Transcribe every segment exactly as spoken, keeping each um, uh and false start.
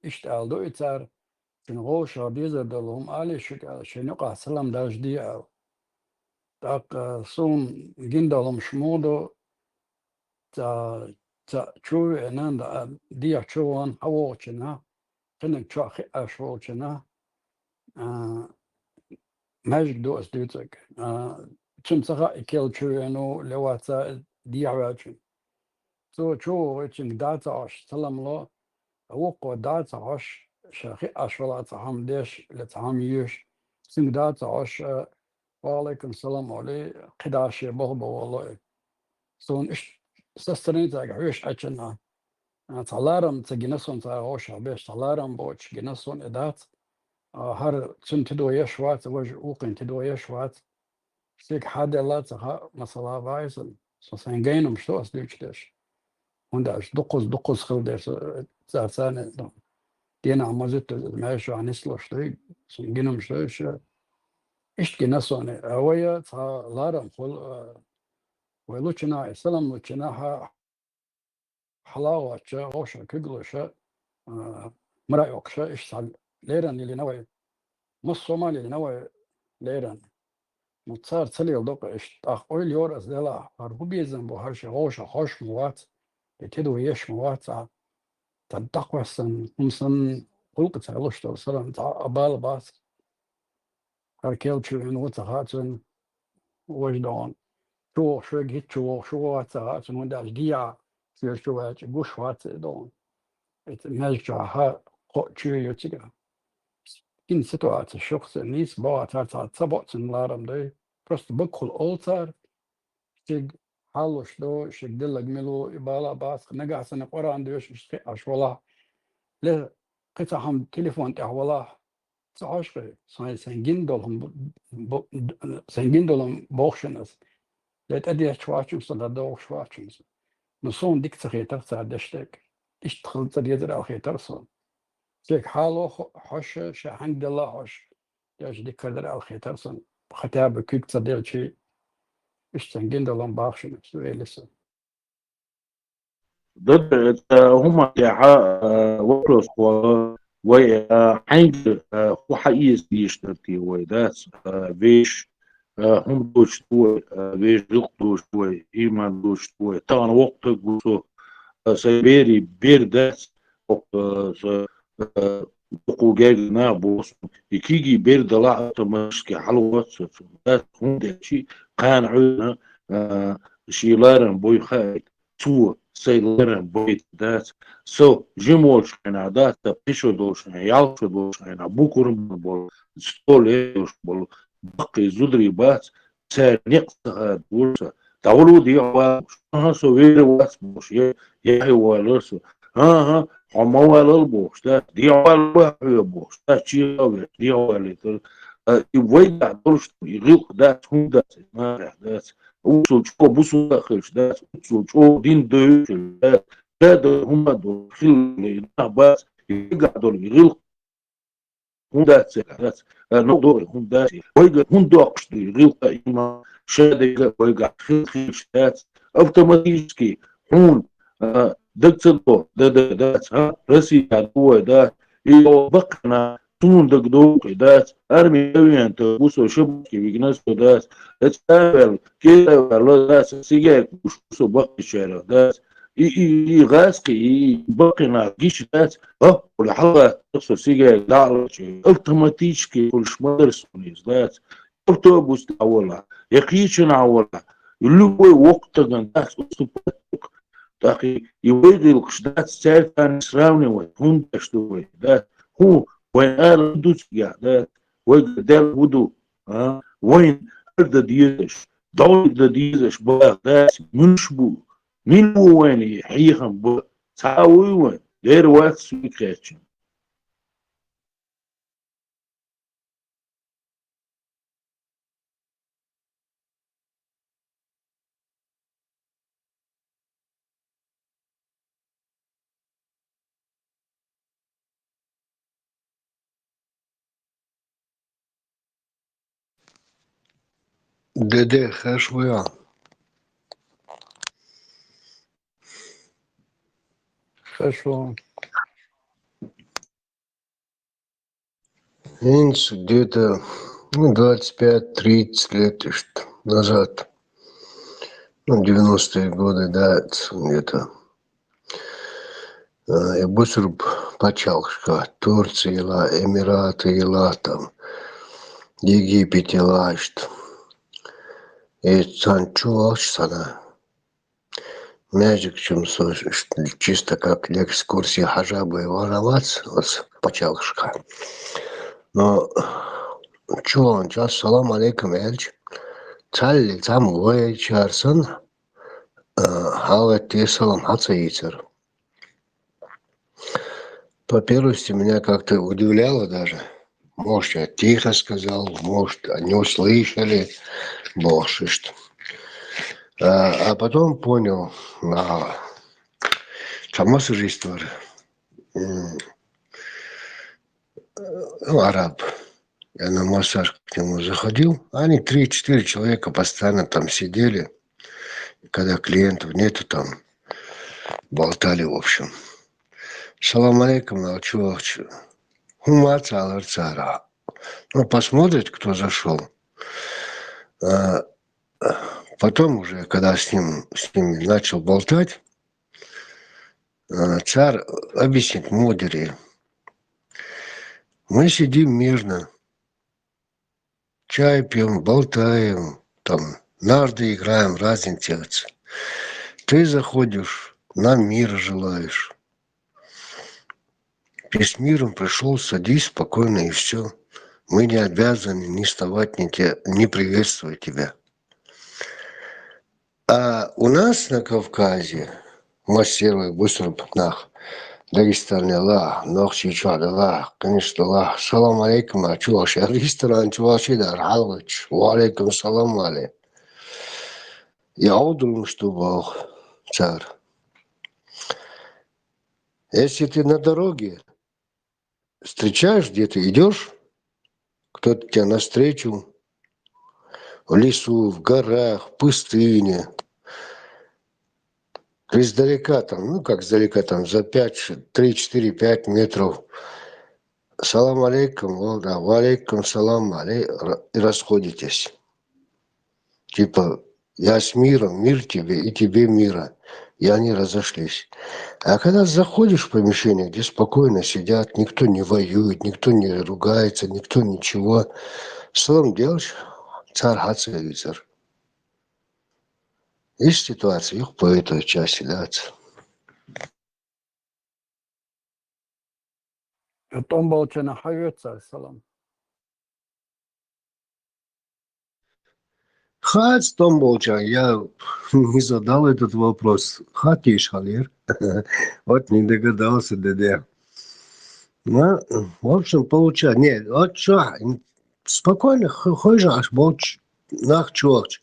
иштта аьлла ду и цар, шуна вовшах дезар долу хӀума алий шуьга аьлла, шайна юкъахь салам даржаде аьлла. ТӀаккха суна гина долу хӀумнаш муха ду, цхьа, цхьа чу а веана, дехьа чу а вахана, хьан вогӀучунна, кхиниг чохь хиъаш волчунна, а, маьждиг ду ас дуьйцург. А, цунна ца хаьа, и керла чу веана ву, ле вац а, дехьа ваьлчунна. Цо чу вогӀий, цуьнга дӀа а ца Ӏаш, салам ло, а вукхо дӀа а ца Ӏаш, ша хиъаш валахь цхьа хӀума деш, ле цхьа хӀума йоьш, цуьнга дӀа а ца Ӏаш, а, ва Ӏалайкум салам олий, кхидӀа шен болх бан волало и. Суна иштта со страницага хьоьжуш Ӏачунна, а, цхьа ларам ца гина суна цара вовшах беш, цхьа ларам боцуш гина суна и дац. А, хӀара цуьнан тидам еш вац, важа вукхун тидам еш вац. Шега хьан делла ца хаьа, масала, ваисан. Со сайн гайна хӀумнаш ду ас дуьйцуш дерш. ХӀунда аьлча дуккхаза, дуккхаза хила дерш, э, цара царна, ну, денахь ма зуьттаза, маьрша нислуш дуй, суна гина хӀумнаш ду, иштта гина суна. А вай цхьа ларам хуьлу, а, вай лучунна, и салам лучунна хьа-, хьала а гӀоттуш, вовшах куьг луш, а, мара а йоккхуш, иштта цхьа леррина лелийна вай. Массо а ма лелийна вай леррина. Ну, цара ца леладо-кх иштта. ТӀаккха ойла йора ас делахь, хӀара хӀун безам бу, хӀара шен вовшах хьожуш ма вац, и тидам еш ма вац, а, цхьа дӀакхоьссина хӀума санна, гӀуллакх ца луш долу салам, цхьа а бала бац. ХӀара керла чу веана ву ца хаьа цунна, важа догӀу. Чу вогӀуш верг хӀинца чу вогӀуш ву вац ца хаьа цунна, хӀунда аьлча дехьа, цуьнан чу ваьлча гуш вац и догӀу. Оцу маьждиг чохь хьан кхоъ чоь ю цигахь. Кхин ситуацеш ю-кх цуьнан, нийса боху цара, цхьа ца боху цуьнан ларам дуй. Просто баккхула олу цара, шега хьал луш ду, шега делларг мила ву, и бала а бац-кх, нагахь санна Къуръан доьшуш иштта хиъаш валахь, ле кхин цхьа хӀума телефон тӀехь валахь, ца Ӏаш-кх, сайн, сайн гина долу хӀума бу-, бу-, сайн гина долу хӀума боху шуна ас. Ле тӀедетташ вац хьуна со, ле догӀуш вац хьуна со. Ну, суна дика ца хетара цара деш дерг. Иштта хила ца дезара аьлла хетара суна. Шега хьал ло хо-, хьожуш, ша хьаьнга делла хьожуш, деш дика дара аьлла хетара суна. Хотя бы куьг ца делча, иштта сайн гина долу хӀума боху шуна ас, вели со. Дада, это хӀума тӀехь, а, вопрос хьо, вай, а, хьаьнга, а, хӀун хьаэца дезаш дара те вай, дац, а, вешан, а, хӀума доцуш ду вай, а, вешан гӀиллакх доцуш ду вай, иман доцуш ду вай. Тахана воккха стаг ву со, а, сайн берийн бер дац, воккха, а, со, а, дукха гергара нах боху суна. И кегий бер далахь автоматически хьалагӀотту со цунна. Дац, хӀунда аьлча кхана Ӏуьйранна, а, шен ларам бой хаийта. Цо сайн ларам бойта дац. Со жима волчу хенахь дац, сан пхи шо долчу хенахь, ялх шо долчу хенахь, букурма болу, стол еш болу баккхий зударий бац, цара некъ ца хадор ца. ДӀавала ву дехьавала бохуш. ХӀан-хӀа, со вер вац бохуш, я, яхье валара со. ХӀан-хӀа, хьо ма валал бохуш, дац, дехьавала ваха хьоьга бохуш, дац, чехьа а веш, дехьавалийтар. А, и вайгахь долуш ду, и гӀиллакх дац, хӀунда дац, и нахехь дац. Уьццул чӀогӀа бусулба а хилча дац, уьццул чӀогӀа дин девзаш хилча дац, ша дан хӀума а долуш хилла и нах бац, и вайгахь долу и гӀиллакх хӀунда дац, дац, а, новкъа догӀу хӀунда дац, вайга хӀунда доккхуш ду и гӀиллакх а, иман, ша дерг а вайгахь хила хилча дац, автоматически хьуна, а, даг ца до, да, да, дац, хӀа, Россия ду вай, дац, и баккхий нах, суна даг догӀу и, дац, арми веана тахана ву со, шабашке вигна со, дац, эцкъа а ваьлла, кӀезиг а ваьлла, дац, сигарет луш ву со баккхийчарах, дац, и, и, и гӀазкхий, и, и баккхий нах гича дац, а, хьуна хьалгӀаттар со сигарет дӀа а лачкъийна, автоматически хуьлуш ма дара суна иза, дац, автобус тӀехь а валахь, я кхечанхьа а валахь, любой воккха стагана дац уступать ду-кх. ТӀаккха и вай гӀиллакхаш дац цаьрца сравнивать, хӀунда деш ду вай, дац, хӀун, вайн ала ду цигахь, дац, вайга Далла хӀун ду, а? Вайна хӀара дан дезаш, дӀовлиг дан дезаш баха дац, муьлш бу, мила ву вайна и хьехам бан, цхьа а вуй вайн, дера вац суьйга кхаьчна. Деде, хеш вуй хьо? Хеш ву. Минс где-то, ну, двадцать пять тридцать лет, что назад. Ну, девяностые годы, да, это где-то. Э, и бусурб пачалхка, Турция ила, Эмираты ила, там, Египет ила, что. И цан чуваш сана. Мягче, чем со-, ш-, чисто как экскурсия хажабы варавац, вот, пачалхка. Но чуван час салам алейкум элч. Цалли цам вай чарсан, э, халати салам хацаицар. По первости, меня как-то удивляло даже. Может, я тихо сказал, может, они услышали, бог шишт. А, а потом понял, а, чамасыжиствор, м, ну, араб. Я на массаж к нему заходил. Они три-четыре человека постоянно там сидели, когда клиентов нету, там болтали, в общем. Салам алейкум, а чё, чё? Хумаца аларцара. Ну, посмотрит, кто зашёл. А, потом уже, когда с ним, с ними начал болтать, а, цар объяснит мудрее. Мы сидим мирно, чай пьём, болтаем, там, нарды играем, разница. Ты заходишь, нам мира желаешь. Ты с миром пришёл, садись спокойно и всё. Мы не обязаны ни вставать, ни те-, ни приветствовать тебя. А у нас на Кавказе, массировый бусурб нах, Дагестане ла, Нохчийчуада ла, конечно ла, салам алейкум, а чуваш, а ресторан чуваш, да, халвач, ва алейкум салам, али. Я удумал, что бог, цар. Если ты на дороге, встречаешь где-то, идёшь, кто-то тебя навстречу, в лесу, в горах, в пустыне, издалека там, ну, как издалека там, за пять, три, четыре, пять метров. Салам алейкум, о, да, ва алейкум салам, алей-, ра-, и расходитесь. Типа, я с миром, мир тебе и тебе мира. И они разошлись. А когда заходишь в помещение, где спокойно сидят, никто не воюет, никто не ругается, никто ничего, салам делаешь, цар хацаицар. Есть ситуация, их по этой части, да. ТӀом болчана хьавоьду цар салам. Хац тӀом болча, я не задал этот вопрос. Хатиш халир. Вот не догадался, да, да. Ну, в общем, получается. Нет, вот что, спокойно, х-, хой же аш болч, нах чувахч.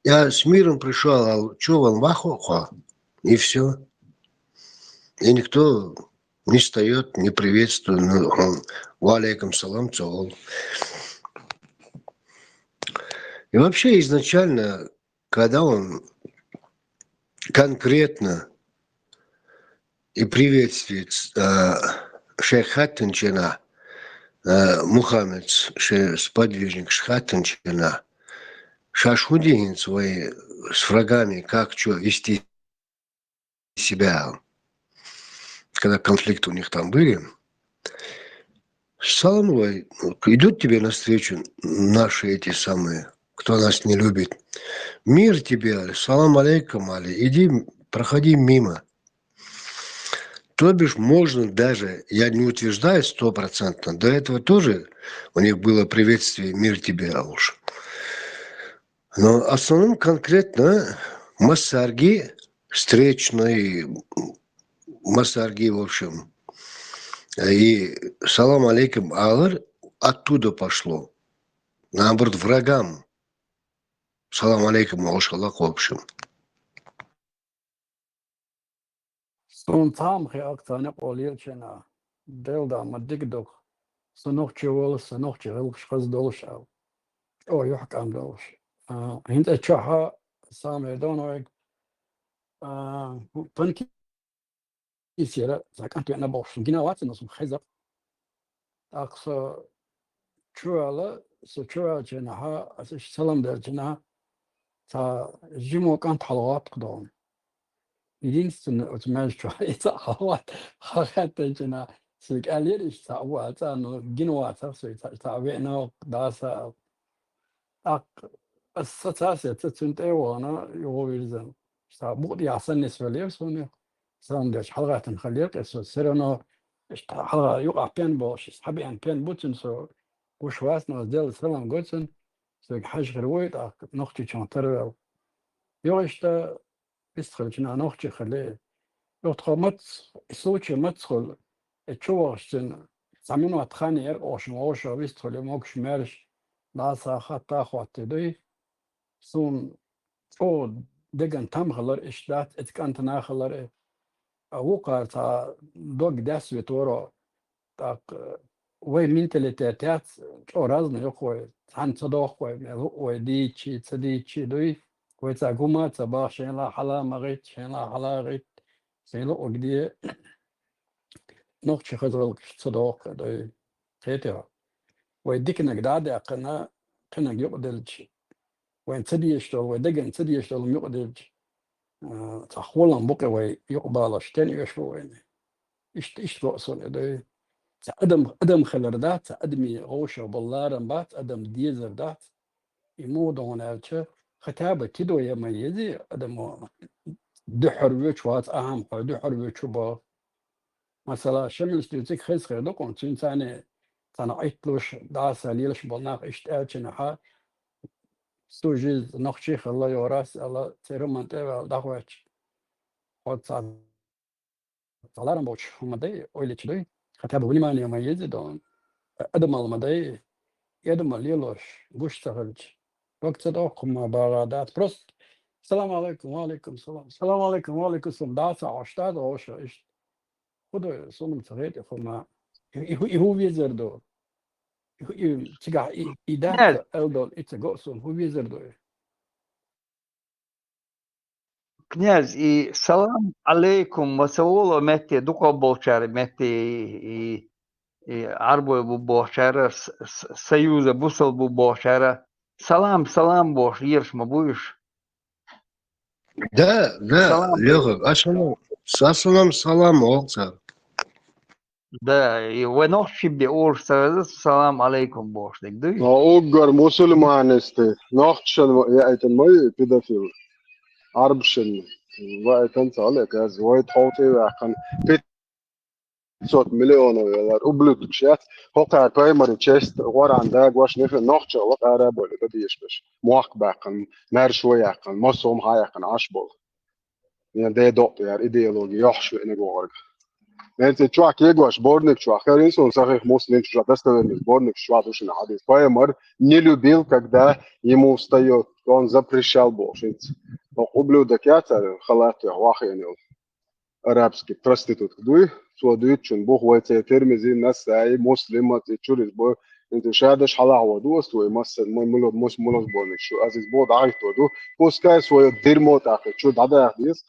Я с миром пришёл, а чё вам вахо, и всё. И никто не встаёт, не приветствует, ну, он, ва алейкум салам, цо ол. И вообще изначально, когда он конкретно и приветствует, э, шейх Хаттенчена, э, Мухаммед, шейх сподвижник Хаттенчена, шашхудин свои с врагами, как чё вести себя, когда конфликты у них там были. Салам алей-, идут тебе навстречу наши эти самые, кто нас не любит. Мир тебе, али, салам алейкум, али, иди, проходи мимо. То бишь можно даже, я не утверждаю стопроцентно, до этого тоже у них было приветствие «мир тебе», а уж. Но в основном конкретно масарги, встречный, масарги, в общем. И салам алейкум алар оттуда пошло. Наоборот, врагам салам алейкум алшалак, в общем. Сун цхьа ма хи акцияне къолелчена, делда ма диг дог. Сунух чи волу, сунух чи гӀилгӀаш хаза долуш ала. О, юхь кӀам долуш. А, хӀинца чохьа самая доновая, а, панки исера, за кӀант веана бохуш, гина вацана сум хеза. ТӀаккха со чувала, со чуваьлча нахьа, аса иштта салам делча нахьа, цхьа жимо кӀант хьалгӀоттаха догӀун. Единственное, оцу маьжчо и цхьа хьалгӀатта, хьалгӀаттанча нахьа, соьга аьллера иштта цхьа а ву, а цӀа, ну, гина вацахь со, и цхьа, цхьа веана ваха, даса аьлла. ТӀаккха аса сацасеца цуьнан тӀе а вахана, юха вирзина. Цхьа букъа тӀехьа санна нисвеллера суна. Салам делча хьалгӀаттина хиллера-кх со, всё равно, иштта хьалха юкъахь пен болуш, иза хьабеана пен бу цуьнан, со гуш вац, но аса делла салам го цуьнан, соьга хьажа хир вуй, тӀаккха Нохчийчохь тарваьлла. Юха иштта вистхилча нах нохчий хилла. Юха тхо мац-, и случай маца хуьлу, и чу вахча цуьнан цхьа минот хан яра, оха шуна вовшах вистхуьлу, могуш-маьрша, дӀаса хатта а хоттий дуй. Суна чӀогӀа деган там хилар, иштта дац, эцу кӀантана а хилар, а вукхара цхьа дог дес витаро, тӀаккха вай менталитет яц, чӀогӀа разный ю-кх вай, цхьаьна ца дохку вай, мел хӀуъа вай дийцича, ца дийцича дуй, вай цхьа гума а ца баха, шайла хьала ма гӀитта, шайла хьала а гӀитта, шайла хӀуъа де. Нохчийн хаза гӀиллакхаш ца дохку дуй, кхетий хьо. Вай диканиг дӀа а даьккхина, кхиниг юкъаделча, вайна ца дезаш долу, вай деган ца дезаш долу юкъаделча, а, цхьа холам бу-кх вай юкъабалош, стенна оьшуш бу вайна. Иштта, иштта го суна и дуй. Цхьа адам, адам хилар дац, цхьа адамийн вовшах болу ларам бац, адам дезар дац. И муха ду хьуна аьлча, хотя бы тидо ян ма езий, адамо дуьххьара воьдуш вац, ахьа-м хьо дуьххьара воьдуш ву боху. Масала, Шамилс дуьйцург хеза хир ду-кх хьуна, цуьнан царна, царна Ӏитталуш, дӀаса лелаш болу нах иштта аьлча нахьа, стужиз нохчий хилла йорас аьлла, церан ма тӀе а ваьлла дӀахӀоьттича, хьо цхьа цхьа ларам боцуш хӀума дай, ойла йича дуй, хотя бы внимание ма езий дон. Адамал ма дай, и адамал лелош, гуш ца хилча, дог ца дохку хӀума багӀа дац. Просто: «Салам алейкум, ва алейкум салам. Салам алейкум, ва алейкум салам». ДӀа ца Ӏаш, дӀа а догӀуш, иштта. ХӀун ду, суна-м ца хетий хӀума. И, и, и хӀун везар ду? И, и цигахь и, и дац, князь, ца аьлла долу, и ца го суна, хӀун везар ду и? Князь, и салам алейкум ма ца олу метте, дукхах болчара метте, и, и, и Ӏарбой бу бохучара, с-, с-, союза бусалба бу бохучара, салам, салам бохуш лелаш ма бу уьш? Да, да, салам. Йоха, ассалам, ассалам, салам, олу цара. Да, и вай нохчий бен олуш ца веза, салам алейкум бохуш дерг дуй? Но уггар мусульманистий, нохчашна яийтина ма ю и педофил. Ӏарбашна ваийтина ца хилла, князь, вай тхов тӀе а ваьккхина, пятьсот миллионов ялар, ублюдкаш яц, хӀокхара пайхамаран честь, Къуръан дагош, нефе нохчалла къара а бойла, дан дезаш берш. Мохк баьккхина, маьрша ван яьккхина, массо а хӀума яьккхина Ӏаш болу. Ян дедо яра идеологи йохьуш веаниг вогӀург. Мел ца чохь кегош сборник чохь, карин суна, Сахих Муслим чохь, достоверный сборник чохь ду шуна хьадис. Пайхамар не любил, когда ему встаёт, он запрещал бохуш. ХӀокху ублюдок яцара халат тӀехь вахийна йолу арабский проститутка дуй, цо дуьйцучун бух вай церан Тирмизи, Насаи, Муслим, ма ца чуьра иза бо-, иза ша даш хьалахь ван ду аса вай, масса, ма-, мула-, мус-, мула сборник шу, аса иза бо дӀахӀитто ду. Пускай своё дерьмо тӀаккха чу дӀадаха деза.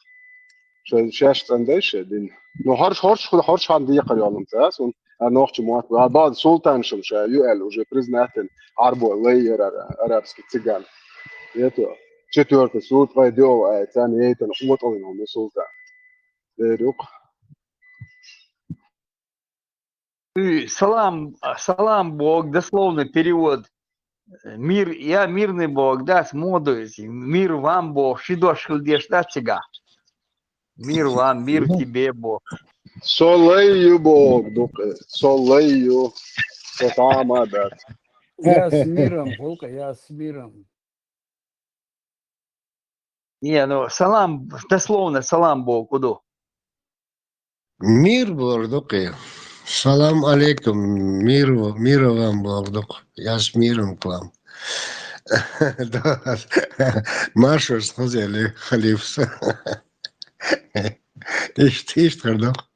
Ша-, шаьш цӀандай ша дин. Ну, хӀорш, хӀорш, хӀорш хан декхар йолу ца аса, а нохча мотт, а бан султаншам ша ю аьлла, уже признательный, Ӏарбой лай яра, арабский цыган. Это четвёртый суд, вай диол ай, царна яйтана хӀоталлина хӀума султан. Дер юкъа. И салам, салам боху, дословный перевод. Мир, я мирный боху, дац, муха ду иза? Мир вам боху, ши дош хила дезаш дац цигахь? Мир вам, мир тебе боху. Со лай ю боху ду-кх, со лай ю, со тӀама а дац. Я с миром, гӀуллакх, я с миром. Не, ну, салам, дословно салам боху ду. Мир бохург ду-кх. Салам алейкум, мир, мир вам бохург ду-кх. Я с миром к вам. Да. Маршалла хазели халифс. Иштта, иштта хир ду-кх.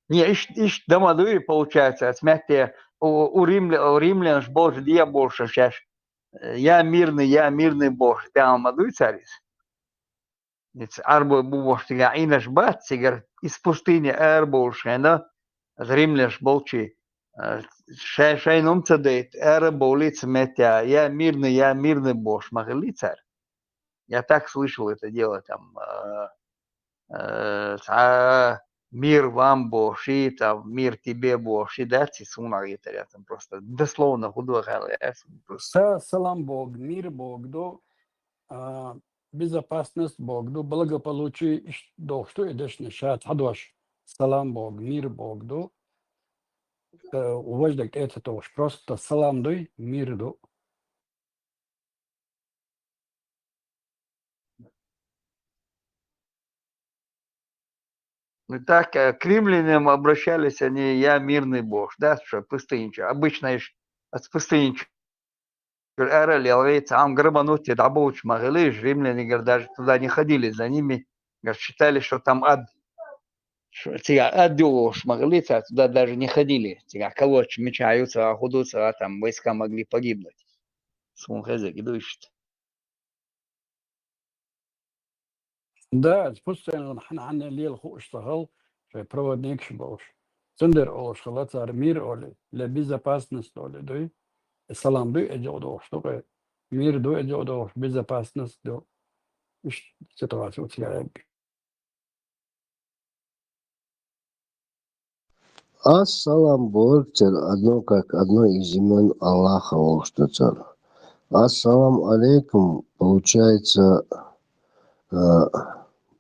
Не, иш-, иштта дан ма дуй, получается, аса метте у, у римля-, у римлянаш болчу дехьа болуш шаьш, э, я мирный, я мирный бохуш, тӀехьа ма дуй цара иза? Ица Ӏарбой бу бохуш цигахь Ӏийнарш бац цигара, из пустыне ара болуш хенахь, римлянаш болчу, э, шай-, шайна хӀума ца дайта, ара бовлий цу метте, я мирный, я мирный бохуш ма хиллий цара. Я так слышал это дело, там, э, э, цхьа мир вам бохуш, там, мир тебе бохуш, дац и суна гӀетар, я там просто дословно хӀун ду аьлла, я суна просто. Са-, салам боху, мир боху ду, а, безопасность боху ду, благополучие, иштта дохуш ду и дешнаш, ша цхьа дош. Салам боху, мир боху ду. Э, важа дерг тӀе ца тохуш, просто салам дуй, мир ду. Ну так, э, к римлянам обращались они, я мирный бохуш, да, что пустынича. Обычно иш от пустынича ара лелгӀи, цхьа хӀума грабануть дӀаболуш ма хилла, иш римлянаш, говорит, даже туда не ходили за ними, говорит, считали, что там ад. Ш-, цига ад ю бохуш ма хилла, цара туда даже не ходили. Цига колоть меча ю ца, хӀун ду ца, там войска могли погибнуть. Суна хезарг ду иштта. Да, пустынаш хьан-хьанна лела хууш ца хилла, шайн проводникаш болуш. Цундела олуш хилла цара мир олий, ле безопасность олий дуй. Салам дуй, э, жо дохуш ду, э, мир ду, э, жо дохуш, безопасность ду. Иштта ситуация у тебя. Ассалам бохург цара одно, как одно из имен Аллаха волуш ду цара. Ассалам алейкум, получается, э,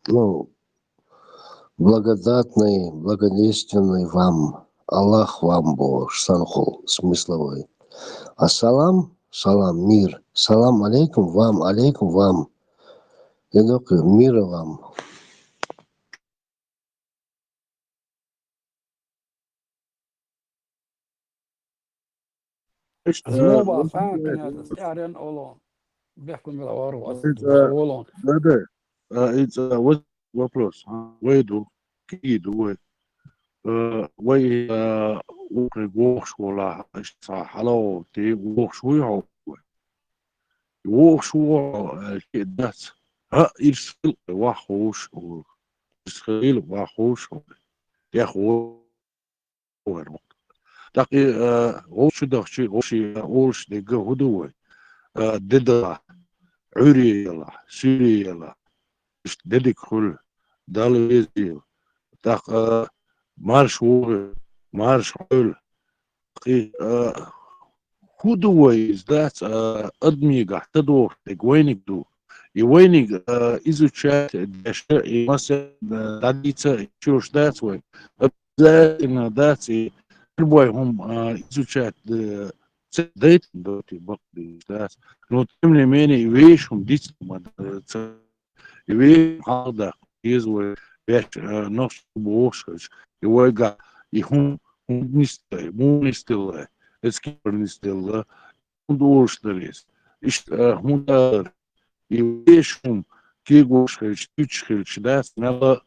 ну, благодатный, благодейственный вам, Аллах вам бохуш, санхул, смысловой. Ассалам, салам, мир. Салам алейкум, вам, алейкум, вам. Мира вам. Иштта, зуба э, фан князь, стярен оло. Бехкун вела вару, ас иза, оло. Да, да. А, иза, вот вопрос, а, вай ду, кхиди ду вай. Э, вай, э, укхе вохуш волахь, иштта хьала а ти, вохуш вуй хьо вай. Вохуш ву хьо, э, ши дац. ХӀаъ, ирс хила ваххуш, ирс хила ваххуш, тӀех ву вара. ТӀаккха и, э, вовчу дахчи, вовши, э, олуш дегга хӀу ду вай? Э, де далахь, Ӏуьйре ялахь, суьйре ялахь, иштта де дика хуьлу, Далла везийла. ТӀаккха, э, марш вогӀийла, марш Ӏойла. И, э, хӀу ду вай иза дац, э, адамигахь ца дохуш дерг вайниг ду. И вайниг, э, изучать деш, и масал, э, дӀадийца, и чуьрш дац вай. Обязательно дац, и любой хӀума, э, изучать, э, ца дайтина доти бакъдийш дац. Но тем не менее, и вешан хӀума дицлума, э, ца И вешан хьалха даккха деза вай, ваьш, э, нохчий бохуш хилча, и вайга, и хӀун, хӀунда нисделла, муха нисделла, эцкий нисделла, хӀунда олуш дара иза? Иштта, э, хӀунда алара? И вешан хӀума кегош хилча, туьйцуш хилча, дац мелла,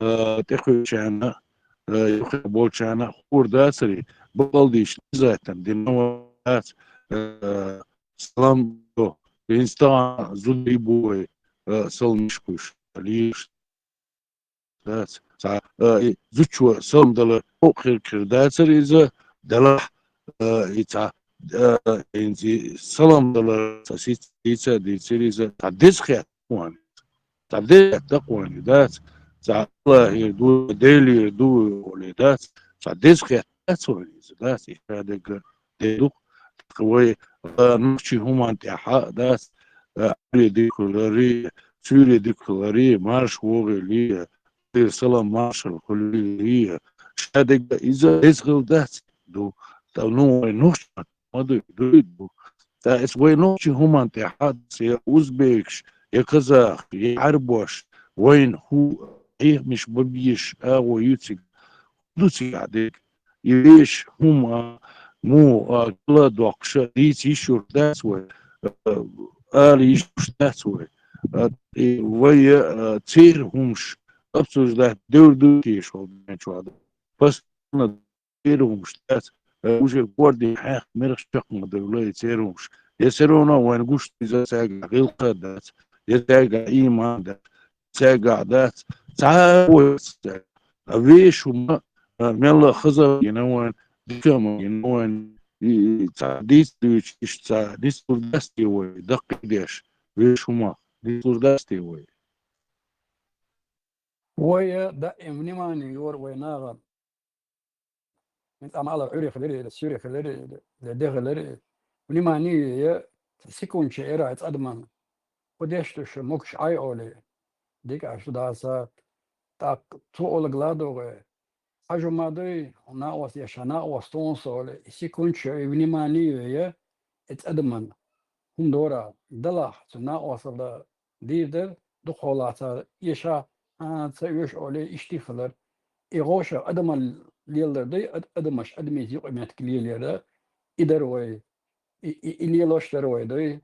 э, тӀекхуьучарна, э, юххе болчарна хуур дацаре, бакъалдийш низатан дина дац, э, салам до. ХӀинца тахана зуда бу вай, э, салам мишкуш, лийш дац. Цхьа, э, и зудчо салам дала, хӀокху хир-хир дацара иза, делахь, э, и цхьа, э, хӀинца и салам дала, цхьа сица, сица дийцира иза, цхьа деза хетта ван. Цхьа деза хетта ван дац. Цхьа Аллахера ду, Делера ду олий дац. Цхьа деза хетта дац ван иза дац. И шадерг де ду-кх. Тхо вай, а, нохчий хӀуманна тӀехь а дац, а, Ӏуьйре дика хуьларий, суьйре дика хуьларий, марша вогӀийла, Делера салам маршалла хуьлийла, шадерг иза деза хилла дац ду. Та, ну, вай нохчий ма дуй, дуй ду. Ткъа эс вай нохчий хӀуманна тӀехь а дац, я узбекаш, я казахаш, я Ӏарбош, вайна хӀу хьехамаш бан безаш агӀо ю цига? ХӀун ду цига дерг? И вешан хӀума, а, муха, а, кала доккхуш а дийца йиш йолуш дац вай, а, ала йиш йолуш дац вай. А, и вай, а, церан хӀумаш обсуждать девр ду теша хӀокху ден чохь ду. Постоянно церан хӀумаш дац, э, уже гордий хьаьхна мерах чекх ма девлла и церан хӀумаш. Я все равно вайна гуш иза цаьргахь гӀиллакх а дац, я цаьргахь ийман а дац, цаьргахь дац, цхьа а вай ца цаьрга. А вешан хӀума, А, мелла хаза гина вайн, дикама гина вайн, и, и, ца дийца дуьйцу, иштта ца дицлур дац те вай, даккхийдеш, вешан хӀумах, дицлур дац те вай. Вай, э, даим внимание йора вай нагӀа. ХӀинца ма аллара, Ӏуьйре хилира, или Суьйре хилира, или де хилира. Внимание е, секунд чу эра цӀадман. Ху деш ду шу, могуш Ӏай олий. Дика аша ду даса, тӀаккха цо олаг ладогӀе. Хьажа ма дуй, хьо накъост я, ша накъост тхуна со олий. И секунд чу, и внимание е, и цӀадман. ХӀума дора, далахь, цу накъостал да, дийр дара, дукхахьолахь цара, и ша, а, ца оьшу олий, иштта хилар. И гӀоша адамал леладар дай, ад-, адамаш, адамийн юкъаметтиг лелаяр, и дар вай, и, и, и лелош дар вай дай.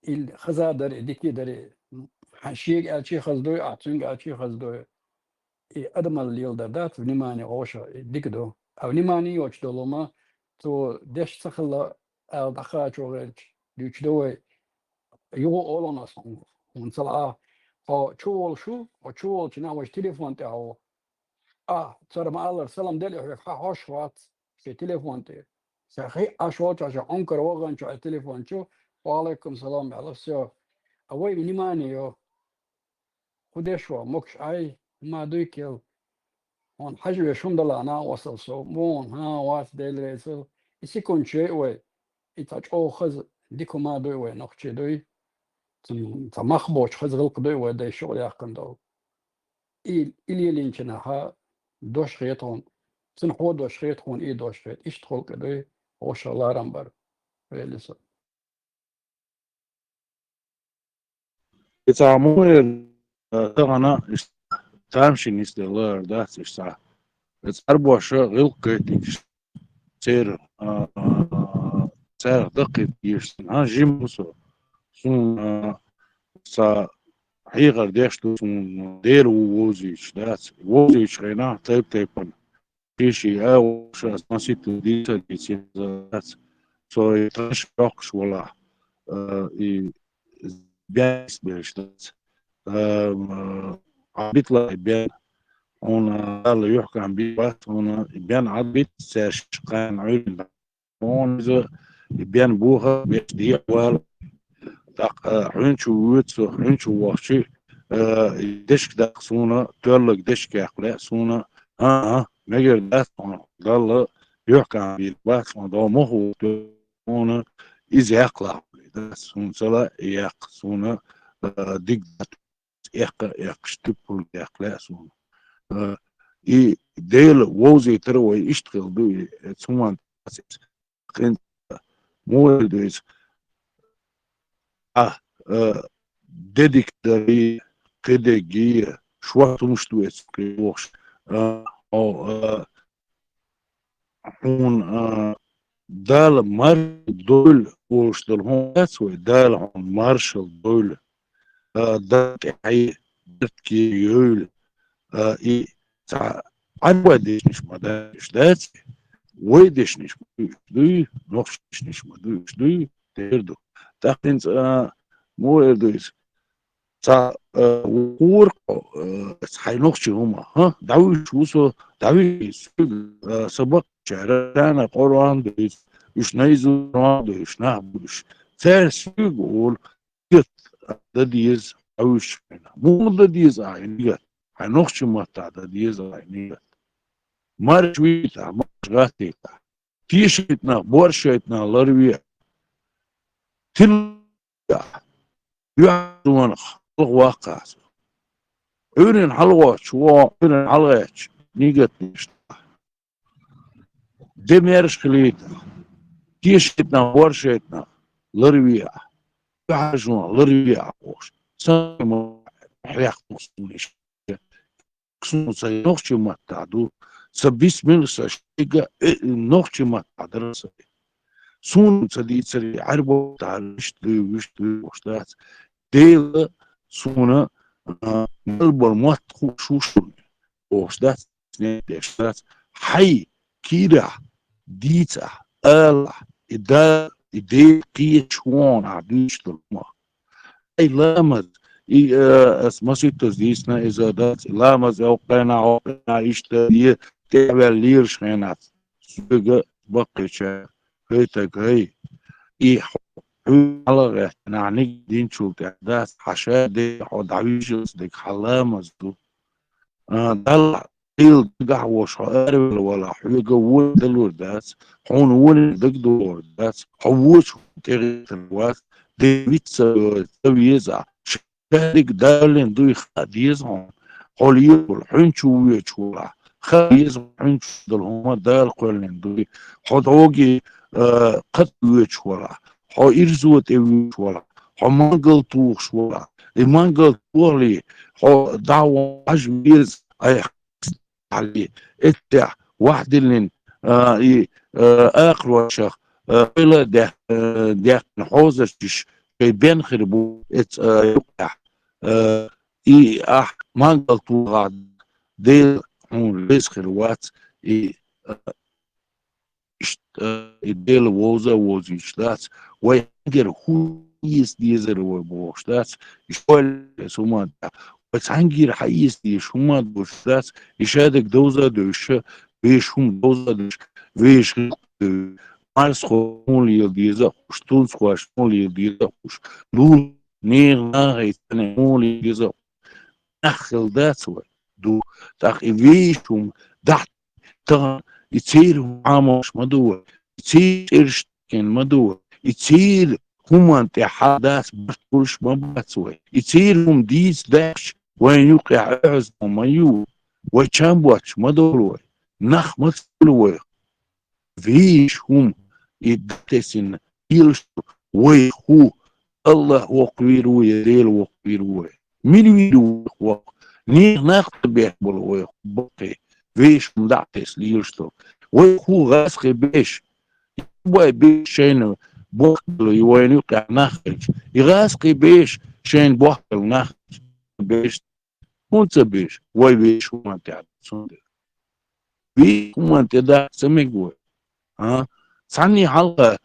Ил хаза дар, и дика дар, и хьан шега аьлчи хаза дай, а цуьнга аьлчи хаза дай. И адамал леладар дац, внимание гӀоша, и дика ду. А внимание йоцуш долу ма, цо деш ца хилла, ала дӀахачо гӀерташ, дуьйцуш ду вай, юха олу ас хьуна, хьуна ца лаахь, хьо чу волуш ву, хьо чу волчу наха вайша телефон тӀехь ву. А, цара ма-аллара, салам делахь хьоьга, хьан хьош вац, шен телефон тӀе. Сан хи Ӏаш волчохь, ша Ӏункар ваханчохь телефон чу, ва Ӏалайкум салам аьлла, всё. А вай внимание йо. Ху деш ван, могуш Ӏай, хӀума дуй кел. Хьуна хьажа веш хӀума дала накъостал со, муха, хӀан, вац Дела реза. И секунд чу вай, и цхьа чӀогӀа хаза дика хӀума дуй вай, нохчий дуй. Цхьа, цхьа мах боцуш хаза гӀиллакх дуй вай, дай шугӀа яьккхина долу. И, и лелийначу наха дош хета хьуна, цунна хьо дош хета хьуна, и дош хета. Иштта гӀиллакх дуй, вовшах ларам бар. Вели со. И цхьа муха эр, а, тахана иштта тамашийна йист лаар дац иштта. Цхьа Ӏарбоша гӀиллакх гайтинчу церан, а, а, царах даккхийта дезаш. Хьан жима ву со? Суна, а, ца хьехар деш ду, суна Дела ву вовзуьйтуш дац. Вовзуьйтуш хенахь тайп-тайпана. Ши-ши а вовшах масийтта дийца дийцина дац. Со и тхаьш йоккхуш валахь, а, и бен йисбеллаш дац. А, м, Ӏадбитлахь и бен. Хьуна Далла юьхькӀам бийр бац, хьуна и бен Ӏадбита цаьршиннан кхана Ӏуьйранна. Хьуна иза и бен бохар беш дехьавала. ТӀаккха, а, хьуьнчу вуьйцу, хьуьнчу вахчи, а, дешка даккха суна, тоьллаг дешка яккха лаьа суна. А, а, мегар дац хьуна, Далла юьхькӀам бийр бац хьуна, догӀу муха ву хьуна, иза яккхалахь. Дац, суна ца лаьа яккха, суна, а, диг дац, эккха а эккхаш, туьппалг яккха лаьа суна. А, и Дела вовзийтар вай иштта хила ду, и, э, цу ма дац иза. ХӀинца муха эр ду иза? А, э, де дика дарий, кхидерг, шортта хӀумнаш ду эцу кхин бохуш. А, хьо, а, хьуна, а, Дала маршалла дойла олуш долу хӀума дац вай, Дала хьуна маршалла дойла. А, Дала тӀаьхье, беркате йойла. А, и цхьа Ӏарбойн дешнаш ма дац, дац? Вай дешнаш ма дуьйш дуй, нохчийн дешнаш ма дуьйш дуй, тера ду. ТӀаккха хӀинца, а, муха эр ду иза? Цхьа, а, вукхура кхо, а, хьайн нохчийн хӀума, хӀа? ДӀавуьйш ву со, дӀавуьйш соьга, а, сан баккхийчара, шайна Къуръан дуьйцу, уьш найзу Къуръан дуьйцу, нах буьйш. Цара соьга олу, нигат дан деза, дӀавуьйш хьайна. Муха дан деза ахь нигат? Хьайн нохчийн маттахь дан деза ахь нигат. Марша вийтахь, марша гӀаттийтахь. Тешийтинах, боршийтинах ларве. Тилла юьхьанца хьалха ваккха со. Ӏуьйранна хьалагӀоттуш ву, Ӏуьйранна хьалагӀаьттича, нигат деш. Де маьрша хилийта. Тешийтинах, боршийтинах ларве ахь. Юьхьанца хьалха ларве ахь бохуш. Сан ма хьехна суна иштта. Суна сан нохчийн маттахь ду, сан бисмилла сан шайга, э, нохчийн маттахь дара сан. Суна ца дийцаре, Ӏарбойн маттахь вуьш дуй, вуьш дуй бохуш дац. Дела суна, а, мел болу мотт хууш ву шуна бохуш дац, деш дац. Хьайн кийрахь дийцахь, алахь, и Дала, и Дела кхеташ ву хьуна ахь дуьйцуш долу хӀума. Ай, ламаз, и, э, ас маситтаза дийцина иза дац, и ламаз, оккхайна, оккхайна, иштта де, тӀехваьлла лелаш хенахь, соьга баккхийчара хӀоьттиг хӀай. И хьо хьуьнан хьалха гӀеттина, нигат динчул тӀаьхьа дац, хьан ша де хьо дӀавижалц дерг хьан ламаз ду. А, Далла Ӏийла дагахь волуш хьо аравелла валахь, хьоьга вониг далур дац, хьуна вониг дагадогӀур дац, хьо вочу тӀегӀертар вац, де виц ца веза, Шадерг даллин дуй хаа деза хьуна. Хьо лелаш волу хьуьнчу воьдуш волахь, хаа деза хьуна хьуьнчу долу хӀума Дала кхоьллин дуй. Хьо дӀогий, а, кхатта воьдуш волахь, хьо ирзо тӀе воьдуш волахь, хьо мангал тухуш волахь. И мангал тохале, хьо дӀа а вон хьажа веза, айхьа хьале, эццехь вахдиллина, а, и, а, акхарошах, а, ойла а даьх-, а, даьккхина хьозарчаш шайн бен хир бу эцу, а, юкъехь. А, и ахь мангал тухахь, Дела хьуна веза хир вац, и, а, иштта, и Дела вовза а вовзуьйтуш дац, вай хьаьнгара хӀун эца дезара вай бохуш дац, и шоьллес хӀума а дац. Вай цхьаьнгара хьан эца дезаш хӀума а доцуш дац, и шадерг довза а девзаш, вешан хӀума довза а девзаш, вешан гӀиллакх а девзаш, марсхо хӀун лела деза а хууш, тунсхоша хӀун лела деза а хууш, лула нехан нахе цхьаьна хӀун лела деза а хууш, нах хилла дац вай, ду, тӀаккха и вешан хӀума дахьа Тахана и церан хӀума Ӏамош ма ду вай, и церан цӀераш тӀехь ма ду вай, и церан хӀуманна тӀехь хьал дац барт гуш ма бац вай, и церан хӀума дийца даьхча, вайна юкъехь оьгӀазло ма ю, вай чам боцуш ма довла вай, нах ма ца хуьлу вайх. Вешан хӀума и дӀатесна лелаш ду, вайх хӀу, АллахӀ воккхавийр ву я Дела воккхавийр ву вай? Мила вийр ву вайх воккха? Нехан нах ца беш болу вайх баккхий, вешан хӀума дӀа а тесна лелаш долу. Вайх хӀу гӀазкхий беш, вай беш шайна бохкалла и вайна юкъахь нах хилча, и гӀазкхий беш шайна бохкалла нах хилча, беш ХӀунда ца беш? Вай вешан хӀуманна тӀехь дац цундела. Вешан хӀуманна тӀе даха ца мега вай. А? Цхьанний хьалха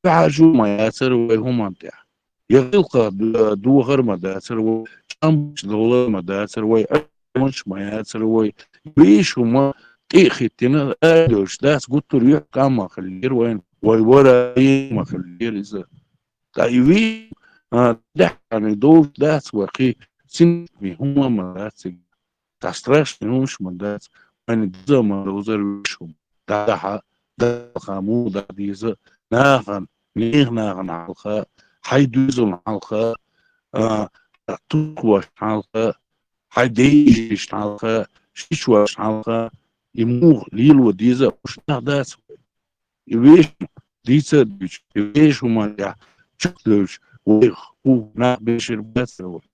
хьажо ма яцара вай хӀуманна тӀехь. Я гӀиллакх д-, дохар ма дацара вай, чам беш довлар ма дацара вай, Ӏамалш ма яцара вай. Вешан хӀума тӀе а хӀиттина, арадевлча дац, гуттар а юьхь-кӀам ма хиллера вайна, вай вара а ма хиллера иза. Ткъа и вий, а, даьхьарниг довш дац вай, кхин синтми хӀума а ма дац цига. Цхьа страшный хӀумаш а ма дац, вайна деза а ма довзара вешан хӀума. ДӀадахьа, даха муха даха деза, нахана, нехан нахана хьалха, хьайн доьзална хьалха, а, тутхошна хьалха, хьайн ден-йижаршна хьалха, шичошна хьалха, и муха лело деза а, уьш нах дац вай. И вешан дийца а дуьйцуш, и вешан хӀуманна тӀехь чекхдевлча, вайх хӀу нах бешар бацара вай?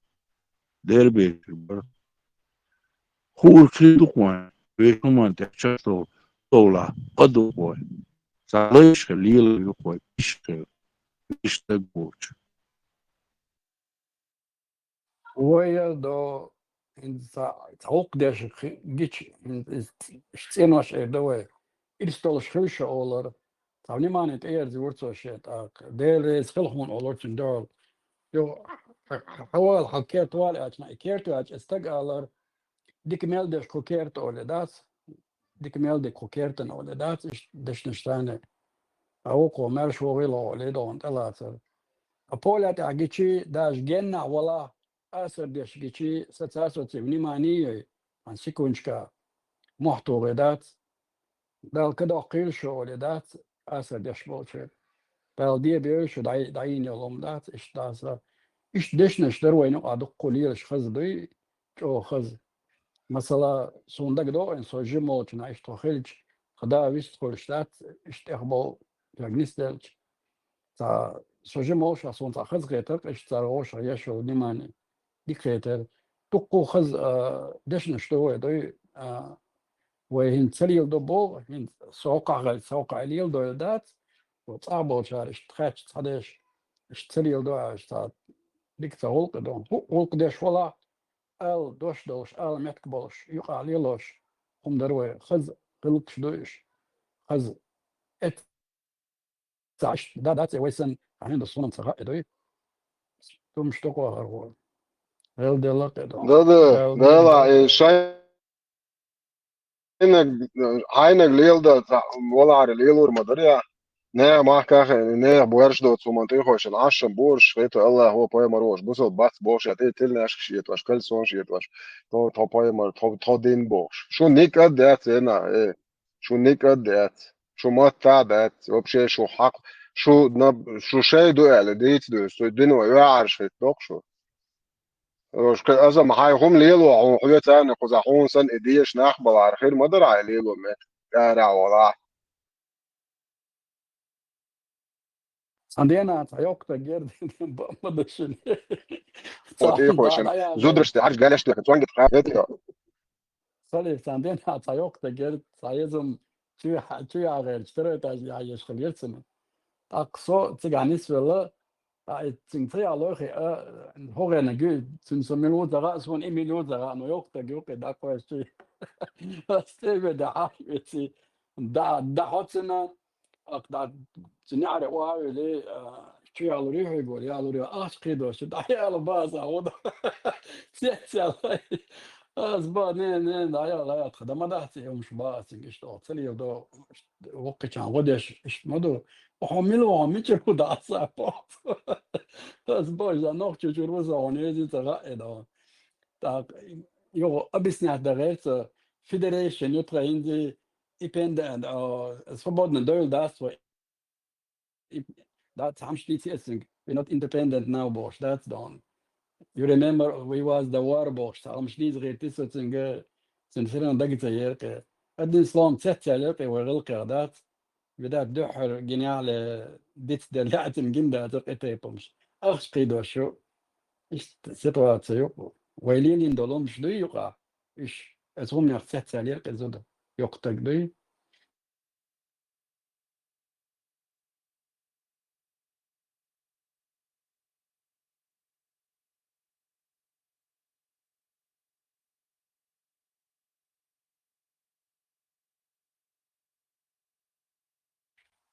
Дера бешар бара. Хуур хир ду-кх вайн, вешан хӀуманна тӀехь чекхдовла, довлахь, къа ду-кх вай. Цхьа лайш хила лелар ю-кх вай, пиш хила, вешан стаг воцуш. Вай яздо, хӀинца цхьа, цхьа гӀуллакх деш хи-, гича, хӀинца иза цӀенош эр ду вай. Ирс долуш хила шу олура. Цхьа внимание тӀеерзийра цо шен тӀаккха. Дела реза хила хьуна олура цуьнан дуьхьал. Юха хьа-, хьа-, хьавала, хьан керта вала аьлча, и керта ваьлча, и стаг алара, дика мел деш кху керта оле дац, дика мел дерг кху кертана оле дац, иштта дешнаш царна. А вукхо маьрша вогӀийла оле догӀун тӀелацара. А поля тӀехь гичий, даже геннахь вала, асар деш гичий, саца соций внимание йой, хьан секундочка мохь тухе дац, Дала кадоккхийла шу оле дац, асар деш болчеран. Дала де бевлла шу дӀай-, дӀайина йолу хӀума дац, иштта дац. Иштта дешнаш дара вайна юкъахь дуккха лелаш хаза дуй, чӀогӀа хаза. Масала, суна дагадогӀу, со жима волчу наха иштта тхо хилча, тхан да вистхуьлуш дац, иштта тӀехбовла, шега нисделча. Цхьа, со жима волуш, суна цхьа хазахетара, иштта цара вовшах еш йолу внимание дика хетара. Дуккха хаза, а, дешнаш ду вай дуй, а, вай хӀинца ца леладо боху, хӀинца со хӀокхахь хилча, со хӀокхахь леладо дац, со цӀахь болчара иштта хаьттича цхьа деш, иштта ца леладо аьлча, цхьа дика ца гӀуллакх а ду. ХӀу-, гӀуллакх деш вала, ала дош долуш, ала меттиг болуш, юкъахь лелош хӀума дара вай. Хаза гӀиллакхаш ду уьш. Хаза эц Цхьа иштта да, дац, э, вай санна, хьан ду суна ца хаьа дуй? Тумаш ду кху ахархо. Гел делла кхе ду. Да, да, Гел да, делла. Ла, э, шай- Иннаг, хьайнаг леладац, валаре лелор ма дарий. Нехан махках, нехан боарш доцу хӀуманна тӀехошна Ӏашшам боарш, хӀета Аллахо пайхамар волуш, бусал бац бохуш, я тӀе тельняшкаш шетош, кальсон шетош, тхо, тхо пайхамар, тхо, тхо дин бохуш. Шу никъ а дац, э, на, э, шу никъ а дац, шу матта а дац, вообще шу хьакъ, шу, на, шу шай ду аьлла, дийца ду, со дин вай оьгӀарш хӀетта доккху шу. Шу ка-, аза ма хьайн хӀума лело, хьуна хьоьца а, кхуза хьуна санна и деша нах балахь, хир ма дара хьайн лело меттиг, ара а валахь. Сан дена цхьа йоккха герда бан ма ду шуна. Цхьа хӀума тӀехошна. Зударшта хьарча галеш тӀехь, цонга тӀехь, хӀета йо. Сали, сан дена цхьа йоккха герда, цхьа езам чу-, чу яхьерча, второй этаж яхьеш хила яцана. ТӀаккха со цигахь нисвелла, а, и цуьнга ца ялой хи, а, хӀо гӀенаг ю, цуьнан со мила ву ца хаьа, суна и мила ву ца хаьа, но йоккха ю кхин дӀакхоьссича. Ас теве дахьа, веций, да, да хьо цуьнан, ах, да, цу неӀаре охьа а вели, а, чу ялур ю хьоьга вара, ялур ю, ахча кхийдош, дӀаяла база, хӀо да. Цецъяла. Ас ба, не, не, дӀаяла, тха да ма дахьа цӀе, хӀумаш ба, ас цуьнга иштта, ца леладо. Воккхачарна гӀо деш иштта ма ду. Хьо мила ву, хьо мичара ву дӀа аса боху. Ас боху, иза нохчо чуьра ву со, хьуна еза ца хаьа и дӀо. ТӀаккха юха объяснять дан гӀерта со, federation ю тхан хӀинца, и пенда-, а, свободна девлла дац вай. И, дац, хьамаш дийца эцниг, we're not independent now, бохуш, дац, дон. You remember we was the war, бохуш, цхьа хьамаш дийца гӀерти со цуьнга, цуьнан сиран дага ца ера кхе. Одним словом, цецъяьлла кхе вай гӀиллакхех, дац. Видать, дуьххьара гинехь ле диц дер лаьцна гина дацара кхе тайпамаш. Ахча кхийдош ю. Иштта ситуация ю. Вай лелийна долу хӀумаш дуй юкъа? Иш, аса хӀуманех цецъяьллера кхе зуда. Йоккха таг дуй?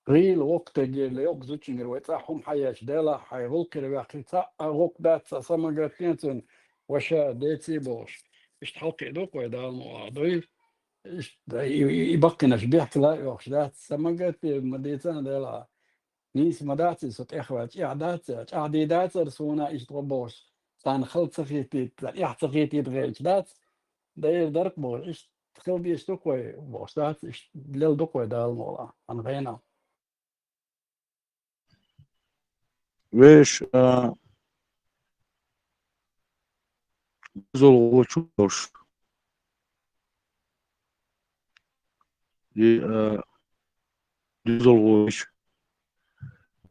Гъийла воккха тегерла йоккха зудчуьнгара вай цӀахь хӀума хьаеш, делахь хьайн гӀуллакхера ваьккхина цхьа а гӀуллакх дац, сан самагарт ян цуьнан, ваша, деций бохуш. Иштта хьалкхиа ду-кх вай Дала мукъ лахь дуй. Иштта и, и, и баккхийнаш бехкала а йохуш дац, самагарте ма дийцана делахь. Нийса ма дац иза, со тӀехваьлча, эхь дац, чӀагӀдий дацара суна иштта гӀо бохуш, царна хала ца хетийта, царна эхь ца хетийта гӀерташ дац, дайра дарх бохуш, иштта хила дезаш ду-кх вай бохуш дац, иштта лела ду-кх вай Дала мукъ лахь, хьан гӀенах. Веш, а, дозалла гӀо чу долуш. И, а, дозалла гӀо веш,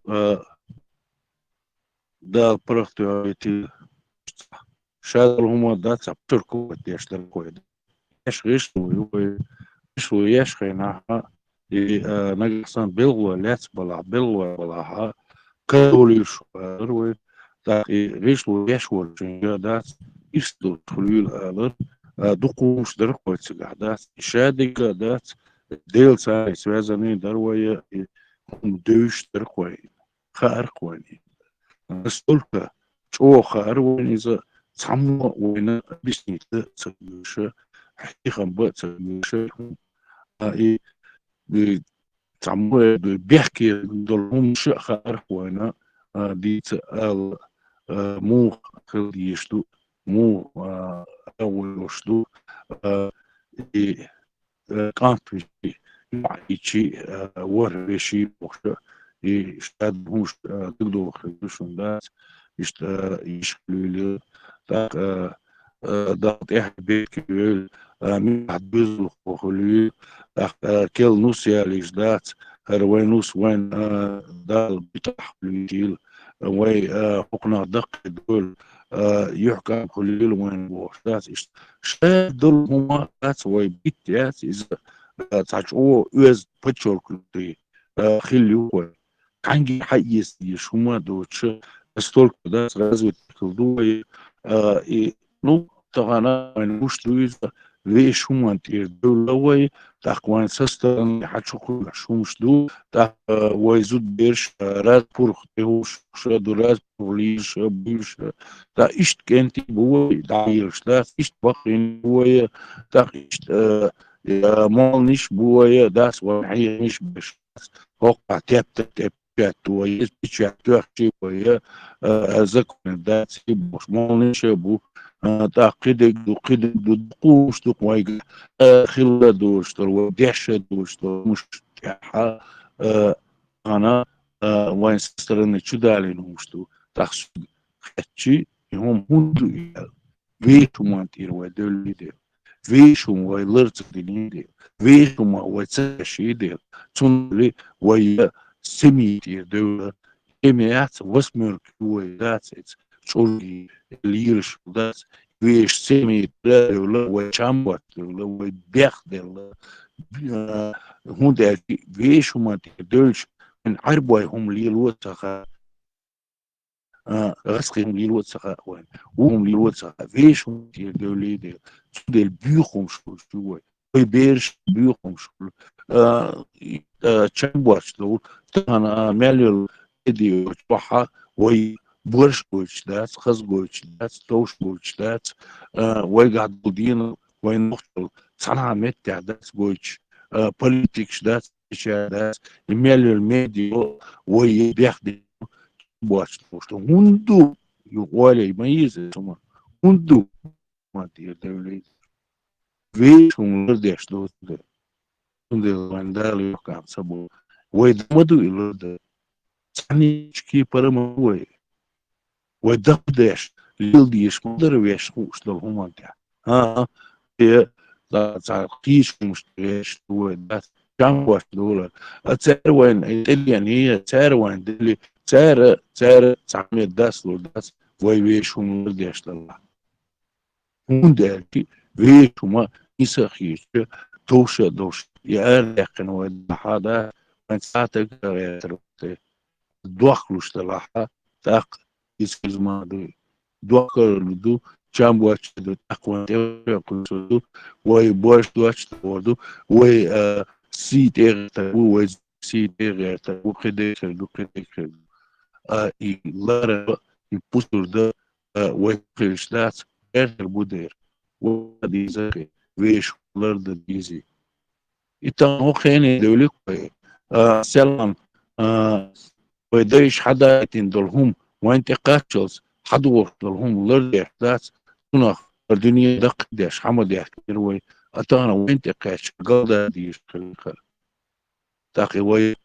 а, Дала паргӀат ваьлла витийла. Ша долу хӀума дац, а, путарка вай деш дара вай. Еш гӀишло ю вай, гӀишло еш хенахь, и, а, нагахь санна белгало лаьцна балахь, белгало балахь, кадолийла шу алара вай, тӀаккха и гӀишло еш волчуьнга дац, ирс долуш хуьлийла алара, а, дукха хӀумаш дара вай цигахь дац, и шадерг а дац, Делаца связанный дара вай, и хӀума девзаш дара вай. Хаар-кх вайна. Настолько чӀогӀа хаар вайна иза, цхьаммо а вайна объяснить ца луьйш, хьехам бан ца луьйш, а и, и цхьаммо а бехке долу хӀумаш а хаар-кх вайна, а, дийца ала, а, муха хила дезаш ду, муха, а, агӀо йолуш ду, а, и э, кӀант вичи, йоӀ йичи, э, ворхӀ веши бохуш, и шадолу хӀумаш, э, дагадогӀуш хир ду шуна дац, иштта, э, йиш хуьлийла, тӀаккха, э, э, Далла тӀаьхье бехке вевлла, э, муьтӀахь доьзалхо хуьлийла, тӀаккха, э, керла нус ялийша дац, хӀара вайн нус вайна, э, Далла муьтӀахь хуьлуьйтийла, вай, э, хӀокхунах даккхий дойла, э, юьхькӀам хуьлийла вайна бохуш дац иштта. Шадолу хӀума дац вай битта яц иза, а, цхьа чӀогӀа оьзда подчеркнутый, а, хилла ю вай. Кхьаьнгге хьаэца дезаш хӀума а доцуш, настолько дац развитый хилла ду вай, а, и, ну, тахана вайн гуш ду иза, вешан хӀуманна тӀера девлла вай, тӀаккха вайн со стороны хьачукхуьлуш хӀумаш ду, тӀаккха вай зудабераш, а, раз пурх тӀехуш, ша ду раз пурх лийша, буьйша, ТӀаккха иштта кӀентий бу вай, дӀаелаш дац, иштта баккхийнаш бу вай, тӀаккха иштта, э, Я молниш бу вай, дац вай хьехамаш беш. ХӀокху тепта тӀе печать вай, печать тоьхчи вай, а, а, закон дац и бохуш. Молниш а бу, а, тӀаккха кхидерг ду, кхидерг ду, дукхуш ду вайга, а, хилла долуш долу, вай деш а долуш долу, муш тӀехьа, а, ана, а, вайн со стороны чу далийна хӀумаш ду, тӀаккха соьга хаьттичи, и хӀума хӀунда ду и аьлла. Вешан хӀуманна тӀера вай девлла дела. Вешан хӀума вай лар ца дина дела. Вешан хӀума вай ца веши дела. Цундела вай я семьи тӀера девлла. Семья яц, васмёрка ю вай дац эца. ЧӀурги лийраш дац. Вешан семьи тӀера девлла, вай чам бац девлла, вай бех делла. А, хӀунда аьлча вешан хӀуманна тӀера девлча, вайн Ӏарбой хӀума лело ца хаьа. А, гӀазкхи хӀума лело ца хаьа вайн. ВукхӀума лело ца хаьа. Вешан хӀума тӀера девлла дела. Цундела буьйху хӀумаш хуьлуш ю вай. Вай бераш буьйху хӀумаш хуьлу. А, и, а, чам боцуш довлу. Тахана, а, мел йолу медиа чохь а вай борш гойтуш дац, хаза гойтуш дац, товш гойтуш дац. А, вайгахь долу дийна вайн нохчалла цхьана а меттехь дац гойтуш. А, политикаш дац, ича дац. И мел йолу медиа вай бех боцуш долуш ду. ХӀунда ду? Ю гӀоле ма йийза хӀума. ХӀунда ду? Ма тӀера девлла. Вешан хӀума лардеш доцу дела. Цундела вайн Дала йохкам ца бу. Вай дан ма ду и лардан. Цхьаннечу кепара ма вай. Вай дан деш, леладеш ма дара вешан хууш долу хӀуманна тӀехь. ХӀан-хӀа, э, цхьа, цхьа кхечу хӀуманаш тӀе вешан вай дац, чам боцуш долу. А цара вайна, э, тӀедеана, э, цара вайна делли, цара, цара цхьа мет дас лур дац, вай вешан хӀума лардеш далахь. ХӀунда аьлча вешан хӀума нийса а хеташ, товш а долуш, и арадаьккхина вай дахьа да, вайн цхьа а стаг а гӀертар ву те. Дохкалуш далахь, тӀаккха иза хӀинца ма дуй. Дохкалур ду, чам боцуш ду, тӀаккха вайн тӀе кхуьйсур ду, вай борш доцуш догӀур ду, вай, а, сий тӀе гӀертар ву, вай сий тӀе гӀертар ву, кхидерг хир ду, кхидерг хир ду. А, и лара, и пусур дан, а, вай хилаш дац, гӀертар бу дера. Вай деза, вешан хӀума лардан дезий. И тахана хӀокху хене девлла вай, а, селхана, а, вай дайша хьадайтина долу хӀума, вайн тӀе кхаччалц хьадохуш долу хӀума лардеш дац, цунах хӀара дуьне даккхийдеш хьа ма деттара вай, а тахана вайн тӀе кхаьчча галда дийша хилла хӀара. ТӀаккха и вай,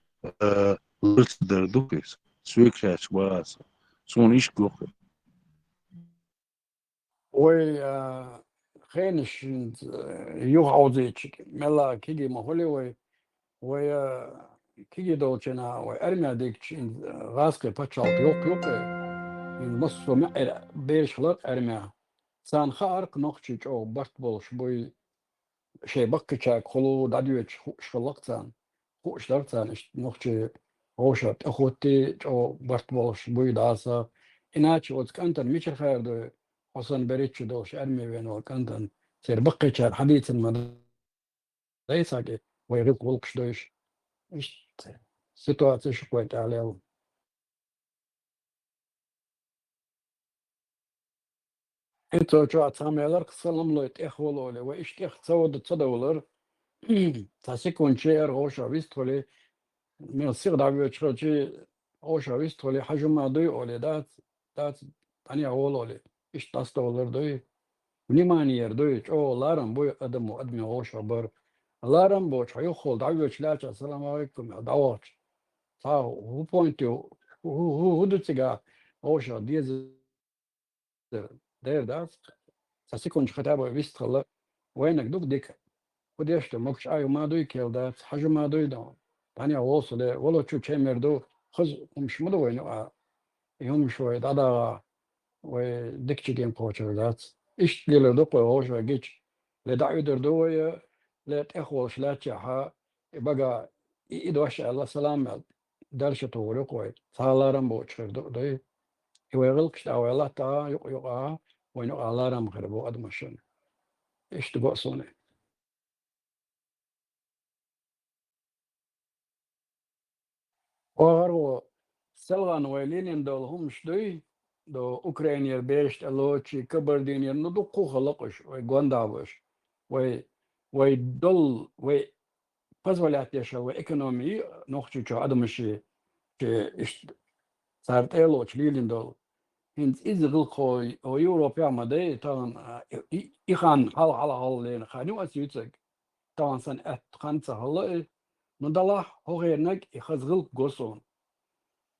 а, лар ца дар ду иза, соьга хаьттича боху аса. Суна иштта гоху. Вай, а, хенаш, а, юха хьовзийча, мелла киги ма хуьлий вай. Вай, а, киги долчу хенахь, вай армия дигча, а, гӀазкхийн пачхьалкх йоккха ю кхе. Хьуна массо а маьӀӀера бераш хилар армия. Царна хаьара-кх нохчий чӀогӀа барт болуш буй, шайн баккхийчаьрга хула дӀадоьдуш хууш хилла-кх царна. Хууш дара царна иштта нохчий вовшах тӀехӀуттий, чӀогӀа барт болуш буй дӀаса. Иначе оцу кӀантана мичара хаьара дуй, хьо санна берхӀитта шо долуш арме вена волу кӀантана? Церан баккхийчара хьадийцина ма дай цхьаъ, вай гӀиллакх-гӀуллакхаш дойш. Иштта ситуаци шу-кх вай тӀехь лелла. ХӀинца чохь цхьа мелар-кх салам лой тӀехвала олий, вай иштта тӀех ца вада ца довлар. Цхьа секунд чу яра вовшах вист хуьлий, мел сиха дӀавоьдуш хилчий, вовшах вист хуьлий, хьажа ма дуй олий, дац, дац, дӀанехь вола олий. Иштта дӀасадовлар дуй. Внимание яр дуй, чӀогӀа ларам буй адамо, адаме вовшах бар. Ларам боцуш, хьо юххехула дӀавоьдуш лаьттача, ассаламу алейкум аьлла, дӀавахча. Цхьа хӀу поинт ю, хӀу, хӀу, хӀу ду цигахь вовшах деза дер дац. Цхьа секунд чу хотя бы вист хилла, вайнаг ду-кх дика. ХӀу деш ду, могуш Ӏайха ма дуй, кхел дац, хьажа ма дуй дан. ДӀанехь волсуле, волчу чемер ду, хаза хӀумаш ма ду вайна юкъахь. И хӀумаш вай дӀадагӀахь, вай дикачу ден кхочур дац. Иштта лелар ду-кх вай вовшах гича. Ле дӀа а уьдур ду вай, ле тӀехволуш лаьттачехь, и бага, и, и дош аьлла, салам аьлла, дарша тухур ю-кх вай. Цхьа ларам боцуш хир ду-кх дуй. И вай гӀиллакхаш тӀехь вай латтахь, юкъ-юкъахь, вайна юкъахь ларам хир бу адамашна. Иштта го суна. Оха гӀо, селхана вай лелийна долу хӀуманаш дуй, до Украинера бераш тӀе лоций, Кабардинера, ну, дуккха а хилла-кх уьш, вай гондахь бу уьш. Вай вай долу, вай позволять деш йолу вай экономи Нохчийчохь адамаши, ши иштта цара тӀелочу лелийна долу. ХӀинца иза гӀиллакхо о Европехь ма дай, тахана, а, и, и, и хан хьал-, хьал-, хьалха лерина хан ю аса юьцург. Тахана санна аьтта хан ца хилла и. Ну, далахь, хӀокхерниг и хаза гӀиллакх го суна.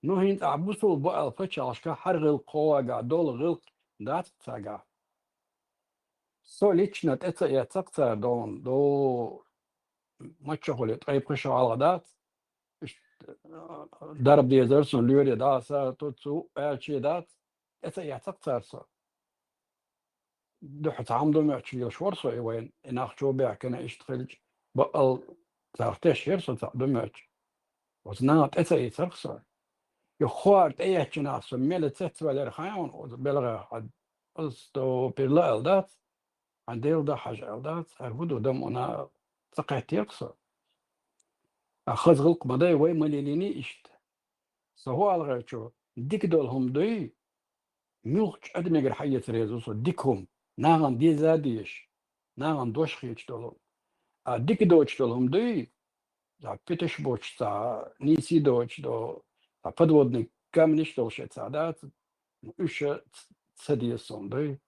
Ну, хӀинца ахь бусулба бу аьлла пачхьалкхашка хӀара гӀиллакх кхо вагахь долу гӀиллакх дац цхьа гахь. Со лично тӀе ца эццахь цара догӀун, до маччахули ткъе пхи шо хьалха дац, иштта, а, дарба дезара сан лоьре дӀаса, ту цу аьлча дац, тӀе ца эццахь цара со. Дуьхьа цхьа хӀума ду моьттуш лелаш вара со и вайн, и нах чу баьхкина иштта хилча, бакъал царах теш яра со цхьаъ ду моьттуш. Оцу наха тӀе ца ийцарх со. И хӀора тӀеэцначу наха со мела цецваьллера хаьий хьуна оцу белхахь, хьан астагӀфируллахӀ аьлла дац, хьан Делан дуьхьа хьажа аьлла дац, хӀара хӀун ду дан ма ца кхеттерх со. А хаза гӀиллакх ма дай, вай ма лелийний иштта. Со хӀун ала гӀерташ ву, дика долу хӀума дуй, муьлххачу адамегара хьаэца реза ву со, дика хӀума, нахана деза а дезаш, нахана дош хеташ долу. А дика доцуш долу хӀума дуй, цхьа питаш боцуш, цхьа нийса доцуш долу, цхьа подводный камнеш долуш цхьа дац, уьш ца, ца деза суна дуй.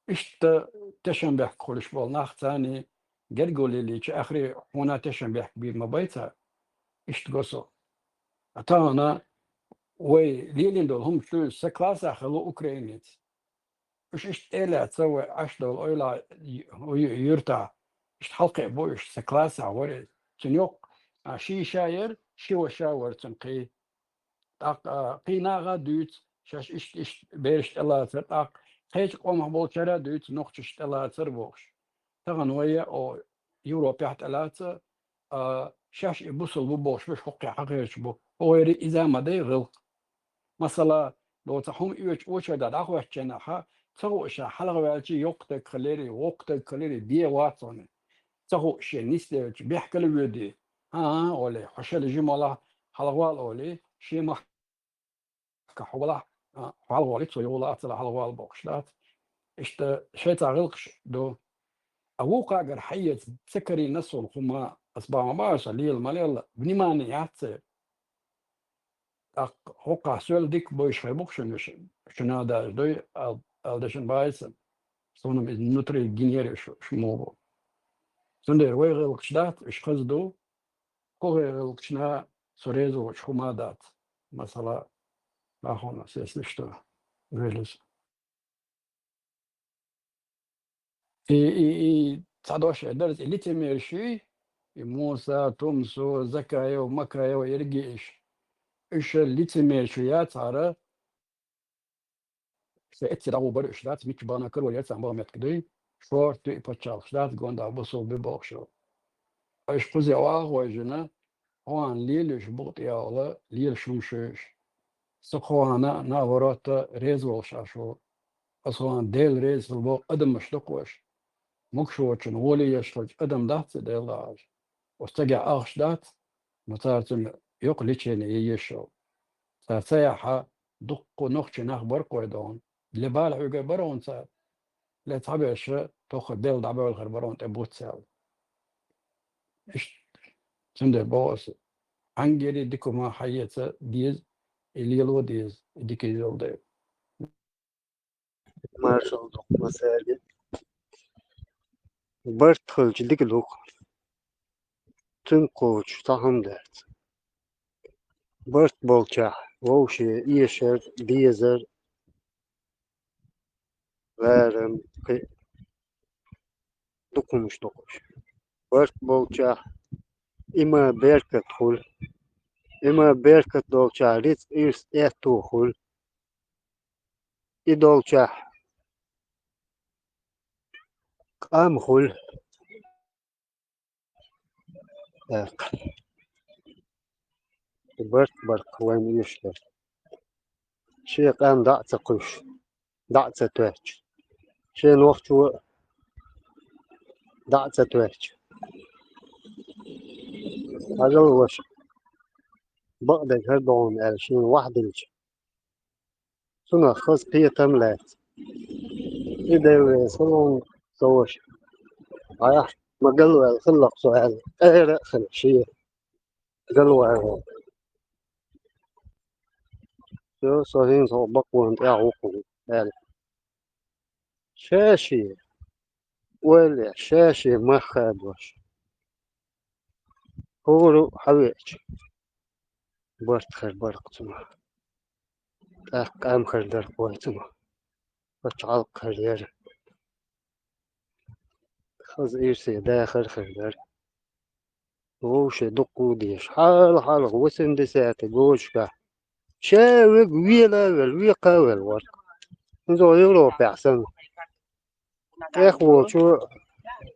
Иштта тешнабехк хуьлуш болу нах царний герга лелийча, ахри хьуна тешнабехк бийр ма бай цара. Иштта го со. А тахана вай лелийна долу хӀума чу дуьйна, сан классехь хилла украинец. Уьш иштта тӀе а лаьцна вай Ӏаш долу ойла ю-, ю-, юьртахь, иштта хьалакхиа бу уьш, сан классехь вара иза. Цуьнан йоккха, а, ши йиша яра, ши ваша вара цуьнан кхин. ТӀаккха, а, кхин наха а дуьйцу, шаьш иштта, иштта бераш тӀелацар, тӀаккха кхечу къомах болчара а дуьйцу, нохчаш тӀелацар бохуш. Тахана вай а, о, Европехь тӀелаца, а, шаьш и бусулба бу бохуш берш хӀокхе хьахерчаш бу. ХӀокхерий иза ма дай гӀиллакх. Масала, доцу хӀума оьцу очередехь дӀахӀоьттинчу хенахь, ца хууш ша хьалхаваьлча йоккха стаг хилира, воккха стаг хилира, бен вац хьуна. Ца хууш шен нисделча бехкала воьдий. ХӀан-хӀа, олий, хьо шел жималахь хьалхавала олий, шен махкахь хьо валахь, а, хьо хьалхавалийта, цо юхавала а ца лахь хьалхавала бохуш дац. Иштта шайн цхьа гӀиллакхаш ду. А вукхагара хьаэца ца карийна суна хӀума, ас бан ма баьхьа, сан лела ма лела, внимание яц церан. ТӀаккха хӀокхахь соьл дика бевзаш хир бу-кх шуна, шу-, шуна а даже дуй, ал-, аьлла дешна баьхьа сан. Суна иза внутри гинера шу, шу муха бу. Цундела вай гӀиллакхаш дац, уьш хаза ду. ХӀокхеран гӀиллакхашна со реза воцуш хӀума а дац. Масала, нахана сесна что, велюс. И, и, и цхьа дош эр дара, и лицемерш юй, и Муса, Тумсо, Закаев, Макаев, Иргиш. Уьш лицемерш ю яцахьара, ша эцци дӀагӀо бара уьш дац, мичча бахана карор яра царна баха меттиг дуй, шорта ю и пачхьалкхаш дац, гонда бусулба бу бохуш. Уьш кхуза ваха вайжина, хьуна лелаш букъа тӀехула, лелаш хӀума шуьйш. Со кхуана, наоборот, реза волуш Ӏаш ву. Аса хьуна Дела реза хила боху адамаш ду-кх уьш. Могуш воцучун воле еш хилча адам дац и Дела дахьаш. Оцу цигахь ахча дац, но цара цунна йоккха лечение е еш йолу. Цара ца яхьа, дуккха нохчий нах бара-кх вай догӀна. Ле бала хьоьгур бара хьуна цара. Ле цхьаберш тоххара Дела дӀабевлла хир бара хьуна тӀе буц аьлла. Иштта, цундела боху аса, Ӏангери дика хӀума хьаэца деза, и лело деза, и дика йолу дела. Маршалла ду-кх массаьрга. Барт хилча дика ду-кх. Цуьнга кхочуш цхьа хӀума дац. Барт болчохь вовше эшар, дезар, варам, кхин дукха хӀумаш ду-кх уьш. Барт болчохь има беркат хуьлу. Има беркат долчохь рицкъ, ирс, аьтту хуьлу. И долчохь къам хуьлу. ТӀаккха. И барт, барт вайна эшар. Шен къам дӀа а ца кхуьйсуш, дӀа а ца тоьттуш. Шен нохчо дӀа а ца тоьттуш. Хьажал, ваша, бакъдерг хӀара догӀна аьлла, шена вахьа дилча. Цунах хаза кхетам лаьцна. И Дела реза хуьлда хьуна, сан ваша. Хьан ахь Ма галваьлла хиллакх со аьлла. Къера а хилла, шен галваьлла. Всё, со хӀинца хьо бакъонан тӀехь ву хьуна аьлла. Ша-шен ойла еш, ша-шен мах хадош. ХӀора а хьавеача, барт хир бара-кх цунах. ТӀаккха къам хир дара-кх вай цунах. Пачхьалкх хир яра. Хаза ирсе дахар хир дара. Вовшийн дукха ву дезаш. Хьалха-хьалха восьмидесятый годашкахь ша вега вела а велла, векха а велла вара-кх. ХӀинца Европехь санна. ТӀехволчо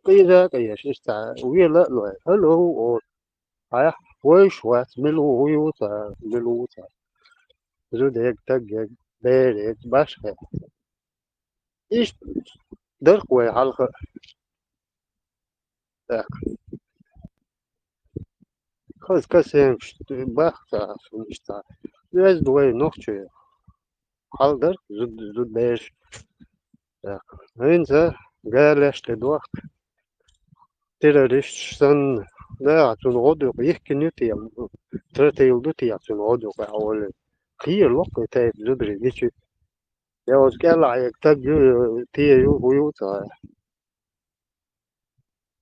къийра а къеша, иштта вела а лой. Хьалов олу. Хьаьхьа, вайша вац, мила ву, хӀун ю цара, мила ву цара. Зуда ега, таг ега, бер ега, башха. Иштта дара-кх вай хьалха а. ТӀаккха. Хаза касенаш бахка ца Ӏаш, иштта. Оьзда вай нохчий хьал дара-кх, зуда, зуда бераш. ТӀаккха. ХӀинца галеш тӀедохку. Террористаш санна, да, цунна гӀо ду-кх, йихкина ю те, тротил ду те, цунна гӀо ду-кх, аьлла. Кхера локкху тайпа зударий гича. Я оцу кӀелахь ега таг ю, те ю, хӀун ю цара.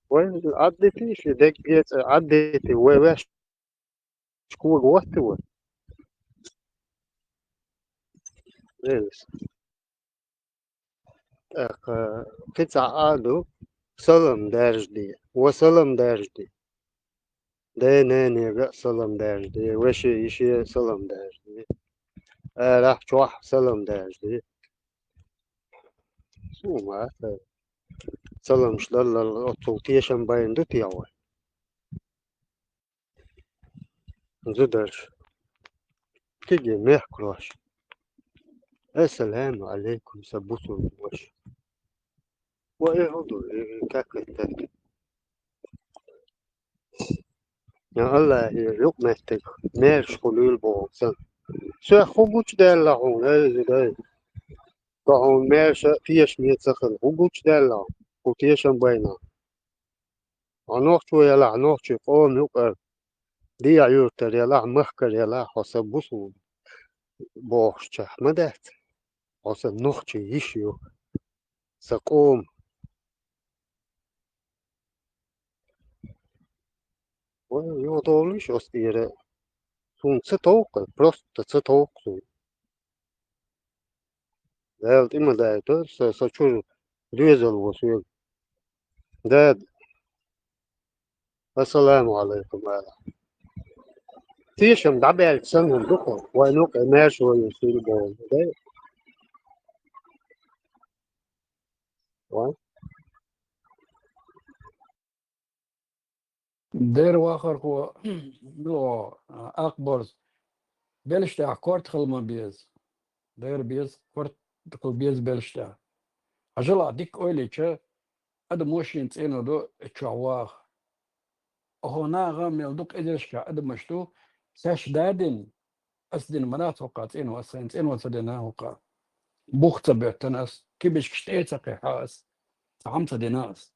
Вай Ӏаддитий ши дегге цӀа, Ӏаддитий, вай ваьш когахӀотта вай. Элис. ТӀаккха кхин цхьа а ду, салам даржаде, ва салам даржаде. Дай-нанега а салам даржаде, веше-йише а салам даржаде. Арахь-чохь а салам даржаде. Суна ма аьлла, саламаш даллал оццул тешам байна ду те вай? Зударш, кегий мехкарош. Ассаламу Ӏалайкум, сан бусулба ваша. Ва и хӀун ду, и как это? Я АллахӀе юкъаметтиг маьрша хуьлийла боху сан. Соьх хӀун гучудаьлла хьуна, ай зуда? Со хьуна маьрша а, тешаме а ца хилла, хӀун гучудаьлла хьуна, хӀун тешам байна? Хьо нохчо ялахь, нохчийн къоман юкъара, дехьа-юьртара ялахь, махкара ялахь, хьо сан бусулба бохучех ма дац. Хьо сан нохчийн йиша ю, сан къоман. Вай, юхадовлийша оцу тӀера. Суна ца товкху, просто ца товкху суна. Дала тӀе ма дайтар, сан, сан чуьра доьзал ву соьга. Дада, ассаламу Ӏалайкум, ала. Тешам дӀабаьлча санна ду-кх, вайн юкъе маьрша вай ю сил боху. Дай? Вай? Дера вахархо, ну, акхбарс, белш тӀехь корта хила ма беза. Дера беза, корта хила беза белш тӀехь. Хьажал, дика ойла йича, адамо шен цӀено ду, и чохь ваха. Оха наха мел ду къизешка адамаш ду, саьш дадина, ас дина ма дац хӀокху цӀено, ас сайн цӀено ца дина хӀокху. Бух ца боьттина ас, кибишкаш тӀе а ца кхихьа ас, цхьа хӀума ца дина ас.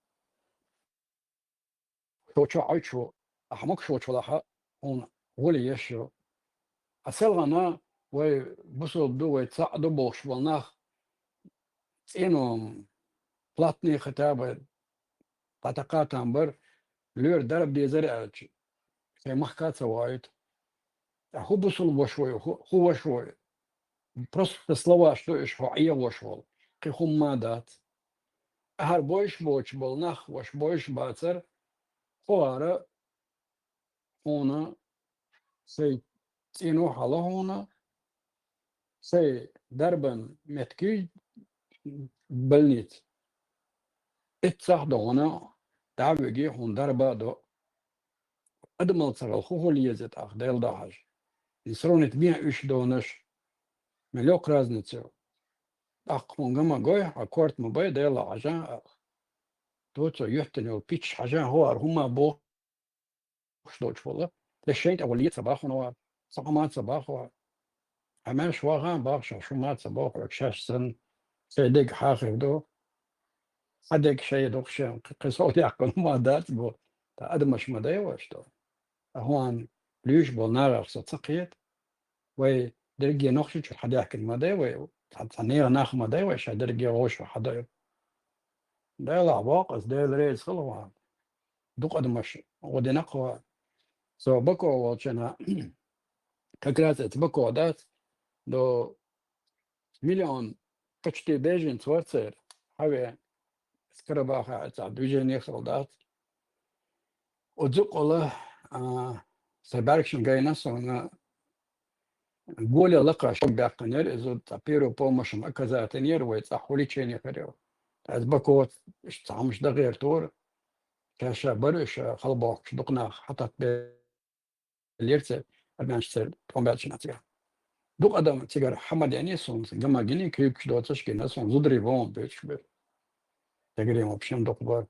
Шо чохь Ӏуьйтуш ву, ахьа могуш волчу лахьа хьуна гӀоли еш ю. Ткъа селхана вай бусулба ду, вай цхьаъ ду бохуш болу нах цӀено платный хотя бы дӀатакха там бар, лоьра дарба дезара аьлча, шайн махка а ца вахуьйту. Ткъа хӀун бусулба ваша ву, хӀун, хӀун ваша ву? Просто словаш ду уьш хьо Ӏехош волу, кхин хӀумма а дац. Ахьара бойуш боцуш болу нах ваша бойуш бацара, кхо хӀара хьуна сайн цӀено хьала хьуна, сайн дарбан меттиг больница. Иццахь догӀуна дӀа а виги хьуна дарба а до. Адамал ца хилла хӀун хуьлу еза тӀаккха, Дела дан хьажа? И сравнить бен уьш донаш, мел йоккха разница ю. ТӀаккха хьуна га ма гой, хьан корта ма бай, Дела хьажа а. Доцо юьттина йолу пичча хьажа, хӀора хӀумма бохуш долчу волу. Деш шайн тӀе вала ца бахуна вара, цхьа хӀума ца баху. Хьан маьрша ваха а бахуш, хӀума ца боху, шаьш санна, сайн дега хьахийна ду. Хьадерг шай дукха шен кхы-, кхы сов дехкан ма дац бо. Та адамаш ма дай ваш то. Ахуан луьйш бол нагах со ца кхет. Вай дерриге нохчи чу хьадехкан ма дай вай. Ца, ца нега нах ма дай вай, ша дерриге гӀош хьадай. Дела бокъас, Дела рейс хала ван. Дукха адамаш гӀо дина кхо. Со Бако волчана, как раз это Бако дац, до миллион почти беженец варцер, хьаве, с Карабаха, это движение хала дац. Удзукъала, а, са бӀаргшин гайна сона, Голе лакхаш баьккхинера, иза цӀа первую помощь оказать йинера вай, цӀа хьуличение хӀарев. Аз Бако иш цхьамаш дагӀер тур, каша бар иша халбохкаш дукха нах хьатат бе-, лерце, армянаш цер тӀом баьлча нацигара. Дукха адам цигара хьамадяни сунца, гамагини, куьйгаш доцаш гина сун, зударий вон бечу бе. Дегрем вообще дукха бар.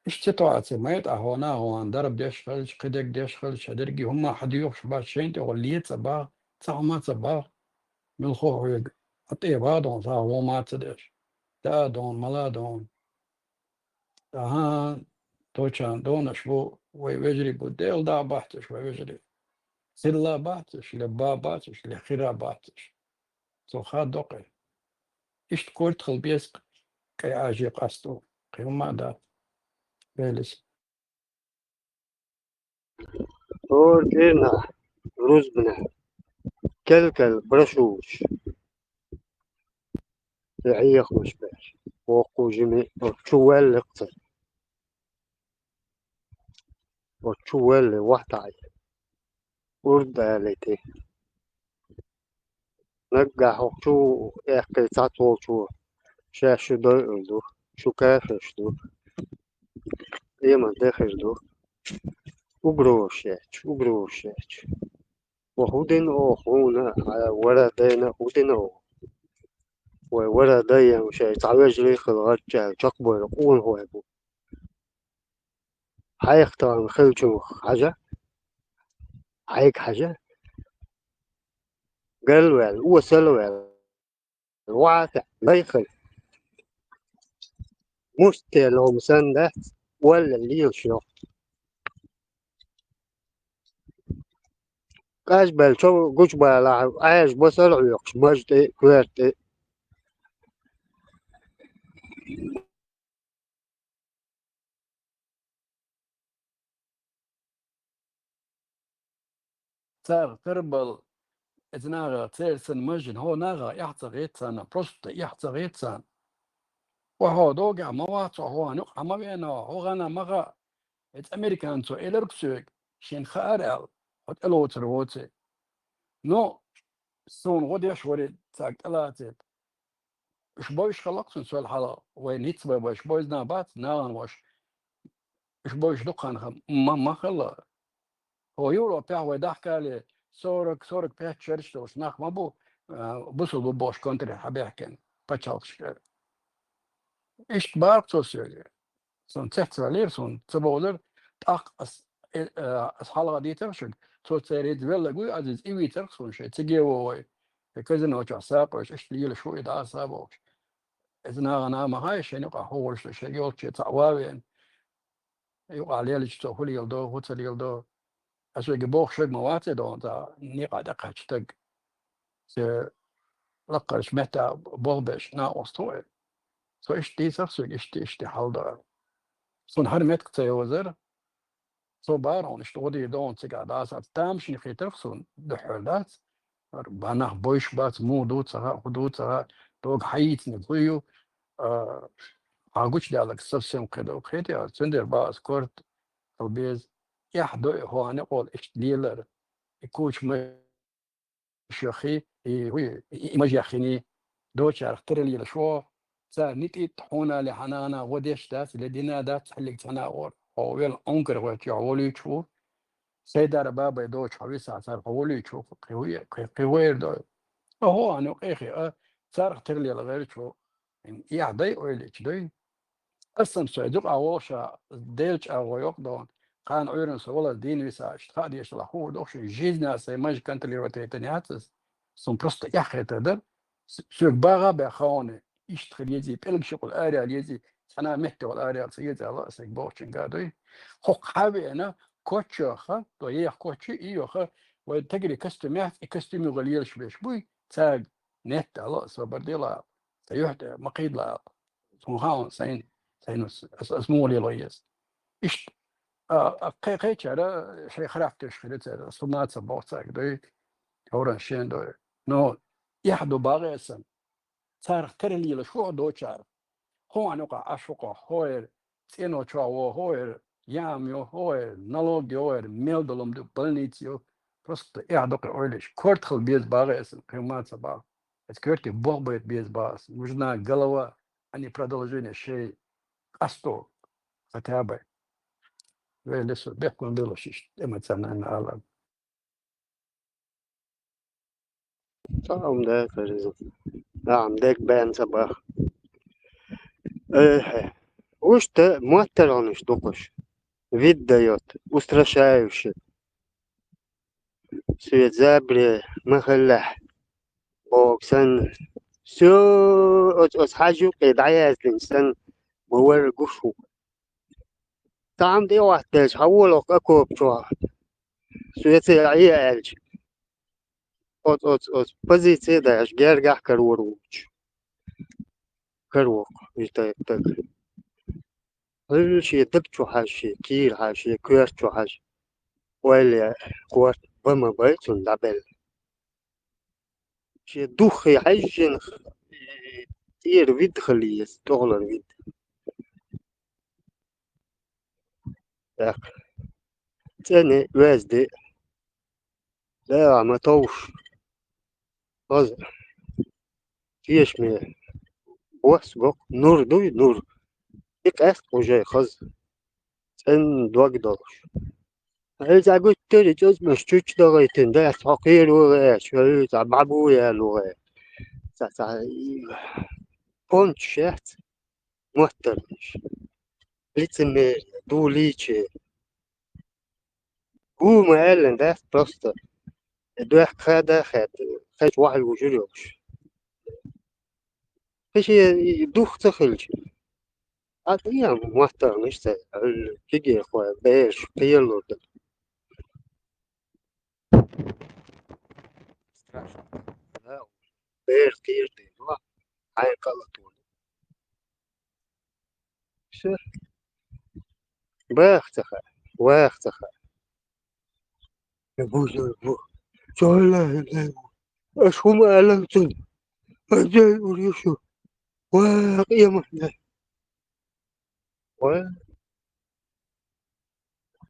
Иш ситуация, ма это, а гьона, гьона, дарба деш хилча, кхидерг деш хилча, дерги хӀума хьадуьйхуш бац, шен тӀе гӀо ле ца багӀа, ца хӀума ца багӀа, милхо хьоьга, а тӀе багӀа дон, ца гӀо ма ца деш. Да дон, мала дон. Аха, точан донаш бу, вай вежарий бу, Дела да бахташ вай вежарий. Силла бахташ, ле ба бахташ, ле хира бахташ. Цо ха докъе. Иштта корта хила беза кхы, кхы ажи къасто, кхы ма да. Белис. Ор кӀирна, рузбна, кел-кел брашуч. Хьехамаш беш. Вокху жими, о, чу велли кхы. О, чу велли, вахтай. Урдалити. Наггахь хӀокху чу эккхий цхьац волчо, шаьш шу дойур ду, шу кафеш ду, къемат де хир ду. Угрозаш ечу, угрозаш ечу. Ва хӀун дина оха хьуна, хьан вара дайна хӀун дина оха? Вай вара дайна шайн цхьа вежарий хила гӀачча чекхбойла къонахой бу. Хьайх тахана хилчунах хьажа, хьайга хьажа, галваьлла, осалваьлла, ваьлла, вайхал. Мустелом санна дац, валла лелаш йоккху. Къажбаьлла чо гучубалахь, Ӏаьржа бо сала Ӏоькхуш, мажа тӀе, коьрта тӀе. Царах тера бала, эца наха церан санна мажина, хьо наха эхь ца гӀеца царна, просто эхь ца гӀеца царна. Ва хьо догахь ма вац, хьо хьуна юкъахь ма вена, хьо гӀана ма гӀа. Эца американцо эларг соьга, шен хаара аьлла, хьо тӀелоцур воций. Но суна гӀо деш вари цаьрга тӀелацийта. Уьш бойуш хала кху суна сол хьала, вай ницца бай бойуш бойзна бац, нагӀан ваша. Уьш бойуш дукха хан ма, ма хала. Хьо Европехь вай дахкале, сорок, сорок пять шераш долуш нах ма бу, а, бусул бу бохуш контри хьабехкина, пачхьалкхашкара. Иштта бара цо соьга. Суна цецваьллера, суна ца бовлар, тӀаккха ас, э, э, ас хьалха дийцар шуьга, цо церан иза веллаг вуй, аз иза и вийцар суна шайн циге вогӀий. Шайн казино чохь сакъош, иштта лелаш ву и дӀа а са бохуш. Иза нагӀана ма хай, шайн юкъахь хӀу волуш ду, шайн йолчу цхьаъ ван веана. Юкъахь лелачу цо хӀу леладо, хӀу ца леладо. Ас вайга боху шуьга ма ваций догӀун цхьа некъа тӀекхаьчча стаг. Се лаккхарчу метта болх беш накъост ву и. Со иштта дийцар соьга, иштта, иштта хьал дар. Суна хӀара метка ца йозар, со бара хьуна иштта гӀо дийр догӀун цигахь дӀасац. Тамашийна хийтарх суна дуьххьара дац. Хьара бан нах бойуш бац, муха ду ца хаьа, хӀу ду ца хаьа, дога хьайийцинарг хӀу ю, а, хьан гучудаьлларг совсем кхидолу кхетий, цундела бан ас корта хила беза. Эхь до и хьо хьан некъол иштта лелар, и куча ма шахи, и, и, и, и мажех хини, дочарах тера лелаш ву, цара нитӀит хьуна али хьан нана гӀо деш дац, ле дина дац, хьаллиг цхьана а гӀора. Хьо вел Ӏункар гӀоьттича, хьо волуьйтуш ву. Сайдара бабай доцу хьо висахь, цара хьо волуьйтуш ву, кхин хӀу е-, кхин, кхин хӀу эр дой. Охьо, а, ну, къехи, а, царах тера лела гӀерташ ву. Эхь дай, ойла йича дай. Ас санна, со и дукъа вогӀуша, Делан чӀагӀо йоккха догӀун. Кхана Ӏуьйранна со валар дийна виса, иштта хаа дешалахь, хӀур дохуш, жизнь а сайн мажа контролировать яйтан яц ас. Суна просто эхь хетар дара. С-, соьга багӀа а баьхна хьуна, иштта хила езий, пӀелгаш юкъал араяла езий, ана метте вала арел ца езала, саг бохчинга дуй. Хохк хавена, кочоха, то ех кочи, и йоха, вай тагри костюмях, и костюми гал елш беш буй, цаг нет ала, освободила, та юхта, макидла, сун хаун, сайн, сайн ус, ас, ас мули ло ес. Иш, а, а, кай, кай чара, шай характер шхире цара, сумаца бохцаг дуй, хоран шен дуй. Но, яхду багасан, царх терелила шух дочар. Хуан ука ашука хоер, цено чуа во хоер, ям ё хоер, налог ё хоер, мел долом ду больницу. Просто я докы ойлиш. Корт хыл без багы эсен, кремация баг. Это корти бог будет без багы. Нужна голова, а не продолжение шеи. Асто, хотя бы. Вели су, бекун было шиш, эмоционально алам. Цаам да, кажется. Да, ам дек бен сабах. Э, уж ты маттер он иш дукуш. Вид даёт, устрашающий. Свет забре, махаллах. Бог сан. Всё, от, от хажу, кай даяздин сан. Бувар гушу. Там де ваттеш, хаволок окоп чуа. Суэце ая эльч. От, от, от, позиция даш, гергах карур уч. Карук, витаектек. Хылши дык чухаши, кир хаши, куэр чухаш. Уэле, куэрт, бама байтун дабел. Чи духи хажин, тир вид хылиес, тоглар вид. Так. Цене везде. Да, ама тоуш. Оз. Киешме. Бос гок. Нур дуй, нур. Ик эст уже хыз. Цен дог долуш. Эй, за гуттери чоз меш чуч догайтин, да, сокир уре, шоюз, а бабу я луре. Ца, ца, и понч шец. Моттарниш. Лицемерие, дуличи. Гу ма эллен, да, просто. Дуэх хада хад, хад вахал вужур ёлш. Хиши дух цахилч. А я моттарниш ца, киге хва, беш, пиелурда. Страшно. Да, беш, кирди, ну, ай калатур. Всё. Бахтаха, вахтаха. Бу, бу. Чола, бу. Ашхум алам тун. Аджай урюшу. Вах, я махна. Ва.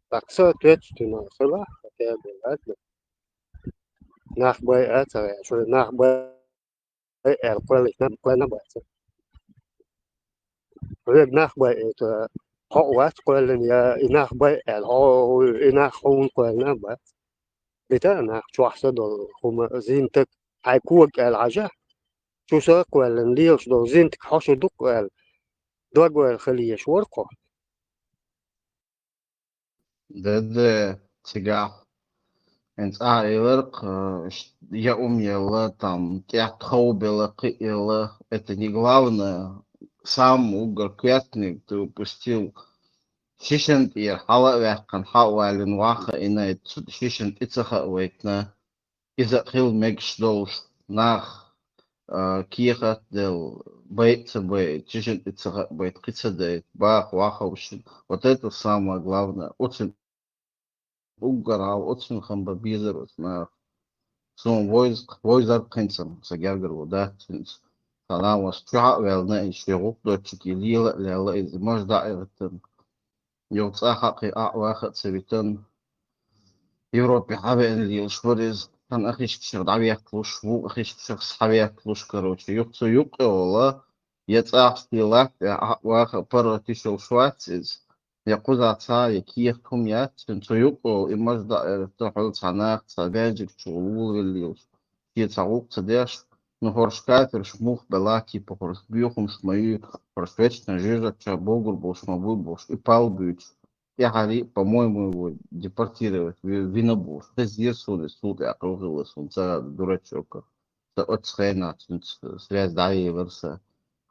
Так, соответственно, хыла, хотя бы, ладно. Нах бай, а, царя, что нах бай. Эр квелли на квелли на бац. Ред нах бай это хо вац квелли я и нах бай эр хо и нах хун квелли на бац. Бита нах чуахса дол хума зинтек хай куак эр хажа. Чуса квелли лилш дол зинтек хошо дук эр. Дог эр хали еш ворко. Деде, цигахь. Эн цӀа а элар-кх, э, ш-, я ум елла, там, тӀехь тхов белла, кхин а елла. Это не главное. Сам уггар коьртаниг ты упустил. Шишан тӀера хьала а ваьккхина, хьа а валина, ваха а йина, это цу шишан тӀе ца хаавайтина. Иза а хила мегаш долуш, нах, а, кехат а делла, байа а ца байа, чижин тӀе ца хаабайта, кхин ца дайта, баха вахавшина. Вот это самое главное. Оцун уггар хьал, оцун хам бан безар оцу наха. Суна войз-, войзар кхинца, сан гергара ву дац хӀинца. Сан нанас чохь а ваьлла, и шен гӀуллакх доцчуьнга и лела а лелла иза, маж дӀа а эртана. Юха цӀа хаьа, кхин а ваха а ца витан, Европе хьавеана лелаш вара иза. Сан а хишкашах дӀаветталуш, вукху а хишкашах схьаветталуш, короче, юха цу юккъе а волу, я цӀахь стий латта, я а ваха а паргӀат йиш йолуш вац иза, я кхузахь цхьа а, я кехат хӀума яц, цуьнан цу юккъе а волу, и маж дӀа а эртан, хьуьлла цхьа нах, цхьа баьжиг чу волу вулавелла лелаш. Шен цхьа гӀуллакх ца деш, ну, хӀорш кафирш муха бела, типа, хӀорш боьхамаш ма ю, хӀорш вечно жижиг чохь богур болуш ма буй бохуш, и пал буьйцуш, тӀаьхьарий а, по-моему, его депортировать ви-, вина бохуш, хезира суна иза, цул тӀаьхьа кхин хилла суна ца дурачоккара. Сан оццу хенахь цуьнца связь дӀаелира сан.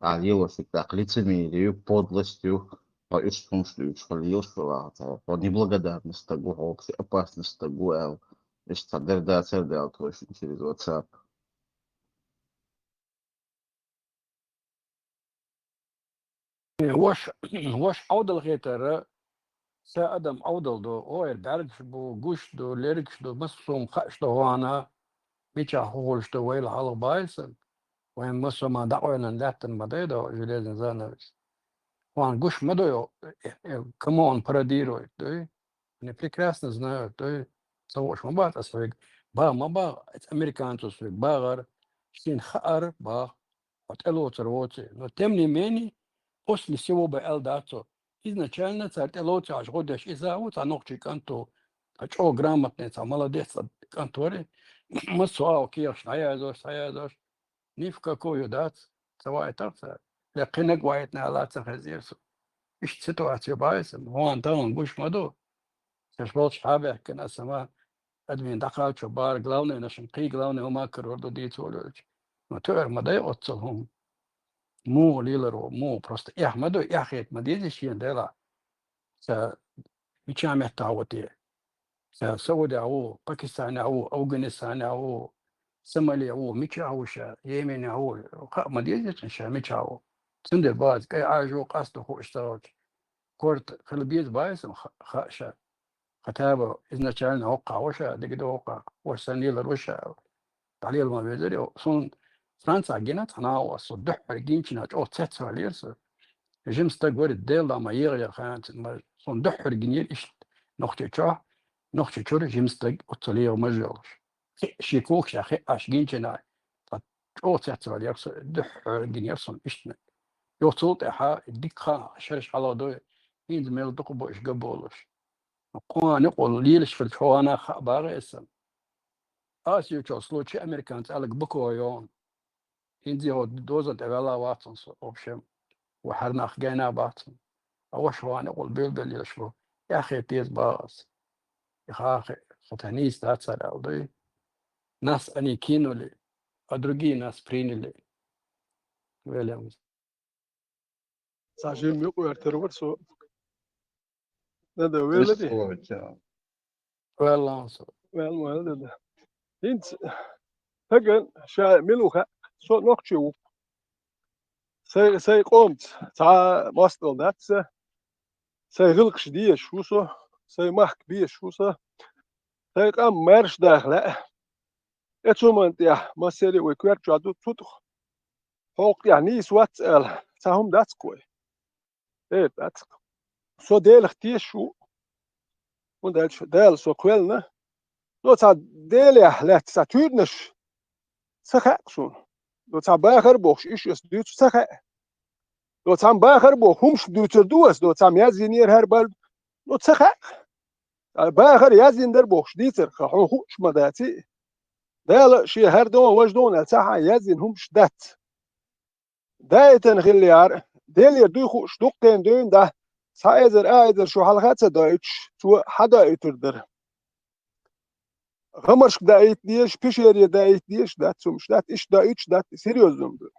Ӏа лелош ю тӀаккха лицемерие ю, подлость ю, хьо иштта хӀумаш дуьйцуш хьо лелаш ву ваха цара, хьо неблагодарный стаг ву, хьо вообще опасный стаг ву аьлла, иштта цхьа дара дацара даьлла тхойшинна через WhatsApp. Вош, вош Ӏовдал хетара, са адам Ӏовдал ду, ойр бӀаргаш бу, гуш ду, лергаш ду, массо хӀума хууш ду хьона, мичахь хӀу хуьлуш ду вайла хьалха баьлсан, вайн массо ма дӀакъойлан лаьттан ма дайдо железный занавес. Хьона гуш ма ду йо, э, э, кому он пародирует, дуй? Они прекрасно знают, дуй? Ца вуш ма бац ас хьоьга. Ба ма ба, американцо соьга багӀар, шен хаьар ба, хьо тӀелоцар воций. Но тем не менее, после всего ба аьлла дац цо. Изначально цара тӀелоцаш гӀо деш иза а ву, цхьа нохчий кӀант ву, цхьа чӀогӀа грамотный, цхьа молодец, цхьа кӀант вари. Массо а кехаш дӀаяздеш, дӀаяздеш. Ни в какую дац, ца вайтар цара. Ле кхинаг вайтина ала ца хезира со. Иштта ситуация баьлсан, ван тахана гуш ма ду. Цаш болчу хьабехкина аса ма, админ дӀакхачо бара, главное, нашин кхий главное, хӀума карор ду дийца волуьлча. Но тоьар ма дай оццул хӀума. Муха лелар ву, муха просто эхь ма ду, эхь хета ма деза шена делахь. Ца мича меттахь ву те? Ца Саудехь ву, Пакистанехь ву, Афганистанехь ву, Сомалехь ву, мичахь ву ша, Йеменехь ву, хаа ма деза ша мичахь ву. Цундела база кӀай Ӏажо къасто хууш ца хилча. Корта хила беза баьлсан ха-, хаа ша. Хатаба изначально хӀоккхахь ву ша, дика ду хӀоккхахь, ваш санна лелар ву ша. ДӀалела ма везара, суна Францехь гина цхьа нах ву, со дуьххьара гинчу нах чӀогӀа цецваьллера со. Жима стаг вара, Делан ма егӀа яха ханца, ма суна дуьххьара гинера иштта Нохчийчохь, Нохчийчуьра жима стаг оццул егӀа маж йолуш. Хи-, шен когаш а хи-, аш гинчу нах, ткъа чӀогӀа цецваьллера со, дуьххьара гинера суна иштта. Йо, цул тӀаьхьа дика хан шераш хьалха дой, хӀинца мел дукха бу уьш ган болуш. Кхана юкъа лелаш хилча хьо ванах хаа багӀа эсан. Ас ю чо случай американца аьлларг бакъо йо. ХӀинца хӀо дозан тӀе ваьлла вацун со, в общем, ва хьар нах гайна бацун. А ваша ван юкъа билбеллаш бу. Яхе теза багӀа ас. И хахе, хата нийса дац цара аьлла дуй. Нас они кинули, а другие нас приняли. Велем. Цхьа жимма юкъа вертар вара со. Да-да, велади? Валлахьа со. Валла, валла, да-да. ХӀинца стагана ша мила ву хаьа, со нохчи ву. Сай, сай къомца цхьа мостагӀа дац сан. Сай гӀиллакхаш дезаш ву со, сай махка безаш ву со. Сай къам маьрша даха лаьа. Э, цу ман тӀехь, массери а вай коьрта чохь ду цу тӀехь. Хьокху тӀехь нийса вац аьлла, цхьа хӀума дац-кх вай? Э, дац-кх. Со Делах тешаш ву. ХӀунда аьлча Дала со кхоьллина. Со цхьа Делехь лаьцна цхьа туьйранаш ца хаьа-кх суна. Со цхьа бахар а бохуш, уьш аса дуьйцуш ца хаьа. Со цхьамма бахар а боху хӀумаш дуьйцур ду аса, со цхьамма яздинера хӀара бар, со ца хаьа. Ткъа бахар яздина дара бохуш дийцар-кх хьуна хууш ма даций. Дала шен хӀара догӀу, важа догӀу аьлла цхьа хьан яздина хӀумаш дац. Даийтина хиллехьара, Делера дуй хууш, дуккха хенахь дуьйна дӀа, цхьа эзар, а эзар шо хьалха а ца доуьйтуш, цо хьадоуьйтур дара. ГӀамаршка даийта дезаш, пещере даийта дезаш дац хӀумаш дац, иштта доуьйтуш дац, серьёзно ду.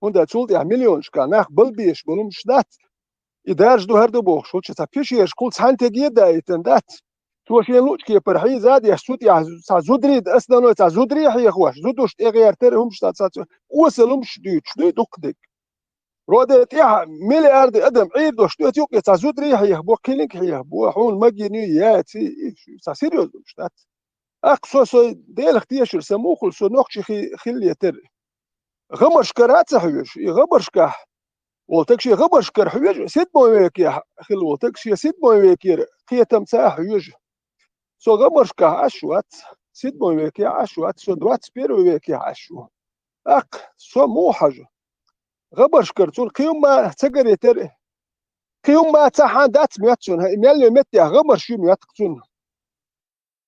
ХӀунда аьлча цул тӀехь миллионашкахь нах бала безаш болу хӀумаш дац. И даржа ду, хӀара ду бохуш, хӀунда аьлча цхьа пещерашкахула цхьаьнатеге а даийтина дац. Цо шен луъучу кепара хьийза а деш, цу тӀехь цхьа зударий, основной цхьа зударий а хьехош, зударшна тӀегӀертар а хӀумаш дац, цхьа цу осал хӀумаш дуьйцуш дуй дуккха дерг. Роде тӀехь миллиарды адам Ӏийр долуш ду, цу юкъе цхьа зударий а хьехабо, кхиниг а хьехабо, хьуна магийна ю, яций, и цхьа серьёзно хӀумаш дац. ТӀаккха со, со Делах тешар сан муха хуьлу, со нохчи хи-, хилла летара. ГӀамаршкара а ца хьоьжуш, и гӀамаршкахь волу стаг шен гӀамаршкара хьоьжу, седьмой векехь хилла волу стаг шен седьмой векера кхетамца а хьоьжу. Со гӀамаршкахь Ӏаш вац, седьмой векехь Ӏаш вац, со двадцать первый векехь Ӏаш ву. ТӀаккха со муха хьажу? ГӀамаршкара цунна кхин хӀумма ца гарийтара, кхин хӀумма цхьа хьан дац моьтту цунна, хӀай, мел йолу меттехь гӀамарш ю моьтту-кх цунна.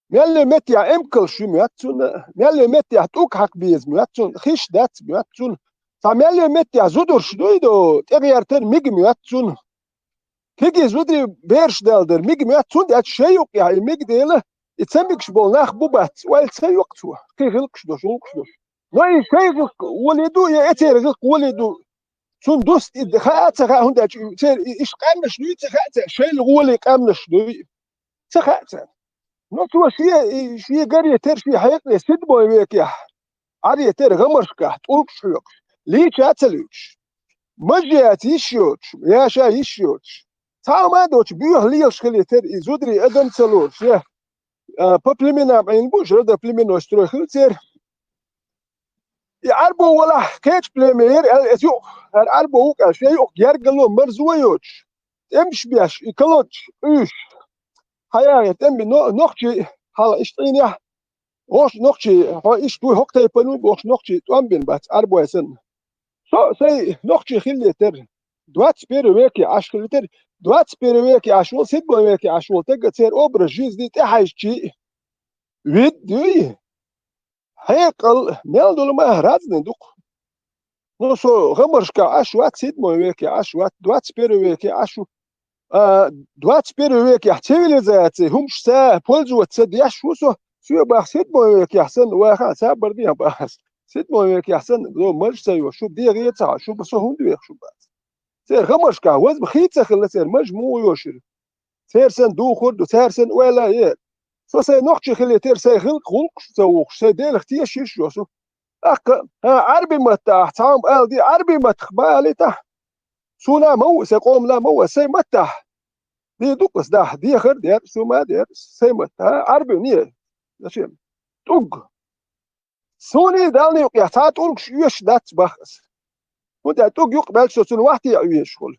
Мел йолу меттехь эмкалш ю моьтту цунна, мел йолу меттехь тӀулг хьакха беза моьтту цунна, хиш дац моьтту цунна. Цхьа мел йолу меттехь зударш дуй до, тӀегӀертар мига моьтту цунна. Кегий зударий бераш даьлла-дара мига моьтту, цундела аьлча шайн юккъехь и мига дела, и ца мигаш болу нах бу бац, ойла ца йо-кх цо, кхин гӀиллакхаш долуш, гӀуллакхаш долуш. Но и шайн гӀиллакх волий ду, я эцеран гӀиллакх волий ду, Цунна дуста и хаа а ца хаьа, хӀунда аьлча церан и, иштта къаьмнаш дуй, ца хаьа царна, шоайла гӀоле къаьмнаш дуй, ца хаьа царна. Но цо шен, и, шен гаре тера шен хьекъале седьмой векехь, Ӏаре тера гӀамаршкахь, тӀулгаш хьоькхуш, лийча а ца луьйтуш, маж яц йиш йоцуш, яша йиш йоцуш, цхьа а ма доцуш, боьха лелаш хилла тера и зударий адам ца лоруш, я, а, по племенам Ӏийна бу уьш, родоплеменной строй хилла церан. И Ӏарбо валахь, кхечу племя яра аьлла, эца юкъ, хӀара Ӏарбо ву-кх аьлла, шен юкъ гергарло, марзо йоцуш, тӀемаш беш, и колодаш, уьш, хьаяхье тӀем бина но-, нохчий, хьала иштта Ӏийнехь, вовшах нохчий, хьо иштта вуй, хӀокху тайпана ву бохуш, нохчий тӀом бина бац, Ӏарбой санна. Со а сайн нохчий хилла тера, двадцать первый веке Ӏаш хилла тера, двадцать первый веке Ӏаш волу, седьмой веке Ӏаш волу стаг а, церан образ жизни тӀехьаьжча а, вид дуй. Хьекъал мел долу ма разный ду-кх. Ну, со гӀамаршкахь Ӏаш вац, седьмой веке Ӏаш вац, двадцать первый веке Ӏаш ву. А, двадцать первый векехь цивилизаци хӀумашца пользоваться деш ву со, соьга бах, седьмой векехь санна вахахь, цхьабарна дехьа бах ас. Седьмой векехь санна, ло, маж ца йо, шу дегӀе ца хьа, шу ба со хӀунда веха шу бац. Церан гӀамаршкахь вазба хи ца хилла, церан маж муха йошира. Церан санна духур ду, церан санна ойла а е. Со сайн нохчий хилла тера, сайн гӀиллакх-гӀуллакхаш ца вухуш, сайн Делах тешаш йиш йо со. ТӀаккха, хӀа, Ӏарби маттахь цхьамма ала де, Ӏарби маттах ма алийтахь. Суна а ма ву, сайн къомана а ма ву, сайн маттахь. Де ду-кх ас дахь, дехар а дер, су ма дер, сайн маттахь, Ӏарби не. Зачем? ТӀулг. Суна а Далла юкъехь цхьа тӀулгаш оьшуш дац бах ас. ХӀунда аьлча тӀулг юкъа баьлча со цунна вахтеа везаш хуьлу.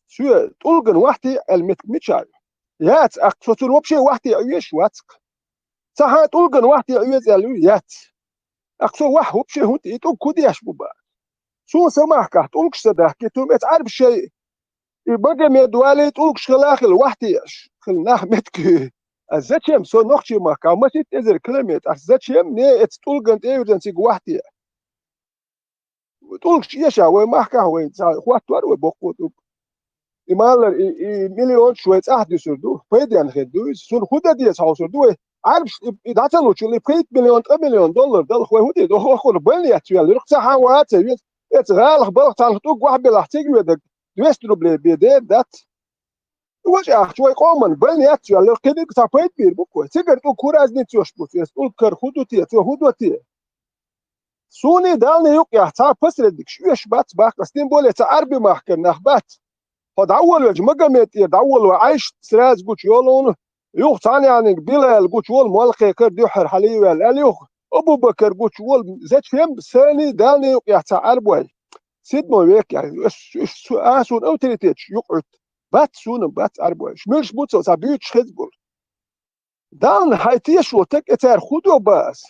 Соьга тӀулгана вахтеа аьлла меттиг мичахь ю? Яц, тӀаккха со цунна вообще вахтеа везаш вац-кх. Цхьа хьан тӀулгана вахтеа веза аьлла ю? Яц. ТӀаккха со вахь вообще хӀунда, и тӀулг хӀун деш бу бах? Суна сан махкахь тӀулгаш ца дахкийта, хӀума эца Ӏарбаш шайн и Магомед валий тӀулгаш хила а хила, вахтеаш хила нах меттиг ю. А зачем со нохчий махкахь масийтта эзар километр, ас зачем не эца тӀулгана тӀе а вирзина цига вахтеа? ТӀулгаш эша вай махкахь, вай цхьа хӀоттор вай боккха тӀулг. И малар, и, и миллионаш вай цӀахь дуьсур ду, пайденна хир ду иза. Цунна хӀун дан деза хьовсур ду вай? Ӏарбаш и, и дӀа ца лучул, и пхийтта миллион, ткъа миллион доллар дала, вай хӀун де, дохо-, охура больницаца вел, юха цхьа хьан вац а веза. Эца гӀалах балха цхьанах тӀулг вахь белахь, цига ведаг двести рублей бен дер дац. Важа ахча вай къоман больницаца вел, кхидиг цхьа пайда бийр бу-кх вай. Цигара тӀулг хӀун разница йош бу, эца тӀулг кара хӀун ду те, цо хӀун до те? Суна а Далла юкъехь цхьа посредникаш оьшуш бац бах ас, тем более цхьа Ӏарби махкара нах бац. Хьо дӀаволавелча, Магомед тӀера дӀаволавелча, Ӏайшат сразу гучу йолу хьуна, юха цхьаьнаниг Билал гучу волу молла кхекара дуьххьара хьалийваьлла, аьлла юха Абу-Бакар гучу волу, зачем суна а Далла юкъехь цхьа Ӏарбой? Седьмой векехь, ас, ас, ас, а суна авторитеташ юкъа Ӏуьтту. Бац суна, бац Ӏарбой. Муьлш бу цо, цхьа буьйцуш хеза болу. Далла хьайн тешо таг, и цара хӀун до бах ас?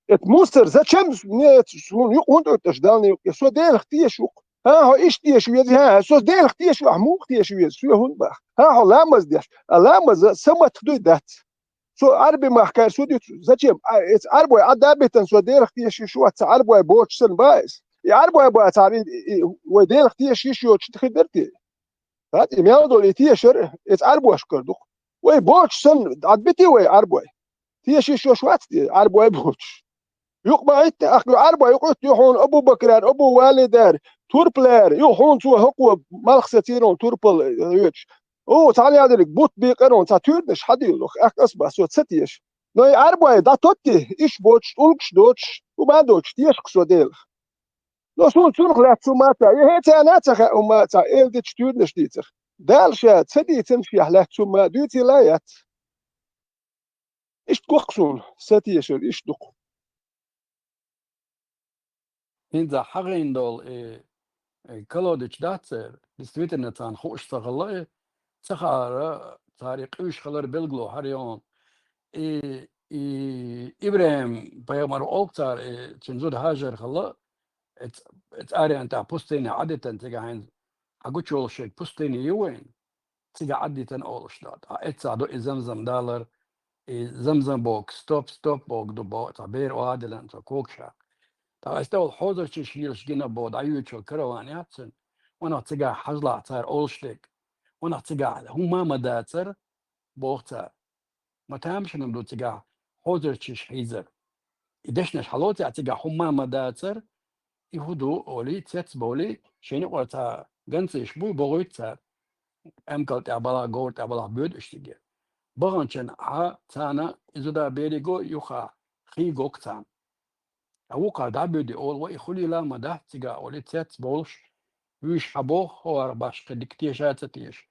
Эт мусор, зачем мне эт, суна юкъа хӀунда оьтташ Далла юкъа? Со Делах теша ву-кх. ХӀан, хьо иштта теша веза, хӀан, со Делах теша ву, ахь муха теша веза, соьга хӀунда бах? ХӀан, хьо ламаз деш, а ламаза сан маттах дуй дац? Со Ӏарби махкара со дуьйцу, зачем? А, эца Ӏарбой Ӏадда а битана, со Делах теша йиш вац, ца Ӏарбой боцуш санна бах ас. И Ӏарбой бацахьара, и, и, вай Делах теша йиш йоцуш хир дара те? ХӀаъ, и мел долу и тешар, эца Ӏарбошкара ду-кх. Вай боцуш санна, дӀадбити вай Ӏарбой? Теша йиш йош вац те, Ӏарбой боцуш? Юкъа ма Ӏитта, ахь Ӏарбой юкъа Ӏуьтту, ю хьуна Абу-Бакрара, Абу Валидара, турпалара, ю хьуна цо хӀокхо малх сацийра хьуна турпал, э, хьоьцуш. О, цхьана яа дерг бутт бекъара хьуна, цхьа туьйранаш хьадийла, ахь ас бах, со ца теша. Но и Ӏарбой дӀатотти, иш боцуш, тӀулгаш доцуш, хӀума доцуш, теша-кх со Делах. Но суна цунах лаьцна хӀума а ца, я хӀе царна а ца хаьа хӀума а ца, эладиташ туьйранаш дийцарх. Дала ша ца дийцина шех лаьцна хӀума а дуьйцийла а яц. Иштта гохку суна, сан тешар иштта ду-кх. ХӀинца хьахийна долу и, и колодочь дац церан, действительно, царна хууш ца хилла и, ца хаара, цара и къуьйсуш хилар билгало хьара йогӀун. И, и ИбрахӀим пайхамар олу цара, и цуьнан зуда Хьажар хилла, эц-, эц аренан тӀехь пустыне Ӏадитан цигахь хьайна, хьан гучуволуш шайга пустыне ю вайна? Цигахь Ӏадитан олуш ду. Ткъа эццахь ду и Замзам далар, и Замзам боху, стоп, стоп боху ду, боху, цхьа бер охьадиллина цо когашах. Ткъа аса тӀехула хьозарчаш йилаш гина боху, дӀаюьйцуш караван яц цуьнан. Ванах цигахь хьажалахь цара олуш дерг. Ванах цигахь хӀумма а ма дацара, боху цара. Ма тамашийна ду цигахь хьозарчаш хьийзар. И дешнаш хьалоцехь цигахь хӀумма а ма дацара, и хӀу ду олий, цецбовлий, шен юкъара цхьа ганцаш буй, богӀуьйту цара. Эмкал тӀехь балахь, говр тӀехь балахь боьду уьш цига. Баханчун хьа царна и зуда бериго юха хий гок царна. А вукхара дӀабуьди олу, ва и хуьлийла ма дац цига олий, цецбовлуш, вуьйш хьан боху, хӀора башха дика теша а ца теша.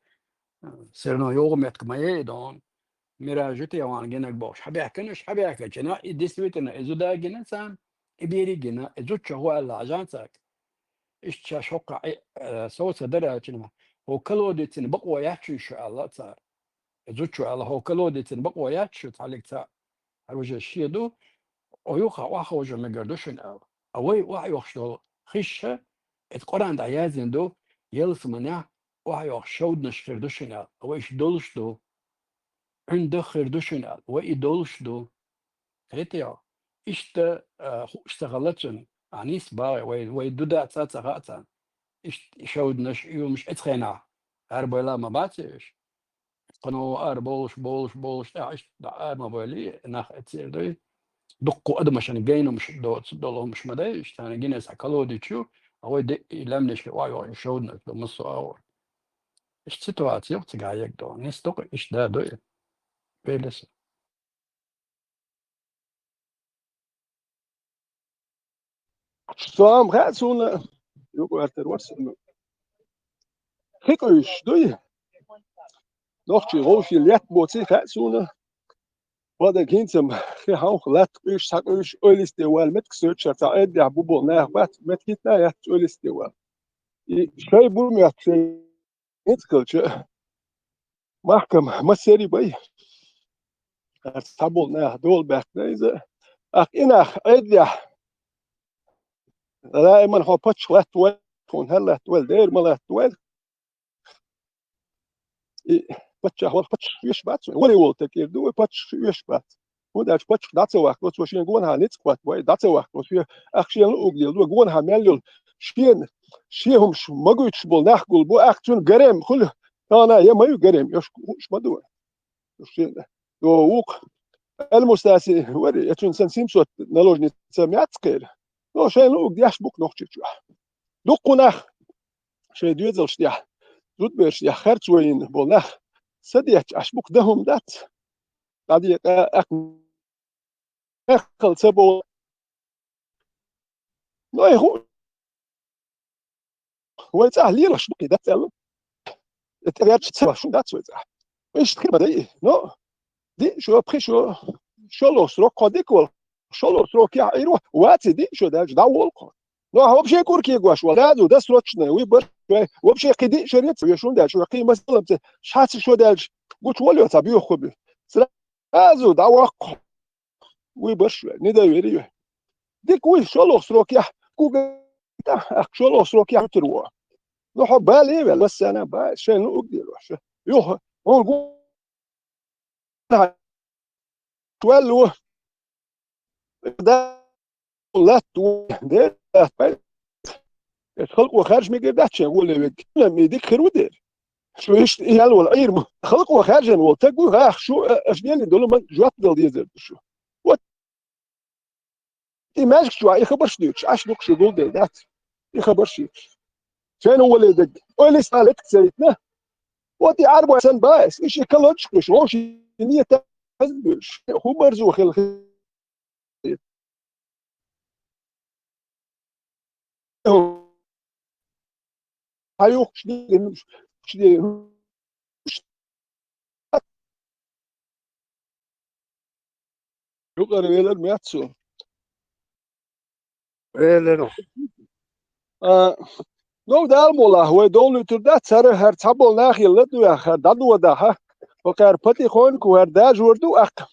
Все равно йогӀу меттиг ма яй и дон. Мираж ю те ван гинарг бохуш. Хьабаьхкина уьш, хьабаьхкинчина, и действительно, и зуда гина царна, и бериг гина, и зудчо хӀу аьлла хьажа цаьрга. Иштта ша шоккха, э, э, совца дара аьлча, хӀу колодецан бакъо яц шу аьлла цара. И зудчо аьлла, хӀу колодецан бакъо яц шу, цхьаллиг ца хьарважа шен ду, о юха охьаховжа мегар ду шуна аьлла. А вай охьайохуш долу хиш ша, иза Къуръан тӀехь яздина ду, ялсаманехь охьайохуш шовданаш хир ду шуна аьлла. А вай иштта долуш ду. Ӏуьнда хир ду шуна аьлла. Вай и долуш ду. Хетий хьо? Иштта, а, хууш ца хилла цунна. Ахьа нийса бахьа вай, вай ду дац а ца хаьа царна. Иштта и шовданаш, и юмаш эцхенахь. Ара байла ма бац уьш. Кхано ара болуш, болуш, болуш, тӀаьхьа иштта ара ма бойли, нах эццера дуй. Дуккха адамашна гайнумаш доцу, долу хӀумаш ма дай, иштта гина сан колодец ю, а вай де, и лаьмнашка охьайохуш шовданаш ду, массо а агӀор. Иштта ситуация ю цига хьаегадо. Нийса ду-кх, иштта да ду и. Веласа. Со ам хаьа суна, юкъа ваьртар вара суна. Хи къуьйсуш дуй? Нохчий вовшийн летта боций хаьа суна. Вадаг хӀинца-м хи хьовха латта къуьйсуш, схьа къуьйсуш, ойлисте вала меттиг соьцуш, цхьа айдехь бу болу нах бац, меттиг хӀитта а яц ойлисте вала. И шай бу моьтту шай ницкъалча, махкам массери бай. Цхьаболу нах дола баьхкина иза. Ахь и нах Ӏеддехь, даиман хьо паччахь латтавойла, тхуна хӀара латтавойла, дера ма латтавойла. И паччахь вала, паччахь веш бац вай. Вале волу текӀир ду вай, паччахь веш бац. ХӀунда аьлча паччахь дӀа ца ваккхалц, вай шен гонахьа ницкъ хӀоттавой, дӀа ца ваккхалц, вай, ахь шен луъуг лелабо, гонахьа мел йолу, шен, шен хӀумаш ма гуьйтуш болу нах гулбо, ахь цуьнан гарем хуьлу, тахана я ма ю гарем, йош хууш ма ду вай. Шен, йо, вукху Аль-Мустаси вари, я цуьнан сан семьсот наложница меца кхера. Йо, шайн луъуг деш бу-кх Нохчийчохь. Дуккха нах шайн доьзалш тӀехь, зудберш тӀехь харц вайна болу нах са детташ Ӏаш бу-кх, дан хӀума дац. ДӀадекъа, ахь мехала ца бо. Ну, ай хӀу, вай цӀахь лелаш бу-кх и дац аьлла. ТӀегӀерча ца ваш дац вай цӀахь. Иштта хир ма дай. Но, диъ шо, пхи шо, шолгӀа срок кхо дика волу. ШолгӀа срок яхь Ӏийро, ваций диъ шо даьлча, дӀаволу кхо. Но ахь вообще кӀур кегош вала, сразу досрочно, вуй барш вай, вообще кхин диъ шо рецвеш, хӀунда аьлча вай кхин масалам ца, шаьца шо даьлча, гучуволло цхьа боьха хӀу бу. Сразу дӀаваккха. Вуй барш вай, не доверие вай. Дика вуй, шолгӀа срок яхь, куга, ахь шолгӀа срок яхь вуьтур ву. Ну, хьо бале вел, массарна а ба, шайн луъуг дела ваша. Юха, хьуна гу-, ваьлла ву. Да, латта ву, де, латта. Эс халкъо хаьржа мегар дац шен гӀоле вег. Ми дика хир ву дера. Шу иштта и ял волу Ӏийр ма. Халкъо хаьржина волу таг ву, гӀах шу, а, аша генна долу ма жоп дала дезар ду шу. Вот. И маьжгаш чохь и хабарш дуьйцуш, Ӏаш дукха шу гулдер дац. И хабарш юьйцуш. Шайна гӀоле дерг. Ойла иштта летта ца йитна. Вот и Ӏарбой сан баьс, и ши калочкуш, вовши ниета хазбуьлш. ХӀу барзо хила. Хьаюхуш дерг, юкъара велар меца цо. Велар. А, ну, Дала мукъ лахь, вай довлуьйтур дац, хӀара, хӀара цхьаболу нах елла ду яхара, дӀадодахьа. Хьо кхара патихоньку хӀара дажор ду аккха.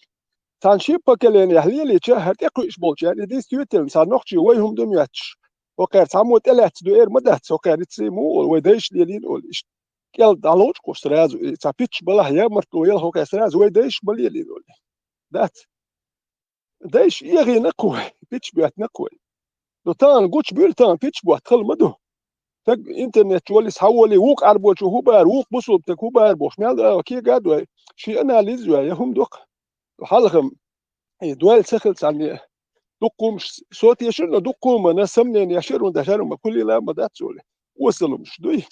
Цхьана ши поколениехь лелийча, хӀара тӀекхуьуш болчаьрна, и действительно, цхьа нохчий вай хӀума ду моьттуш. Хьо кхара цхьаммо тӀелаьцна ду эр ма дац, хьо кхара ицций муха олу, вай дайша лелийна олу иштта. КӀел дӀалочкъуш сразу, и цхьа пичча балахь ямартло яла хьо кхара сразу, вай дайша ма лелийна олу. Дац. Дайша эгӀийна кху вай, пичча боьттина кху вай. Ну, тахана гучубуьллу, тахана пичча ботта хала ма ду. Стаг интернет чу валли, схьаволли, вукху Ӏарбочо хӀу бара, вукху бусулба стаг хӀу бара бохуш, мел а кега а дой, шен анализ а йой, я хӀума доккху. Хьалха-м, и дойла ца хила царна, дуккхумаш со тешар, но дуккхумана сомнени яшар, хӀунда аьлча хӀара хӀума хуьлийла ма дац оле. Осалумаш дуй.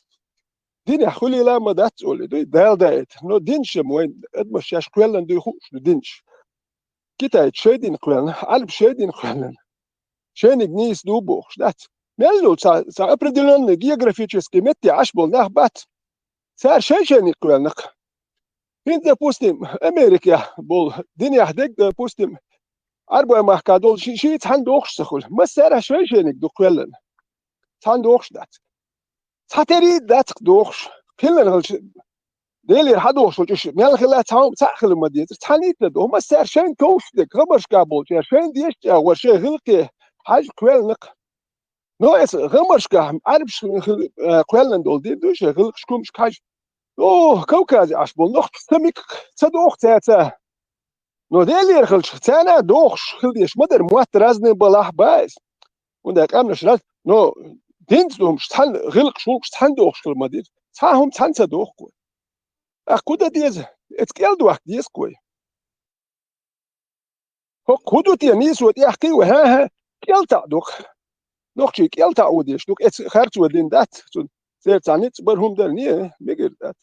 Динехь хуьлийла ма дац оле дуй, Дала даийта. Но динашма вайн адамаш шаьш кхоьллина дуй хууш ду динаш. Китайца шайн дин кхоьллина, Ӏарбаша шайн дин кхоьллина. Шайниг нийса ду бохуш дац. Мел ду цхьа, цхьа определённый географический метте Ӏаш болу нах бац. Цара шайн-шайниг кхоьллина-кх. ХӀинца, допустим, Америкехь болу динехь дерг, допустим, Ӏарбойн махкахь долу ши, ши цхьаьна дохуш ца хуьлу. Массара а шайн-шайниг ду кхоьллина. Цхьаьна дохуш дац. Цхьатерий а дац-кх дохуш. Хилларг хилча, Делера хьан дохуш волчу уьш мел хила, цхьа хӀума цхьаъ хила ма дезара. Цхьаьна а ца доху. Массара шайн товш дерг, гӀамаршкахь болчара шайн дешча гӀор шайн гӀиллакхе хьаьжжа кхоьллина-кх. Но эса гӀамаршкахь Ӏарбаша хила, э, кхоьллина долу дин дуй шайн гӀиллакхашка, хӀумашка хьаьжжа. О, Кавказе Ӏаш болу нохчаша ца мика-кх, ца доху цаьрца. Но Делера хилча, царна а дохуш хила дезаш ма дара, мотт разный балахь а бац. ХӀунда аьлча къаьмнаш раз-, но динца ду хӀумаш цхьаьна, гӀиллакхаш, гӀуллакхаш цхьаьна дохуш хила ма деза. Цхьа а хӀума цхьаьна ца доху-кх вай. ТӀаккха хӀун дан деза? Эца кӀел дохка деза-кх вай. ХӀокху хӀун ду те, нийсо тӀехкхий вай, хӀан-хӀа, кӀел таӀа ду-кх. Нохчий кӀел таӀа ву дезаш ду-кх, эца харцо дина дац, цунна церан цхьа ницкъ бара хӀума дара, не, мегар дац.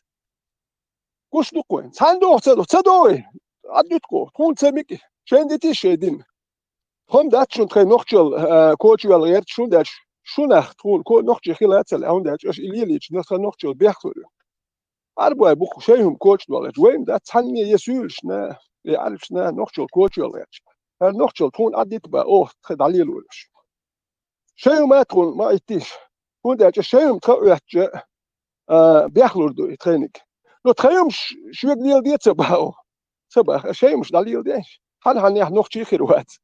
Гуш ду-кх вайн. Цхьаьна доху ца доху, ца доху вай. Ӏад дуьту-кх, тхуна ца мика, шайна дитий шайн дин. Тхо-м дац шуна тхайн нохчалла, а, коча ваьлла гӀерташ, хӀунда аьлча шунах тхуна ко-, нохчий хила а ца лаьа, хӀунда аьлча аша и лелийча, тхан нохчалла бехк хуьлу. Ӏарбой бу-кх шайн хӀума коча дохуьйтуш, вайна дац цхьанне я суьйлашна, я Ӏарбашна нохчалла коча ваьлла гӀерташ. ХӀара нохчалла тхуна Ӏад дита бан, оха тхо дӀалело уьш. Шайн хӀума тхуна ма Ӏиттийша. ХӀунда аьлча шайн хӀума тхан оьттича, а, бехлур ду и тхайниг. Но тхан хӀумаш шуьга леладе ца бан оха. Ца бан, шайн хӀумаш дӀалеладе. Хьан-хьаннех нохчий хир вац.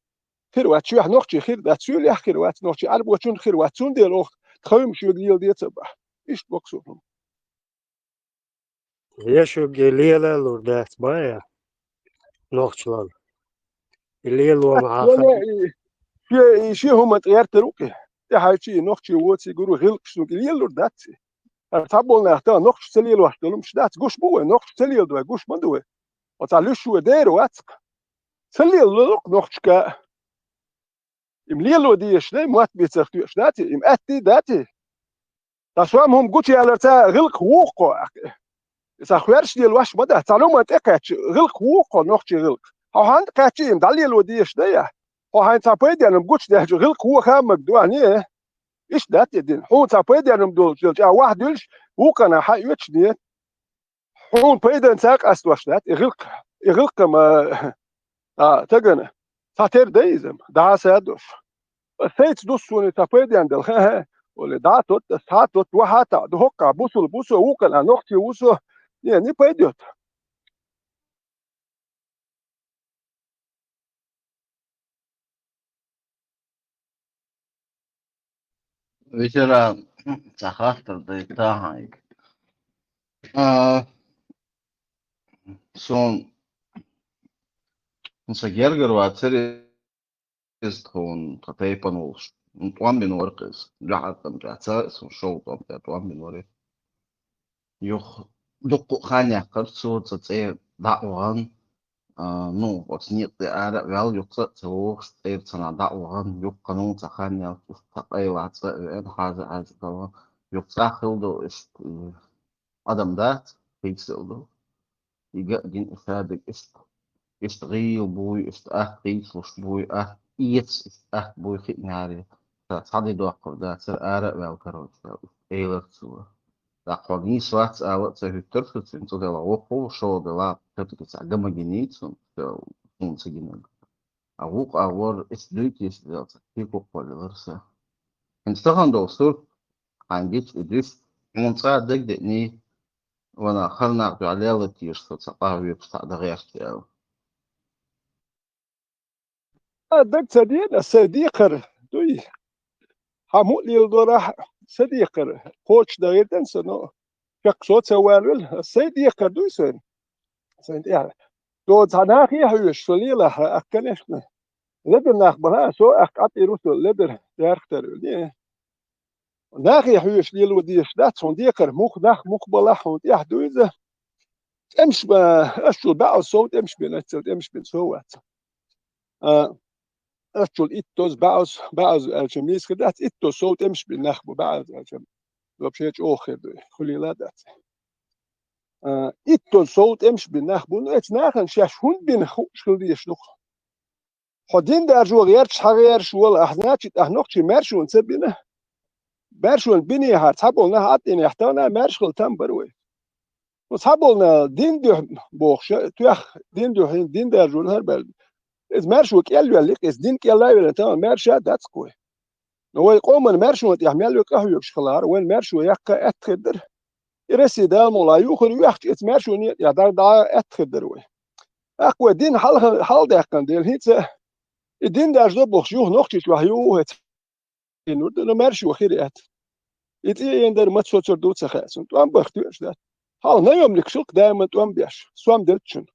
Хир вац, шуьх нохчий хир дац, суьйлех хир вац, нохчий Ӏарбочунна хир вац. Цундела оха тхан хӀумаш шуьга леладе ца бан. Иштта боксур хӀума. Я шуьга лелалур дац бан я? Нохчалла. И лело ма хьахар. Шен, и шен хӀума тӀе гӀертар ву-кх. ТӀаьхьарчий и нохчий воций гур ву гӀиллакхаш, цуьнга и лелалур дац и. ХӀара цхьаболу нах тахана нохчаша ца лелош долу хӀумаш дац. Гуш бу вай, нохчаша ца леладой, гуш ма ду вай. Оцхьа луьш ву дера вац-кх. Ца лелало-кх нохчашка. Им лело дезаш дай, мотт бийцарх тоьуш дац и, им аьттий дац и. Ткъа сом хӀума гучуяларца гӀиллакх ву-кх кхо аккха. Сан хӀорш лелош ма дац, цхьана хӀуманна тӀекхаьчча гӀиллакх ву-кх кхо, нохчийн гӀиллакх. Хьо хьанна тӀекхаьчча, им дӀалело дезаш дай ахь? Хьо хьайна цхьа пайденна хӀума гучудаьлча гӀиллакх ву хан мага ду ахь, не? Иштта дац и дина. Хьуна цхьа пайденна хӀума долуш делча, ахь ваха дуьллуш, вукхана хьан оьцуш, не? Хьуна пайденна ца къастош дац, и гӀиллакх, и гӀиллакх-м, а, а, тагана. Цхьатера дай иза-м, дӀа а садош. Сайца дус суна и цхьа пайденна дала, хе-хе, олий, дӀа а тотта, схьа а тотта, ваха а таӀа, ду хӀоккхахь, бусул бу со, вукхана нохчий ву со, не, не пайда йоцу. Ветеран, цхьа хаттар дай тахьайга. А, сон, сан гергара вацара иза тхуна, тхан тайпана волуш. ТӀом бина вара-кх иза. Жаьхьартан чӀа ца, сон шов тӀом тӀе тӀом бина вара. Юха дуккха а хан яьккхира цо цӀа цӀе дӀа а вахана, а, ну, оцу некъа тӀе ара а ваьлла, юха цӀа а ца вогӀуш, цӀера цхьанхьа дӀа а вахана, юха кхана цхьа хан яьлча, цхьа къайлаха цӀа а веана, хьажа-хьажа кхана, юха цӀахь хилла долу иштта, э, адам дац, хийцалла ду. И ган а гина, и шадерг иштта, иштта гӀийла буй, иштта атта хийцалуш буй, атта эца, иштта атта буй хиънехьара, ша цхьа де доккхур дацара, ара а ваьлла, короче, элира цо. ТӀаккха хьо нийса вац ала а ца хӀуьттура со цуьнан, цӀа делахь воккхаву, шо делахь, кхетарг цхьа ган ма гиний цунна, ша суна ца гинарг. А вукху агӀор иштта дуй те ша аьлла, цхьа кхайкхам а кхоллаелира сан. ХӀинца тахана долу сурт, хьайна гича и дуьйцу, хьуна цкъа а дагадеъний, ванах, хӀара нах дуьхьал лелла теша со цхьа къахьоьгуш цхьаъ дан гӀерташ аьлла. А, дага ца деана, аса сайн декхар дуй. Хьан муъ леладорахь, сан декхар кхочушдан гӀиртина сан, но чекх со а ца валавелла, аса сайн декхар дуй сайн. Сайн тӀехь. До цхьа нахе хьоьжуш со лелахь, ах, конечно. Ледара нах бахьа, со, ах, къатӀийр ву со ледара, ярх тара велла. Нахе хьоьжуш лело дезаш дац хьуна декхар, муха нах, муха балахь хьуна тӀехь дуй иза. ТӀемаш ба-, ас чул баьӀал сов тӀемаш бина, ас цал тӀемаш бина сов вац. А, аччул иттоз, баъоз, баъоз аьлча миска дац, иттоз сов тӀемаш бина нах бу, баъоз аьлча вообще чӀогӀа хир ду, хуьлийла дац. А, иттоз сов тӀемаш бина нах бу, ну, эцу нахана шаьш хӀунда бина хууш хила дезаш ду-кх. Хьо дин даржо гӀерташ хьагӀерташ вола ахь, значит, ахь нохчий маьршонца бина. Маьршонца бинехьара цхьаболу нах Ӏаттийнехь тахана маьрша хила там бара вай. Ну, цхьаболу нах дин дуьхьа бохуш, тоьхна дин дуьхьа, дин даржо хӀара баьлла. Иза маьршо кӀел йоьллий-кх, иза дин кӀел а йоьллина тахана маьрша а дац-кх вай. Но вай къоман маьршонна тӀехь мел ву къахьоьгуш хилахьара, вайн маьршо яккха аьтта хир дара. И Россия Дала мукъ лахь юхур йоьхча, эца маьршонна тӀехь дӀа аьтта хир дара вай. ТӀаккха вай дин хьалха-, хьалдаьккхина дела, хӀинца и дин даржо бохуш юха нохчийчохь ю хӀинца. Нур ду, ну, маьршо хир яц. И цӀе ен дара, маца соцур ду ца хаьа цунна. ТӀом бахтоьш дац. Хьалха наемникаш ю-кх даиман тӀом беш, сом делччун.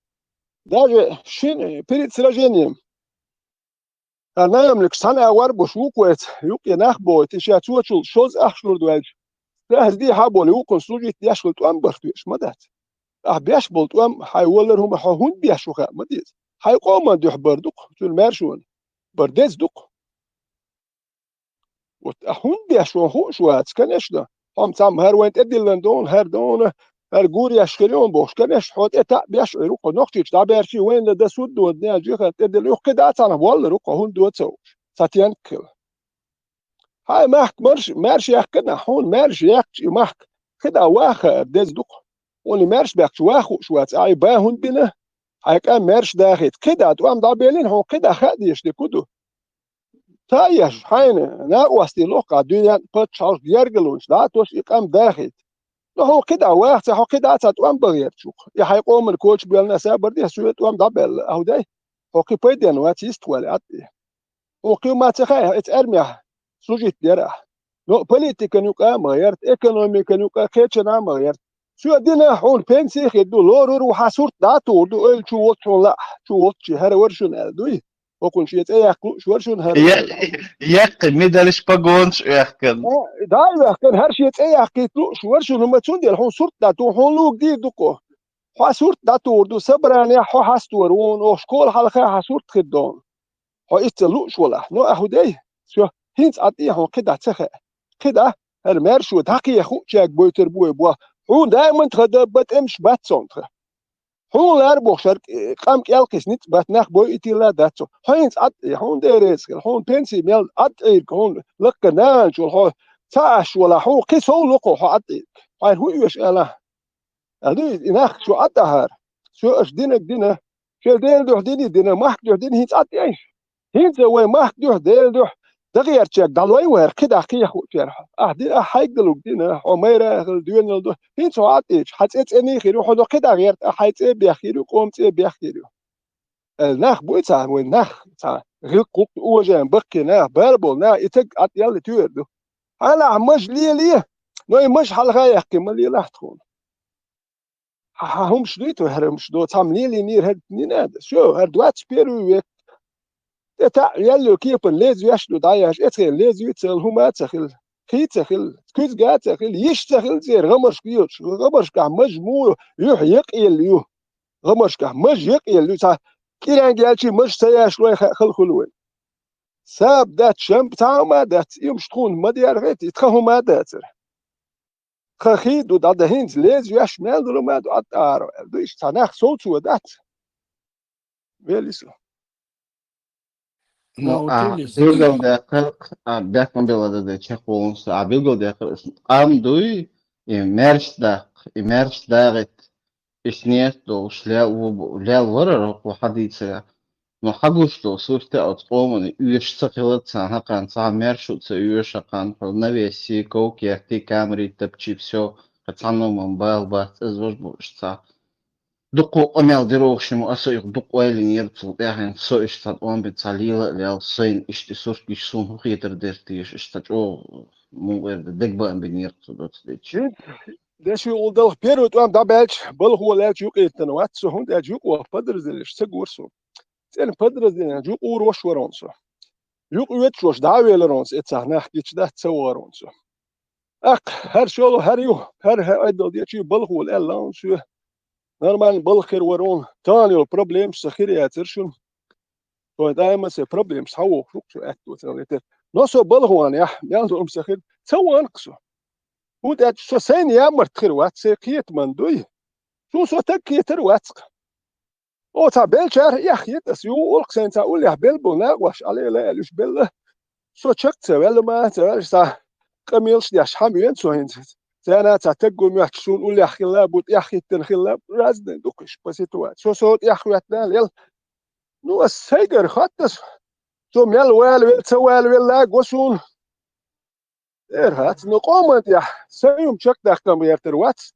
Даже шин, перед сражением хӀара наемникаш цхьана агӀор бу, вукху вайца юккъе нах бохуьйту, ша цочул шозза ахча лур ду аьлча, сразу дехьа а болу, вукхунна служить деш хила тӀом бахтоьш ма дац. Ахь беш болу тӀом, хьайн валар хӀума хьо хӀунда беш ву хаьа ма деза. Хьайн къоман дуьхьа бар ду-кх, цуьнан маьршонан бар деза ду-кх. Вот ахь хӀунда беш ву хууш вац, конечно. Хьо-м цхьамма хӀара вайн тӀедиллина дуна, хӀара дуна, хӀара гуреш хир юна бохуш, конечно, хьо тӀе таӀ беш Ӏуьйр ву-кх, нохчийчу дӀабаьрчий вайна дан суд дода, нежихан тӀедилла юха кхидӀа а цхьанхьа воллар ву-кх, хӀунда доца а уьш, цхьа тенк хила. Хьайн махка марш-, маьрша яьккхина, хьуна маьрша яьккхича и махка, кхидӀа ваха хаар деза ду-кх. Хьуна и маьрша баьхча ваха хууш вац, ахь и бан хӀунда бина? Хьайн къам маьрша дахийта, кхидӀа тӀом дӀабеллина, хьуна кхидӀа хаа дезаш дерг хӀун ду? Та еш, хьайна накъостий лохкахь дуьненна паччахьаллаш гергалонаш дӀа а тосуш и къам дахийта. Ну, хьо кхидӀа ваха ца, хьо кхидӀа а ца тӀом бан гӀерташ ву-кх. И хьайн къоман коча боьллина са бар дехьа, соьга тӀом дӀабаьлла, ахьа дай? Хьо кхин пайденна вац, йистхуьлу атта. Хьо кхин ма ца хаьа, эца армехь служить дера ахь. Ну, политикан юкъа а ма гӀерта, экономикан юкъа, кхечанхьа а ма гӀерта. Соьга дина хьуна пенсий хир ду, лорур ву, хьан сурт дӀа а тухур ду, ойла чу волчу хьуна лаахь, чу волчу хӀара вара шуна аьлла дуй? ХӀокхунна шен цӀе яккха лууш вара шуна хӀара. Я-, яккхий, медалаш, погонаш оьхкина. А, да, оьхкина, хӀара шен цӀе яккхийта лууш вара шуна, хӀума цундела хьуна сурт дӀа туху, хьуна луга дийр ду-кх. Хьо сурт дӀатухур ду, собранехь хьо хьаставар ву, оха школа хьалха хьан сурт хир ду. Хьо иштта лууш валахь. Ну, ахьа дай? Всё, хӀинца Ӏад и хьуна кхидӀа ца хаьа. КхидӀа, хӀара маьршо дӀакхехьа хуучаьрга бойтур бу вай боху. Хьуна даиман тхан дан ба тӀемаш бац цунна тхан. Хьуна лара бохуш, хӀара къам кӀел кхиссина ницкъ бац, нах бойуьйтийла дац цо. Хьо хӀинца Ӏад и, хьуна дерриг хила, хьуна пенсий мел Ӏад Ӏийрга, хьуна лакха нахана чула хьо ца Ӏаш валахь, хьуна кхин сов ло кхо хьо Ӏад Ӏийрга. Хьайна хӀун оьшу алахь? Аьлла, и нах шу Ӏад ахьара. Соьга аша динарг дина. Шен Делан дуьхьа дина, дина, махка дуьхьа дина, хӀинца Ӏад и айша. ХӀинца вай махка дуьхьа, Делан дуьхьа, дагӀерчаьрга дӀалой вара, кхидӀа кхехьа хуучаьрга. Ахь дина, ахь хьайгдалуг дина, хьо майра а хила, доьналла ду. ХӀинца хьо Ӏад Ӏийча, хьан цӀе цӀена хир ю, хьо до кхидӀа гӀерта, ахь хьайн цӀе беххийр ю, къоман цӀе беххийр ю. Э, нах буй цхьа, вай нах, цхьа гӀиллакх-гӀуллакх, уважаем, баккхий нах, бала болу нах, и таг Ӏад ялла туьйр ду. Хьалахь маж лелий, но и маж хьалха яьккхи, ма лелахь тхуна. Хьан, хьан хӀумаш дуй тхо, хӀара хӀумаш до, цхьамма лелийнера хӀара дина а дац. Шо, хӀара двадцать первый век. ТӀе таӀ ваьлло кепана леза веш ду дӀаяш, эцхен леза вицал хӀума а ца хила, хи ца хила, куьзга а ца хила, йиш ца хила церан гӀамаршка йоцуш, гӀамаршкахь маж муха юьхь якъаелла ю. ГӀамаршкахь маж якъаелла ю, цхьа кӀиренга яьлчий маж ца яшлой хаа хала хуьлу вай. Саба дац, шампа цхьа хӀума а дац, имаш тхуна ма дерхьайтий, тхан хӀума а дацара. Тхан хи ду дӀадан хӀинца леза веш мел долу ма ду Ӏад тӀара аьлла. Ду иштта цхьа нах совцо дац. Вели со. Ну, а, тилис. Билгалдаьккхар, а, бехкам бела даде чекхволун со. А, билгалдаьккхар, къам дуй, и маьрш даккха, и маьрш дагӀит, и снест долуш лел ву-, лел вара рокъо хьадийцара. Но хьагуш долу сурт а оцу къоман оьшуш ца хилар цхьа хьакхана, цхьа маьршо ца оьшу хьакхана, хьо навесси, ков-керти, камери тапчи, всё, кхин цхьанна ма бала бац, иза важа бу иштта цхьа. Дуккха къамел дирогӀуш ма, аса юха дукха ойла йинера цул тӀаьхьа, со иштта цхьа тӀом бина, цхьа лела а лел, сайна иштта и сурт гича суна хӀун хетар дара теша, иштта цхьа чӀогӀа мугӀера дегабаам бинера цо доцу дечи. Деши улдалх первый тӀом дӀабаьлча, балхо лаьлча юкъиттана вац со, хӀунда аьлча юкъа ваха подразделенеш ца гора со. ЦӀена подразделенеш юкъа ур ваша вара со. Юкъа оьцуш ваша дӀа а велар со, эцахь нах гича дац ца вахар со. ТӀаккха хӀара шолгӀа, хӀара ю, хӀара, хӀара айдал дечи балхо аьлла вон соьга. Нормально балха хир вара хьуна. Тахана йолу проблемаш сан хир яцара шуна. Шоай даиман сайн проблемаш хьавохуш ву-кх со аьттув ца летар. Но со балхана яхь, мел дурм ца хир, ца ванкх со. ХӀунда аьлча со сайна ямарт хир вац, сайн кхетаман дуй. Цу со таг кхетар вац-кх. О, цхьа белчара эхь хетас, ю улх сайна цхьа уллехь бел бу, накъош Ӏалела аьлла уьш белла. Со чакх ца ваьлла ма, ца ваьлла, цхьа къамелаш деш хьама вен со хӀинца. Царна цхьа таг гу моьттуш суна уллехь хилла бу, тӀехь хӀиттина хилла бу, разный ду-кх уьш по ситуации. Со, со тӀехь хӀоьттина лел. Ну, ас сайгара хаттас, со мел вала вел, ца вала велла го суна. Эр хац, ну, къоман тӀехь сайн хӀума чакхдаккхам гӀертар вац.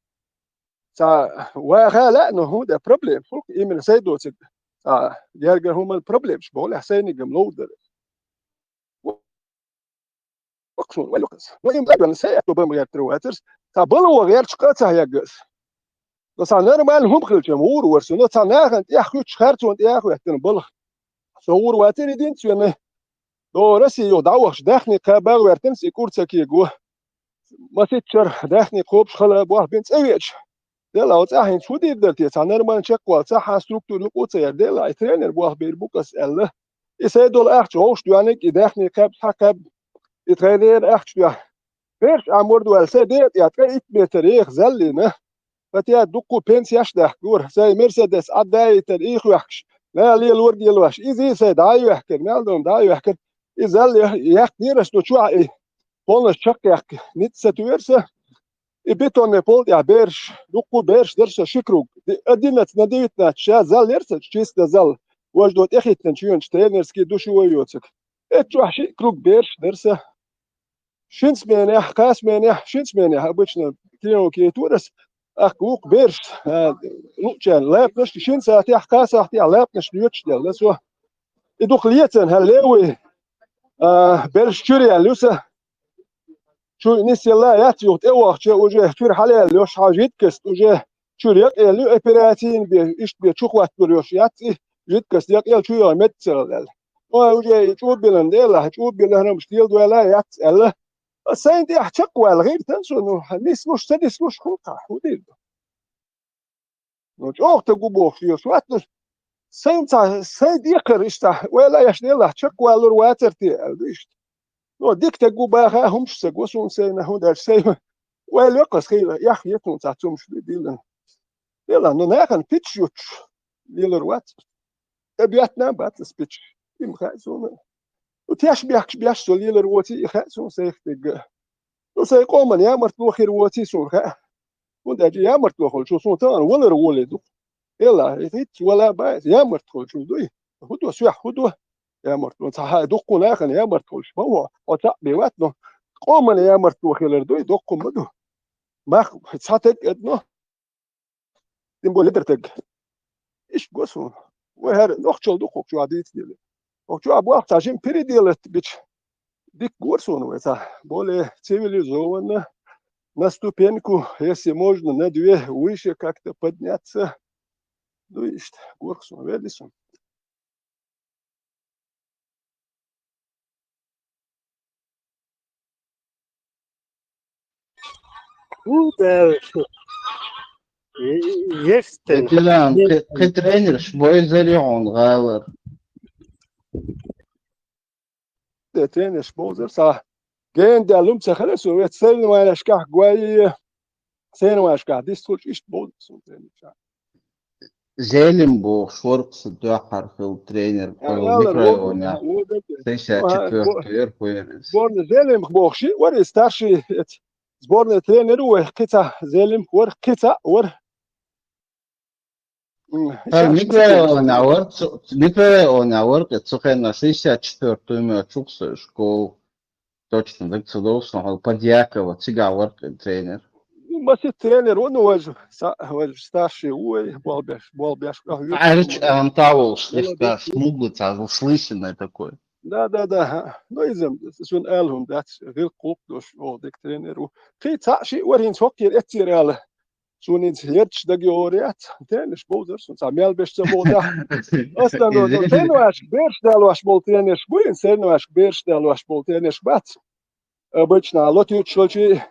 Цхьа ваха лаьа, ну, хӀунда проблема? Фу, именно сай доцург. Цхьа гергара хӀуман проблемаш боху, лаьа сайнигам ловр дара. Воксун, вай лукас. Ну, им даган сай аьтто бам гӀертар вацарс. Цхьа балуо гӀерташ къа ца хьеггас. Но цхьа нормально хӀума хилча, ма вур вар со, но цхьа нахана тӀехь хуьттуш харцонна тӀехь а хӀоьттина балха. Со вур вацар единственный. До России юха дӀавахаш, даьхни кхаба а гӀоьртина, и кӀур ца кего. Маситчара даьхни кхобуш хала бохбина цӀа веача. Дела, оцу ахьинца фу дийр дара те, цхьа нормально чекхвала, цхьа хьан структура юкъу ца яр, дела, и тренер бохбийр бу-кх ас аьлла. И сай долу ахча вовш доьниг, и даьхни кхаьбча хьакхаьб, и тренер ахча доьхь. Берш а мордваьлла, сай декъа тӀе ткъе итт метр еха заллина. Ткъа те дуккху пенсеш дахкора, сай Мерседес Ӏаддаийтар, и хоьхкаш, нана лелорг лелош, иза сай дӀа а йоьхкар, мел дом дӀа а йоьхкар, и залл яхкнера ас ду чохь и полностью чекхъяхка, ницкъ ца туьйра сан. И бетонный пол тӀехь берш, дуккху берш дара со ши круг. Ди-, одиннадцать на девятнадцать ша залл яра сан, чисто залл. Важа до тӀехӀиттина чоьнаш тренерский ду шу вай йоцург. Эцу чохь ши круг берш дара сан. Шин сменехь, кхаа сменехь, шин сменехь обычно тренировка яйтора ас. Ахка вукху берш, а, луъучарна лаьпнаш, шин сахьтехь, кхаа сахьтехь лаьпнаш лоьцуш делла со. И дукха лецан хьан левый, а, берш чуьра яьлла ю сан. Чу нисъелла яц юха тӀе вахча, уже чуьра хьалаьлла йолуш, хьан жидкость уже чуьра якъаелла ю, операцийна бен, иштта бен чу хӀотталур йолуш яц и, жидкость якъаелла чу йогӀу меттаца аьлла. Ой, уже и чӀу а билина дела, чӀу а билина хӀарамаш леладойла яц аьлла. Сайн тӀехь чекхваьлла гӀиртан со, ну, нислуш, ца нислуш, хӀун кхахь, хӀун дийр ду? Ну, чӀогӀа тагу бохуш, йо, шоьттуш, сайн ца, сайн декхар иштта, вай лаьш делахь, чекхвалур вацар те, аьлла ду иштта. Ну, дика тагу баха, хӀумаш ца го суна сайна, хӀунда аьлча сайн, вай лоькхас хила, ях, етун ца цумаш ду дилан. Дела, ну, нахана пичаш ючуш, лелар вац. Э, бетна бац ас пичаш, им хаьа суна. Ну, теш бехкаш беш со лелар воций, и хаьа суна сайх дегга. Ну, сайн къоман ямартло хир воций суна хаьа. ХӀунда аьлча ямартло хуьлчу суна тахана валар волий ду. Эла, и хӀитта вала баьс, ямарт хуьлчу дуй. ХӀу до, соьх хӀу до? Ямартло. Цхьа хьай дуккху нахана ямарт хуьлуш ма ву. Хьо цхьаъ бен вац, но къоман ямартло хилар дуй, дуккху ма ду. Мах цхьа таг эдно. Тем более ледар таг. Иш го суна. Вай хӀара нохчалла ду кху чохь дийца дели. Кху чохь боху цхьа жим переделать бича. Дика гора суна вай цхьа. Более цивилизованно. На ступеньку, если можно, на две выше как-то подняться. Ну, иштта, гора суна, вели суна. Ху, да, шу. Естен. Ветеран, кхи, кхи тренерш бой заригӀун гӀалар. Де тренерш бовзар, са гендаьлла хӀума ца хилар, со вет соревнованешкахь гой, соревнованешкахь дистхулчу иштта бовзар суна тренерша. Зелим бохуш вара-кх сан дуьххьара хилла тренер, Микрорайонехь. Шестьдесят четвёртый яра, хӀу яра иза? Сборный Зелимх бохуш и вара, и старший эца. Сборный тренер ву вай, кхин цхьа Зелимх вара, кхин цхьа а вара. М, ХӀара шаьш Микрорайонехь вара, цу, Микрорайонехь вара-кх, цу хенахь шестьдесят четвёртый моьттуш ву-кх со школа. Точно дага ца довлу суна, хьо Подьякова, цигахь вара-кх тренер. Ну, масийтта тренер ву, ну, важа, са-, важа старший ву вай, болх беш, болх беш, а, Ӏаьржа амта а волуш, болх беш. Смуглаца слышанный такой. Да, да, да, ха. Ну, иза, суна ала хӀума дац, гӀиллакх-гӀуллакх долуш, оха дика тренер ву. Кхин цхьаъ шиъ вара хӀинца хӀокхера эццера ала. Суна иза ярташ дага йогӀур яц, тренерш бовзар суна, цхьа мел беш ца бовза. Аса дан долу, соревнованешка бераш далош болу тренерш буй, соревнованешка бераш далош болу тренерш бац. Обычно лотуьйтуш йолчий,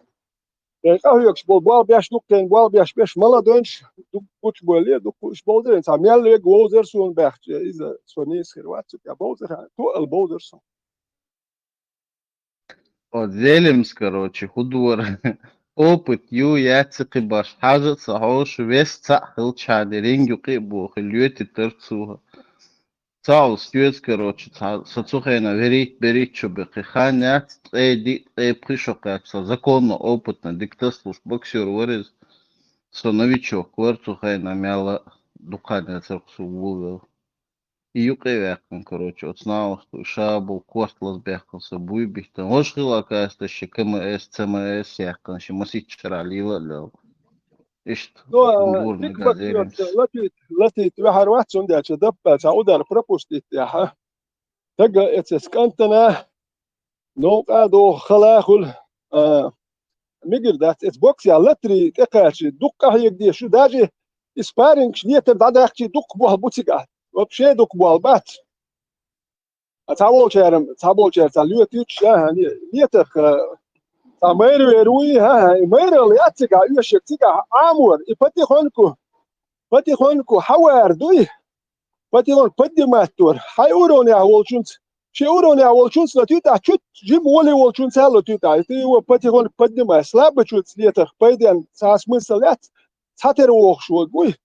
Э, къахьоьгуш болу болх беш дуккхен, болх беш, беш молодой, дукха гучуболе, дукха уьш болзар, цхьа мел вега вовзар суна баьхча, иза со нийса хир вац, цу тӀехь бовзар, тоъал бовзар со. О, Зелимс, короче, хӀун дора. Опыт ю, яц кхин баш, хьажа а ца хьожуш, вес цхьаъ хилчхьана, ринг юкъе а бохий, лоьти тара цо. Цхьаъ соьца, короче, цхьа, со цу хенахь верить, берить чу бекхи хан яц, ткъе диъ, ткъе пхи шо кхаьчча, со законно, опытно, дика тасалуш боксёр вара иза. Со новичок вара цу хенахь, мелла а дукха хан яцара кху со вовзавелла. И юкъе а ваьккхина, короче, оцу нахалашка шаболу корта лазабаьккхина, со буй биттина. Важа хила кхаьчча ши К М С, Ц М С яьккхина, ши масийтта шарахь лела а лела. Иштта, ну, а, дика бакъ йоцу, латийта, латийта ваьхьар вац, цундела даппа цхьа удар пропустить яхьа. Тага эцес кӀантана, новкъа а доху хала хуьлу, а, мигар дац, эца боксехь латри тӀекхачи, дукха къахьега дезаш ю, даже и спаррингаш летар дӀадаьккхичи дукха болх бу цигахь. Вообще дукха болх бац. А цхьа волчара, цхьа волчара цхьа лоьтуьйтуш, а, летарх, а, цхьа майра вер вуй, а, и майралла яц цигахь, оьшург цигахь Ӏамор, и потихоньку, потихоньку хьавар дуй, потихоньку поднимать дора. Хьайн уровнехь волчунца, шен уровнехь волчунца латуьйтахь, чуть жима воле волчунца а латуьйтахь. И ты его потихоньку поднимай. Слабачунца летарх пайденна цхьа смысл яц, цхьатера вохуш вогуй.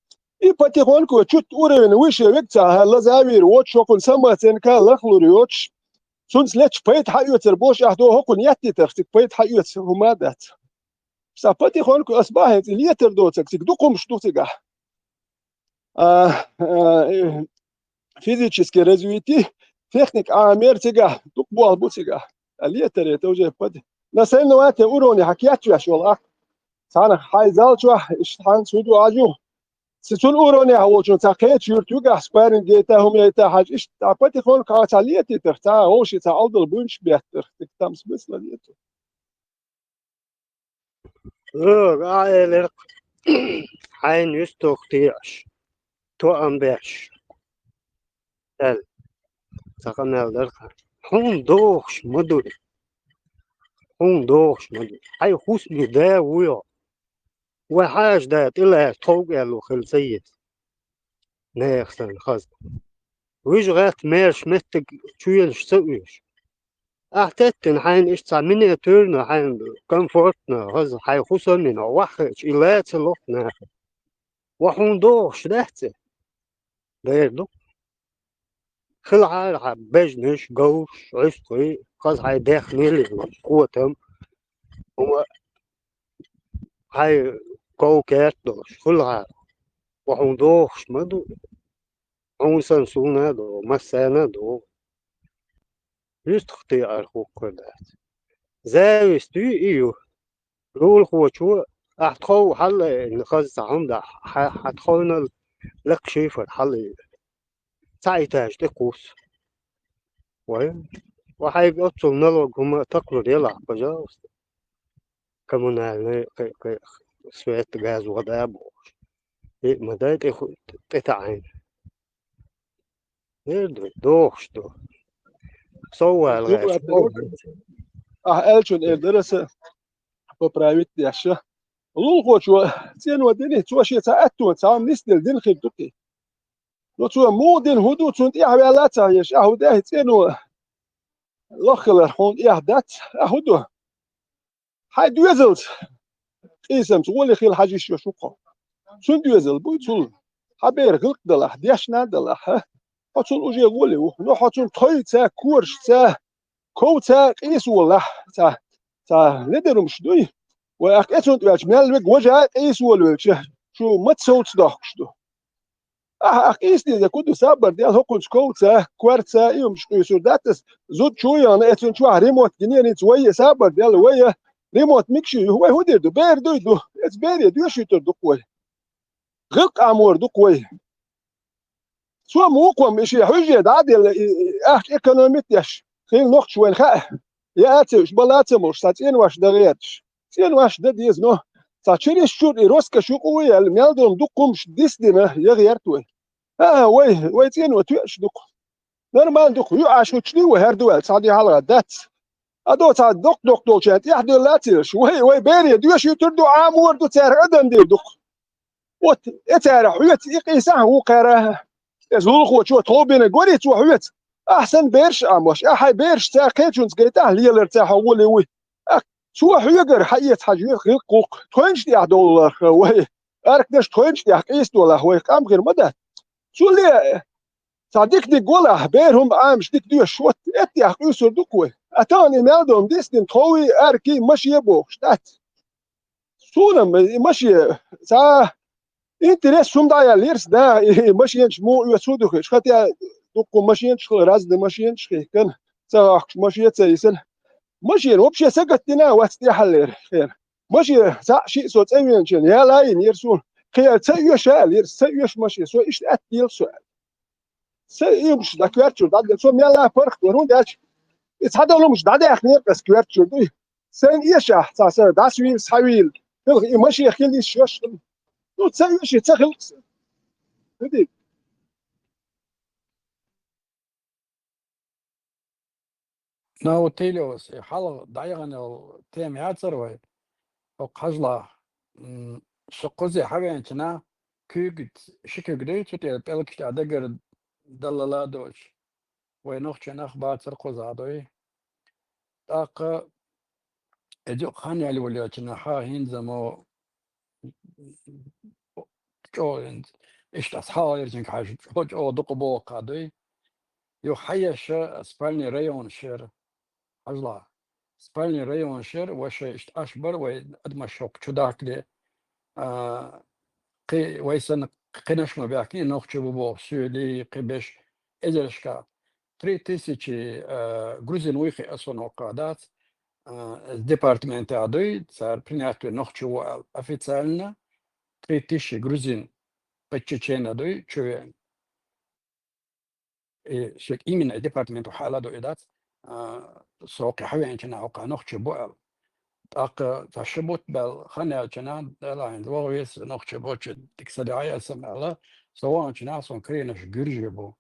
И потихоньку чуть уровень выше вега ца лазавийр воцуш, хӀокхунна самооценка лахлур йоцуш, цунца летча пайда хьаоьцур болуш ахь до, хӀокхунна яттийтарх цига пайда хьаоьцу хӀума а дац. Сан потихоньку ас бахьанца и летар доцург цига дукха хӀумаш ду цигахь. А, а, э, физически развитие, техника Ӏамер цигахь, дукха болх бу цигахь. А летаре товже под-, на соревновательном уровне хьан кечвеш волу ахь. Цхьана хьайн зал чохь, иштта хьанца хӀун ду Ӏажу? Цу-, цунна уровнехь волчун цхьа кхечу юьрта югахь спарринг яйта, хӀума яйта хьажа, иштта цхьа потихоньку хьан цхьа летийтарх, цхьа вовшийн цхьа Ӏалдал буьнчаш беттарх, цига там смысла нету. Лора, а элира, хьайна юьстах теӀаш, тоам беш. Аьлла, цхьа къамел дара-кх. Хьуна дохуш ма ду. Хьуна дохуш ма ду. Хьайн хӀусаме да вуй хьо. Вай хьаша да тӀелаьцна тховкӀело хила ца еза. Нехан санна хаза. Вуьжа гӀатта маьрша меттиг чоьнаш ца оьшу. Ахь теттина хьайна иштта цхьа миниатюрно, хьайна комфортно, хаза хьайн хӀусамина, хьо ваххиъча, и лаца лоху наха. Ва хьуна дохуш дац и? Дера ду. Хилахьара хьан бежнаш, говш, ӀуьстагӀий, хаза хьайн дехнийла йолуш, котам, хӀума хьайн ков-керт долуш, хилахьара. Ва хьуна дохуш ма ду. Хьуна санна суна а догӀу, массарна а догӀу. Юьстах теӀар хӀокхуьнан дац. Зависть юй и ю. Лулахочо ахь тхов хьалаайина хаза цхьа хӀума дахь, хьан, хьан тховнал лакха шифер хьалаайина. Цхьа этаж тӀе кхуссу. Вай, ва хьайга оццул налог хӀума такхалур елахь, пожалуйста. Коммунальный, кхе-, кхе-, свет, газ, вода бохуш. И ма дай тӀе ху-, тӀе таӀийна. Эр ду, дохуш ду. Сов вала гӀерташ. Ахь аьллачун эр дара аса поправить деш. Лулахочо цӀено дина, цо шен цхьа аьтту, цхьа хӀума нисделла дина хир ду кхин. Но цо муха дина, хӀун ду, цунна тӀехьа ваьлла а ца хьеша, ахь хӀун даьхьи цӀено лоххилар хьуна эхь дац, ахь хӀун ду? Хьайн доьзалца къийсамца гӀоле хила хьажа йиш йолуш ву-кх хьо. Цуьнан доьзал буй цул. Хьан бер гӀиллакх далахь, дешна а далахь, хьа? Хьо цул уже гӀоле ву. Но хьо цунна тховца, корашца, ковца къийса волахь, цхьа, цхьа ледарумаш дуй. Вай ахь кӀе цунна тӀе ваьлча, мел вега важа а къийса волавелча, шу маца совца дохкуш ду. Ахьа, ахь къийса деза, ку ду сабар дел, хӀокхунца ковца, корца, и хӀумаш къуьйсур дац ас. Зуда чу яхана, эцун чохь ремонт гинеринца вай, сабар дел, вай, ремонт микши ю, вай хӀун дийр ду? Бер дуй ду. Эца бере доьшуьйтур ду-кх вай. ГӀиллакх Ӏамор ду-кх вай. Цо мукъам и шен хьуьжа дӀа а делла, и, и, ахча экономить деш, хила нохча вайна хаьа. Я а ца уьш, бала а ца молуш, цхьа цӀенош дан гӀерташ. ЦӀенош дан деза, но цхьа чересчур и роскошь юкъа ву аьлла, мел долу дукха хӀумаш дисдина, я гӀерта вай. А, вай, вай цӀено тоьаш ду-кх. Нормально ду-кх, юьӀаш хӀуттуш дий вай, хӀара ду аьлла, цхьа де хьалха дац. Ӏадо цхьа доккха-доккха долчарна тӀехь делла а ца елаш. Вай, вай бере доьшуьйтур ду, Ӏамор ду, цара адам дийр ду-кх. Вот, э, цара хьоьца и къийсахьа ву кхара. Иза лулахочо тхов бина гори цо хьоьца. Ахьа санна бераш а Ӏамош, ахьа хьайн бераш цара кхечунца гайтахь, лелар цара хьо гӀоле вуй. Ах, цо хьоьгара хьаэца хьажа вир хилкхукх, тхойнаш тӀехь долларх вай. Аркнаш тхойнаш тӀехь къийса долахь вай, къам хир ма дац. Цу ле, цхьа дика-дика гӀолахь, бер хӀума Ӏамаш дика доьшуш, вот, эттех къуьйсур ду-кх вай. А тахана и мел долу дисдина тховий, аркий, машен бохуш дац. Суна-м и машен, цхьа интерес хӀума дӀаяьлла йира сан да, и машенаш муха оьцу хӀун ду хеташ, хӀаьта дуккха машенаш хилла, разный машенаш хихкана, ца вахкаш машен ца йисана. Машен вообще сагатдина а вац тӀехьаллера хера. Машен цхьаъ шиъ со цӀа веначун яла а йинера суна. Кхера ца оьша а лира, ца оьша машен, со иштта атта дела со аьлла. Ца и хӀумаш дӀакоьртачуьра дӀа, со мелла а паргӀат вара, хӀунда аьлча и цхьадолу хӀумаш дӀадаьхнера ас коьртачуьра дуй. Сайн эшахь цхьа сан дӀасавийла, схьавийла. Хилха и машен хила йиш йолуш хилла. Ну, ца оьший, ца хилла сан. ХӀун дийр? Ну, вот, Тилеус, и хьалха дӀаяхана йолу тема яцара вай? ХӀокху хьажалахь, м, шу кхуза хьавеанчу нах куьйга, ши куьйга дуй, цу тӀера пӀелгаш тӀехь дагар даллала а доцуш, вай нохчий нах бацара кхузахь дуй. ТӀаккха и юкъа хан яьлла волчу нахьа хӀинца мо чӀогӀа, иштта ас хьалха йирзинга хьаьжча, чӀогӀа, чӀогӀа дукха боху кхаъ дуй. Юха хьаеша спальный районаш яра. Хьажалахь, спальный районаш яра, вай шайн иштта Ӏаш бара, вай адамаш хӀокху чу дахкале, а, кхин вай санна кхинаш ма баьхкина, нохчий бу боху суьйлий, кхин беш эзаршка. Три тысячи, а, грузин вуй хиъна суна хӀокху дац, а, департаментехь дуй, цара принять вина нохчий ву аьлла официально, три тысячи грузин, пять чечена дуй, чу веана. И шега именно и департамент ву хьала а ду и дац, а, со кхин хьавеанчу нах хӀокху нохчий бу аьлла. ТӀаккха цхьа ши бутт баьлла хан яьлча нах, Дала хьайна ваха веза нохчий бу, чу дика са дӀа а ясам аьлла, со ваханчу нах суна карийнарш гуьржий бу.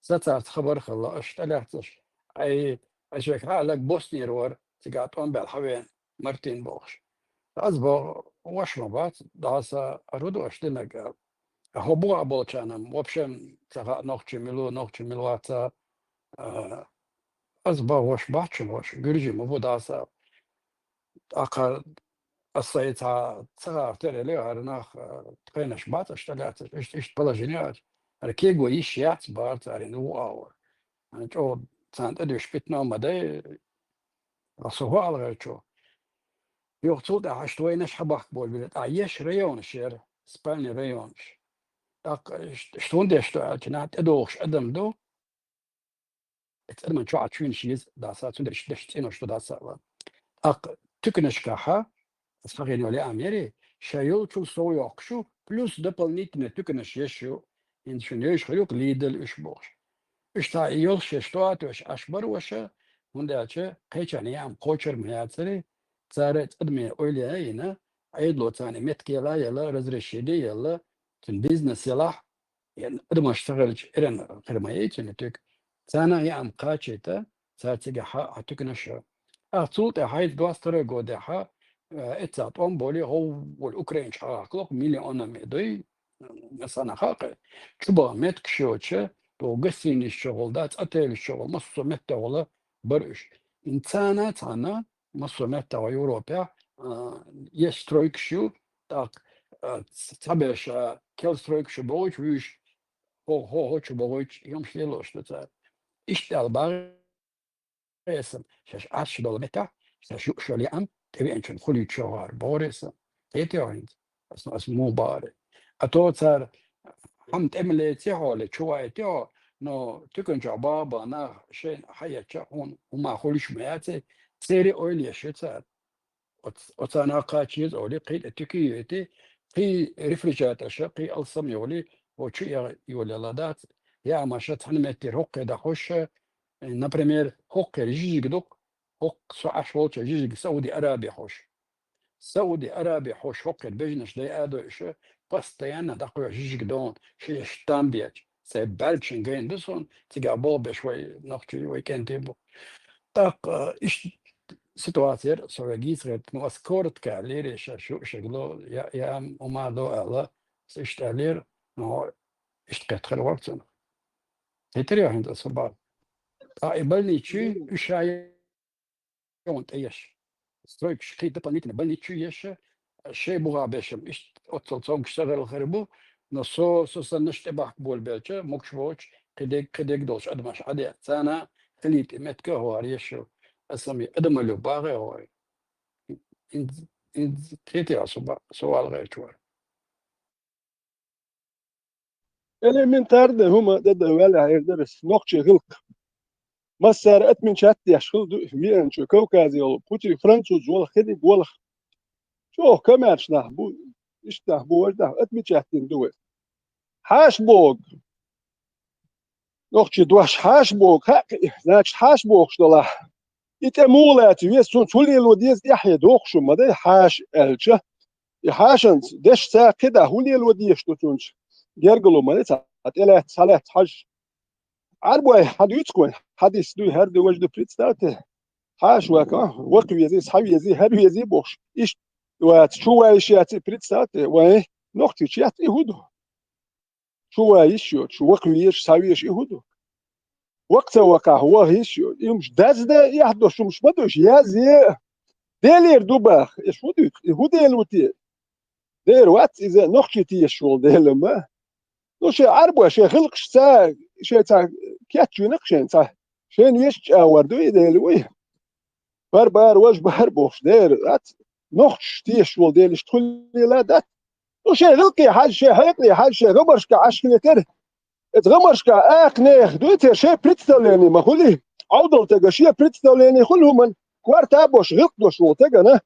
Сан царца хабар хилла, аша тӀелаьцнарш, ай, ай шега хьалаг Боснера вара, цигахь тӀом баьлла хьавеана, Мартин бохуш. Ас боху, ваша ма бац, дӀаса а ру ду аша динарг аьлла. ХӀо бухахь болчарна вообще ца хаьа, нохчий мила ву, нохчий мила вац, а, ас боху, ваша бац шуна, ваша, гуьржий ма бу дӀаса. ТӀаккха ас сайн цхьа ца гӀертара элира, хӀара нах, а, тхайнаш бац аша тӀелаьцнарш, иштта, иштта положение а, хӀара кего йиш яц бара царна ву агӀор. ЧӀогӀа царна тӀедуьйш питано ма дай, Ас хӀун ала гӀертачо? Юха цул тӀаьхьа иштта вайнаш хьабахка болабелира. ТӀаккха еш районаш яра, спальный районаш. ТӀаккха ш-, шуна деш ду аьлча, нах тӀедогӀуш адам ду. Эцу адаман чохь чуьйнаш еза даса, цундела иштта деш цӀенош ду даса а. ТӀаккха туьканашкахьа, ас хьахийна йолу яа мери, ша йолчул сов йоккхуш ю, плюс дополнительно туьканаш еш ю, хӀинца шуна йовзаш хир ю-кх Лидл уьш бохуш. Уьш цхьа и йолуш еш тоьаш Ӏаш бара ваша, хӀунда аьлча кхечарна яам кхочур ма яцара, цара цӀа адамийн ойла а йина, Ӏедало царна меттиг яла а яла, разрешение а яла, цуьнан бизнес ялахь, я адамаш ца хилча, эрна хир ма яй цуьнан туька. Царна а яам кхачийта, цара цигахь хьан туьканаш а. Ах, цул тӀаьхьа хьайца доссарой годехьа, э, эццахь тӀом болий, гӀовгӀа волу украинчу хьагӀахкалахь миллионами дуй, масана хаьа кхе. Чубаха меттигаш йоцуша, тӀо гостиницаш чохула, да, цӀа телаш чохула, массо а меттехула бара уьш. Царна а цхьаьна, массо а меттехула Европехь, а, еш стройкаш ю, тӀаккха, а, ц-, цхьаберш, а, кел стройкаш ю бохуьйту вуьйш, хӀо-, хӀо-, хӀо чу бохуьйту, йомаш лелош ду цара. Иштта аьлла бахара Эсан шаьш Ӏаш долу меттехь, шаьш юуш йолу яам тӀевеанчун хуьлуьйтуш йогӀу хӀара бохура Эсан. КхетӀе хӀинца, ас, ас муха бахара. А то цара хьан тӀе ма леций хьо, ле чу вайтий хьо, но туькан чохь баха-баха нах шайна хьаэцча, хьуна хӀума хуьлуш ма яций, церан ойла еш ю цара. Оц-, оцарна кхача еза олий, кхин тӀе туька а йойтий, кхин рефрижераторша, кхин алсам йолий, хӀо чу а йолаелла дац, яамаша цхьана меттера хӀокхе дӀахьош, например, хӀокхера жижиг ду-кх, хӀокху со Ӏаш волчу жижиг Сауди Араби хьош. Сауди Араби хьош хӀокхера бежанаш дайа а дойуш, постоянно дӀакхоьхьу жижиг дона, шен штамп бечу, сайн баьлчун гайна ду суна, цигахь болх беш вай нохчий, вай кӀентий бу. ТӀаккха, иштта ситуацияра со вегица гӀерта, ну, ас коротко аьллера, ша шу шегло, я, я ам ума до аьлла, со иштта аьллера, но иштта кхетхар вар цунах. Хетар я хӀинца аса бара. ТӀаккха и больничий, уьш ша йогӀун тӀе еш. Стройкаш кхий дополнительно больничий еш, шей бугӀа бешам, иштта оццал цомгаш сагӀарал хир бу, но со, со саннаш тӀебахка болабелча, мукш боч, кхидег, кхидег долчу адамаш Ӏаде, царна хилийта и метка а хӀора еш ю, аса ми адамалю багӀе хӀора. Ин, ин, кхетий аса ба, со вала гӀерташ вара. Элементарный хӀума дан ваьлла хьайр дара ас, нохчий гӀиллакх. Массара отмечать деш хила ду, веанчу Кавказе йолу, пути француз вала, хиниг вала. ЧӀогӀа комаьрша нах бу, иштта нах бу, важа нах, отмечать дина ду вай. Хьаша боху. Нохчий дош хьаша боху, хаьа, значит, хьаша бохуш долахь. И тӀе муха лаьцна веза, цунца хӀун лело деза, тӀаьхье дохуш ма дай хьаша аьлча. И хьашанца дешца кхидӀа хӀун лело дезаш ду цунца? Гергало ма дай цхьа тӀелаьцна, схьалаьцна хьажа. Ӏарбой хьан дуьйцу вайн? Хьадис дуй, хӀара дуй, важа ду, представьте. Хьаша вака, вака вези, схьавези, хӀара вези бохуш. Иштта вац, чу вайша яци, представьте, вайн нохчий чет и хӀун ду? Чу вай йиш йоцуш, ваха везаш, схьавезаш и хӀун ду? Ваха ца вакхахь, ваха йиш йоцуш. И хӀумаш дазда, эхь долуш хӀумаш ма ду уьш, язъе. Делера ду баха, и хӀун дуьйцу? И хӀун Дела ву те? Дера вац иза, нохчий тешаш волу Дела ма. Ну, шайн Ӏарбой, шайн гӀиллакхашца, шайн цхьа кечвина-кх шайна цхьа. Шайна везачу агӀор ду и Дела вуй. Бар-бар, важа бар бохуш, дера дац. Нохчаш тешаш волу Дела иштта хуьлийла дац. Ну, шайн гӀиллакхе хьажа, шайн хьекъале хьажа, шайн гӀамаршка Ӏаш хилийтар. Эцу гӀамаршка акха нехан дуьйцур шайн представление ма хуьлий. Ӏовдал тага шен представление хуьлу хӀуман, корта а беш, гӀиллакх долуш волу тагана.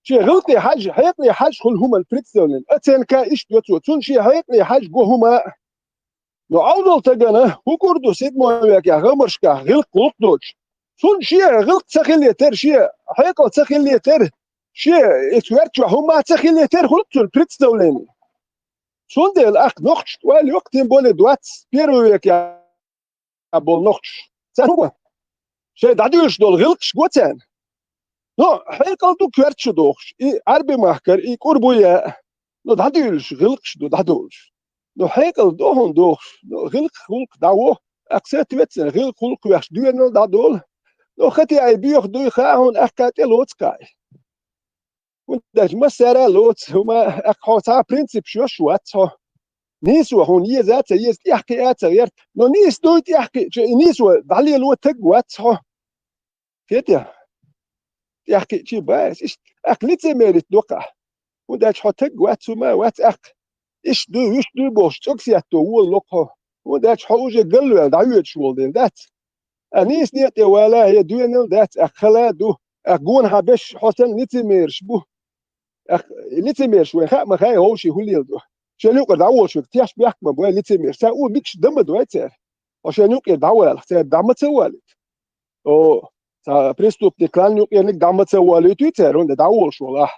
Шен гӀиллакхе хьажа, хьекъале хьажа хуьлу хӀуман представление. Оценка иштта йо цо, цунна шен хьекъале хьажа го хӀума. Но Ӏовдал тагана хӀун кура ду седьмой векехь гӀамаршкахь гӀиллакх гӀуллакх доцуш? Цунна шен гӀиллакх ца хилийтар, шен хьекъал ца хилийтар, шен и коьрта чохь хӀума ца хилийтар хуьлу цунна представление. Цундела ахь нохчашна ойла йо-кх, тем более двадцать первый векехь болу нохчаш. Царна хӀун го? Шайн дӀадуьйлуш долу гӀиллакхаш го царна. Ну, хьекъал ду коьрта чу дохуш, и Ӏарби махкара, и кӀур бу яа. Ну, дӀадуьйлуш гӀиллакхаш ду дӀадолуш. Ну, хьекъал ду хьуна дохуш, ну, гӀиллакх-гӀуллакх дӀаво, ахь соответственно гӀиллакх-гӀуллакх веш доьналла дӀадолу. Ну, хати ай боьха дуй хаьа хьуна, ахь кхаьа тӀе лоцу кхаьа. ХӀунда аьлча массара а лоцу хӀума, ахь хьо цхьа принципаш йош вац хьо. Нийсо хьуна еза а ца еза, тӀехкхиа а ца гӀерта, но нийса дуй тӀехкхиъча, и нийсо дӀалело таг вац хьо. Хетий? ТӀехкхиъчий баьс, иштта, ахь лицемерить доккхахь. ХӀунда аьлча хьо таг вац, хӀума вац ахь. Иштта дуй, вуьшта дуй бохуш, цӀогсетто волало-кх хьо. ХӀунда аьлча хьо уже галваьлла дӀавоьдуш волу дела дац. Ахь нийса некъа тӀе вала, хӀе, доьналла дац, ахь хала а ду, ахь гонахьа беш хьо санна лицемераш бу. Ахь лицемераш вайн хаа ма хаьа, хӀовший хӀун леладо. Шен юкъара дӀаволуш верг теш бехк ма бой лицемераш. Цара у микаш дан ма дой цара. Хьо шен юкъера дӀавалахь, цара дӀа ма ца валийта. О, цхьа преступник ланна юкъерниг дӀа ма ца валуьйтуй цара, хӀунда дӀаволуш волу ахь.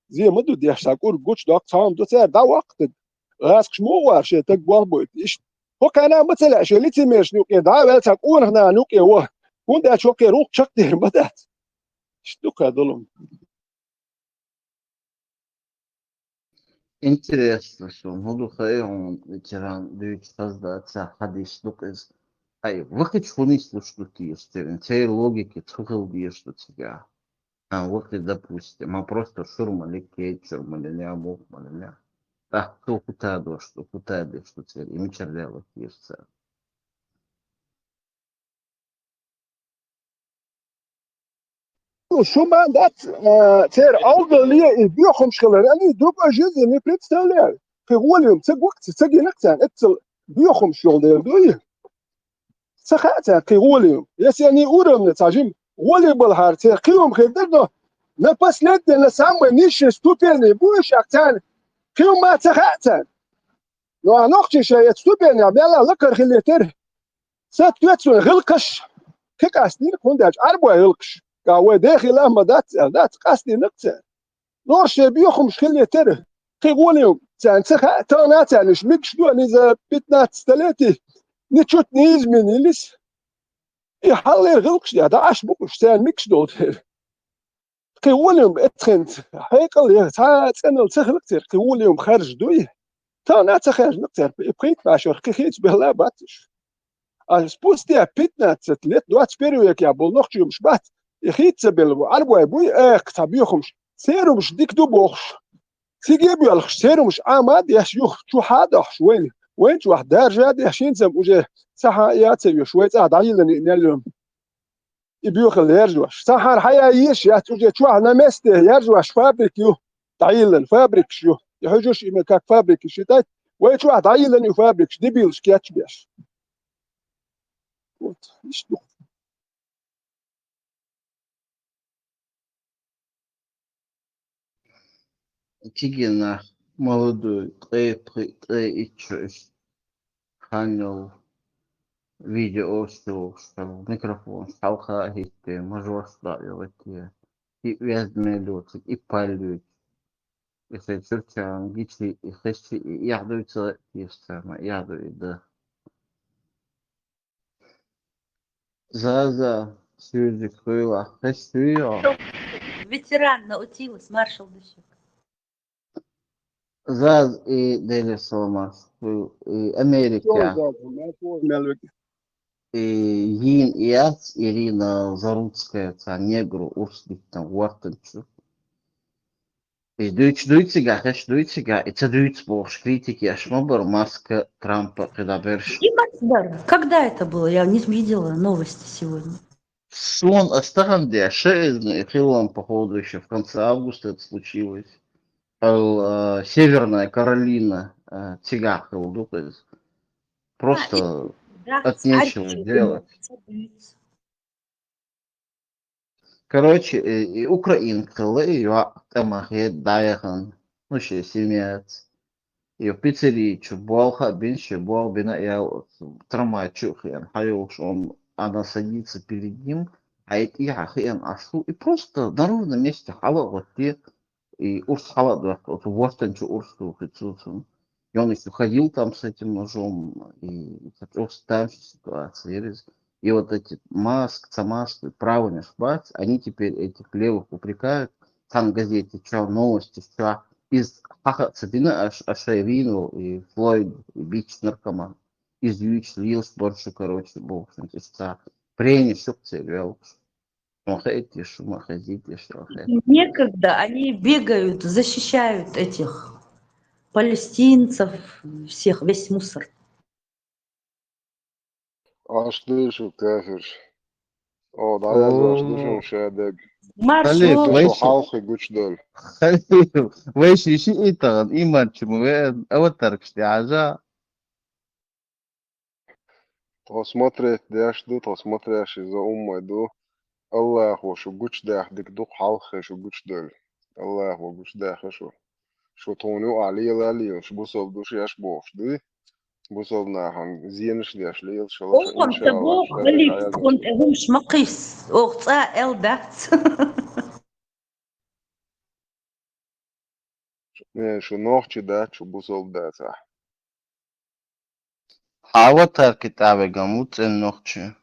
Зе ма ду деш, цхьа кӀург гучудоккху, цхьа хӀума ду цара дӀаваккха таг. ГӀазкхаш муха вара шайн таг болх бойту иштта? ХӀокхарна а ма ца лаьа шайн лицемерашна юкъе дӀа а ваьлла, цхьа къонах нахана юкъе ваха. ХӀунда аьлча хӀокхеран гӀуллакх чекхдер ма дац. Иштта ду кху долу. Интересно, шуна хӀун ду хаьий хьуна, ветеран, дуьйцу хаза дац, хьадис ду-кх иза. Хьай, вахича хӀун нислуш ду теша церан, церан логика цу хила дезаш ду цигахь? А, вахи, допустим, ма просто шура ма ле, кхечуьра ма ле, муха ма ле. ТӀаккха цо хӀун тадош ду, хӀун тадеш ду церан, и мичара лело теша цара? Ну, шу ма дац, а, церан Ӏовдале и боьхамаш хилар, они другой жизни не представляют. Кхин гӀоле хӀума ца гуш, ца гина-кх царна, эццал боьхамаш йолу дела дуй. Ца хаьа царна кхин гӀоле хӀума. Если они уровне цхьа жима гӀоле балахьара, церан кхин хӀума хир дара, но на последней, на самой низшей ступени бу уьш, ахь царна кхин хӀума ца хаьа царна. Ну, а нохчий шайн эцу ступенехь мелла лакхара хилийтира. Соответственно, гӀиллакхаш кхин къастийна-кх, хӀунда аьлча Ӏарбой гӀиллакхаш, ка вай дехийла а ма дац аьлла дац, къастийна-кх цара. Нуьрсий боьхамаш хилийтира, кхин гӀоле хӀума царна ца хаьа, тахана а царна уьш мегаш ду, они за пятнадцать столетий ничуть не изменились. И хьаллера гӀиллакхаш дӀа Ӏаш бу-кх уьш, царна мегаш долу дела. Кхин вулим эцхинца хьекъал я, цхьа цӀенал ца хилакцер, кхин вулим харж дуй. Тана ца хаьржина церпа, и пхийт башор, кхин хиц белла бацаш. А спустя пятнадцать лет, двадцать первый век я бол нохчуемаш бац, и хиц ца белла бу, арбой буй, эх, ца бехумш, серумш дик ду бохш. Циге бёлхш, серумш ама деш юх, чу хьадохш, вайн, вайн чу вах даржа деш, шинцам уже саха я ца веш, вай цӀа дайилани неллюм. И бюхал яржош. Сахар хьая еш, яц уже чух на месте, яржош фабрик ю. Дайилан фабрикш ю. И хужуш именно как фабрики считать. Вай чух дайилан и фабрикш, дебилш кечбеш. Вот, ишду. Кигина молодой, ткъе пхи, ткъе итт шу иш ханнал видео шуш, микрофон хьалха хӀитте, мажош даъ йогӀитте, и везд мелоцик, и паллюч, и хай чурчан, гичи, и хещи, и яхьдуй ца, и сама яхьдуй да. Заза, сюзи хуйла, хещуйо. Ветеран Наутилус, маршал дышек. Заз и Дели Саламас, и Америка. И Йин Яц, Ирина Заруцкая, ца негру урс диктан вартанчу. И дуйч дуйцига, хеш дуйцига, и ца дуйц бохш критики, аш ма бар Маска, Трампа, кхидаберш. И Маска бар. Когда это было? Я не видела новости сегодня. Сон астахан де, шеизна, и хилам, походу, еще в конце августа это случилось. Ал, а, Северная Каролина, а, цига хил дукъиз. Просто от нечего делать. Короче, э, и украинка хила, и юа тама хед даяхан, ну, ше семьяц. И в пиццерии чу болха, бин ше бол, бина ял, трамвай чу хен, хаюш он, она садится перед ним, а это я хен ашу, и просто на ровном месте хала вот те, и урс хала да, вот вортан чу урс ду хицуцун. И он еще ходил там с этим ножом, и вот там же ситуация, и вот эти Маск, ца Маск, право не ошибаться, они теперь этих левых упрекают, там газете, что новости, что из хаха цедина аш, ашайвину, и Флойд, и бич наркоман, из юич лилс больше, короче, бог, что прени шук цевел. Некогда, они бегают, защищают этих палестинцев, всех, весь мусор. Аш дышу кафирш. О, да, я О. Аш дышу шадег. Марш, Халиф, о. Вай Шу ши- халхи гучдоль. Халиф, вай ши ши итаган, иман чуму, вай аватаркш дяжа. Тхо смотреть деш ду, тхо смотрящий за уммой ду. Аллахо шу гучдах дик дукх хьалххе шу гучдоль. Аллахо гучдах шу. Шу тхуна ю а лела лела, шу бусалба душ еш бохуш ду. Бусалба нахана зенаш деш лела, шу Охам та бох, халиф, тхуна тӀе хӀумаш ма кхийс, оха цӀа эл дац. Э, шу нохчи дац, шу бусалба дац ахь. Хьава тарки тӀавегам ву цӀен нохчи.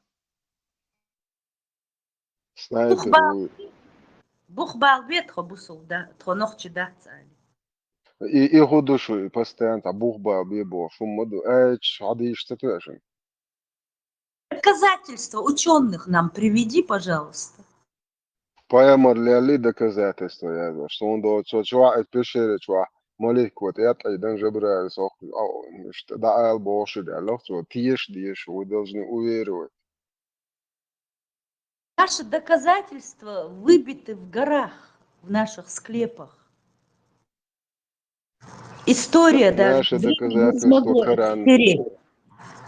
Снайпер ву. Бух бал бе тхо бусалба да, тхо нохчи дац али. И, и хӀу ду шу, и постоянно та бух бал бе боху, шу ма ду. Ай, чу хьадийш ца тоьшин. Доказательства учёных нам приведи, пожалуйста. Пайхамар лелли доказательства язваш. Суна доцу цо чохь а пещере чохь малик вот я тӀе дан Жабраил сох, а, иштта дӀаала бохуш и даьллах цо, теша деша, вы должны уверовать. Наши доказательства выбиты в горах, в наших склепах. История даже время не смогла стереть.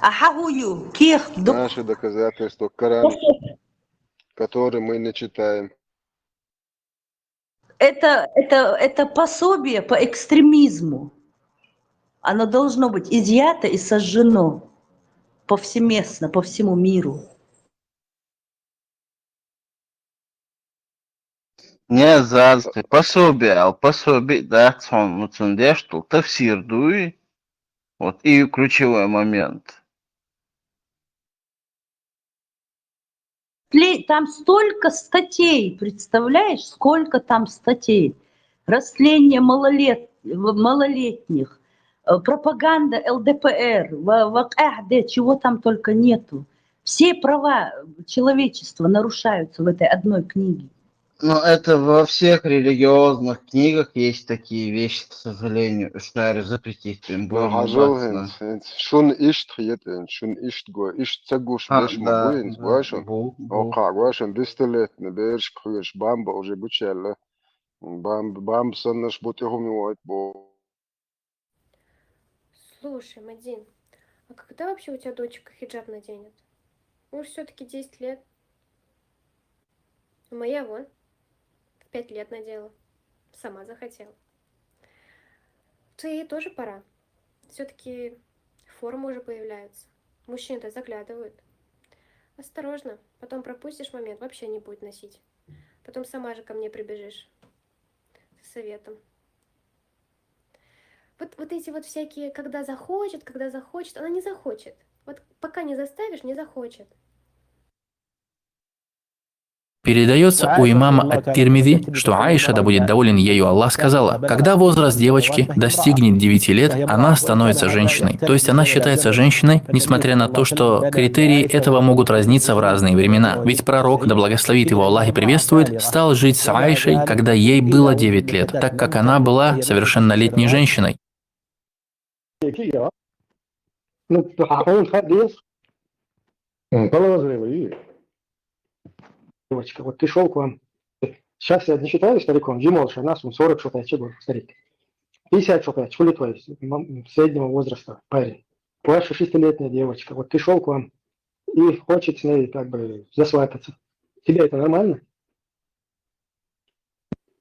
А хьагу ю, кех ду- Наши доказательства Коран, который мы не читаем. Это, это, это пособие по экстремизму. Оно должно быть изъято и сожжено повсеместно, по всему миру. Не зазкъи пособие ал, пособие дац хьуна, ну, цундеш тул тафсир дуй. Вот и ключевой момент. Там столько статей, представляешь, сколько там статей. Растление малолет... малолетних, э, пропаганда Л Д П Р, в, в Ахде, чего там только нету. Все права человечества нарушаются в этой одной книге. Но это во всех религиозных книгах есть такие вещи, к сожалению. Шаре запретить им было. Хажал хинц, хинц. Шун ишт хиет эн, шун ишт го, ишт цагуш беш ма буинц, башун. Ока, башун, дистелет, не берш кхуеш, бамба уже бучелла. Бамба, бамба соннаш бути хуми войт бо. Слушай, Мадин, а когда вообще у тебя дочка хиджаб наденет? Уж все-таки десять лет. А моя вон в пять лет надела. Сама захотела. Твоей тоже пора. Все-таки формы уже появляются. Мужчины-то заглядывают. Осторожно, потом пропустишь момент, вообще не будет носить. Потом сама же ко мне прибежишь со советом. Вот, вот эти вот всякие, когда захочет, когда захочет, она не захочет. Вот пока не заставишь, не захочет. Передается у имама Ат-Тирмизи, что Аиша, да будет доволен ею Аллах, сказала: «Когда возраст девочки достигнет девяти лет, она становится женщиной». То есть она считается женщиной, несмотря на то, что критерии этого могут разниться в разные времена. Ведь пророк, да благословит его Аллах и приветствует, стал жить с Аишей, когда ей было девять лет, так как она была совершеннолетней женщиной. Ну, а он ходил. Половозрелый. Девочка, вот пришел к вам. Сейчас я не считаю стариком, Джимол Шанас, он сорок что-то, чего, старик. Пятьдесят что-то, хули твой, среднего возраста парень. Ваша шестилетняя девочка, вот пришел к вам и хочет с ней как бы засвататься. Тебе это нормально?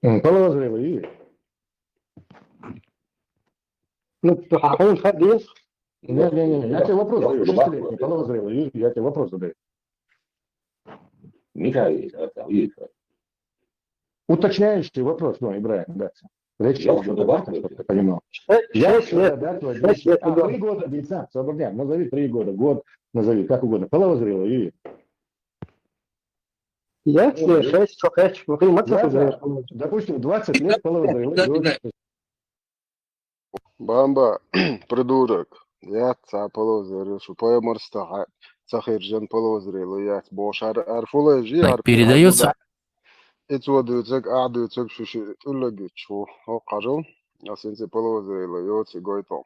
Половозрелый. Ну, а он ходил. Не, не, не, я тебе вопрос задаю. Шестилетний, половозрелый, я тебе вопрос задаю. Уточняющий вопрос, ну, Ибраим, да. Речь я уже давай, чтобы ты понимал. Я шесть лет. Да, твой шесть лет. А, три года, Венца, освободняй, назови три года, год назови, как угодно. Половозрелый, Юрий. Я тебе шесть, что хочу, ну, ты мать. Допустим, двадцать лет половозрелый. Бамба, придурок. Я ца полозрел, шу поеморста ца хержен полозрел, я бошар арфулежи. Передается. Эцо дыцэг, а дыцэг шуши туллагичу. О, кажу. А сенце полозрел, йоци гойтом.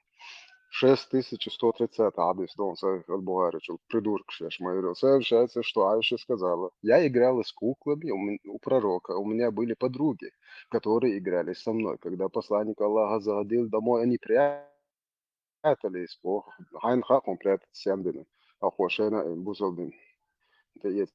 Шесть тысяч сто тридцать адис дон Сахих аль-Бухари, чул придурок шеш майрил. Сообщается, что Аиша сказала: «Я играла с куклами у пророка, у меня были подруги, которые играли со мной. Когда посланник Аллаха заходил домой, они прятались по хайн хаком прятать сяндыны. А хошена им бузалдын». Это есть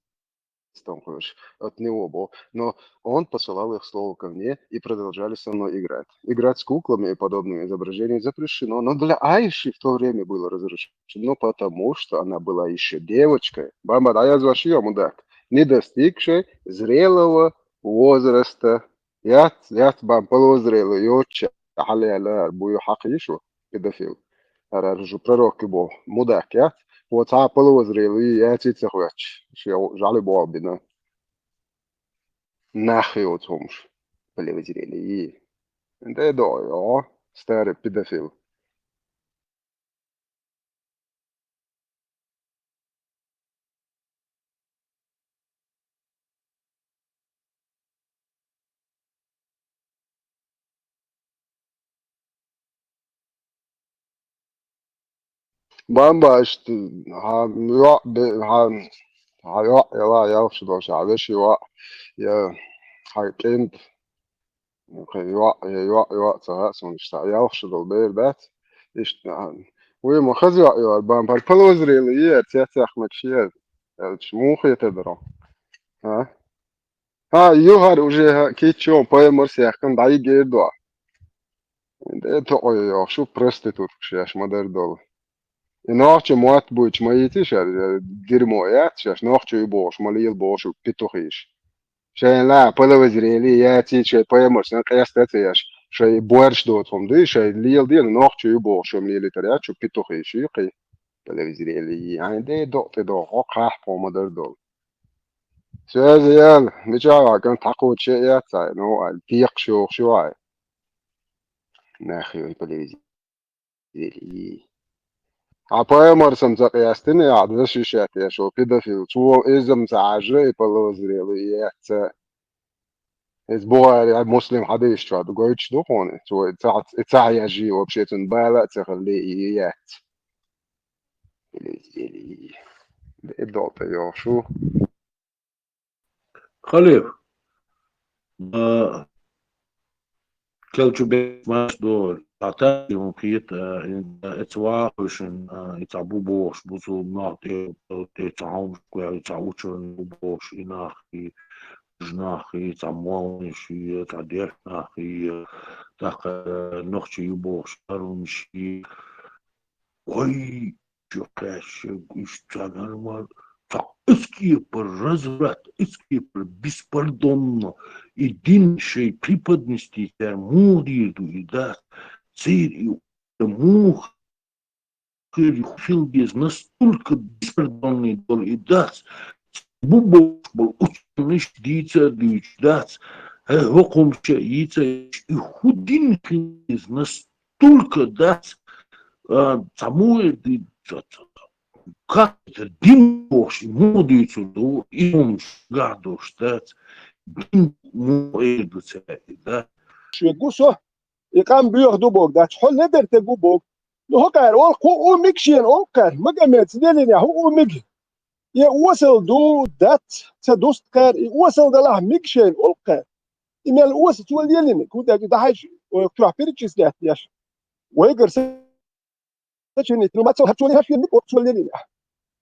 там, короче, от него был. Но он посылал их слово ко мне и продолжали со мной играть. Играть с куклами и подобными изображениями запрещено, но для Аиши в то время было разрешено, потому что она была еще девочкой. Бамба, да я звашу мудак, не достигшей зрелого возраста. Яц, яц, бам, половозрелый, йоча, халяла, бую хакишу, педофил. Арар жу пророк бо, мудак, яц. Вот ца половозрелый, яц, и цехвач. Жали бо бина. Нахуй вот хомш. Половозрелый. Да, да, старый педофил. Бамба, ишт, ха, юа, бе, ха, ха, юа, яла, яла, ши дош, ха, веши, юа, я, ха, кент, ха, юа, я, юа, юа, ца, ха, сон, ишта, яла, ши дол, бер, бат, ишт, ха, уй, ма, хаз, юа, юа, бамба, полозрелый, я, ця, ця, хмак, ши, я, я, чмух, я, тедро. А? Ха, юхар уже, ха, кичо, поэмор, сяхкан, дай, гердо. Де то ой, ё, шу проститутка шеш модер дол. И нохчу мот буч мои ти шер, дерьмо, я, шеш, нохчу и бош, малил бош, петухиш. Шен ла, половозрели, я, ти, шей, поэмор, сен, кэстэ, ти, шеш, шей, борщ дот, хом, ды, шей, лил, ди, нохчу и бош, мили, литер, я, чу, петухиш, и, кы, половозрели, и, ай, де, до, ты, до, хо, ках, по, модер дол. Связи ял, мичахьа ваьккхина, тхьакхочуш яц хьо, ну, аьлла, декъаш йохуш ю хьо. Нах ю, и полевизили. А поэмарсам ца къестина, я, деза шишет, я, шо педофил. Цо иззам ца Ӏажра, и полозрелый, и яц. Иза Бухари, я, Муслим хьадисаш чохь ду, гойтуш ду хьуна. Цо и ца, и ца хьежий, вообще цунна бала а ца хилли, и яц. Или, или, и долу тӀе йохуш ву. Халиф, а, Келчубек мас догӀу, а, тахана хӀун хета, а, эца вахошин, а, и цхьа бу бохуш, бусулба нах тӀе, тӀе цхьа хьомаш кхоьхьу, и цхьа учурна бу бохуш, и нах, и жнах, и цхьа молланаш, и цхьа дерг нах, и, а, тӀаккха, а, нохчий ю бохуш, харунаш, и Ой, чу кхаьчча, иштта нормально. Цхьа эскепар, разврат, эскепар, беспардонно. И дин шайн преподнести цара муха дийр ду, и дац. Церан и муха хир, хила деза, настолько беспардонный долу и дац. Бу бохуш болу учёныйш дийца а дуьйцуш дац. Хье, хӀокхумаш а йийца, и хӀу дин хила деза, настолько Тулка дац, а, цхьа муха ди-, ца-, ца-, как это дин бохуш, и муха дуьйцур ду, и хӀумаш гахь долуш дац, дин муха эр ду цаьрга, да? Шуьга гу со, и къам боьха ду боху дац, хьо ледар те гу боху. Ну, хӀокхара олу, кху у миг шена олу кхара, Магомедца лелийна, хӀу у миг. И осал ду, дац, ца дуста кхара, и осал далахь миг шена олу кхара. И мел оса цо лелийнарг, хӀунда аьлча дахьаш, ой, чохь перечислять деш. Вайгара сочинить, ну, ма цо хьан цо лелийнарг, цо лелийнарг.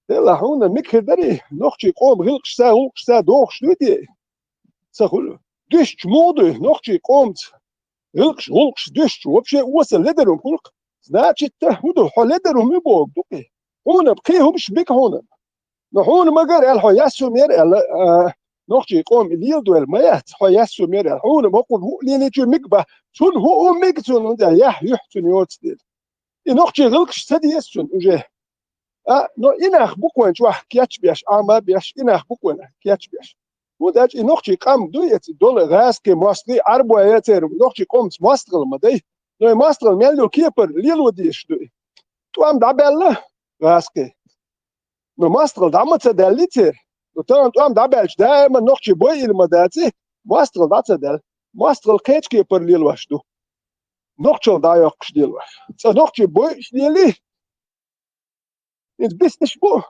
Делахь хьуна миг хир дарий, нохчий къоман гӀиллакхаш ца, гӀуллакхаш ца дохуш дуй те? Ца хуьлу. Дуьстича муха дуй, нохчий къомаца гӀиллакхаш, гӀуллакхаш дуьстича, вообще оса ледар хӀума хуьлу-кх. Значит, хӀун ду, хьо ледар хӀума ю боху ду-кх. Хьуна кхин хӀумаш миг хьуна. Но хьуна ма-гарра аьлла, хьо яьссо мера аьлла, а, нохчий къоман и леладойла ма яц, хьо яьссо мера аьлла. Хьуна ма-кхуьнга хӀуъа лелийча миг бац, цунна хӀуъа миг цунна, хӀунда яхь юьхь цунна йоцу дела. И нохчий гӀиллакхаш ца деза цунна уже. А, но и нах бу-кх вайн чохь кечбеш, Ӏама беш, и нах бу-кх вайн кечбеш. ХӀунда аьлча и нохчий къам дуй эца долу гӀазкхийн мостагӀий, Ӏарбой я церан нохчий къомца мостагӀалла ма дай. Но и мостагӀалла мел йолу кепара лело дезаш дуй. ТӀом дӀабаьлла гӀазкхийн. Но мостагӀалла дӀа ма ца даьллий церан. Но тахана тӀом дӀабаьлча даима нохчий бойийла ма даций, мостагӀалла дӀа ца даьлла. МостагӀалла кхечу кепара лелош ду. Нохчалла дӀайоккхуш лелош. Цкъа нохчий бойуш лелий, иза бисташ бу.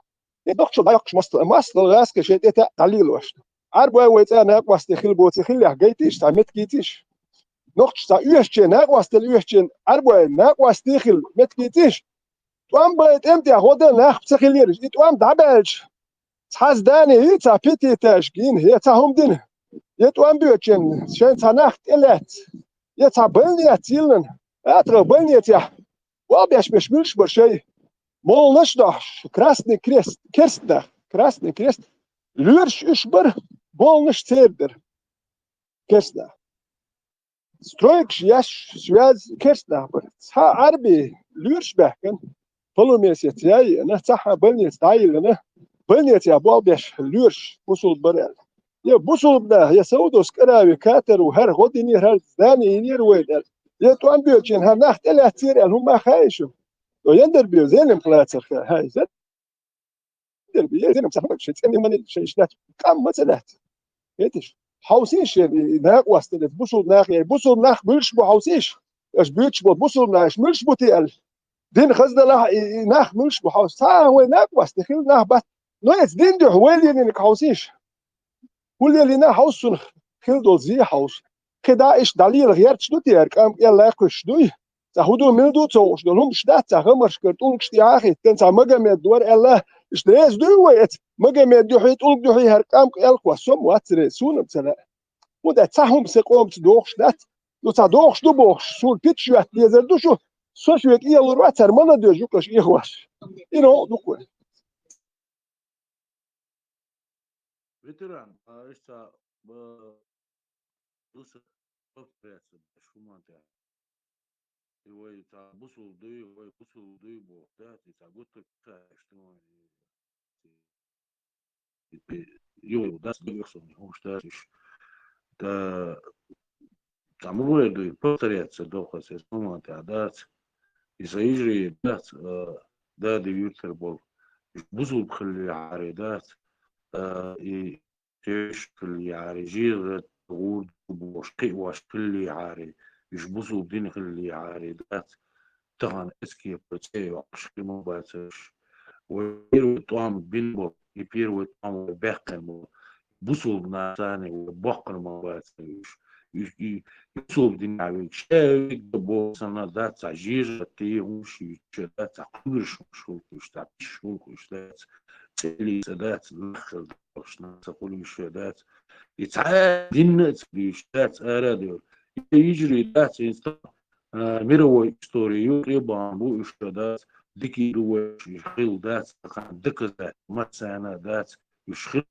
И нохчалла дӀайоккхуш мостагӀалла, мостагӀалла гӀазкхийн шайн тӀе таьӀ дӀалелош ду. Ӏарбой вай цӀа накъостий хила боций хиллехь гайтийша цхьа меттигийцийша. Нохчаш цхьа оьшучийн накъосталла оьшучийн Ӏарбой накъостий хила меттигийцийша. ТӀом бан тӀем тӀехь гӀо дан нах ца хилийраш. И тӀом дӀабаьлча, цхьа здани йий, цхьа пятиэтажка йина, я цхьа хӀума дина, я тӀом боьдучийн шайн цхьа нах тӀелаьцна, я цхьа больница йиллина, атагӀа больницехь, болх беш-беш муьлш бара шай, молланаш а дохьуш, Красный Крест, керста нах, Красный Крест, лоьраш уьш бара, молланаш церан дара, керста нах. Стройкаш еш, связь керста нах бара. Цхьа Ӏарби лоьраш баьхкина, полумесяц яй еана, цхьа больница дӀайиллина, больницехь болх беш лоьраш бусулба бара аьлла. Я бусулба нах, я Саудовская Аравия, Катар ву, хӀара гӀо динера, хӀара здани йинера вайна аьлла. Я тӀом боьдучийн хӀара нах тӀелаьцнера аьлла, хӀума ма хаьий шуна. Яндарбиев Зелимха лацарх, хӀай, Зелимха, Зелимха, цхьа хӀума шайн цӀе ма шайн иштта лаьцна, къам ма ца лаьцна. Хеташ? Хьовсийша, и, и накъосталла, бусулба нах, и бусулба нах муьлш бу хьовсийша? Аша буьйцуш болу бусулба нах, аша муьлш бу те аьлла? Дин хаза далахь, и, и нах муьлш бу хьовса? Цхьа а вай накъостий хилла нах бац. Но эца дин дуьхьа вай лелийнарг хьовсийша? ХӀун лелийна хьовса, цунах хила долу зе хьовса? КхидӀа иштта дӀалела гӀерташ ду те хӀара къам кӀел лакхуьйсуш дуй? Цхьа хӀун ду, мила ду ца хууш долу хӀумаш дац, цхьа хамаршкара тӀулгаш тӀехьа а хӀиттина, цхьа Магомед вара аьлла, иштта реза дуй вай эца Магомед дуьхьий, тӀулг дуьхьий хӀара къам кӀел кхосса, со-м вац реза, суна-м ца лаьа. ХӀунда аьлча цхьа хӀума сан къомаца дохуш дац. Ну, цхьа дохуш ду бохуш, суна питаш йоьтта дезар ду шу, со шуьга иалур вац, цара ма ладоьжу юкъаш эхош. И новкъа ду-кх вай. Ветеран, а, иштта, а, дуса повторяться, шуман тя. И вай ца бусул дуй, вай бусул дуй бо, да, ти ца гуттар ца, что и, и, и, юха дац, дагахь сона хӀумаш дац уж. Да, цхьа мугӀар ду, и повторяться дохас, эс хӀуман тӀехь дац. И сан йижарий дац, а, дада юьртара болу. Уж бусулба хиллехьара дац, а, и теш хиллехьара, жийгӀат гӀур ду бохуш, кхиъ ваш хиллехьара, уж бусулба дин хиллехьара дац. Тахана эскепа цӀе йоккхуш хи ма бацарш. Вай первый тӀом бина болу, и первый тӀом вай баьккхина болу. Бусулба нацане вай боккхур ма бацара уьш. Уьш и бусулба динехь вега ша вега боху санна дац, цхьа жижатти хӀумаш юьйцуш дац, цхьа кхуьйраш хӀумаш хӀуллакхуьйш, цхьа пиш хӀуллакхуьйш дац, цӀе лийца дац, лаххар долуш нах ца хуьлуьйш дац. И цхьа динна а ца дуьйш дац, ара а девр. И йижарий дац, хӀинца а, мировой истори юкъе бахьана бу уьш ша дац, дикий ду вайша уьш хилла дац, хан доказать, массана а дац, уьш хилла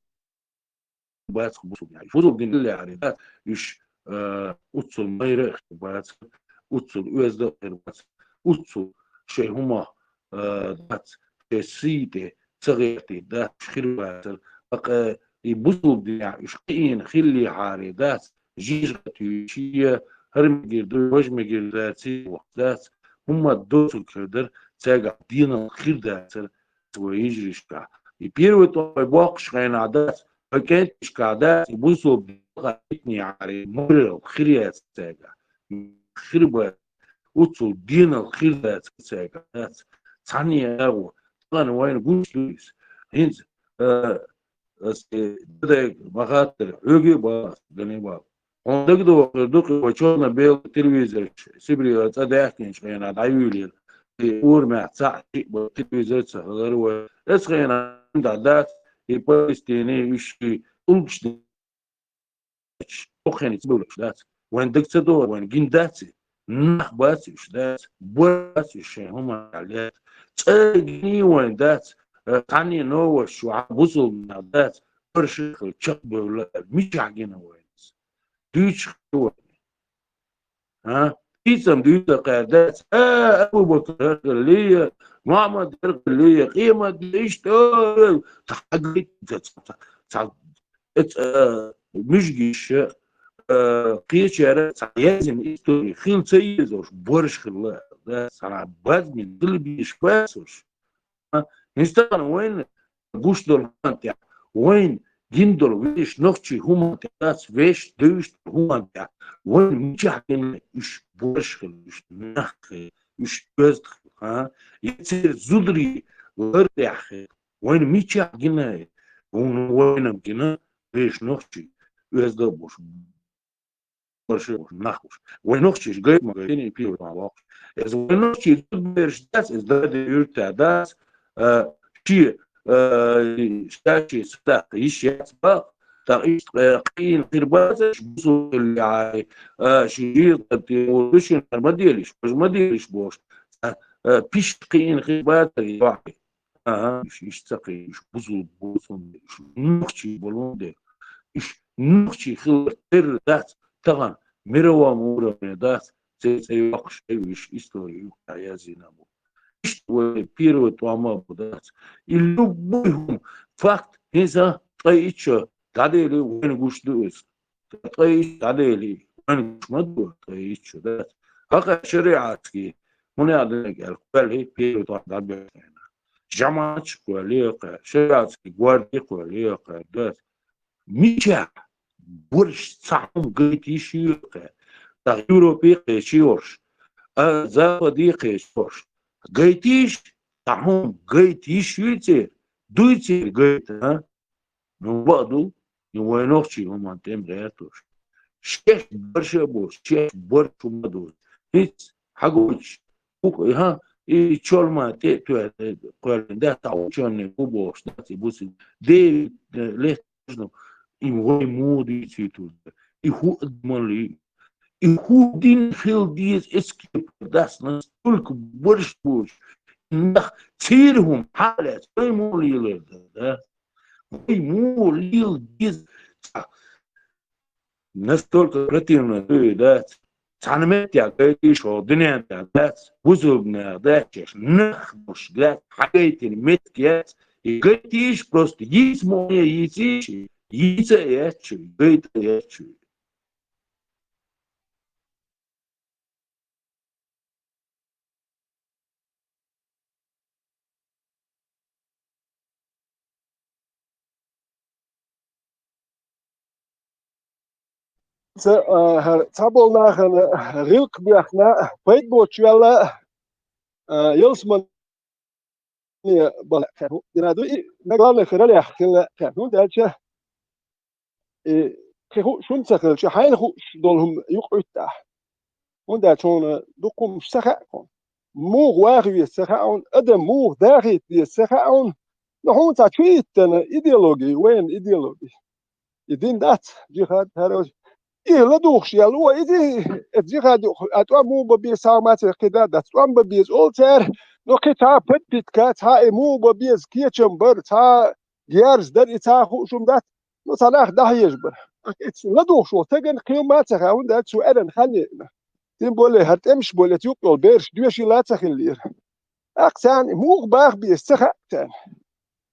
бац бусулба дин. Бусулба дин лаьара дац, уьш, а, уццул майра а хир бац, уццул оьзда а хир бац, уццул шайн хӀума, а, дац, шайн сий тӀе ца гӀертий дац, уьш хир бацара, бакъа и бусулба динехь уьш кхиъна хиллехьара дац, жижа гӀатуьйший, хӀара мегар ду, важа мегар дац, вахт дац, хӀумма доцург хир дара, цаьргахь денал хир дацара вай йижаришкахь. И первый тӀом вай боккхуш хенахь дац, вай кӀенташкахь дац, и бусулба дин хьаьтнехьара, морал хир яц цаьргахь. Хир бац, уццул денал хир дац цаьргахь дац. Цхьанне а агӀо, тахана вайна гуш ду иза. ХӀинца, а, Ас, э, дадайга ма хаттара, хьоьга а боху ас, Ганнибал. Хьуна дагадохур ду-кх вай чорно-белый телевизораш, Сибрера цӀа даьхкинчу хенахь дӀаюьйлира. И урамехь цхьаъ шиъ бан телевизор ца хилира вай. Оцу хенахь дӀа дац, и Палестине, уьш и улгаш дечу, хӀокхуьнца бевллакш дац. Вайн дага ца догӀу, вайн гина дац и. Нах бац уьш, дац. Бор бац уьш шайн хӀуманехь лаьтта. Цкъа гиний вайн дац, э, цхьанне новаш чохь бусулба нах дац, бара ши хила чекхбевлла аьлла. Мичахь гина вайна иза? Дуьйцуш хир вайна. А? Дийцам дуьйцу кхаьра дац. А, Абу-Бакр хӀара хилла, Мухьаммад хӀара хилла, къемат де иштта, а, цхьа гайта, цхьа, цхьа, цхьа Эца, а, муьжгиша, а, кхечара цхьа яздина истори хила ца езаш, борш хилла, да, цхьа базмин хила бийш бацаш. А, хӀинца тахана вайна гуш долу хӀуман тӀехь, вайна гина долу вешан нохчийн хӀуман тӀехь дац, вешан девзаш долу хӀуман тӀехь, вайна мичахь гина уьш борш хила, уьш нах хила, уьш оьзда хила, а? Я церан зударий лар тӀехь хила. Вайна мичахь гина, вуно вайна гина, вешан нохчий, оьзда а бу уьш, барша а бу уьш, нах бу уьш. Вайн нохчий гайта ма гайтина, и пиво тӀе воккхуш. Эс вайн нохчий зудбераш дац, эс дада юьртахь дац, а, ши, а, ша ши сатаккха йиш яц бакъ, так иштта, а, кхиъна хир бацаш, бусулба хилла яхье, а, ши жийлкъа тӀе ву, шуна ма делиш, ма делиш бохуш, а, а, пиш кхиъна хир бацар, йохье. Ага, уьш иштта ца кхин, уьш бусулба болу дела, уьш нохчий болу дела, уьш нохчий хилар терра дац, тахана мировом уровне дац, церан цӀе йоккхуш, уьш история юкъахь яздина бу. Иштта вай первый тӀом а бу дац. И любой хӀума, факт, хӀинца ткъе итт шо дӀадели, вайна гуш ду иза. Ткъе итт дӀадели, вайна гуш ма ду, ткъе итт шо дац. ХӀокхара шариатский, хӀунда аьлла дерг аьлла, кхоьллий, первый тӀом дӀабоьлхийна. Жамааташ кхоьллий кхара, шариатский гварди кхоьллий кхара, дац. Мичахь борш цхьа хӀума гайта йиш ю кхара. ТӀаккха Европе кхечи йолуш, а, Западе кхечи йолуш. Гайта йиш, цхьа хӀума гайта йиш юй церан, дуй церан гайта, а? Ну, бакъду, и вайн нохчий хӀуманна тӀе ма гӀерташ. Шаьш барша а боцуш, шаьш барш хӀума а доцуш. ХӀинца хьагучу, хӀа, и чолма тӀе а тоьхна, кхоьллина дац, цхьа учёный ву бохуш дац, и бусий. Девит, э, лехташна, и вай муха дуьйцуьйтур дара. И хӀу а ма луьй. И хӀу дина хила деза эскепар дац, настолько барш боцуш. Нах церан хӀума хьалаьцна, вай муха лелар дара, да? Вай муха лела деза ца? Настолько противно дуй дац. Цхьана меттехь гайтийша хӀокху дуьнен тӀехь дац, бусулбанех дац, нах долуш дац, хьагайтина меттиг яц, и гайтийша просто йийца ма йийцийша, Йийца а яц шуьга, гайта а яц шуьга. Ца, а, хӀара цхьаболу нахана гӀиллакх боьхна, пайда боцуш ваьлла, а, ялсамане бала кхаьрна дина ду, и главное хиралех хилла кхаьрна. ХӀунда аьлча, и кхин хууш хӀума ца хилча, хьайна хууш долу хӀума юкъа Ӏуьттахь. ХӀунда аьлча хьуна дукха хӀумаш ца хаьа хьуна. Муха ваха веза ца хаьа хьуна, адам муха дахийта деза ца хаьа хьуна. Но хьуна цхьа чу йиттина идеологи, вайна идеологи. И дин дац, джихад, хӀара и ладугӀуш яьлла, о, иза, иза джихад ю, а тӀом муха бан беза, цхьа а ма ца кхидӀа дац, тӀом бан беза олу цара, но кхин цхьа а подпитка, цхьа а и муха бан беза кечам бар, цхьа а герз дар, и цхьа а хууш хӀума дац, но цхьа нах дӀахьежа бар. Иза ладугӀуш волу стагана кхин хӀума ма ца хаьа, хӀунда аьлча цо аьлларг хьан еана. Тем более хӀара тӀемаш болу, эца юкъа йолу бераш доьшийла ца хиллера. ТӀаккха царна муха баха беза ца хаьа царна.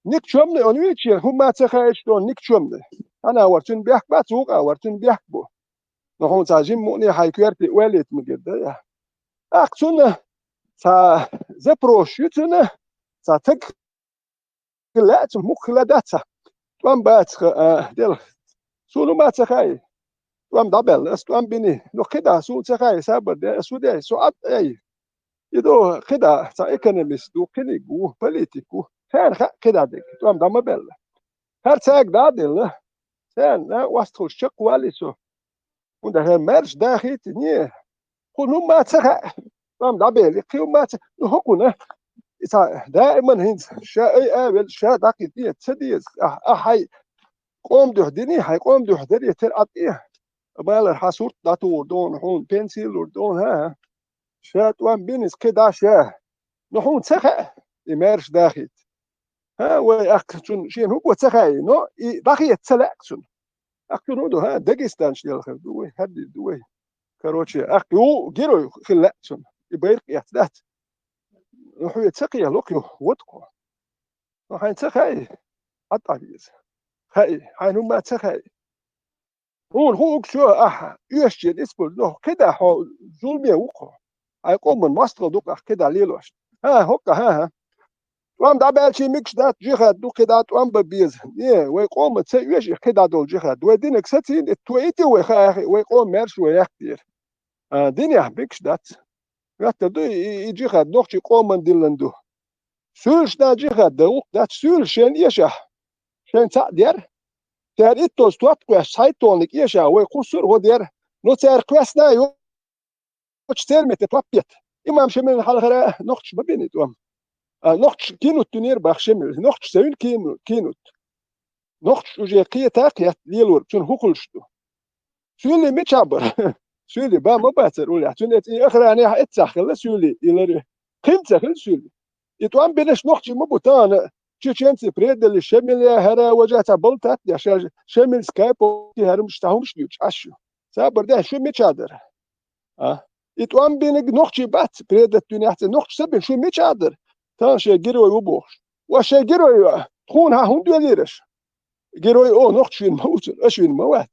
Никчёмный он, видишь, хӀума ца хаьа иштта он, никчёмный. Хьан а вара цуьнан бехк бац, вукху а вара цуьнан бехк бу. Но хьуна цхьа жимма мукъане хьайн коьрте ойла йита мегар дара. ТӀаккха цунна цхьа запрос ю цунна, цхьа таг хила лаьа цунна, муха хила дац цхьа. ТӀом бац, а, делахь. Суна ма ца хаьа. ТӀом дӀабаьлла, ас тӀом бина. Но кхидӀа суна ца хаьа, сабар де, ас хӀун де, со Ӏад ай. И ду кхидӀа, цхьа экономист ду, кхиниг ву, политик ву. Царна хаьа кхидӀа дерг, тӀом дӀа ма баьлла. ХӀара цаьрга дӀа а делла, царна накъосталлаш чекхвалий со. ХӀунда хӀара маьрша дахийта, не, кхунна хӀумма ца хаьа, тӀом дӀабели, кхин хӀумма ца, ну, хӀокхунна, и цхьа даиман хӀинца, ша ай а велла, ша дӀакхийда ца деза, ахь, ахь хьайн къоман дуьхьа дини, хьайн къоман дуьхьа даре тера Ӏад и. Балар хьан сурт дӀатухур ду хьуна, хьуна пенси лур ду хьуна, хӀан-хӀа. Ша тӀом бина иза кхидӀа ша. Но хьуна ца хаьа, и маьрша дахийта. ХӀан, вай, ахка цунна шена хӀун бо ца хаьий, но и дӀахеца ца лаьа цунна. Ахка цунна хӀун ду, хӀан, Дагестанчу делхар ду вай, хӀара дийр ду вай. Короче, ахка ю герой хила лаьа цунна. И байракх эцна дац. Но хьоьга ца кхело кхо, вотта кхо. Но хьайна ца хаьий, Ӏад Ӏа веза. Хаьий, хьайна хӀумма ца хаьий. Хьуна хууг чо ахьа оьшучеран испур ду, кхидӀа хьо зуламе ву-кх хьо. Хьайн къоман мостагӀа ду-кх ахь кхидӀа лелош. ХӀан, хӀокху, хӀан-хӀа. ТӀом дӀабаьлчий мегаш дац, джихад ду, кхидӀа тӀом бан беза. Не, вай къоман ца оьшу и кхидӀа долу джихад. Вай динарг сацийна, и тоьйтий вай хаахи, вай къоман маьрша вай яккхийра. А, динехь мегаш дац. Моьттур ду, и, и, и джихад нохчийн къоман диллина ду. Суьйлаш дӀа джихад дан гӀуллакх дац, суьйлаш шайна эшахь, шайна цхьаъ дера. Цара итталц тотта кхоьссича, цхьайтталниг эшахь, вай кхуссур а гӀо дера. Но цара кхоьссина а йо-, йоцуш церан метте топ етта. Имам Шемалан хьалхара нохчаша ма бина и тӀом. А, нохчаша кинут дуьнера баха Шемал. Нохчаша ца вина кину-, кинут. Нохчаша уже кхета а кхетта лелора, цунна хӀун хуьлуш ду. Суьйли мичахь бара? Суьйли бан ма бацара уллехь. Цуьнан эца и охранехь эццахь хилла суьйли, и ларве. Кхин ца хилла суьйли. И тӀом бинарш нохчий ма бу тахана. Чеченцы предали Шемале, хӀара важа цхьа балтат а деш, Шемальская полки, хӀара хӀумаш, цхьа хӀумаш дуьйцуш Ӏаш ю. Сабар де, шу мичахь дара? А? И тӀом бинарг нохчий бац, предат дуьнехь цӀе нохчаша ца бина, шу мичахь дара? Тахана шайн герой ву бохуш. Ва шайн герой ю, тхуна хьан хӀунда доьллийра аша? Герой о, нохчаша вина ма ву цунна, аша вина ма вац.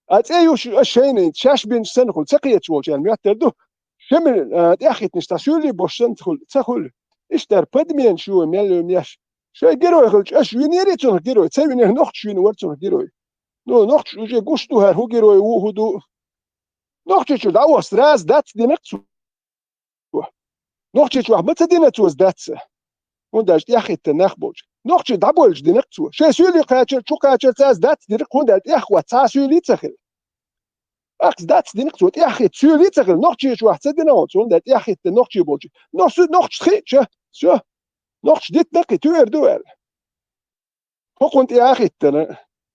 А цӀе юш аша шайна, шаьш бинчу санна хуьлу, ца кхеташ волчарна моьттур ду. Шемал, а, тӀаьххӀиттинарш цхьа суьйли бош санна ца хуьлу, ца хуьлу. Иштта подменаш ю, мел ю меш. Шайн герой хилча, аша винийрий цунах герой? Ца винера нохчаша вина вара цунах герой. Ну, нохчаша уже гуш ду хӀара, хӀун герой ву, хӀун ду. Нохчийчуьра дӀавахча сразу дац динарг цо. Нохчийчохь ма ца дина цо дац. ХӀунда аьлча тӀаьххӀиттина нах болчу. Нохчий дӀабойлуш динарг цо. Шайн суьйли кхачар, чу кхачар цо дац динарг, хӀунда аьлча тӀехвац цхьа суьйли ца хилла. Ахча дац динарг цо, тӀаьххӀитта суьйли ца хилла. Нохчийчохь ца дина хьо цо, хӀунда аьлча тӀаьххӀиттина нохчий болчу. Нохча, нохча хиъча, всё. Нохча дитина кхин туьйр ду аьлла. ХӀокхунна тӀе а хӀиттина,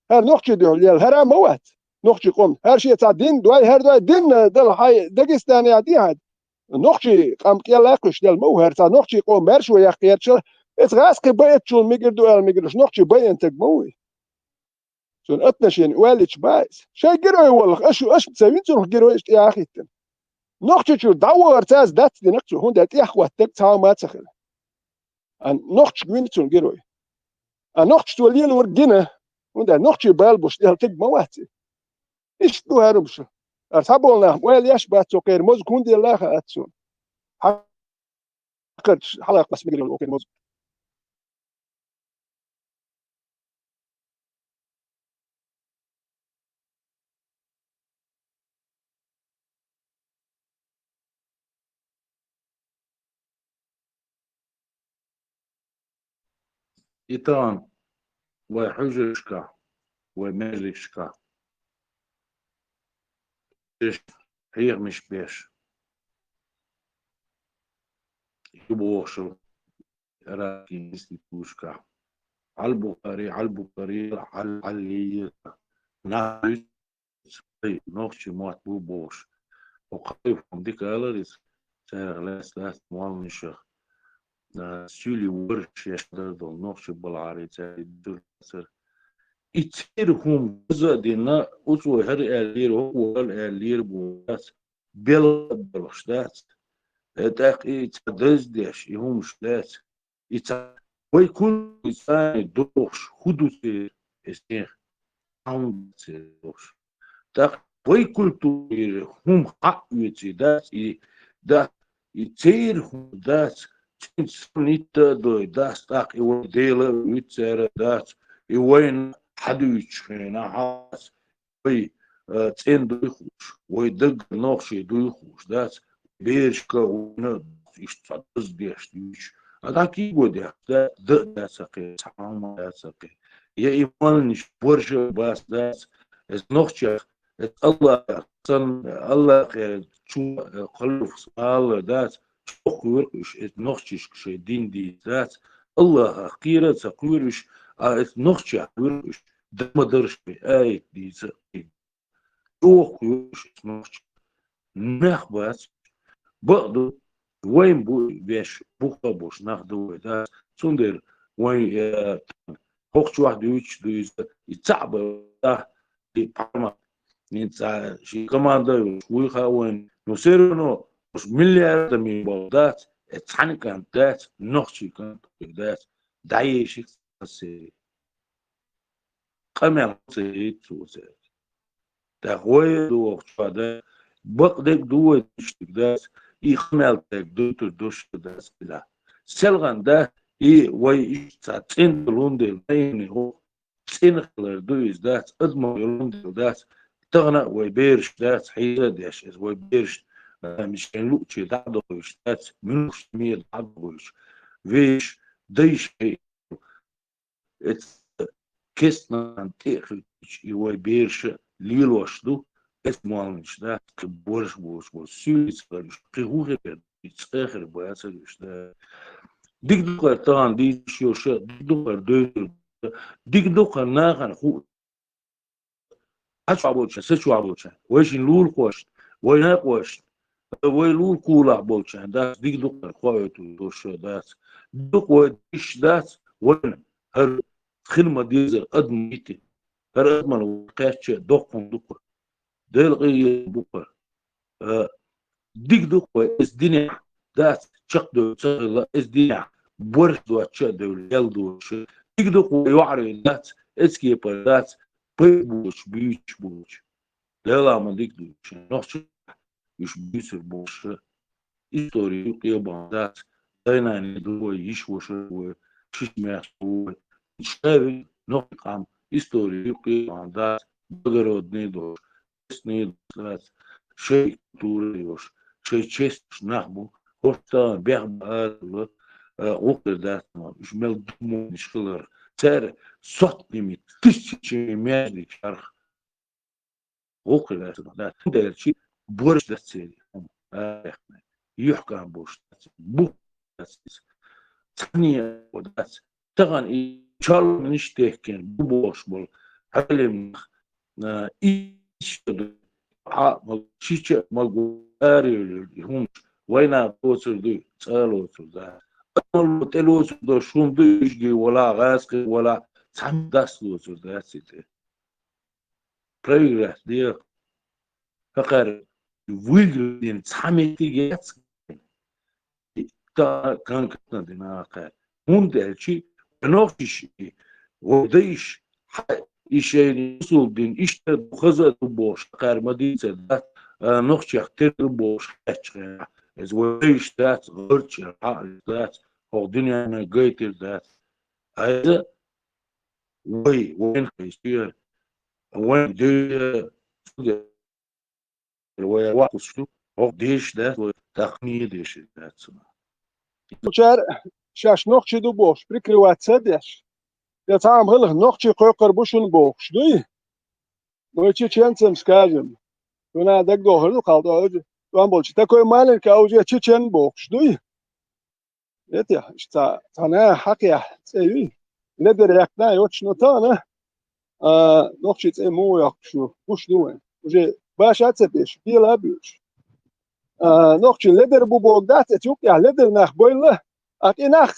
хӀара нохчий дуьхьал лела, хӀара а ма вац нохчий къоман. ХӀара шен цхьа дин дой, хӀара дой, дин дала хьайн Дагестанехь дехьа. Нохчий къам кӀел а кхуьйсуш дела ма ву хӀара, цхьа нохчий къоман маьрша вай яккха гӀерташ. Эца гӀаз кхин баэцчул мегар ду аьлла мегараш, нохчий баэна таг ма ву и. Цунна отношение оьллича баьс. Шайн герой воллах, аша, аша ца вина цунах герой, иштта тӀе а хӀиттина. Нохчийчуьра дӀавахар цо дац динарг цо, хӀунда аьлча тӀехваьттарг цхьа а ма ца хилла. А нохчашка вина цунна герой. А нохчаша цо лелорг гина, ХӀунда аьлча нохчий бала болуш дӀахьо стаг ма вац и. Иштта ду хӀара хӀумаш. Ара цхьаболу нах ойла еш бац цо кхеран моза, хӀунда аьлла хаьа цунна. Хьакхарча хьалакхаллас мегар йолу кхеран моза. И тахана вай хьуьжаршкахь, вай маьждигашкахь, уьш хьехамаш беш, ю бохуш, арабский институташкахь, Хьалбухари, Хьалбухари, Хьал-, Хьаллийра, нах дуьйцу, ай, нохчийн мотт бу бохуш. Хьо кхайкхам дика алар иза, царах лаьцна дац молланашах, а, суьйли вара шаьш дар долу нохчий балахьара цаьрга дуьрацара. И церан хӀума даза а дина, оцо хӀара аьллера, хӀокхо хӀара аьллера бохуш дац, белла а белхаш дац. Э, тӀаккха и ца даздеш, и хӀумаш дац. И ца вай культура царна дохуш, хӀун ду церан, эс нехан? Хьан ду церан дохуш? ТӀаккха вай культурера хӀума хьаъ оьций дац, и дац, и церан хӀума дац, цуьнца нитта а дой дац, тӀаккха и вай Дела а вуьту цара дац, и вайна хьадуьйцуш хенахь хьац, вай, а, цӀена дуй хууш, вай даггара нохчий дуй хууш дац, берашка а вайна а иштта цхьа даза деш дуьйцуш. А дӀа кийго дехка дац, дан а дац хьан кхин, цхьа хӀума дац хьан кхин. Я и молланаш борша а бац дац, эс нохчех, эс Аллах, сан, Аллахе чу, э, кхалуф смала дац, чу кхоьру уьш, эс нохчашка шайн дин дийца дац, Аллахах кхера а ца кхоьру уьш, а эс нохчех кхоьру уьш. Дан ма дарш бе, аят дийца а, чӀогӀа кхоьруш нохчий. Нах бац. Бакъду, вайн бу веш, бухара болуш нах ду вай, да? Цундела вайн, э, хӀокху чохь дуьйцуш ду иза, и цхьаъ бан, да, и пхьарма, хӀинца ши команда а йолуш, вуй хаьа вайн. Ну, все равно, уьш миллиардами болу дац, э, цхьана кӀант дац, нохчий кӀант дац, дӀаеших ца сери. Къамел ца йийца цо цаьрга. ТӀаккха вай а ду вахча да, бакъдерг ду вай дуьйцуьйтург дац, и къамел цаьрга дуьйтур ду ша дац хила. Селхана да, и вай иштта цӀена долун дела, ма йина хӀокху цӀена хилар ду иза дац, адамо йолун дела дац, тахана а вай бераш дац, хьийза а деш, иза вай бераш, а, мишкин луучий дӀа а дохуьйтуш дац, муьлххачу ме дӀа а дохуьйтуш, вешан дайша Эцу кестнан тӀе а хилча, и вай бераша лелош ду, эцу молланаш дац, кхин борш болуш болу суьйцарш, кхин хӀун хир, и цӀа хир бацара уьш, да. Дика ду-кх хӀара тахана дийцаш йолуш, дика ду-кх хӀара девзар, дика ду-кх хӀара нахана хуу. Хьан чохь болчарна, сан чохь болчарна, вай шин лулахошна, вай накъошна, вай лулахулахь болчарна дац, дика ду-кх хӀара, хоуьйтур дош дац. Дика ду-кх вай диш дац, вайна хӀара хила ма-дезара адам йити. ХӀара адаман вай кхаьчча, доккхун ду-кх хӀара. Делан къинхетам бу-кх хӀара. А, дика ду-кх вай, эцу динехь дац, чекхдевлла ца хилла, эцу динехь борш доцчу а девлла, ял доцуш. Дика ду-кх вай, йоӀарий дац, эцу кепара дац, пайда боцуш, буьйцуш боцуш. Делахь ма дика ду уьш, нохчий уьш буьйцур боцуш. Истори юкъе бахьана дац, дай-наной ду вай, йиша-ваша ду вай, шишмеш ду вай. Ша вина нохчийн къам, истори юкъе бахьана дац, благородный долуш, честный долуш дац, шайн культура йолуш, шайн честаш нах бу, хӀорш тахана бехбан арабевлла, а, гӀуллакх хир дац ма, уьш мел дукха молланаш хилар, цара сотнями, тысячами маьждиг чарх гӀуллакх хир дац ма, да, хӀунда аьлча борш дац церан, а, юьхькӀам болуш дац, бух дац иза, цхьанне а дац, Тахана и чолхонаш техкина бу бохуш болу хьалимнах, а, иштта ду, хьа а ма, шича а ма гу, арайолуьйту и хӀумаш, вайна лоцур дуй, цӀа а лоцур дац. Амма тӀе лоцур долуш хӀума ду, уьш гий вала, гӀазкхий вала, цхьамма дас лоцур дац и тӀе. Проиграть де. ХӀокхара выиграть дина цхьа меттиг яц. Та конкретно дина хӀокхара. ХӀунда аьлча, вай нохчаш, вай дайш, хьа-, и шайна бусулба дин иштта а ду, хаза а ду бохуш, кхара ма дийцар дац, а, нохчех тера ду бохуш, хьаьчча хенахь. Иза вай иштта дац, гӀорчӀера хьаъ дац, хӀокху дуьненна гайтира дац. Иза вай, вайна хезчера, вайн дуьйна, вай ваккхалш ду, хӀокху дезаш дац вай, тахана а дезаш дац цунах. Цара шаьш нохчий ду бохуш, прикрываться а деш, я цхьа а хилахь нохчий кхойкхур бу шуна бохуш дуй? Вай чеченцам скажем. Шуна дагадохур ду, кхалла тӀом болчу, такой маленький, а уже чечен бохуш дуй? Этех, иштта цхьа, цхьа наха хьакхехь цӀе юй. Ледар яьккхина йоцуш, но тахана, а, нохчий цӀе муха йоккхуш ю, гуш ду вайн. Уже баша а ца беш, бела а буьйцуш. А, нохчий ледар бу боху дац, эца юккъехь ледар нах бойла. А кхин нах,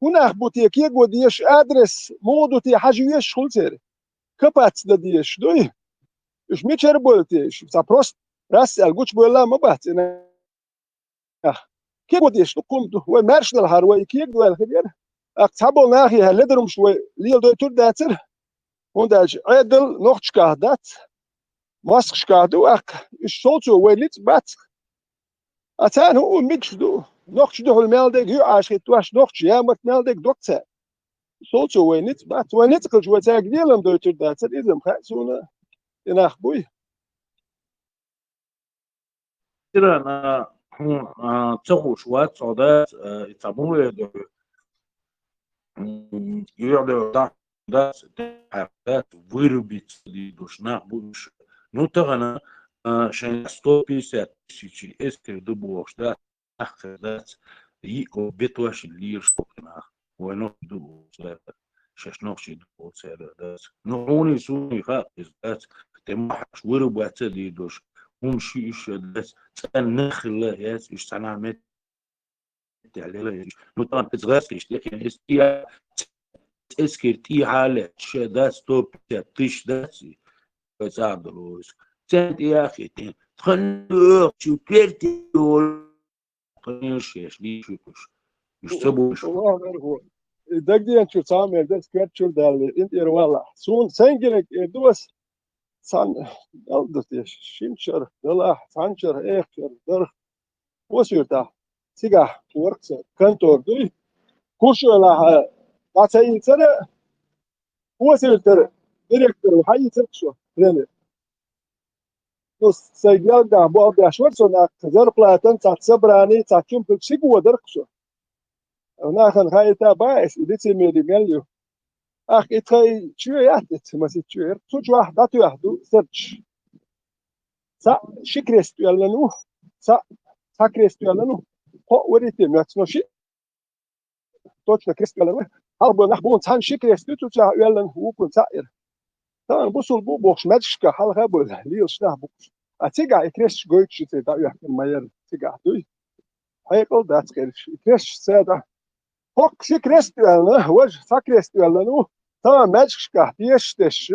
хӀун нах бу те, кего дезаш адрес, муха ду те, хьажа везаш хуьлу церан. Капац дан дезаш дуй? Уьш мичара бойла те? Уьш цхьа просто раз аьлла гучубойла а ма бац и нах. Кего дезаш дукха хӀума ду. Вай маьрша делахьара, вай и кего дойла хир яра. ТӀаккха цхьаболу нахе хӀара ледармаш вай леладойтур а дацара. ХӀунда аьлча Ӏедал нохчашкахь дац, мостагӀашкахь ду, тӀаккха уьш совцо вай ницкъ бац. А царна хӀун мегаш ду? Нохчий дуьхьал мел дерг юьхьӀаьржа хӀиттош, нохчий ямарт мел дерг доккху цаьрга. Совцо вай ницкъ бац. Вай ницкъ хилча, вай цаьрга лелам дойтур дацара, иза-м хаьа суна, и нах буй. Ирана, хьуна, а, ца хууш вац, хьо дац, а, и цхьа муха вер ду? М, юьхь ду, да, дац, дац, вырубить дийр долуш нах бу уьш. Ну, тахана, а, шайн сто пятьдесят тысяч эскар ду бохуш дац, нах хир дац, йиъ бетош лелаш боху нах. Вай нохчий ду боху цара, шаьш нохчий ду боху цара дац. Ну, хьуний суний хаьа иза дац, тӀе махьаш вырубать дийр долуш, хӀума ши уьш а дац, цӀена нах хилла а яц, уьш цхьана мет тӀехь лела а езаш. Ну, тахана иза гӀаскхиш тӀехь, иза тӀе-, эскар тӀехьа а лаьтташ, ша дац, сто пятьдесят тысяч дац, вай цӀа а долу иза. Царна тӀе а хиттина. Тхан оьхучу керте йолу, тхан шеш лийшуьйтуш. Уьш ца бохуш. Аллаху акбар. И дагаденачуьра цхьа а мер дара, керта чуьра даьлла, интӀера валахь. Суна сайн гинарг эр ду ас, цхьана, мел ду те, шина шарах далахь, цхьана шарах, эха шарах, дарх. Кхо суьртахь, цигахь кху вара-кх сан контора дуй. Курчалахь, а, дӀа ца ийцара, кхо суьртара директор ву, хьан ийцара-кх со, тренер. Ну, сайн гелгахь болх беш вара со, нах, зарплатан цхьацца собрани, цхьацца чум хилча, сиго дара-кх со. Нахана хаийта баьхьа ас, и лицемерие мел ю. Ахь и тхайн чоь яц эца, масийтта чоь яра. Цу чохь дӀатоьхна ду сардаш. Цхьаъ ши крест оьллан ву, цхьаъ цхьа крест оьллан ву. Кхоъ вари те моьтту, но шиъ точно крест оьллан ву. Хьалха бу нах бу, цхьана ши крест ю, цу чохь оьллан вукхун цхьаъ яра. Тахана бусулба бу бохуш, маьждигашкахь хьалха а бевлла, лелаш нах бу-кх уьш. А цигахь и кресташ гойтуш, и цӀе дӀаоьхкина ма яра цигахь дуй. Хьекъал дац кхераш, и кресташ ца дӀа. ХӀокху ши крест оьллина, важа цхьа крест оьллина ву, тахана маьждигашкахь тешаш деш,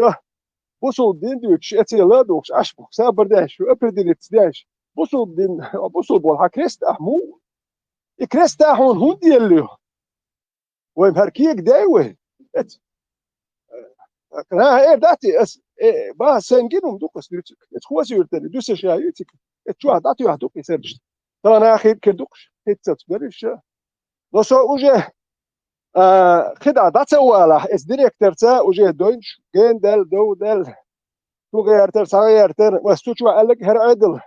бусулба дин дуьйцуш, эцела а духуш, Ӏаш бу-кх, сабар деш, определиться деш. Бусулба дин, бусулба волу хьан крест ахь муха? И крест ахь хьуна хӀунда елла ю? Вай хӀара кега дай вай? Эц. Наха эр дац и ас, э, баха сайн гина хӀума ду-кх ас дуьйцург. Эц кхо суьртара, дуьсуш а ю цига. Эц чохь дӀатоьхна ду-кх и сардаш. Тахана хир кхин ду-кх уьш, хӀинццалц бара уьш. Но со уже, а, кхидӀа дӀа ца валахь, эц директорца уже дойнаш, гена даьлла, дов даьлла. Цу гӀертара, схьагӀертара, ас цу чохь аьлларг хӀара Ӏедал.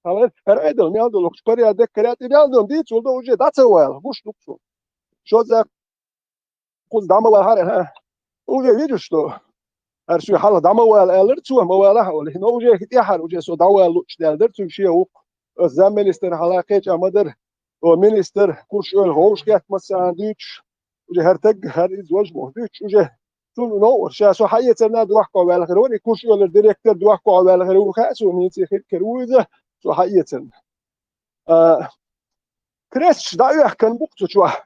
ХӀара Ӏедал мел долу, лохуш порядок караьтта, и мел долу дийцалла ду, уже дӀа ца вала, гуш ду-кх суна. Шозза кхуза дӀа ма вахьара, хӀа? Уже видишь, что хӀара шуьга хьалха дӀа ма вала аьллара цо, ма валахь олий. Но уже тӀаьхьара, уже со дӀавала луучу даьлла дара цуьнга шен вукху. Аса замминистр хьалха кхеча ма дара. О, министр, Курчалойн вовшахкхетта массарна дуьйцуш, уже хӀара таг, хӀара иза важа боху дуьйцуш, уже цунна новкъара, ша со хьаэцарна дохко ваьлла хир вара, и Курчалойра директор дохко ваьлла хир ву хаьа суна, хӀинца хир кхин ву иза, со хьаэцарна. А, кресташ дӀаоьхкан бу-кх цу чохь.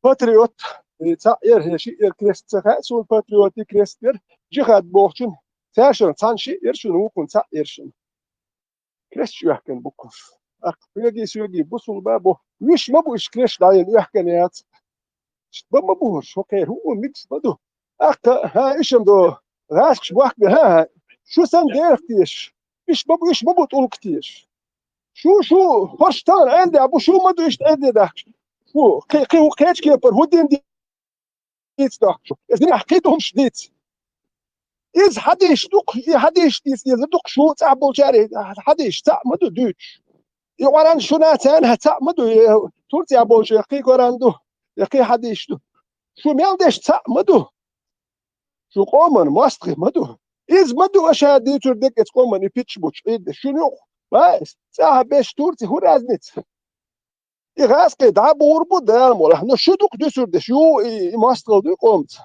Патриот, и цхьаъ яра, хӀе, шиъ яра крест ца хаьа суна, патриотийн крест яра, джихад бохучун, цаьршинна цхьаьна шиъ яра шуна, вукхун цхьаъ яра шуна. Кресташ оьхкан бу-кх уьш. Аккха хьоьгий, соьгий бусулба бу. Уьш ма бу уьш кресташ дӀаяьлла оьхкан яц. Иштта бан ма бу хӀорш, хӀокхеран хӀуъа мегаш ма ду. Аккха, хӀа, ишам до, гӀаскаш бохк бе, хӀа, хӀа, шу сан дерх теш, иш ма бу, иш ма бу тӀулг теш. Шу, шу, хӀорш тан Ӏерде бу, шу ма ду ишт Ӏерде дахкаш. Шу, кхи, кхи, кхечке пар хӀу дин диц дахкаш. Эс динах кхи думш диц. Из хьадиш дук, и хьадиш диц, из дук шу, цӀа болчаре, хьадиш, цӀа ма ду дуьч. И Къуръан шуна царна цхьаъ ма ду, э, Турция болчу, э, кхин Коран ду, э, кхин хьадиш ду. Шу мел деш цхьаъ ма ду. Шу къоман мостагӀий ма ду. Иза ма ду аша дуьйцур дерг эца къоман и пичча бучу Ӏийда. Шуна юкъ, ва, цӀахь беш Турция хӀун разница? И гӀаскхи дӀа богӀур бу Дала молахь, но шу дукха дуьсур деш ю и, и мостагӀал дуй къомца.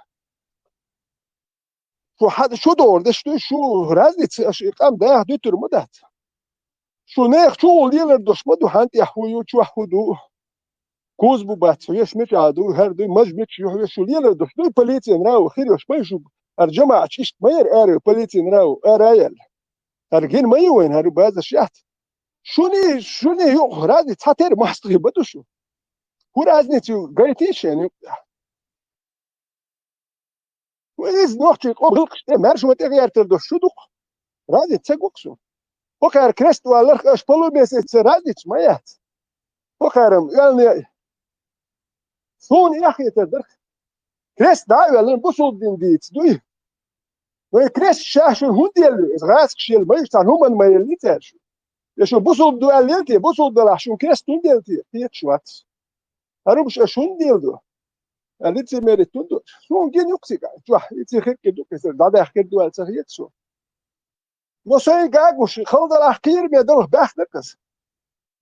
Шу хьа-, шу догӀур деш ду, шу разница, аша и къам даха дуьтур ма дац. Шу нехан чу лелар долуш ма ду, хьан тӀехь хӀун ю, чохь хӀун ду. Куз бу бац, хьоьш мичахь ду, хӀара ду, маж мича ю, хьоьш шу лелар долуш ду, и полиция нрав, хир йолуш ма ю шу, хӀара жамаӀаташ иштта ма яра ара, полиция нрав, ара а яьлла. ХӀара гина ма ю вайна, хӀара базаш яц. Шуний, шуний юкъ разница цхьа тера мостагӀий ма ду шу. ХӀун разница ю, гайтий шайна юкъ тӀехь? Иза нохчий къом гӀиллакхаш тӀе, маьршо тӀе гӀертар долуш шу дукха. Разница ца гу-кх суна. ХӀокхара крест валарх аша полумесяц разница ма яц. ХӀокхарам оьлне а. Суна эхь хетар дара. Крест дӀа а оьллина, бусулба дин дийца дуй. Но и крест ша шуна хӀунда елла ю? Иза гӀаскаш елла ма ю, цхьа хӀуманна ма елли цаьрша. Я шу бусулба ду аьлла елла те, бусулба далахь шуна крест хӀунда елла те? Кхеташ вац. ХӀара хӀумаш аша хӀунда леладо? Аьлла, лицемерить хӀунда ду? Суна гина юкъ цига, чохь, и цига хиркхи ду, кхесар дӀадаьхкира ду аьлла ца хета суна. Но сайн гагуш, халдалахь кхийраме далах баьхна-кх аса.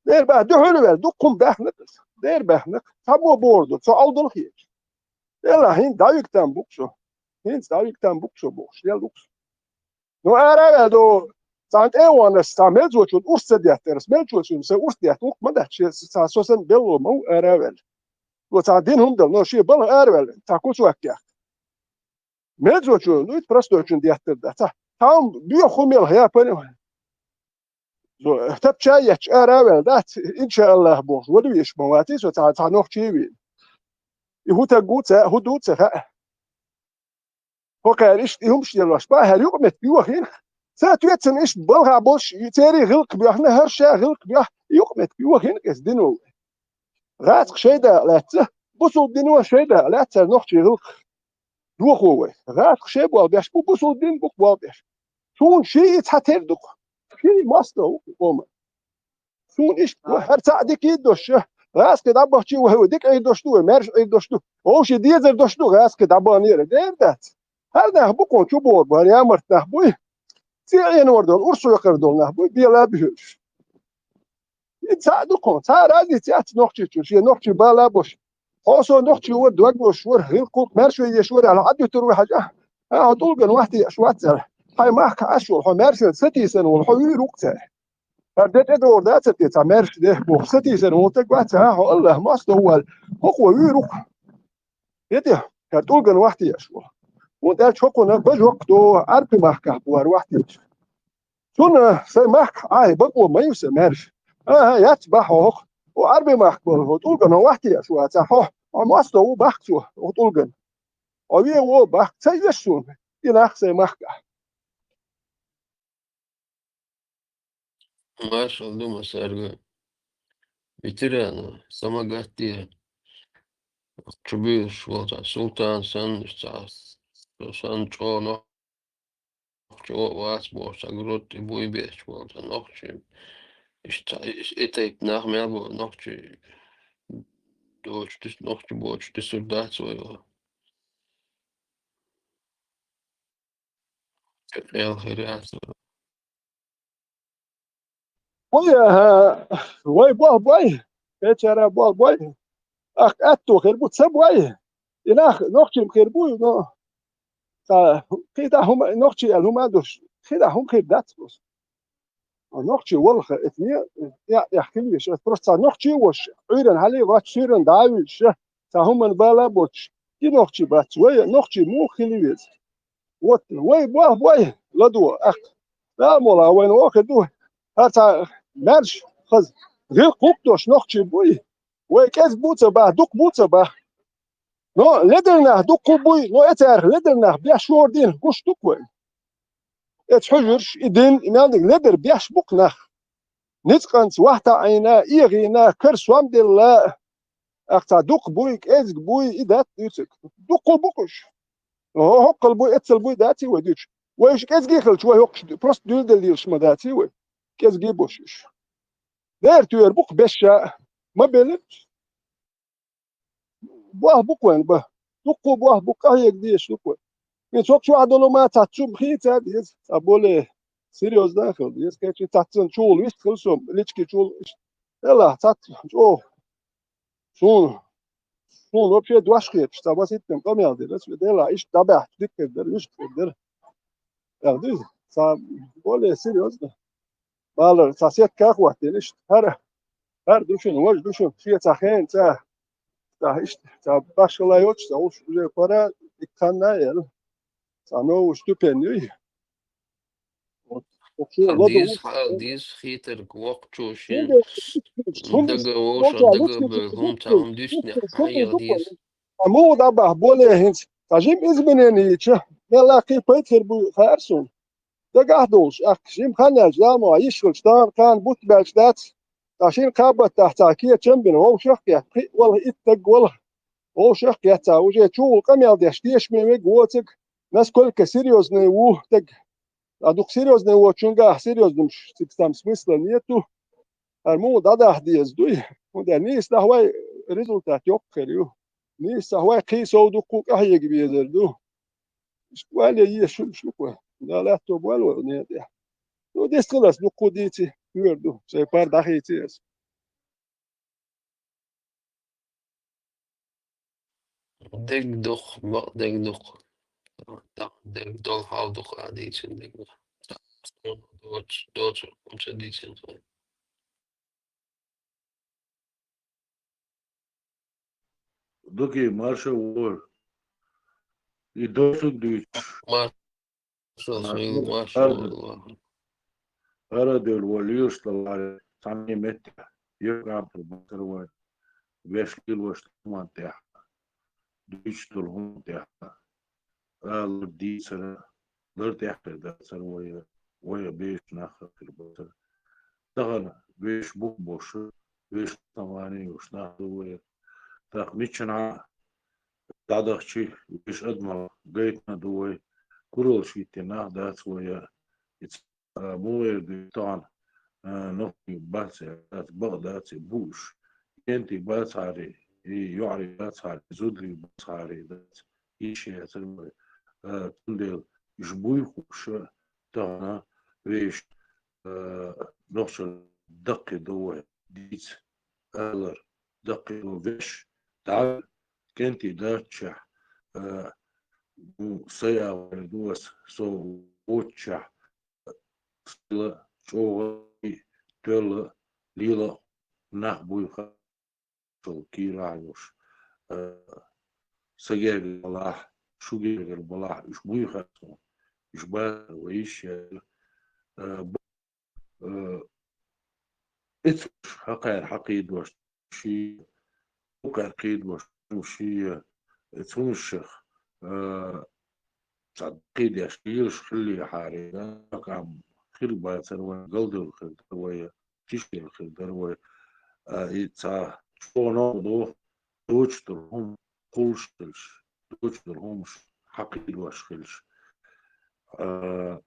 Дера баьхна, дуьхьал ваьлла, дуккха хӀума баьхна-кх аса. Дера баьхна-кх, цхьаммо бохур ду, со Ӏовдал хеташ. Делахь, хӀинца дӀавигтам бу-кх со. ХӀинца дӀавигтам бу-кх со бохуш, дел ду-кх со. Ну, ара а ваьлла, цхьана тӀе а вахана, цхьа мелчочунна урс ца деттара, ас мелчочунна сан урс детта, вукху ма дац, шен, цхьа со санна белло ма ву, ара а ваьлла. Цо цхьа дина хӀума дала, но шен балха ара а ваьлла, цхьа кусок кехка. Мелчочунна, ну, это простойчунна деттар дац. Цхьа, цхьа хӀума боьха хӀума елха, я понял. Цо тапча а етташ ара а ваьлла дац, иншааллахӀ бохуш, вала везаш ма ваций со, цхьа, цхьа нохчий а вийна. И хӀун таг ву ца, хӀун ду ца хаьа. ХӀокхара иштта и хӀумаш лелош бахьара юкъаметтиг йохийна. Ца тоьцна иштта балха болуш, церий гӀиллакх боьхна, хӀара ша гӀиллакх боьхна, и юкъаметтиг йохийна иза дино. ГӀаскхи шайн дакъа лаьцна, бусулба дино шайн дакъа лаьцна цара нохчий гӀиллакх. Дохо вай. ГӀаскхи шайн болх беш бу, бусулба дин бу-кх болх беш. Суна ший и цхьа тера ду-кх. Ший мостагӀа ву-кх къоман. Суна иштта, хӀара цхьаъ дика йийр долуш ша. ГӀаскхи дӀабахчий вай, вай дика Ӏийр долуш ду, вай маьрша Ӏийр долуш ду. Вовшийн дезар долуш ду, гӀаскхи дӀабахнера. Дера дац. ХӀара нах бу кхунна чу бохур бу, хӀара ямарт нах буй. ЦӀе Ӏенор долу, урс векхар долу нах буй, бела а буьйлуш. И цхьаъ ду кхунна, цхьа а разница яц нохчичун, шен нохчий бала а болуш. Хьо со нохчи вара, дог лозуш вара, гӀиллакх-гӀуллакх маьрша еш вара аьлла, Ӏадуьтур ву хьажа. ХӀа, хьо тӀулган вахьте еш вац аьлла. Хьайн махкахь Ӏаш волу, хьо маьрша сатийсана волу, хьо вуьйр ву-кх цара. ХӀара де тӀедогӀур дац те, цхьа маьрша де боху, сатийсана волу стаг вац, хӀа, хьо АллахӀ мостагӀа ву аьлла, хӀокхо вуьйр ву-кх. ХӀетте, хӀара тӀулган вахьте еш волу. ХӀунда аьлча хӀокхунна бажа воккха до, Ӏарби махкахь бу хӀара вахьте еш. Цунна сайн махкахь Ӏай бакъо ма ю сан маьрша. ХӀан-хӀа, яц бахьа хӀокху. Хьо Ӏарби махка болу, хьо тӀулган хьо вахьте еш вацахь, хьо, хьо мостагӀа ву бахка цо, хьо тӀулган. Хьо вен ву бахка, ца оьшу суна, и нах сайн махкахь. Маршалла ду, Масарга. Ветерана, самагатте. Чубуьйлуш волу цхьа Султан санна, цхьа санна чӀогӀа нохчо вац бохуш, цхьа гурот тӀе буй беш волу цхьа нохчи. Иштта цхьа и, и тайпа нах мел бу нохчи доцуш дис-, нохчи боцуш дисур дац вай ваха. Кхел хир яц. Вай, а, вай болх бой, печара болх бой. Ахь аьтто хир бу, ца бой. И нах нохчим хир бу, но ца кхидӀа хӀума, нохчи аьлла хӀума а душ, кхидӀа хӀума хир дац бус. Нохчи волха, это не, я, я хилвеш, это просто нохчи вош, Ӏуьйран хьале, вач суьйран дӀа а вуьйш, ца хӀуман бала боцуш, и нохчи бац, вай нохчи муха хила веза? Вот, вай бой, бой, ладо, ах. Да, мола, вайн охе ду. ХӀара ца маьрш, хаз, гӀил кхук дош нохчи буй. Вай кӀез бу ца бах, дукха бу ца бах. Но ледара нах дуккха буй, но э царах ледара нах беш вор дин, гуш дук вай. Эц хьужурш, и дин, и мел диг ледар беш бук нах. Ницкъанца вахта айна, эгӀина, кар сом делла, ах ца дукха буй, кӀезиг буй, и дат дуьцаг. Дуккха букуш. Хо-, хоккхал буй, эццал буй, даци вай дуьч. Вай уж кӀезги хилча, вай хоккхаш ду-, просто дуьлдал дилш ма даци вай. КӀезги бош уж. Дер туьр бук беша, ма белир. Бох бук вайн ба. Дуккхо бох бук, къахьега дезаш дук вай. Мин цок чохь долу ма цац чум хийца деза. Ца боле серьёзно хила деза. Кечи цаццан чул вист хила сом, лички чул. Эла, цац чо. Сун. Сун вообще дош хеташ, ца баситтем къамел дира. Дела, иш дабахт диккер дер, виш дер. Ягдиз, ца боле серьёзно. Балар, ца сетка хӀоттийна иштта. ХӀара, хӀара ду шуна, важа ду шуна, шен ца хен, ца, ца иштта, ца башхала йоцуш, ца уж уже пора, и ханна ел. Ца нову ступень юй. Вот. Хьал дийс, хьал дийс, хетарг воккхачо шен дага вовша, дага бер, хӀума ца хӀума дуьстина, хьан ял дийс. Амма дабахь боле хӀинца, ца жим изменени йича, мелла кхин пайда хир бу хаар суна. Дагахь долуш, ахка жим хан яьлча, ламо йиш хилча, тахана кхана бутт баьлча дац, ткъа шина кхабаттахь цхьа кечам бина, вовшах а кхетта, пхиъ вала, итт даг вала, вовшах а кхетта, уже чугӀул къамел деш, тешаме вег воцаг, насколько серьёзный ву таг. А дукха серьёзный воцучунгахь серьёзнамаш, цигахь там смысла нету. ХӀара муха дӀадахьа деза дуй? ХӀунда нийса дахь вай результат йоккха хир ю. Нийса дахь вай кхин сов дуккху къахьега безар ду. Иштта вале еш шу, шу кху. Да лаьтто бой вай не тӀехь. Ну, дистхиларш дуккху дийци, хӀора ду, шайн пар дӀахийци ас. Дерг дукха, бакъ дерг дукха. Дерг долу хьал дукха а дийцина дерг. Доцу, доцу, хӀунца дийцина. Дуки, марша вор. И доцург дуьйцуш. Марша, марша, марша вор. ХӀара девлла вай лелаш даларе, цхьана меттехь, екъампур бацара вай, веш лелош хӀуманна тӀехь, дуьйцуш долу хӀуманна тӀехь, алар дийцара, лар тӀехь хир дацара вай, вай бешаш нах хир бацара. Тахана веш бух бош, веш самани йош нах ду вай. ТӀаккха миччанхьа дӀадахчи, веш адамах гайтина ду вай, куралла шийтта нах дац вай. Ица, а, мугӀера ду тахана, а, нохчий бац, бакъ дац, бу уж. КӀентий бацахьари, и йоӀарий бацахьари, зударий бацахьари дац. Йиш яцара вай. А, цундела уж буй хууш тахана веш, а, нохчалла даккхий ду вай, дийца алар, даккхий ду веш, дӀа кӀентий дацчехь, а, ну, сайн агӀор ду ас, со воцчехь, сила, чӀогӀа, тоьлла, лела нах буй ха-, шул кийрахь йолуш, а, са гергара балахь, шу гергара балахь, уьш буй хастон, уьш бацара вай йиш яра, а, б-, а, эцуш хьакхара хьакхийдош ший, хьакхара кхийдош ший, эцуншах, а, цхьа кхийдеш лелаш хиллехьара, хир бацара вай, галдевлла хир дара вай, тишдевлла хир дара вай. А, и цхьа чӀогӀа новкъа ду, доцуш долу хӀума кхуллуш хилча, доцуш долу хӀумаш хьакхийдош хилча. А,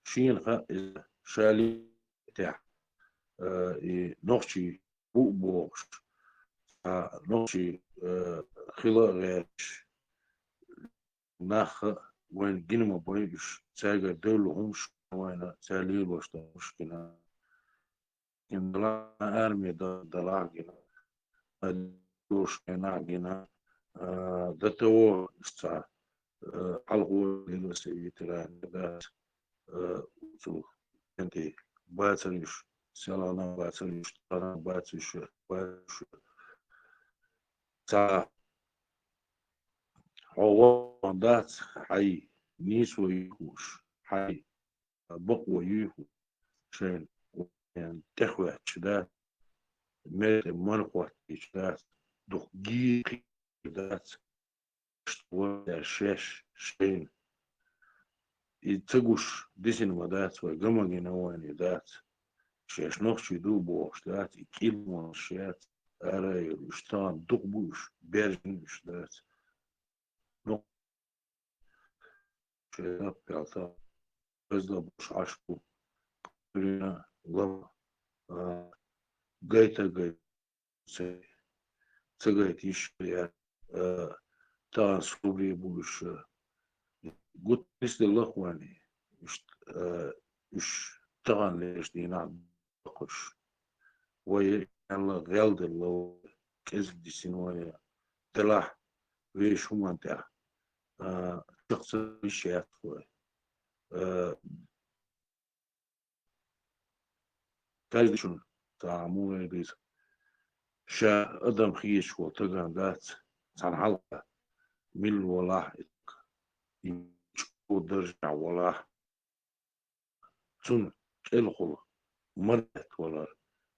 шена хаьа иза ша летехь, а, и нохчий бу а бохуш, цхьа нохчий, а, хила а гӀерташ, нах а вайна гина ма бай уьш, цаьргара девлла хӀумаш вайна, цара лелош долу хӀумаш гина. Гина дала, арми да-, далахь гина, а, душненахь гина, а, д т о цхьа, а, хьалхо велосипед ветеран дац, а, цу кӀентий бацара уьш, селхана бацара уьш, тахана бац уьш, бац уьш. Цхьа хьо вон дац хьай, нийсо юй хууш, хьай, бакъо юй хууш, шайна тӀехваьчча дац, мел тӀе ман хӀоттийча дац, дукха гийхир дац, вара шаьш шайна. И ца гуш дисина ма дац вай, гамагина вайна дац. Шаьш нохчий ду бохуш дац, и кӀилмаш яц, ара а йолу, уьш тахана дукха бу уьш, бержина уьш дац. Ну, шайн пялта, беза бу шаьш бу, куьрина лама, а, гайта гай. Ца, ца гайта йиш яц, а, тахана собаре бу уьш, а, гуттар а нисделла вайна, уьш, а, уьш тахана леш дийнахь доккхуш. Вай аьлла гӀелделла вай, кӀезиг дисина вай, делахь вешан хӀуманна тӀехь, а, чекх ца йиш яц вай. А, Каждый чун, цхьа муха вай дийца, ша адам хеташ волу тагана дац, цхьана хьалха милла валахь, и чӀогӀа даржехь валахь, цунна кӀелхула мархӀетта валар,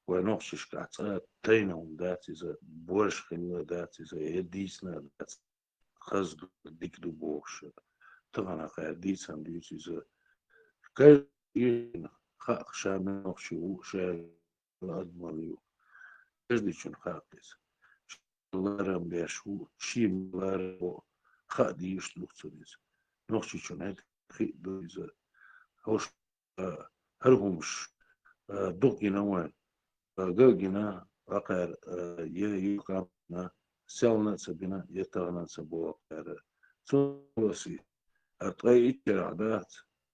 вай нохчашкахь цкъа тайна хӀума дац иза, борш хилла дац иза, я дийцина дац. Хаза ду, дика ду бохуш, тахана кхара дийцам дуьйцу иза. Каждый хаьа ша муьлхачу ву, ша адамалла ю. Каждыйчунна хаьа иза. Ша ларам беш ву, шен ларам бо, хаа дийш ду цунна иза. Нохчийчунна хӀета хиъ ду иза. ХӀорш а, хӀара хӀумаш, а, дукха гина вайн, а, ган а гина, вакхара, а, я юкъа а бина, селхана а ца бина, я тахана а ца бо вакхара. Цунна аса, а, ткъе итт шарахь дац,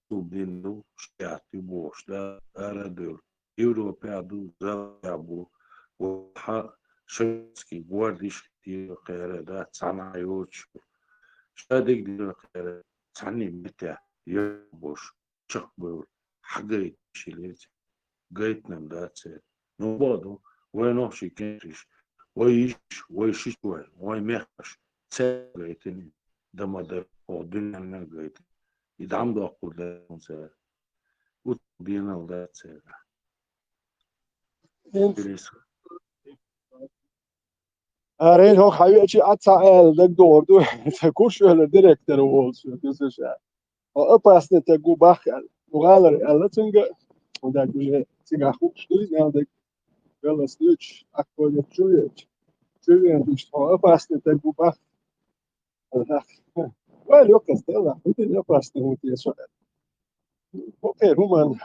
цул дина ду, шаьтта ю бохуш, да, ара а девлла. Европехь ду, Западехь бу, вахьа шведский гвардиш хӀиттийра кхера, да, цхьана а йоцуш. Ша дерг дира кхера, цхьанний меттехь, я бош. Чекхбевлла, хьагайта шилица, гайтинарг дац церан. Ну, бакъду, вай нохчий кемсаш, вай йиш, вай шичой, вай мехкаш, церан гайтина, дан ма дара, оха дуьненна гайтина. И дӀа ма доккхур дара церан. Уц бенал дац церан. Интересно. Арен, хӀокху хьан веачи а цхьа ала дагадогӀур ду, сан курсвеллар директор волу соьга, деза ша. Хьо опасный стаг ву бах аьлла. Ну, гӀалара аьлла цуьнга, хӀунда аьлча уже цигахь хууш ду иза аьлла дерг. Веллас дуьйцуш, аккуратно чу веача. Чу веана иштта хьо опасный стаг ву бах. Вай лёкас делла, хӀун дина опасный ву те со аьлла. ХӀокхеран хӀуманна.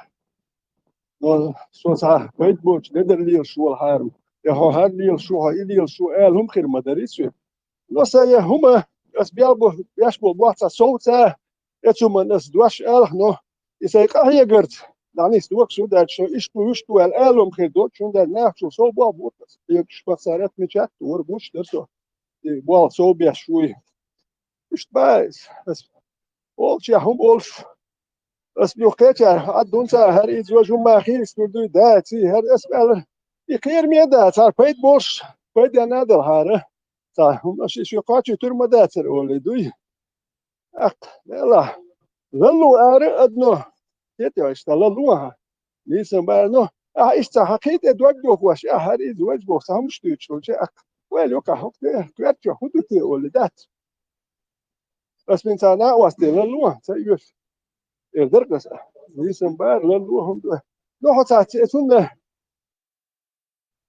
Но со цхьа пайда боцуш недар лелаш волахьара. Я хьо хӀара лелаш ву, хьо и лелаш ву, ала хӀума хир ма дарий соьга. Но сан я хӀума, ас бел бо-, беш болу бохь цхьа совца, эцу хӀуманна ас дош алахь, но и сайн къахьегарца, дӀанисдоккхуш ду даьлча, со иштта ву, иштта ву аьлла, ала хӀума хир доцуш, хӀунда аьлча нахачул сов бохь бу ас. Хьегаш бац цара, мичахь а вара гуш дара со. И болх сов беш вуй. Иштта бац ас. Олучехь хӀума олуш. Ас юха кхечара Ӏад дун ца хӀара иза важа хӀумма хийрастур дуй, да, ций хӀара ас аьлла. И кхераме а да, цара пайда болуш, пайденна а далахьара. Цхьа хӀума ши ши кхочуьйтур ма дацара олий дуй. Аккха, Дела, лалло ара а адно. Хетий, иштта лалло хьан. Нийса бара, ну, ахьа иштта ца хьан кхин тӀе дог дохош, ахьа хӀара иза важа боху, сан хӀумаш дуьйцуш волчу, аккха. Вай лоьху хӀокху тӀе, коьртачохь хӀун ду те олий дац. Ас мин царна а остий лалло, ца оьшу. Эр дара аса. Нийса бара, лалло хӀума ду. Ну, хьо цаьрца цунна,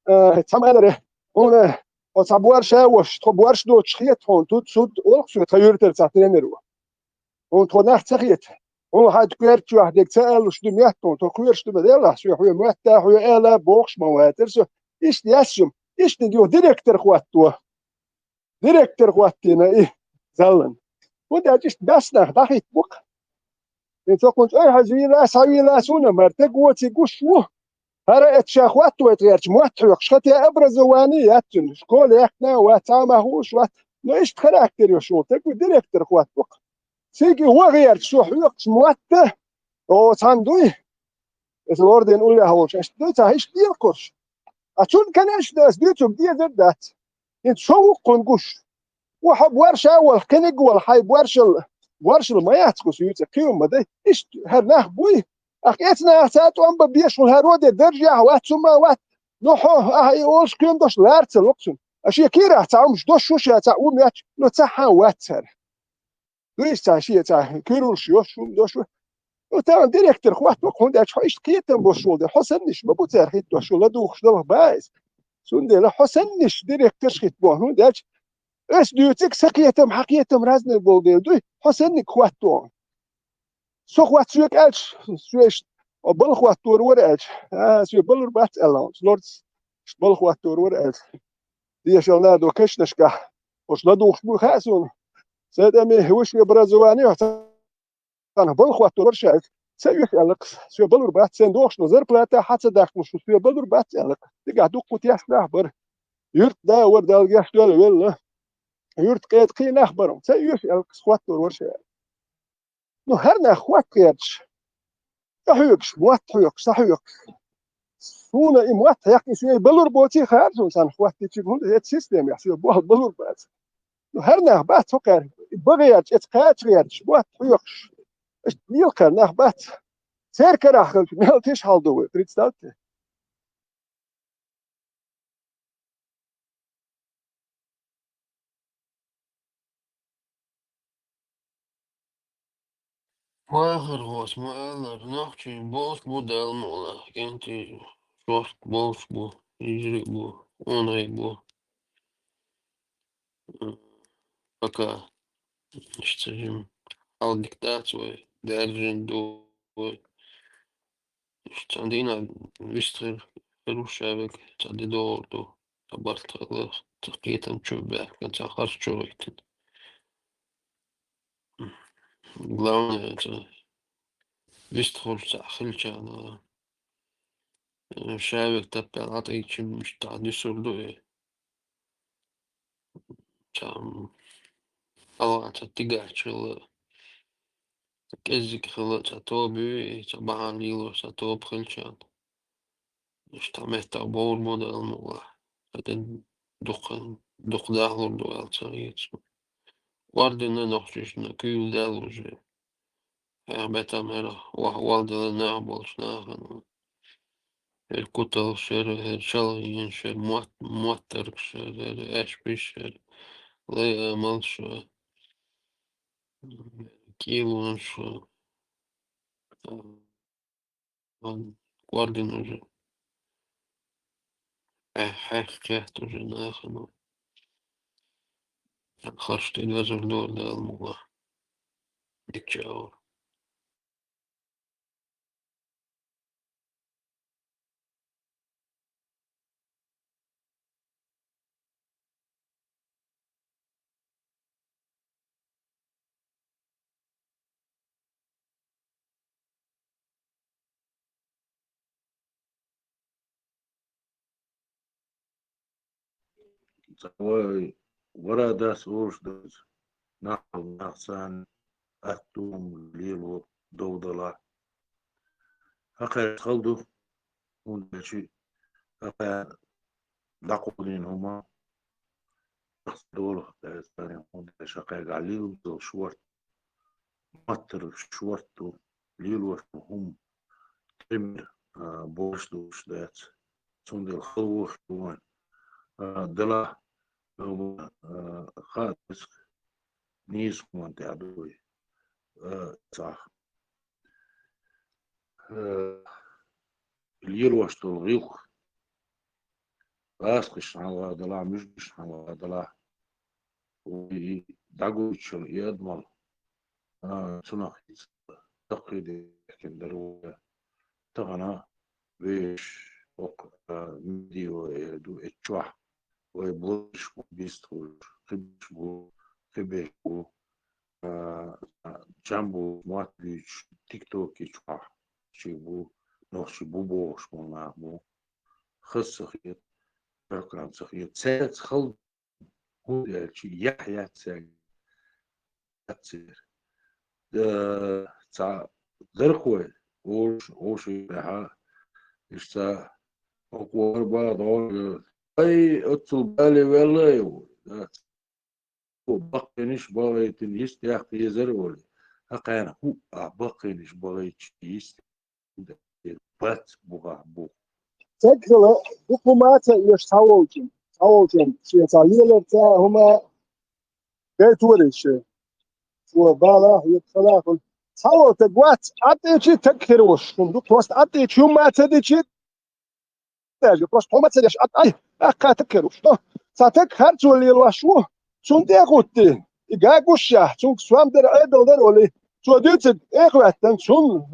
э, цхьа ма аллара, хьуна, хьо цхьа борша а ваша, тхо борша доцуш хета хьуна, туд, суд, олу-кх соьга тхан юьртара цхьа тренер ву. Хьуна тхо нах ца хета. Хьуна хьайн коьртачохь дерг ца аьллуш ду моьтту хьуна, тхо кхоьруш ду ма делахь, соьга хьоьга моьтту, хьоьга ала бохуш ма вацара со. Иштта яц шуна. Иштта юха директор хӀотто. Директор хӀоттийна и заллан. ХӀунда аьлча иштта баьсса нах дӀахӀитта бу-кх. И цо кхунца ойхьаза вийла, схьавийла суна, мара таг воций гуш ву. ХӀара эцу ша хӀоттавайта гӀерташ мотт хьоькхуш, хӀетте образование яц цуьнан, школа яьккхина а вац, цхьа а ма хууш вац. Но иштта характер йолуш волу таг ву, директор хӀоттабу-кх. Цига и ван гӀерташ, шо хьоькхуш мотта, о, цхьаьна дуй? Иза лордина уллехь волчу аша дуй, цхьа иштта дела кхуьрш. А цунна, конечно, аса дуьйцург дезар дац. ХӀинца со ву-кх кхунна гуш. Ву хьо борша а волу, кхиниг а волу, хьайн боршал, боршал ма яц кху суьйцу, кхин а ма дай. Иштта хӀара нах буй. Ахь эцу нахаца а тӀом бан беш волу хӀара де даржехь вац, хӀума вац. Ну хьо, ахьа и олуш кхин дош лара ца локху цунна. А шен кийрахь цхьа хӀумаш дош шу ша цхьа хӀума яц, но цхьа хьан вац цара. Дуьйш цхьа шен цхьа куьйрулш йош, хӀума дош. Ну, тахана директор хӀотто, хӀунда аьлча хьо иштта кхетам бош волу дела, хьо санниш ма бу цара хӀиттош, шу ладугӀуш далах баиз. Цундела хьо санниш директорш хӀитта боху, хӀунда аьлча ас дуьйциг са кхетам, хьан кхетам разный болу дела дуй, хьо санниг хӀотто. Со хӀотта соьга аьлча, соьш балха хӀоттор вара аьлча, а, соь балур бац аьлла, лорц, балха хӀоттор вара аьлча. Дешал надо кешнашкахь, ош ладугӀуш бу хаьа суна. Сан тӀаме вуьш ве образование, цхьана балха хӀоттор вара ша аьлча. Ца оьш аьлла-кх, соь балур бац, сайн дохуш но зарплата хьан ца даккхалуш, соь балур бац аьлла-кх. Дигахь дуккха теш нах бара. Юрт да вара Далла геш доьлла велла. Юрт къеда кхин нах бара. Ца оьш аьлла-кх, хӀоттор вара ша аьлла. Ну, хӀара нах хӀотта гӀерташ, ца хьоьгуш, мотт хьоькхуш, ца хьоькхуш. Суна и мотт хьекхна, и соьга балур боций хаьара суна, сан хӀоттичиг, хӀунда эцу системехь соьга болх балур бац. Ну, хӀара нах бац хӀокхара, и бан гӀерташ, эца кхача гӀерташ, мотт хьоькхуш. Иштта лела кхара нах бац. Церан карахь хилча, мел тиша хьал ду вай, представьте. Вахар хӀоса ма-аллара, нохчий болуш бу Далла мукъалахь, кӀентий шорта болуш бу, йижарий бу, оьнарий бу. Пока иштта жима хьал дика дац вай, даьржина ду вай. Цхьана дийнахь вистхир, хир ву ша вега, цхьа де догӀур ду, цхьа барт хилла, цхьа кхетам чу баьхкина, цхьа харц чу гӀоьттина. Главное, цхьа вистхуьлуш цхьа хилчахьана, ша вега таппаьлла Ӏатайча, иштта дӀадуьсур ду и. Цхьа, м, хьалха цхьа тигача хилла, цхьа кӀеззиг хилла, цхьа тоба ю, и цхьа бахьана лелош цхьа тоба хилчахьана. Иштта меттах бовр бу Далла мукъалахь. Цхьа тӀе дукха, дукха дахлур ду аьлла ца хета суна. Орденна нохчашна куьйгалла даьлла уже. Хьех бетам хӀара ваха-, валдала нах болчу нахана. ХӀара куталш, хӀара, хӀара шалгӀенаш, хӀара мотт-, моттаргаш, хӀара, хӀара аьшпиш, хӀара лай амалш, кӀелонаш, кӀордина уже. Хьех-, хьех кхетта уже нахана. Харш тӀе доьзар дора Дала мукъалахь. Дика чӀагӀо. Ца вай вара дас олуш даза, нах, нах царна атта хӀума лело дов далахь. Хьакхаьчча хала ду, хӀунда аьлча хьакхаьчча дӀакховдийна хӀума долу, хӀунда аьлча хьакхаьчча лело долу шорта, моттаргаш шорта ду, лелош ду хӀума тӀеман, а, бош долуш дац. Цундела хала вохуш ду вайн, а, делахь, а, хаьа деза нийса хӀуманна тӀехь ду вай, а, цхьа. Э, лелош долу гӀиллакх, гӀазкхашна хьалха далахь, муьжгашна хьалха далахь, вай и дӀагойтучул и адамал, а, цунах хӀинца даккхий дехкина дара вай. Тахана вешан, оха, а, медиа эр ду, эцу чохь вай блогерш бу, бистхуьлуш, кхиберш бу, кхиберш бу. А, чам бу, мотт буьйцуш, тиктоке чохь ши бу, нохчий бу бохуш болу нах бу. Хаза ца хета, баркалла ца хета. Цаьрца хала, хӀунда аьлча яхь яц цаьрга. Э, цхьа дархой, ош-, оший тӀаьхьа, иштта, хӀокхо хӀара бала дӀа, ай, оццул бале ваьлла а ву. Баккхийнаш бахийтина йист яккха езар олий. Хьакхарна хӀуъа баккхийнаш бахийташ йист бац бухахь бух. Цигахь хила, дукха хӀума а ца оьшу цхьаволчун. цхьаволчун, шен цхьа леларца хӀума гайтора шен. Цо бала, хӀета хала хӀума. Цхьаволчу таг вац, Ӏад тӀечи таг хир вуш, хӀума ду, просто Ӏад тӀечи хӀума ца дичи, даже просто хӀума ца деш, Ӏад, ай, аккха таг хир вуш. Но, цхьа таг харцо лелош ву, цунна тӀе а хӀуттий, и гагуш яхь, цунга сом дара, Ӏедал дара олий, цо дуьйцург тӀе а хӀоьттина, цунна,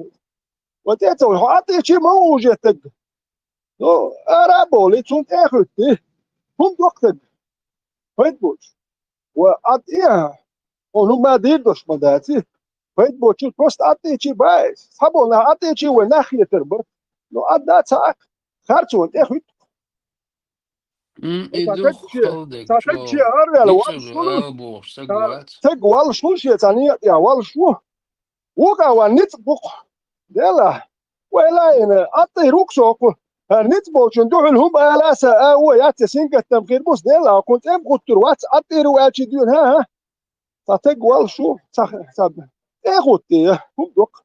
ва тӀе а ца вуй, хьо Ӏад тӀечи ма ву уже таг. Ну, ара а бовлий, цунна тӀе а хӀуьттий, хӀума доккха таг. Пайда боцуш. Ва Ӏад тӀе а, хьуна хӀума дийр долуш ма даций. Пайда боцуш, просто Ӏад тӀечи баьс. Цхьаболу нах Ӏад тӀечи вай нах хетар бара. Ну, Ӏад дац хьа, харцонна тӀе а хӀуьтту. М, и Цхьа дух таг чу, халдерг цхьа таг чу чӀогӀа. Арваьлла Ницкъ валлаш ву, вуьлу, ала бохуш, стаг цхьа вац. Таг валлаш ву шен, цхьа некъа тӀехь валлаш ву. Вукху а ван ницкъ бу-кх. Делахь, вай лаьийна, Ӏад тӀе рук сокху. ХӀара ницкъ болчун дуьхьал хӀума ала аса, а, о, яц я сингаттам хир бу, делахь, кхунна тӀе а гӀуттур вац, Ӏад тӀе ру аьлчи дуьйна, хӀа, хӀа. Цхьа таг валлаш ву, цхьа, цхьа, тӀе а гӀуттий, хӀума доккха.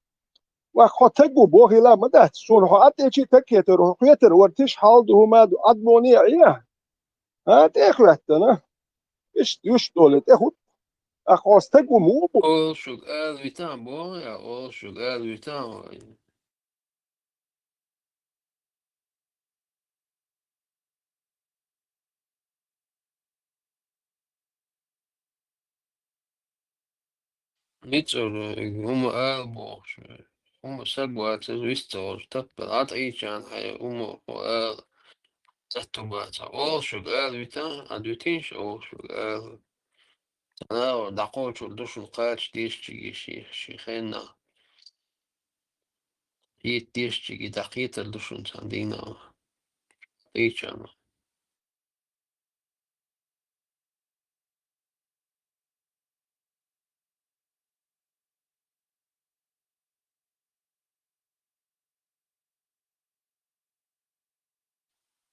Ваха хьо таг ву, бохий ла ма дац, суна хьо Ӏад тӀечи таг хетар, хьо хетар вара тиша хьал ду, хӀума ду, Ӏад моне а Ӏе. А, тӀе а хӀоьттина. Иштта, иштта олий, тӀе хӀутту. Ахьа хьо стаг ву муха бу? Олушуг ала витахь боху я, олушуг ала витахь вай. Ницкъ вуьлу, хӀума ала бохуш, хӀума саг вац, иза вист ца волуш, таппар Ӏад Ӏийчарна хьайн хӀума ала, цатта бац. Олушуг ала витахь, Ӏад витийша олушуг ала. Цхьана а дӀакхочур ду шуна кхача дешчиге ши, ши хеннахь. Хета дешчиге дӀакхетар ду шуна цхьана дийнахь. Ӏийчарна.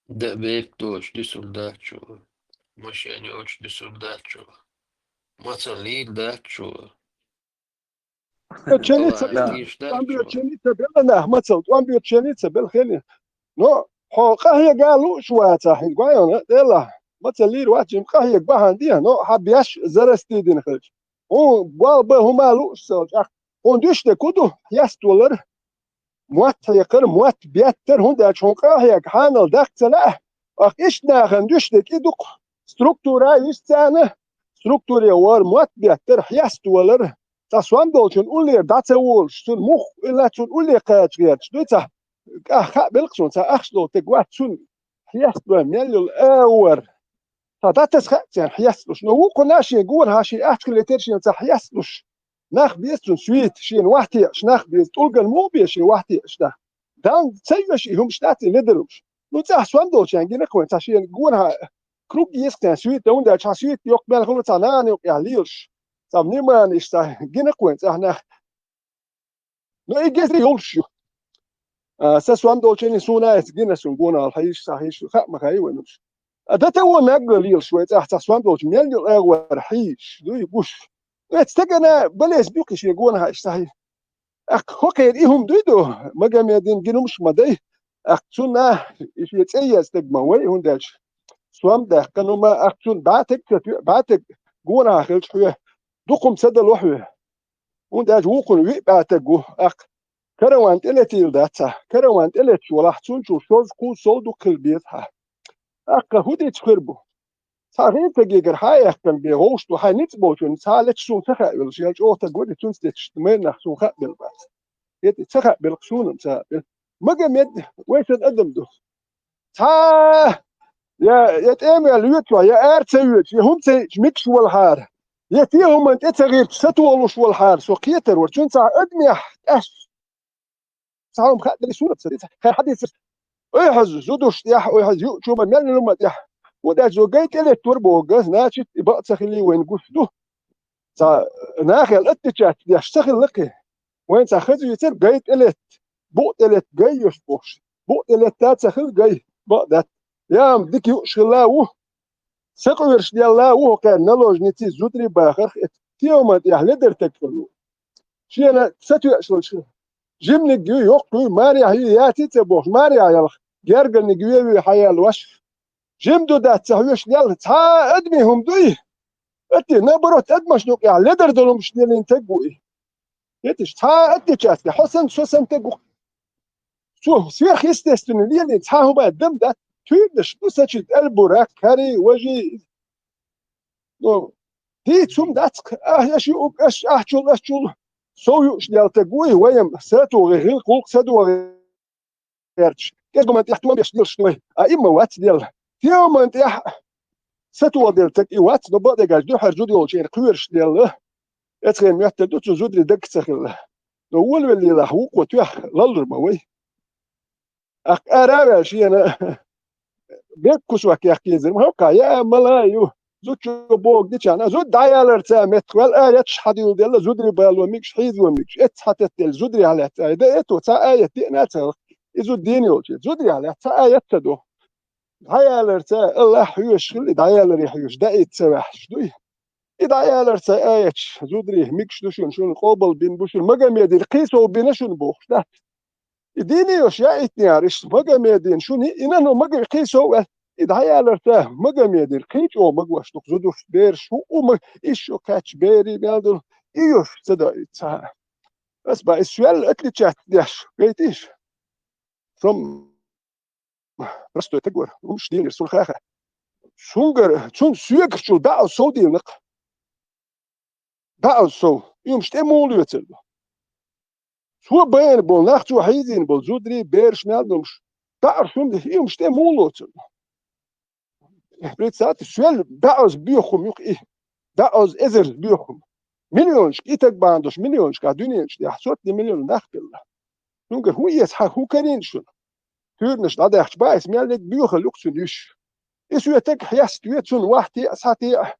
Дан бепиг доцуш дуьсур дац шу. Машен йоцуш дуьсур дац шу. Мацалла лийр дац шу. Ченница, тӀом бер ченница бела нах, мацалла, тӀом бер ченница бела хили. Но хьо къахьега лууш вацахь, хӀинца гой хьуна, делахь, мацалла лийр вац, жима къахьега бахьана де, но хьан беш зарасти дина хилча. Хьуна болх бан хӀума лууш ца хилча, ахь хьуна дуьш дерг хӀун ду? Хьесталар, мотт хьекхар, мотт беттар, хӀунда аьлча хьуна къахьега хьанал даккха ца лаьа. Ахь иштта нахана дуьш дерг и ду-кх. Структура йист царна, структуре вар мотт беттар, хьесталар. Цхьа сом долчун уллера дӀа ца волуш, цунна мух ила цунна улле кхача гӀерташ дуй цхьа, ахь хаа белкха суна, цхьа ахча долу таг вац цунна хьесталой мел йолу авар. Цхьа дӀатаса хаьа царна хьесталуш. Но вукхунна шен гонахьа шен ахча хилийтар шена цхьа хьесталуш. Нах беза цунна суьйта, шена вахьтеаш нах беза, тӀулган муха беза шен вахьтеаш нах. Далла ца йоьшу и хӀумаш дац и ледаралуш. Ну, цӀахь сом долчарна гина кхойн цхьа шена гонахьа круг еза царна суьйта, хӀунда аьлча хьан суьйта йоккха мел хуьлу цхьа нана юкъехь лелаш. Цхьа вниманиш цхьа гина кхойн цӀахь нах. Но и гезри йолуш ю. А, сан сом долчун суна а эца гина суна гонахьа хьийша, ца хьийша, хаа ма хаий вайнаш. А дата вон мегга лелаш вай цӀахь цхьа сом долчу мел ю агӀор хьийша, дуй гуш. Эцу стагана балес буькхи шен гонахьа иштта хьий. Аккха хӀокхеран и хӀума дуй ду, Магомедин гинумаш ма дай. Аккха цунна и шен цӀе еза стаг ма вай, хӀунда аьлча сом даьккхина ма, аккха цунна бӀатаг ца тоьа, бӀатаг гонахьа хилча хьоь дукха хӀума ца дало хьоь. ХӀунда аьлча вукхунна виъ бӀатаг ву, аккха караван тӀе летийла дац хьа. Караван тӀе леташ валахь, цунна чу шозза кхузза сов дукха хила беза хьа. Аккха хӀун дича хир бу? Цхьа гӀин ца гигара хьа а яьккхина бен вовшах ду, хьайн ницкъ болчун цхьа а леташ суна ца хаъ велаш, ял чӀогӀа таг вари, цунца детташ майнах суна хаъ бел бац. ХӀета ца хаъ белкха суна ца хаъ бел. Магомед вай сан адам ду. Цхьа я, я тӀемел йоьдучохь, я ара ца йоьдуш, я хӀума ца йиъча микаш валахьара, я те хӀуманна тӀе ца гӀирташ сатолуш валахьара, со кхетар вара. Цуьнан цхьа адамех тӀаьш цхьа хӀума хаьа дара суна ца дийца. Хьайн хьадийцар ойхьаза зудуш тӀехь, ойхьаза юучу ма мел лума тӀехь. ХӀунда аьлча гай тӀелеттора боху, значит, и бакъ ца хилий вайна гуш ду. Цхьа нахел отличать деш ца хилла кхин. Вайн цхьа хаза вийцар гай тӀелетта, букъ тӀелетта гай йош бохуш. Букъ тӀелетта ца хилла гай, бакъ дац. Яма дика юуш хилла а ву, сакъоьруш делла а ву хӀокхеран наложниций зударий бахарх эцу. Тевман тӀехь ледар таг хилла ву. Шена сатоьаш волчу жиманиг юй, йоккха юй, марехь юй, яций ца бохуш, марехь ялх, гергарниг веве хьаяьлла ваша. Жим ду дац ца хьоьшуш лелла, цхьа а адаме хӀума дуй? Атти, наоборот, адамашна юкъехь ледар долу хӀумаш лелийна таг ву и. Хеташ, цхьа а атти части, хьо санна, со санна таг ву. Цо сверхъестественный лелийна цхьа а хӀума дам дац, туьйранаш ду сачид, албурак, карий, важий. Ну, дийца хӀума дац, ахь, аш юург, аш, ахьчул, ашчул, сов юуш лелла таг ву и, вайна сатогӀий, гӀиллакх-гӀуллакх ца догӀий гӀерташ, кӀезгуман тӀехь тоьмаш лелаш вай, а имма вац лелла. Тоьман тӀехь сатоха делла таг и вац, но бакъдерг аьлча дуьххьара зуда йолчу хенахь кхоьруш лелла. Эцхен моьттар ду цу зударий дагца ца хилла. Но волавеллий лахь вукхо тоьхна лаллур ма вай. Ахь ара а ваьлла шена беккхусвак яхкийзар, ма хӀокхахь яа мала а ю. Зудчо боху дичахьана, зуда дӀаяларца меттахваьлла, аяташ хьадуьйладелла, зударий бало мегаш, хьийзо мегаш, эццахь хьатеттаделла, зударехь лаьцна аят. Да, эцо цхьа аят деана а ца хилла, и зуда дийна йолчу. Зударехь лаьцна цхьа аят ца до. ДӀаяларца Аллахь хьоьжуш хилла, и дӀаяларе хьоьжуш, даийтта ца ваьхьаш дуй. И дӀаяларца аяташ, зударий, мегаш ду шуна, шуна къобал бина бу шуна, Магомедера кхин сов бина шуна бохуш дац. И дийне йолуш яийтинехьара иштта Магомедина шуна, и нанна Мага-, кхин сов а, и дӀаяларца Магомедина кхин чӀогӀа магош ду-кх зудуш, бераш, хӀуъу ма, иш шу кхаьчча берий мел долу, и йолуш ца даийтта цхьа а. Ас бан, и соьлла отличать деш, гайтиш? Со-м простой таг вара, хӀумаш дийцинера суна хаьа. Цуьнгара, цунна соьгарчул дӀа а сов дийна-кх. ДӀа а сов, и хӀумаш тӀе муха лоьцур ду? Цо байна болу нах, цо хьийзийна болу зударий, бераш, мел долуш, дӀа а шуна, и хӀумаш тӀе муха лоцур ду? Представьте, соьлла дӀа а боьха хӀума ю-кх и, дӀа а эзар боьха хӀума. Миллионашка, и таг бахьана долуш, миллионашкахь дуьненаш тӀехь сотни миллион нах белла. Цуьнгара хӀун эца хьан, хӀун карийна шуна? Туьйранаш дӀадаьхча, баиса мел дерг боьхалла ю-кх цуьнан йиш. И соьтаг хьеста ве, цунна вахь теа, схьа теа.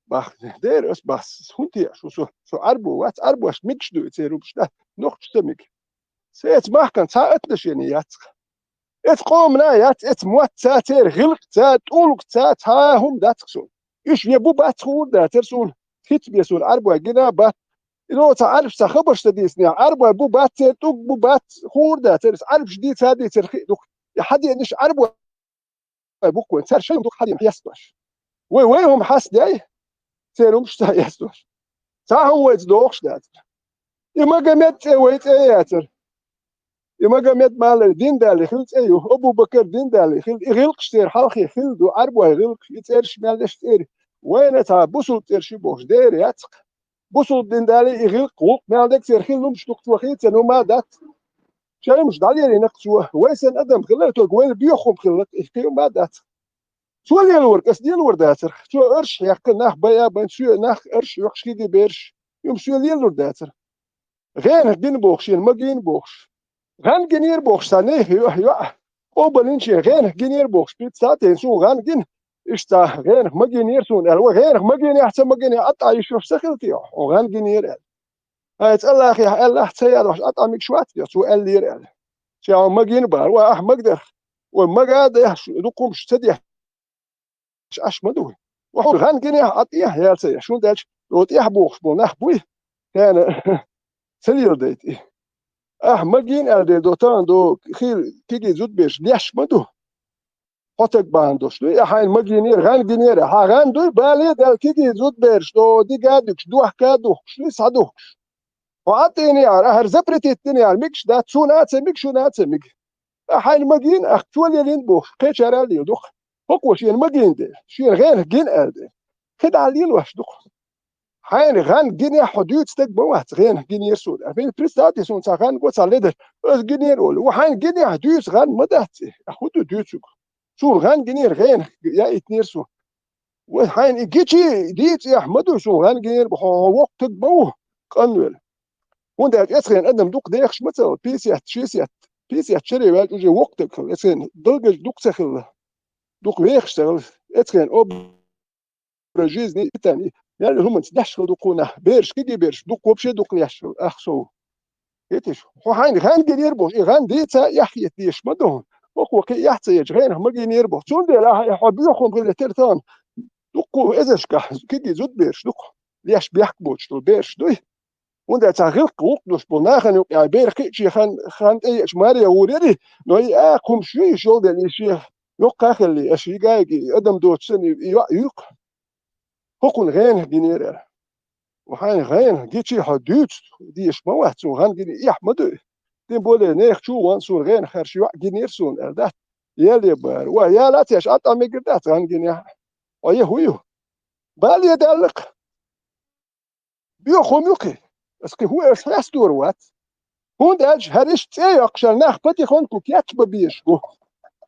Бах, дера ас бах, хӀун теа шу со, со Ӏарбо вац, Ӏарбошна мегаш ду и церан хӀумаш, да, нохчашца мега. Сан эца махкана цхьа отношение яц-кх. Эца къомана яц, эца мотт ца, церан гӀиллакх ца, тӀулг ца, цхьа а хӀума дац-кх суна. Уьш вен бу бац хуур дацара суна, хица бен суна Ӏарбой гина бац. И ло ца Ӏарбаш ца хабарш ца дийцинехь, Ӏарбой бу бац, церан тӀулг бу бац хуур дацара, аса Ӏарбаш дийца дийцар хи а ду-кх. И хьан деана иша Ӏарбой бу-кх вайн, цара шайн ду-кх хьан деана хьестош. Вай, вай хӀума хьастадай, церан хӀумаш ца хьестош. Цхьа хӀума вайца догӀуш дацара. И Магомед цӀе вай цӀе яцара. И Магомед малар дин далий хила цӀе ю, Абу-Бакар дин далий хила, и гӀиллакхаш церан хьалхе хила ду, Ӏарбой гӀиллакхаш, и цӀераш мел деш цӀера. Вайна цхьа бусулба цӀераш ю бохуш дера яц-кх. Бусулба дин далий и гӀиллакх, гӀуллакх мел дерг церан хила хӀумаш ду-кх, цо хийцина хӀума а дац. Шайн хӀумаш дӀалелийна-кх цо, вай санна адам хилла, только вайна боьха хӀума хилла-кх, и кхин хӀума а дац. Цо лелорг ас лелор дацара. Цо арш хьекха, нах байа а байна, соьга нах арш хьоькхуш, кегий бераш, и хӀума соьга лелор дацара. ГӀенах гина бохуш, шена магийна бохуш. ГӀан гинера бохуш, сан нехан йоӀ, йоӀ къобалйина шена, гӀенах гинера бохуш, пиццатен суна гӀан гина, иштта гӀенах магийнера суна аьлла. Ва гӀенах магийнехь, ца магийнехь, атта йиш йолуш ца хилла те хьо, гӀан гинера аьлла. Ай, цӀа лахехь аьллахь, ца ялахь, атта мегаш вац те, цо аьллера аьлла. Ша хьо магийна бахара, ва ахь магадарх, ва мага а дехьа, дукха хӀумаш ца дехьа, Аш ма ду. Ва хьуна гӀан гинехь, Ӏа тӀехь ял ца еш. ХӀунда аьлча, тӀехь бохуш болу нах буй, царна ца леладайта и. Ахь магийна аьлла дела до, тахана до, хила кегий зудбераш леш ма ду. Хьо таг бахьана долуш ду, и хьайна магийнера, гӀан гинера. Хьан гӀан дуй, бале а даьлла, кегий зудбераш до, дига а дуьгуш, дохка а духкуш, схьадухкуш. Хьо Ӏа тӀе неӀара, ахьара запретить дина яра, мегаш дац, суна а ца мега, шуна а ца мега. Ахь хьайна магийна, ахь цо лелийна бохуш, кхечара а леладо-кх. ХӀокхо шена магийна дела, шена гӀенах гина аьлла дела, кхидӀа лелош ду-кх. Хьайна гӀан гинехь хьо дуьйцу стаг ма вац, гӀенах гинера суна. Ахь представьте, суна цхьа гӀан го, цхьа ледар, ас гинера олу. Ва хьайна гинехь дуьйцу гӀан ма дац и. Ахь хӀун ду дуьйцург? Суна гӀан гинера, гӀенах яийтинера суна. Вай хьайна и гичи дийца эхь ма ду, суна гӀан гинера, хьо, хьо воккха стаг ма ву, къанвелла. ХӀунда аьлча эцхена адам дукха дехаш ма ца хилла, пятьдесят, шестьдесят, пятьдесят чаре ваьлча уже воккха стаг хилла, эцхена далгаж дукха ца хилла, дукха вехаш ца хилла, эцхена образ жизни, питание, мел хӀуманца деш хилла дукха нах, бераш, кегий бераш, дукха вообще дукха леш хилла, ах сов. Хетиш? Хьо хьайна гӀан гинера бохуш, и гӀан дийца а эхь хета дезаш ма ду хьуна. ХӀокхо кхин эхь ца ечу гӀенах магийнера боху. Цундела ахьа хьо боьха хӀума хилла тера тахана дуккха эзаршкахь кегий зудбераш ду-кх, леш бехк боцуш долу бераш дуй. ХӀунда аьлча цхьа гӀиллакх-гӀуллакх долуш болу нахана юкъахь бер кхиъча хан, хан тӀееача маре гӀур яри, но и а кхумаш ю, и шолгӀа дели, и шен Йоккха хилли, аша йигаги, адам доцу санна и йоӀ юйкъу. ХӀокхунна гӀенах гинера аьлла. Ва хьайна гӀенах гичи хьо дуьйцу, деша ма вац цунна, гӀан гина эхь ма дуй. Тем более, нехан чу ван суна гӀенах хьарша йоӀ гинера суна аьлла дац. Яле бара. Ва, яла цеш, а тӀа мегар дац гӀан гинехь. Ва, я хӀу ю? Бале даьллакх. Боьха хӀума ю кхин. Ас кхин хӀун аш хьестор вац. ХӀунда аьлча хӀара иштта цӀе йоккхуш, хӀара нах патихоньку кечбан безаш бу.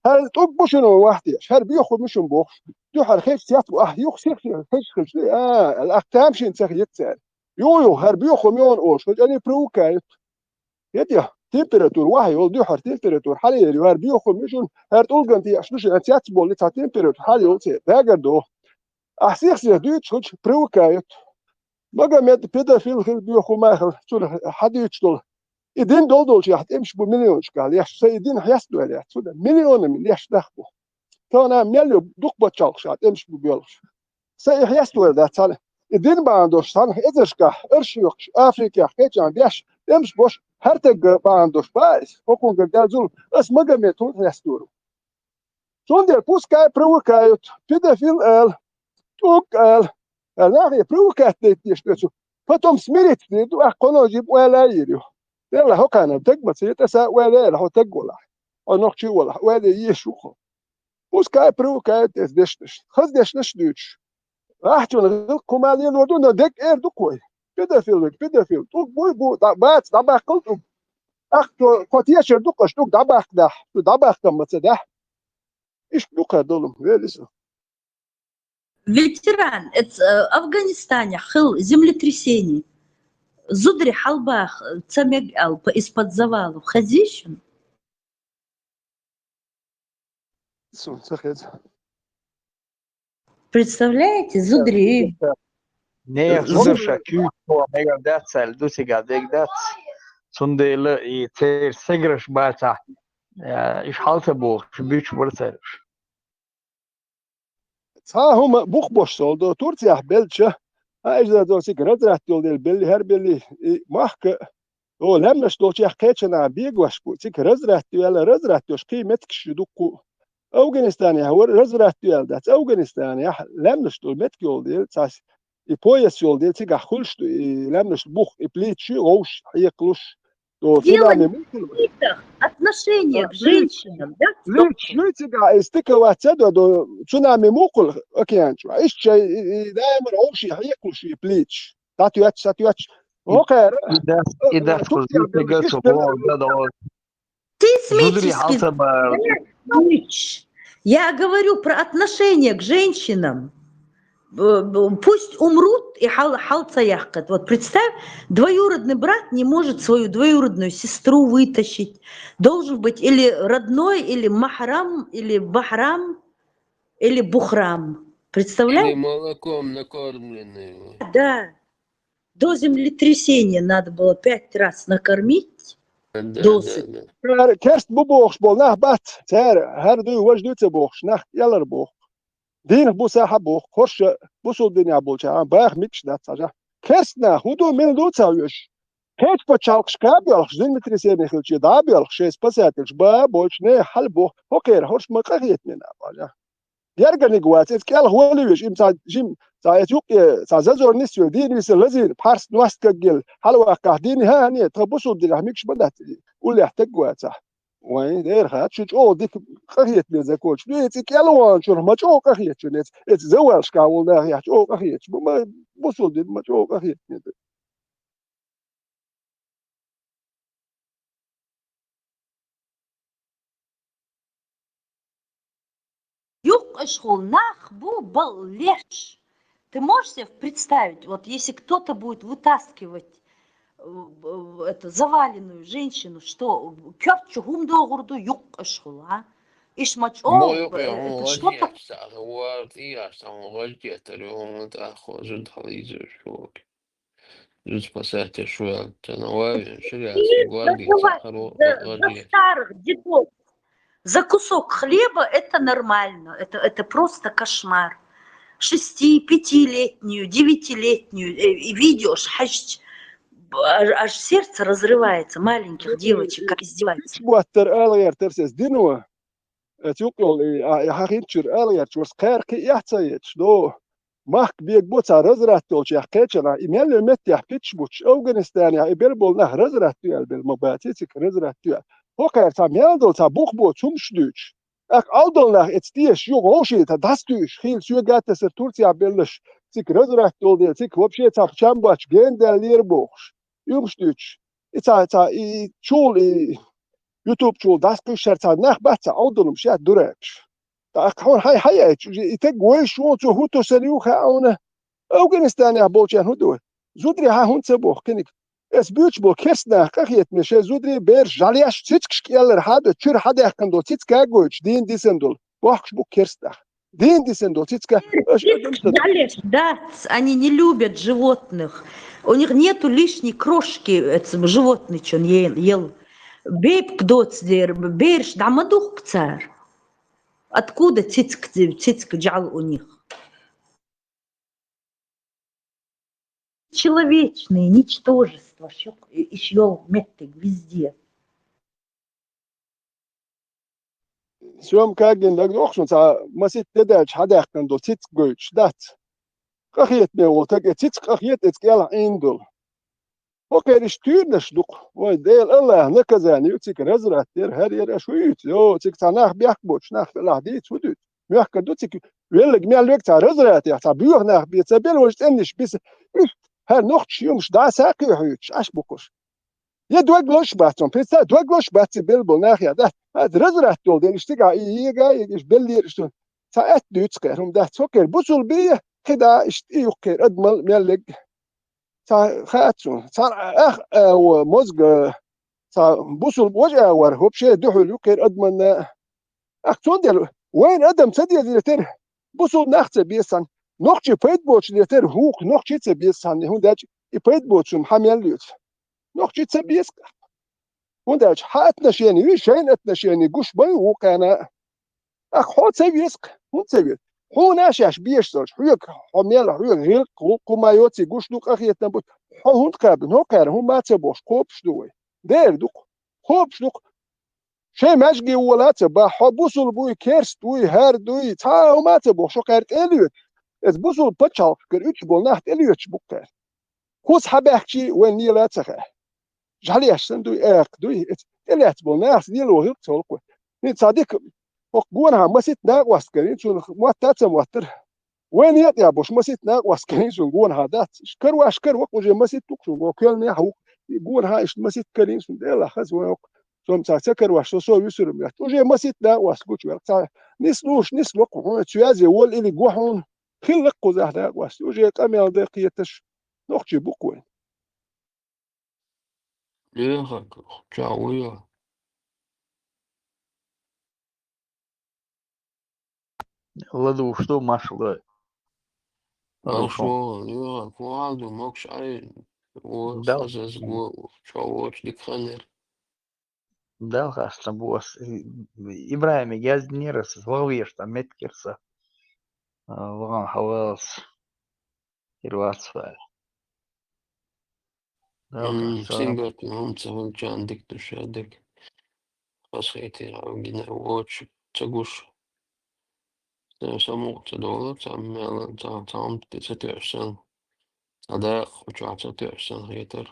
ХӀара тӀулг бу шуна вахтеш, хӀара боьха хӀума ю шуна бохуш. Дуьхьара хезча цец бу, ахь юха сих-сих хезча хезча, а, аьлла, ахь тамашийна ца хета цара. Ю-ю, хӀара боьха хӀума ю оха, хӀуьжа они привыкают. ХӀета, температура ваха йолу, дуьхьара температура хьалаяр ю, хӀара боьха хӀума ю шуна, хӀара тӀулган тӀе еш ду шуна, цец болу цхьа температура хьала йолу церан, дагар доху. Ахь сих-сих дуьйцуш хӀуьжа привыкают. Магомед педофил хила, боьха хӀума хила, цунах хьадуьйцуш долу. И дин долу долчу ахь тӀемаш бу миллионашкахь леш, сан и дин хьестадойла яц, цунах миллионами леш нах бу. Тахана мел ю дукха пачхьалкхаш ахь тӀемаш бу боьлхуш. Сан и хьестадойла дац цхьаьна. И дин бахьана долуш цхьаьна эзаршкахь, арш йоккхуш, Африкехь, кхечахь беш, тӀемаш бош, хӀара тагга бахьана долуш баьлла иза, хӀокхунгара даьлла зулам, ас Магомед хӀунда хьестадора ву? Цундела пускай привыкают, педофил ала, тӀулг ала, аьлла, нахе привыкать дайтинеш децу. Потом смириться дийр ду, ахь кхоно жима ойла йийр ю. Делла хӀокхарна таг ма ца йитӀа, сан ойла яла хьо таг валахь. Хьо нохчий валахь, ойла еш ву хьо. Пускай привыкают эс дешнаш. Хаза дешнаш дуьйцуш. Ахь цунна гӀиллакх хӀума лелор ду, но дег эр ду кхой. Педофил верг, педофил. ТӀулг буй бу, дӀа-, бац, дӀабаккхал тӀулг. Ахь цо, кхо тешар ду, кхаш тӀулг дӀабаккха дахь, цу дӀабаккхам ма ца дахь. Иштта ду кхара долу, велиса. Ветеран, это, э, Афганистане хил землетрясение. Зудари хьалбаха, э, ца мега аьлла, по-, из-под завалов. Хазийшин? Сун ца хеза. Представляете, зудари. Нехан зударша куьйгаш мегар дац аьлла, ду цига дег дац. Цундела и церан сеграш бацахь, э, иш хьал ца бохуш, буьйцуш бара цераш. Цхьа хӀума бух бош сол до, Турцияхь белча, а, иза до цига разрат йолу дела белли, хӀара белли, и махка, о, лаьмнаш долчех кхечанахь бегош бу, цига разрат йоьлла, разрат йош кхин меттигаш ю дуккху. Афганистанехь вара разрат йоьлла дац, Афганистанехь лаьмнаш долу меттиг йолу дела, цхьа и пояс йолу дела, цигахь хуьлуш ду, и лаьмнаш бух, и плиташ ю, вовш, хьекхалуш, О, цунами мукъал. Отношение к женщинам, да? Луьйцуш, луьйцуш цига, и стика вац ца до, до цунами мукъал океан чу. Иштта шай, и, и даимар овши хьекхалуш и плиташ. Сатоьцуш, сатоьцуш. Окхара, и дас, и дас кхуза цига чу боху, да, до. Ты зударий смейтесь, хьал ца бара. Я говорю про отношение к женщинам. Б-, б-, пусть умрут и хьал-, хьал ца яккхат. Вот представь, двоюродный брат не может свою двоюродную сестру вытащить. Должен быть или родной, или махрам, или бахрам, или бухрам. Представляешь? Или молоком накормленный. Да. До землетрясения надо было пять раз накормить. Да, да, да. Керст бу бохуш болу нах бац, цара, хӀара дуй, важа дуй ца бохуш, нах кӀелар боху. Дийнах бу сахьа боху, хорша бусул динехь болчарна баха микаш дац хьажа. Керст нах, хӀун ду, мила ду ца вуьш? Кхечу пачхьалкхашка боьлхуш, землетрясение хилча, дӀа а боьлхуш, шайн спасательш ба а бойтуш, нехан хьал боху, хӀокхера хорш ма къахетаме нах хьажа. Герганиг вац, эца кӀелха вали веш, им цхьа жим, цхьа эца юккъе, цхьа зазор нисве, дийна виса лазийна, пхьарс ност каггел, хьалаваккхахь дийна, хӀа, не, тхан бусул динехь микаш ма дац, уллехь таг вацахь. Вайн, дера хаьа, шу чӀогӀа дика къахетаме закочу. Ду эца кӀелвалчуьра, ма чӀогӀа къахетачун, эца, эца завалшка волу нахехь чӀогӀа къахеташ. Ма, ма бусул дин, ма чӀогӀа къахетаме ду. Юккъашхула нах бу бал леш. Ты можешь себе представить, вот если кто-то будет вытаскивать, э, э, эту заваленную женщину, что, кёрт чу хӀума догӀур ду юккъашхула, а? Иш ма чӀогӀа, мо юккъе, э, это хӀума что так? Гвардия, там гвардия, тарёна, так, хожу, там, изучу. Зуд спасатель шу ял, цана вавин, ширяц, гвардия, за, за, за старых дедов, за кусок хлеба это нормально. Это, это просто кошмар. Шести, пятилетнюю, девятилетнюю, э, и видео ж хьажч, аж, аж сердце разрывается, маленьких девочек, как издеваются. Буаттар ала гӀертар сес динва. Э, цу юкъа йолу и, а, и хьан хинчуьра ала гӀерташ вара кхаьра кхин а эхь ца етташ, но махка бегабо цхьа разврат йолчех кхечанхьа, и мел йолу меттехь кхеташ бучу, Афганистанехь и белболу нах разврат ю аьлла бер ма баций цига, разврат ю аьлла. ХӀокхара цхьа мел долу цхьа бух боцу хӀумаш дуьйцуш. ТӀаккха Ӏовдалнах эца дезаш юха вовшийн тхан дӀасатуьйсуш, хийла соьга а тесира Турция беллаш, цига разврат долу дела, цига вообще цхьа чам боцуш гена даьллера бохуш. И хӀумаш дуьйцуш. И цхьа, цхьа, и, и чул, и YouTube чул дӀасакхуьйсуш цхьа нах бац цхьа Ӏовдалумаш яц дуракаш. ТӀаккха хьуна хьайн хьаяьча, и таг вайша вон цо хӀун тосур ю хаьа хьуна? Афганистанехь болчарна хӀун ду? Зударий хьан хӀунда ца боху кхиниг? Эс буьйцуш болу керста нах къахетаме шайн зударий, бераш жӀаьлеш цицкаш кӀеллара хьан а доцу, чуьра хьан даьккхина долу цицка а гойтуш, дийна дисина долу. Бохкуш бу керста нах. Дийна дисина долу цицка, аша адам ца Жалеш дац, они не любят животных. У них нету лишней крошки, это, животный чон е-, ел. Бепиг доцу дера, бераш дӀа ма духку цара. Откуда цицка, цицка жӀал у них? Человечные ничтожества, шо-, иш йолу меттиг везде. Съёмка гина дагадогӀу шуна, цхьа маситта де даьлча хьан даьккхина долу цицка гойтуш дац. Къахетаме волу таг, и цицка къахета, иза кӀелхьа Ӏийна долу. ХӀокхеран иштта туьйранаш ду-кх. Вай Дела Аллахьа наказание ю цига разврат яра, хӀара яра, аша хӀун юьйцу? Йо, цига цхьа нах бехк боцуш, нах велахь дийца хӀун дуьйцу? Моьхка ду цига, веллаг мел вега цхьа развратех, цхьа боьха нах бен ца белла, важа цӀеннаш биса. Иштта хӀара нохчий хӀумаш дӀа сакхе хьуьйтуш, Ӏаш бу кхуш. Я дог лозуш бац хьуна, представь, дог лозуш бац и белла болу нах я, да? Хьан разврат долу дела, иштта цигахь и ега а ега, иштта беллера иштта. Цхьа аьтта дуьйцу кхеран хӀума дац. ХӀокхеран бусулба я, кхидӀа иштта и ю кхеран адамал мел лег. Цхьа хаьа цунна. Цхьа ах, а, во, мозга, цхьа бусулба важа а вара, вообще дуьхьал ю кхеран адаманна. Ах, цундела вайна адам ца дезира тера, бусулба нах ца беза цхьаьна, нохчий пайда боцуш деза тера, хӀух нохчий ца беза цхьаьна, хӀунда аьлча и пайда боцуш хӀума хьан мел лоьцу? Нохчий ца беза-кх. ХӀунда аьлча хьан отношение вуй, шайна отношение гуш бан ву кхана. Ах, хьо ца веза-кх, хӀунда ца веза? Хьуна а шаьш бешаш долчу, хьоьга, хьо мел, хьоьга гӀиллакх, гӀуллакх хӀума йоций гуш ду, къахетам бу, хьо хӀунда кхаьбина? ХӀокхара хӀума ца бохуш, кхобуш ду вай. Дера ду-кх, кхобуш ду-кх. Шайн маьждиге вола а ца бахь, хьо бусулба вуй, керста вуй, хӀара дуй, цхьа а хӀума а ца бохуш, хьо кхаьра тӀе а лоьцу. Иза бусулба пачхьалкхера уьттуш болу нах тӀе лоьцуш бу кхаьра. Кхуза хьан баьхкачий вайн лела а ца хаьа. ЖӀаьлеш санна дуй, аькха дуй, иза тӀелаьцна болу нахаца лело гӀиллакх ца хуьлу-кх вай. ХӀинца цхьа дика, хӀокху гонахьа маситта накъост карийна, цунах мотта а ца моттара. Вайн некъа я бохуш, маситта накъост карийна шуна гонахьа дац. Иштта карош кара воккха уже маситта ву-кх шуна, гон коьлланехьа ву-кх. И гонахьа иштта маситта карийна шуна, Делахь хаза вайн воккха. Со-м цхьа ца карош, со, со вуьсур ма яц. Уже маситта накъост гучу ваьлла. Цхьа нислуш, нисло-кх хьуна, цу язе волу или го хьуна. Хилла-кх кхузахь накъост. Уже къамел дан кхеташ, нохчий бу-кх вайн. Леха, ча вуя. ЛадугӀуш ду, маршалла. ЛадугӀуш ду. Маршалла, леха, кху хьал ду, могуш Ӏай, о, Дал- хаза аз го, ча вочу дика ханер. Дал хастам бу ас, и, Ибрахимига яздинера ас, ваха везаш тӀа меттигера сан. А, вахана хьавалас. Кир вац вай. Дал М, хастам. Сингаттина хӀума ца хуьлучарна дика ду ша дерг. Хазахетий гӀавгина вочу ца гуш. Ца самукъа ца долу, ца мела, ца, ца хӀума тӀе ца тоьуш санна. Ца дакъа, кху чохь ца тоьуш санна хетар.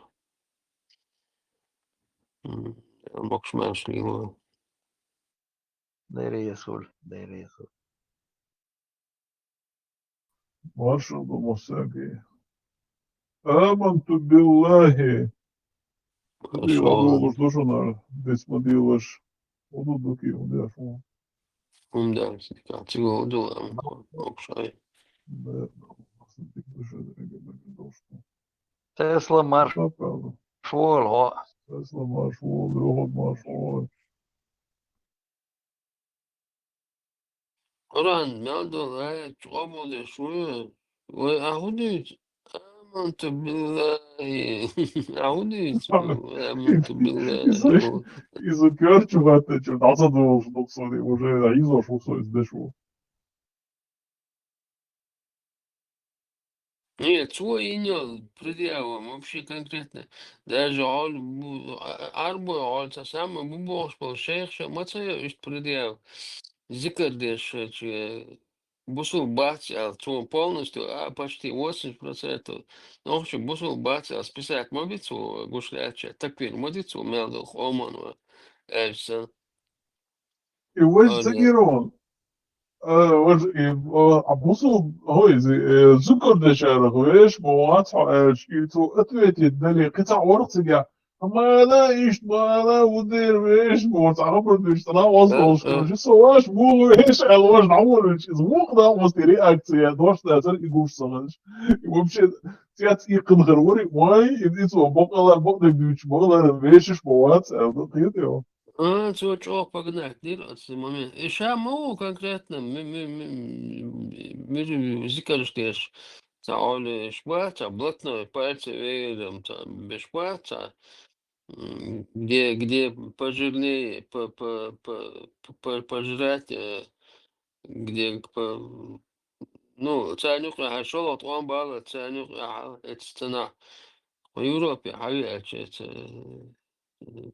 М, могуш-маьрша лело. Дайра ясуль, дайра ясуль. Маршалла ду массаьрга. Аманту биллахи. Маршалла. Дила долуш ду шуна, дис ма дилаш. ХӀун ду дукий, хӀун деш ву? ХӀун деш, дика, цига хӀун ду, ам, окшай. Да, Тесла марш. Тесла марш волу, хьо. Тесла марш волу, Лёха марш волу. Къуръан мел долу аят къобалдеш вуй? Вай ахӀу дуьйцу? Аманту биллахи. АхӀу дуьйцу? Аманту биллахи. Иза, иза коьртачу хаттачу дӀа ца долуш ду-кх со, уже иза шу со иза деш ву. Не, цо йина йолу предъява вообще конкретно. Даже гӀол бу-, а-, а-, арбой гӀол ца самый бу бохуш болу шайх ша ма ца йо иштта предъява. зикар деш хилча, бусулба бац аьлла, цо полностью, а, почти восемьдесят процентов нохчо бусулба бац аьлла списать ма би цо, гуш лаьттача, такфир ма ди цо, мел долу къоман ван аьлча санна. И вайша ца гира вон. А, вайша, и, а, а бусулба, хӀой, зи-, э, зикар дешарах веш ма вац хьо аьлча, и цо ответить дале, кхин цхьа варх цига. Мала иштта, мала ву дер веш ма вац, а хабар дуьйцу, цӀа нах вац волуш, короче, со ваш ву веш аьлла, ваш дӀаволлуьйтуш, иза вукху нах вац реакция, дош дацара и гуш ца хилча. И вообще, цец иккхина хир вари, вай, и, и цо бакъалар, бакъдерг дуьйцуш, бакъалар вешаш ма вац аьлла, кхетий хьо? А, цо чӀогӀа погнать дира оцу момент. И ша ма ву конкретно ми-, ми-, ми-, ми-, зикарш деш. Цхьа олуш бац, цхьа блатной пальцы веером, цхьа беш бац, цхьа, м, где, где пожирнее, по-, по-, по-, по-, пожрать, э, где по-, ну, царна юкъахь шолгӀа тӀом бала, царна юкъахь эцу цанахь. Европе хьавеача, эца,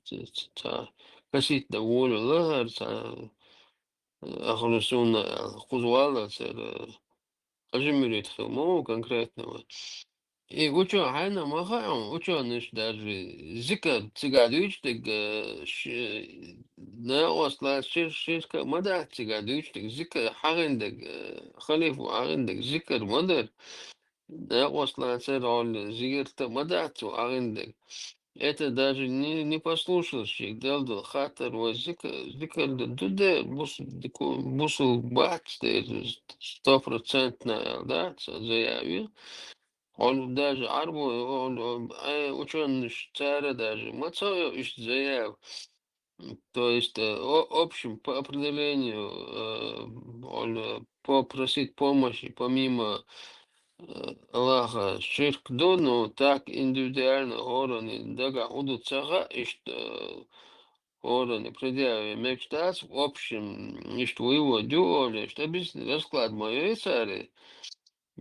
ца, ца, ца косить дан волавелла хӀара цхьа, э, ахару сунна аьлла, кхуза валла цара, э, Хьажа муьрид хила ма ву конкретно вай. И учёный хьайна ма хаьа, учёныйш даже зикар цига дуьйцу дерг, э, ш-, накъост лаца шир-, ширка а ма дац цига дуьйцу дерг, зикар хьагӀин дерг, э, халифа хьагӀин дерг, зикар ма дара. Накъост лацара гӀолла зигарта а ма дац цо хьагӀин дерг. Это даже не, не послушалось, шега делла долу хаттар вай зика-, зикар ду де, бусу-, дику-, бусулба бац де, сто процентная, да, ца заявил. Он даже арбу, он, он, э, учёныш цара даже ма ца йо иштта заяв. То есть, э, о-, общем, по определению, э, он, э, попросить помощи помимо, э, Аллаха ширк ду, но так индивидуально хӀоранна дагахь хӀун ду ца хаьа, иштта, э, хӀоранна предъяве мегаш дац, в общем, иштта вывод ю олуш, объясни, расклад ма йой цара.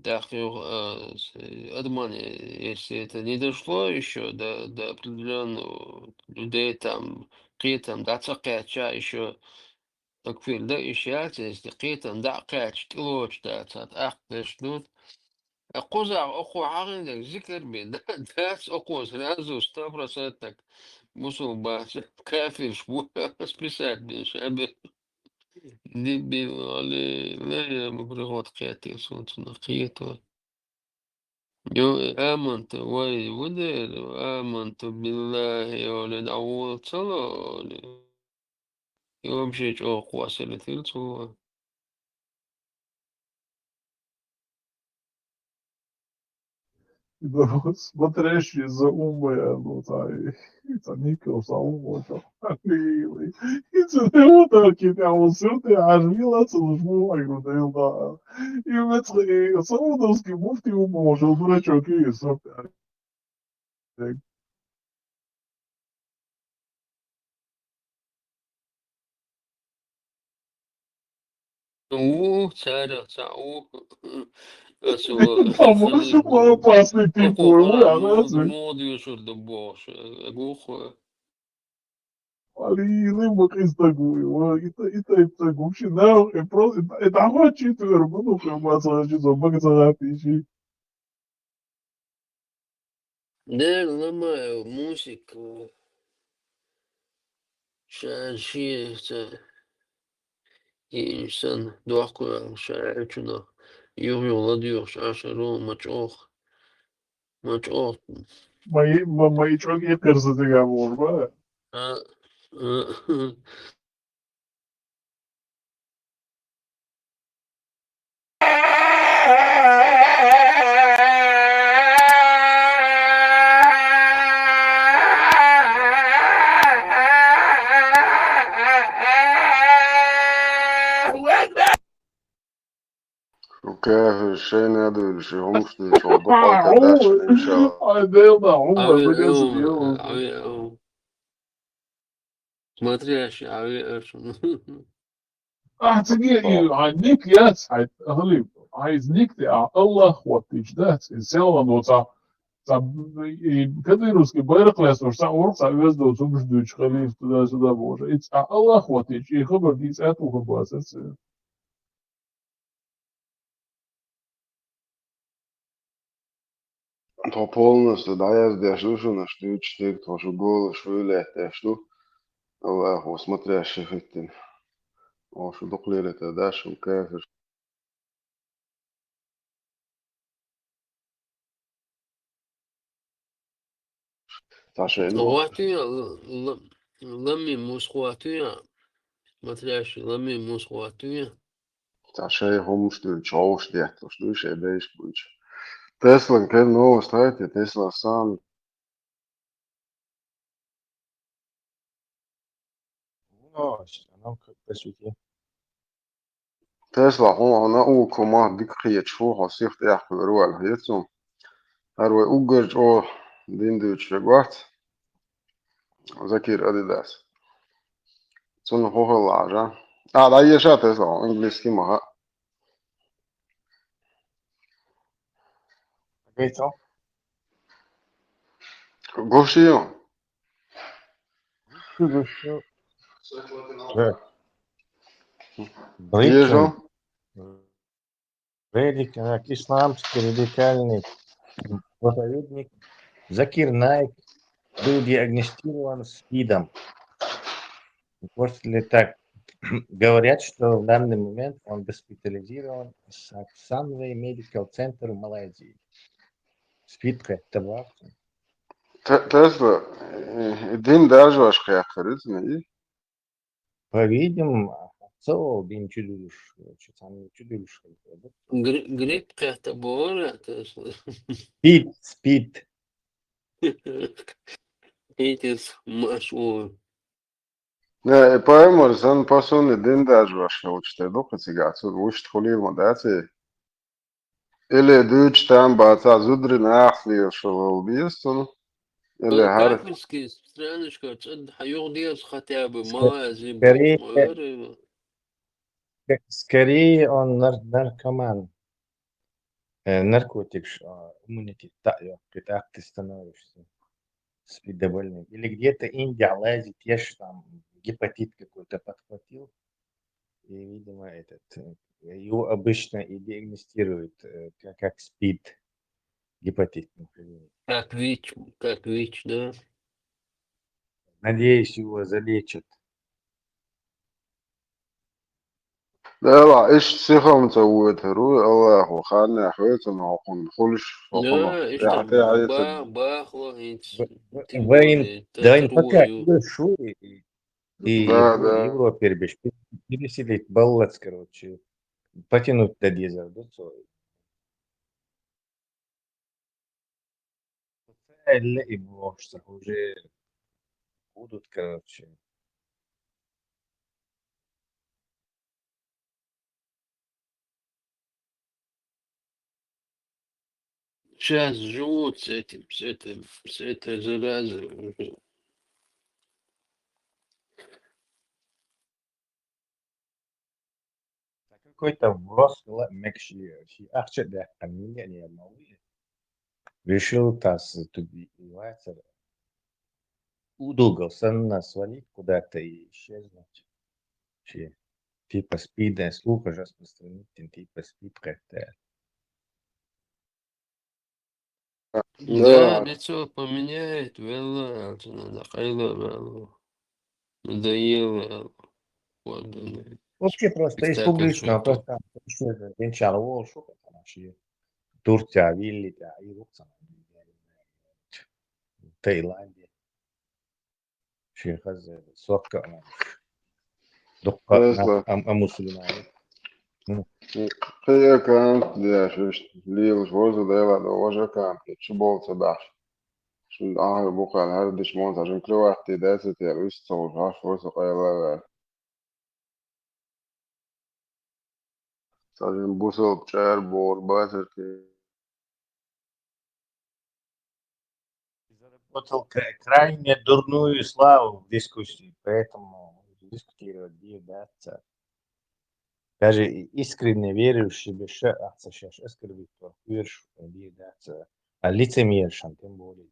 ТӀаккха юха, а, с-, адаман, если это не дошло ещё до, до определённого людей, там, кхетам дӀа ца кхаьчча, ещё такфир дан иш яц, если кхетам дӀа а кхаьчча, тӀелоцуш дац, тӀаккха деш ду. А кхузахь оцо хьагӀин дерг зикар бен, да-, дац оцо сразу сто процентов мусулба бац, кафирш бу, списать бен, ша бен. Дибил Али, ла я ма приход кхетий суна цунах кхетор. Йо, аманту, вай, ву дера, аманту биллахи, оле, дӀавола ца ло, оле. И вообще чӀогӀа кхоссале тилла цо. Смотрящий за умой, а, ну, цхьа, и цхьа никал, цхьа умой, цхьа. И ца не вот так, и там вот сюрте, аж вила, ца луж му, ай, ну, да, да. И вот, и саудовский муфти умой, уже дурачок, и сорте. Ву, царах цхьаъ ву. Аса ву, Там хилийта ву. Опасный тип ву, ву, а, муха, муха доьшур ду бохуш, э, гух. Али, лин бакъи стаг ву, ва, ита, ита, ита стаг ву, ши нах, э, просто, это, это охотчий тур, ну, ну, как бы, ца, ши зо, бага ца гати, ши. Дера ламаев Мусик, ша шен ца йиъна санна, дохко ваьлла ша аьллачунах, юха-юха ладоьгӀуш Ӏаш хир ву, ма чӀогӀа, ма чӀогӀа. Ма и, ма, ма и чӀогӀа и кхерса дигахь бохуш бара? А, а, Шу кафир шайна а дуьйлуш, и хӀумаш дуьйцуш, хӀу бакъал тӀе даьхкина, иншалла. Ай, Делан, хӀума, Ай, дагаза ай, дела. Ай, ай. Смотрящий, а веа шуна. Ахьа циге и, хьайн ник яц, хьайн, хӀалле, хьайн иза ник тӀе, ахьа Аллах хӀоттийча дац, иза селхана доцахь, Цхьа и кадыровский байракх лаьцнарш цхьа урх, цхьа оьзда доцу хӀумаш дуьйцуш, халифа туда-сюда бохуш. И цхьа Аллах ватича, и хабар дийца аьтто хӀума бацара церан. Тхо полностью дӀаяздеш ду шуна, аш дуьйцуш дерг, тхо шу голаш вуй лаьтташ ду. Аллахо смотрящий хӀиттина. О, шу дукха лерина даш, шун кафир. Цхьа шайна. ГӀоттуьйту, л-, л-, лами мус гӀоттуьйту, смотрящий лами мус гӀоттуьйту. Цхьа шайн хӀумаш дуьйцуш, хьовш детталуш дуй шайн дайшка буьйцуш. Теслан кхин новость хьайти, Тесла сам. Ну, а нам как посвятил. Тесла хьуна, хьуна наукан мах дика кхеташ ву, хьо сиха тӀехкхуьур ву аьлла хеташ ву. ХӀара вай уггар чӀогӀа дин дуьйцуш верг вац. Закир Адидас. Цунна хӀун хилла Ӏа? А, дӀаеша Тесла, хьо английский ма хаьа. Гуш ю? Гуш ю. Так. Еза? Британ. Радик-, так, исламский радикальный проповедник Закир Наик был диагностирован СПИДом. После так, говорят, что в данный момент он госпитализирован с Sunway Medical Center в Малайзии. СПИД кхетта боху. Те-, Тесла, э, дин даржош кхехкар иза, и? По-видимому, цо дин чудуьлуш, чу цхьанна чудуьлуш хилла. Гри-, грипп кхетта бохура, Тесла. СПИД, СПИД. Итис машгӀур. Не, и пайхамар санна, по сунна дин даржош хилча, тӀе ду-кх цигахь, цунна вуьшта хуьлийла ма дац и. Или дуьйцуш там бацахь, зударий нахаца лелаш хила беза цунна. Или хӀара кафирский страночка цӀа хьан юха деза хотя бы, Малайзи бу. Скорее, скорее он нар-, наркоман. Э, наркотикаш, а, иммунитет таӀйоккху, и тӀаккха ты становишься СПИДобольным. Или где-то Индия, Малайзия, те же там гепатит какой-то подхватил. И, видимо, этот, э, его обычно и диагностируют, э, как, как СПИД, гепатит, например. Как ВИЧ, как ВИЧ, да? Надеюсь, его залечат. Дела, иштта сихалла ца воьдур ву, Аллахо ханнехь хьоьцу хьокхунна хуьлуш, хьокхунах. Да, иштта тӀаьхьа, тӀаьхьа ба-, бахло хӀинца. В-, в-, тем более, вайн, да, вайн пока ю-, шу и, и Да, Евро-, да. Европе беш переселить баллац, короче, потянуть да дезар ду цо. Элле и бохуш ца, уже будут, короче. Щас живут с этим, с этой, с этой заразой уже. Какой-то вброс была мекши, ши ахча да, а мне не малы. Решил тас туби и вацер. Удугал санна свалить куда-то и исчезнуть. Ши, типа спидная слуха распространить, типа спид кхетта. Да, лицо поменяет, велла, альтина, да, къайла, велла. Надоело, велла. Вот, да, да. Вообще просто из публичного пространства исчезнуть, динчара волуш ву, потому что Турция, Вилли, да, и Руксан, Таиланде. Шен хаза сотка а. Дуккха а, а, а мусульмане. Кхин аккаунт деш, вуьшта лелаш ваза дела до важа аккаунт, чу болу ца бахьаш. Шун ахьа бухана хӀара диш мон ца жин криватти дацит яр, вуьшта ца вуж хьаш ваза къайла вер. Цхьа жин бусалба чӀара бохур бацар те. Заработал кра-, крайне дурную славу в дискуссии, поэтому дискутировать дийр дац цара. Даже и искренне верующий беша ахца шаьш оскорбить вар, кхоьруш дийр дац цара. А лицемершам тем более.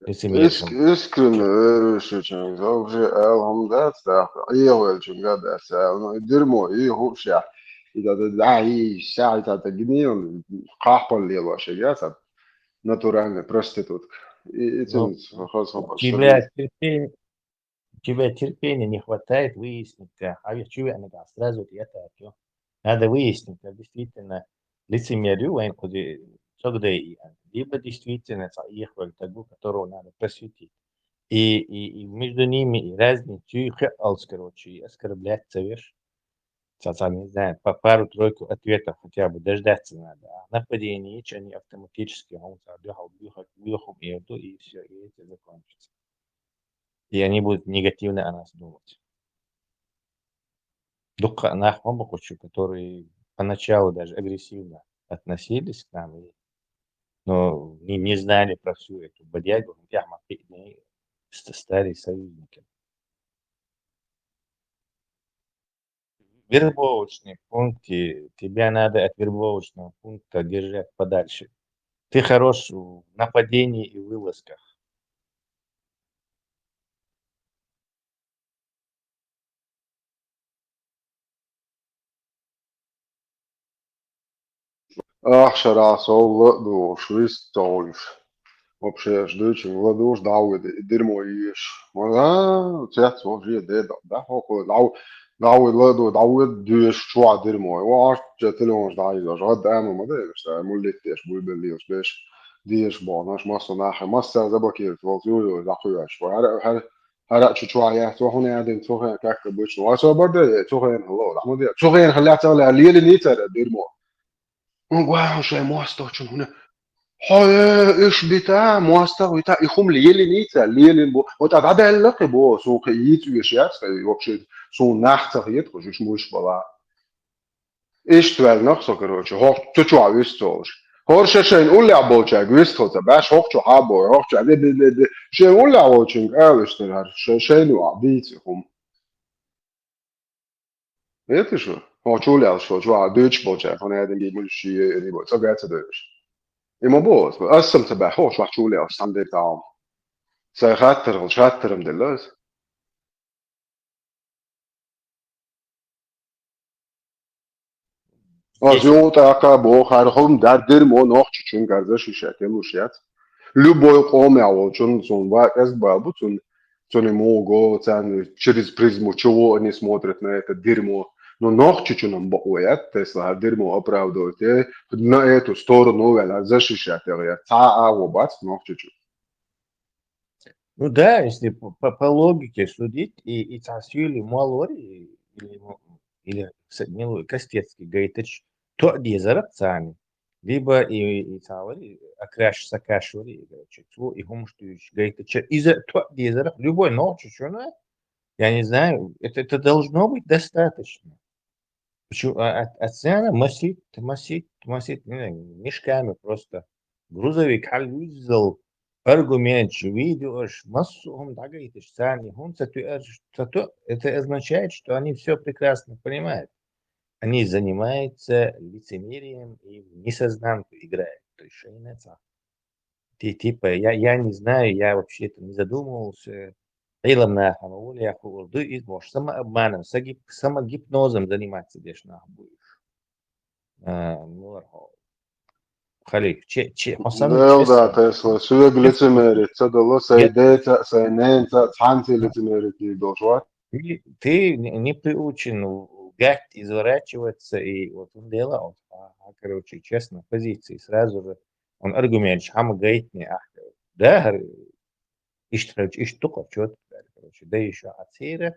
Лицемершам. Искренне верующийчуьнга вообще аьлла хӀума дац, тӀаккха Ӏехавеллачуьнга а дац аьлла. Ну, и дерьмо, и хӀуъ шех. И да, да, да, и ша, и да, да, гниль, кхахьпал лелош, я сам натуральная проститутка. И, и Ну, цинца хоза хабар тебя сабийца. Терпение, тебя терпения не хватает выяснить, да. А ведь чего она, да, сразу это, это. Надо выяснить, да, действительно, лицемер ю вайн куди цогдай и, либо действительно ца Ӏехавелла таг ву, которого надо просветить. И, и, и между ними и разницу и хиалс, короче, и оскорблять ца веш. Ца, ца, не знаю, по пару-тройку ответов хотя бы дождаться надо. А нападение, они автоматически, он ца духал, духал, духал, и всё, и это закончится. И они будут негативно о нас думать. Дукха нах ма бакъу шу, которые поначалу даже агрессивно относились к нам, и, но не, не знали про всю эту бодягу, хотя мы ст-, стали союзниками. Вербовочные пункты, тебя надо от вербовочного пункта держать подальше. Ты хорош в нападении и вылазках. Ахча шарахь сов ладугӀуш, вист ца хьуьйш. Вообще, аш дуьйцуш ладугӀуш, дӀавоьду, и дерьмо еш. Ма, а, цец вовше де да, да, хӀокхо, дӀав-, дӀавоьду, ладугӀу, дӀавоьду, доьшуш чохь дерьмо. Вахьаш, че телефонаш дӀайоьдуш, гӀадда ама ма дайнаш, тай, муллиттеш, буйбеллеш, беш, дезаш бохнаш, массо нахе, массара заблокировать волчу, ю, ю, дӀакхоьхьуш. ХӀара, хӀара, хӀара а чу чохь яц, ва хӀуна яьдина, цу хенахь как обычно. Ва собар де, цу хенахь ло, дӀа ма де. Цу хенахь лаьцна лелийна цара дерьмо. ХӀун гой хьуна шайн мостагӀчун хӀуна? Хьо, э, уьш бита, мостагӀа вита, и хӀума лелийна ца, лелийна бу. Вот а дӀадаьлла кхин бо, суна кхин йийца оьшуш яц, кхин вообще, суна нах ца хета, кху уьш муьш бала. Иштта ваьлла нах со, короче, хӀокху цу чохь вуьйцу ца олуш. ХӀора ша шайна уллехь болчаьрга вуьйцу тхо ца баьш, хӀокху чу хьан боху, хӀокху чу де, де, де, де. Шен уллехь волчуьнга ала иштта хӀара, ша-, шайна вахь дийца и хӀума. Эти шу? Хьо чу лелаш волчу вахь дуьйцуш болчаьрга, хьуна аьлла, муьлш шен йоьйур ю бо, цӀа гай ца дойуш. И ма боху аса, аса-м ца баьхьа, хьо вахь чу лелаш, цхьаьна де тахьа. Сайн хаттар хилча, хаттар-м делла аса. Аса юха тӀаккха боху, хӀара хӀума дар дерьмо нохчочун гарза шиша тӀе луш яц. Любой къомехь волчун, цунна ва кӀезиг бала бу, цунна, цунна муха го, царна через призму чего они смотрят на это дерьмо. Но нохчочунна бакъо яц, тесла хӀара дерьмо оправдывать е, на эту сторону ваьлла, хӀара защищать яла яц. Цхьа а агӀо бац нохчочун. Ну да, если по, по, по логике судить, и, и цхьа суьйли молло вара, и, или, мо-, или с-, не ло-, Костецкий гайтача тоъ дезарах царна, либо и, и цхьа вара, и Акраш, Сакаш вара, и, короче, цо и хӀумаш дуьйцуш гайтача, иза тоъ дезарах, любой нохчочунна, я не знаю, это, это должно быть достаточно. Почему? А, а, а цена масит, масит, масит, не знаю, мешками просто. Грузовик хьалвуьззал, аргументаш, видеош, массо а хӀума дӀагайташ, царна хӀума ца тоьаш, ца то-, это означает, что они всё прекрасно понимают. Они занимаются лицемерием и в несознанку играют. То есть шайна цхьа. Ти-, типа, я, я не знаю, я вообще-то не задумывался. Ӏилма нахана вула яхур ду, иза бош самообманом, сагип-, самогипнозом заниматься деш нах бу уьш. А, ну, хо-, халиф, че-, че-, хьо самый Дел да, честный. Тесла, соьга лицемерить ца дало, сайн Нет. Деца, сайн ненца, цхьаьнца лицемерить дийр долуш вац. Ты, ты не, не приучен лгать, изворачиваться, и вот он дело, вот, а, а, короче, честно, позиции сразу же Он аргументаш хьама гайтине ахь. Да, хӀара иштта хилча, иштта ду кху чот, короче, да ещё а церан,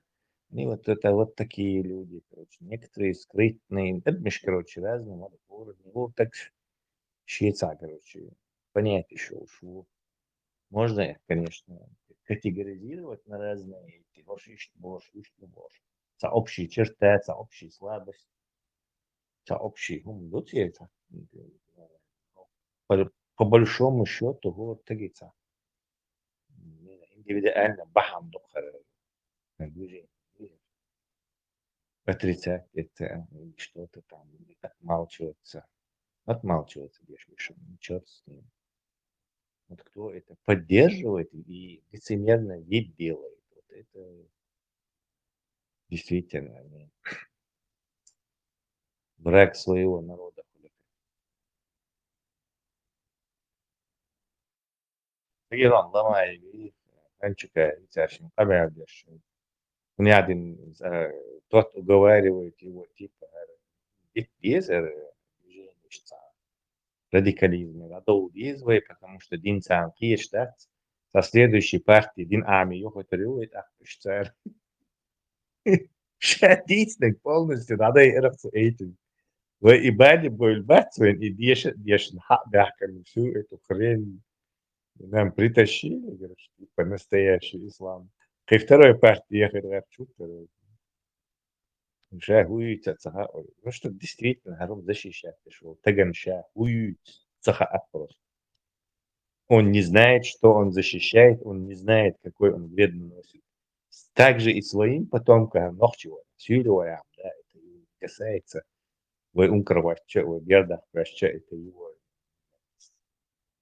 они вот это, вот такие люди, короче, некоторые скрытные, адамаш, короче, разные, вот, уровни, вот так, шеца, короче, понять ещё уж, вот. Можно их, конечно, категоризировать на разные эти, хӀорш иштта бохуш, иштта бохуш. Цхьа общая черта, цхьа общая слабость. Цхьа общий хӀума ду церан цхьа. По, по большому счёту, хӀора стаге цхьа индивидуально бахьана ду хӀара движение. Отрицать это, что-то там, отмалчиваться. Отмалчиваться, дескать, что черт с ним. Вот кто это поддерживает и лицемерно вид делает, вот это действительно они враг своего народа. Тагиран ламаеви, ханчика, ицаршин, къамиал дешшин. Хунядин, э, тот уговаривает его, типа, э, бит дезер, э, движение шца. Радикализм, радикализм, потому что дин цан киештац, со следующей партии дин ами йохотарю, это ахпуштар. Шадисник полностью, надо и рахсу этим. Вы и бали боль бацвен, и деша, деша, ха, бяхками всю эту хрень нам притащили, говорит, типа настоящий ислам. Кай второй партии я говорю, чё второй? Уже хуюйца цаха, ой. Ну что, действительно, Харун защищать пришел. Таган ша хуюйц цаха опрос. Он не знает, что он защищает, он не знает, какой он вред наносит. Также и своим потомкам, нохчего, сюрюваям, да, это и касается. Вы ункровача, вы бердах праща, это его,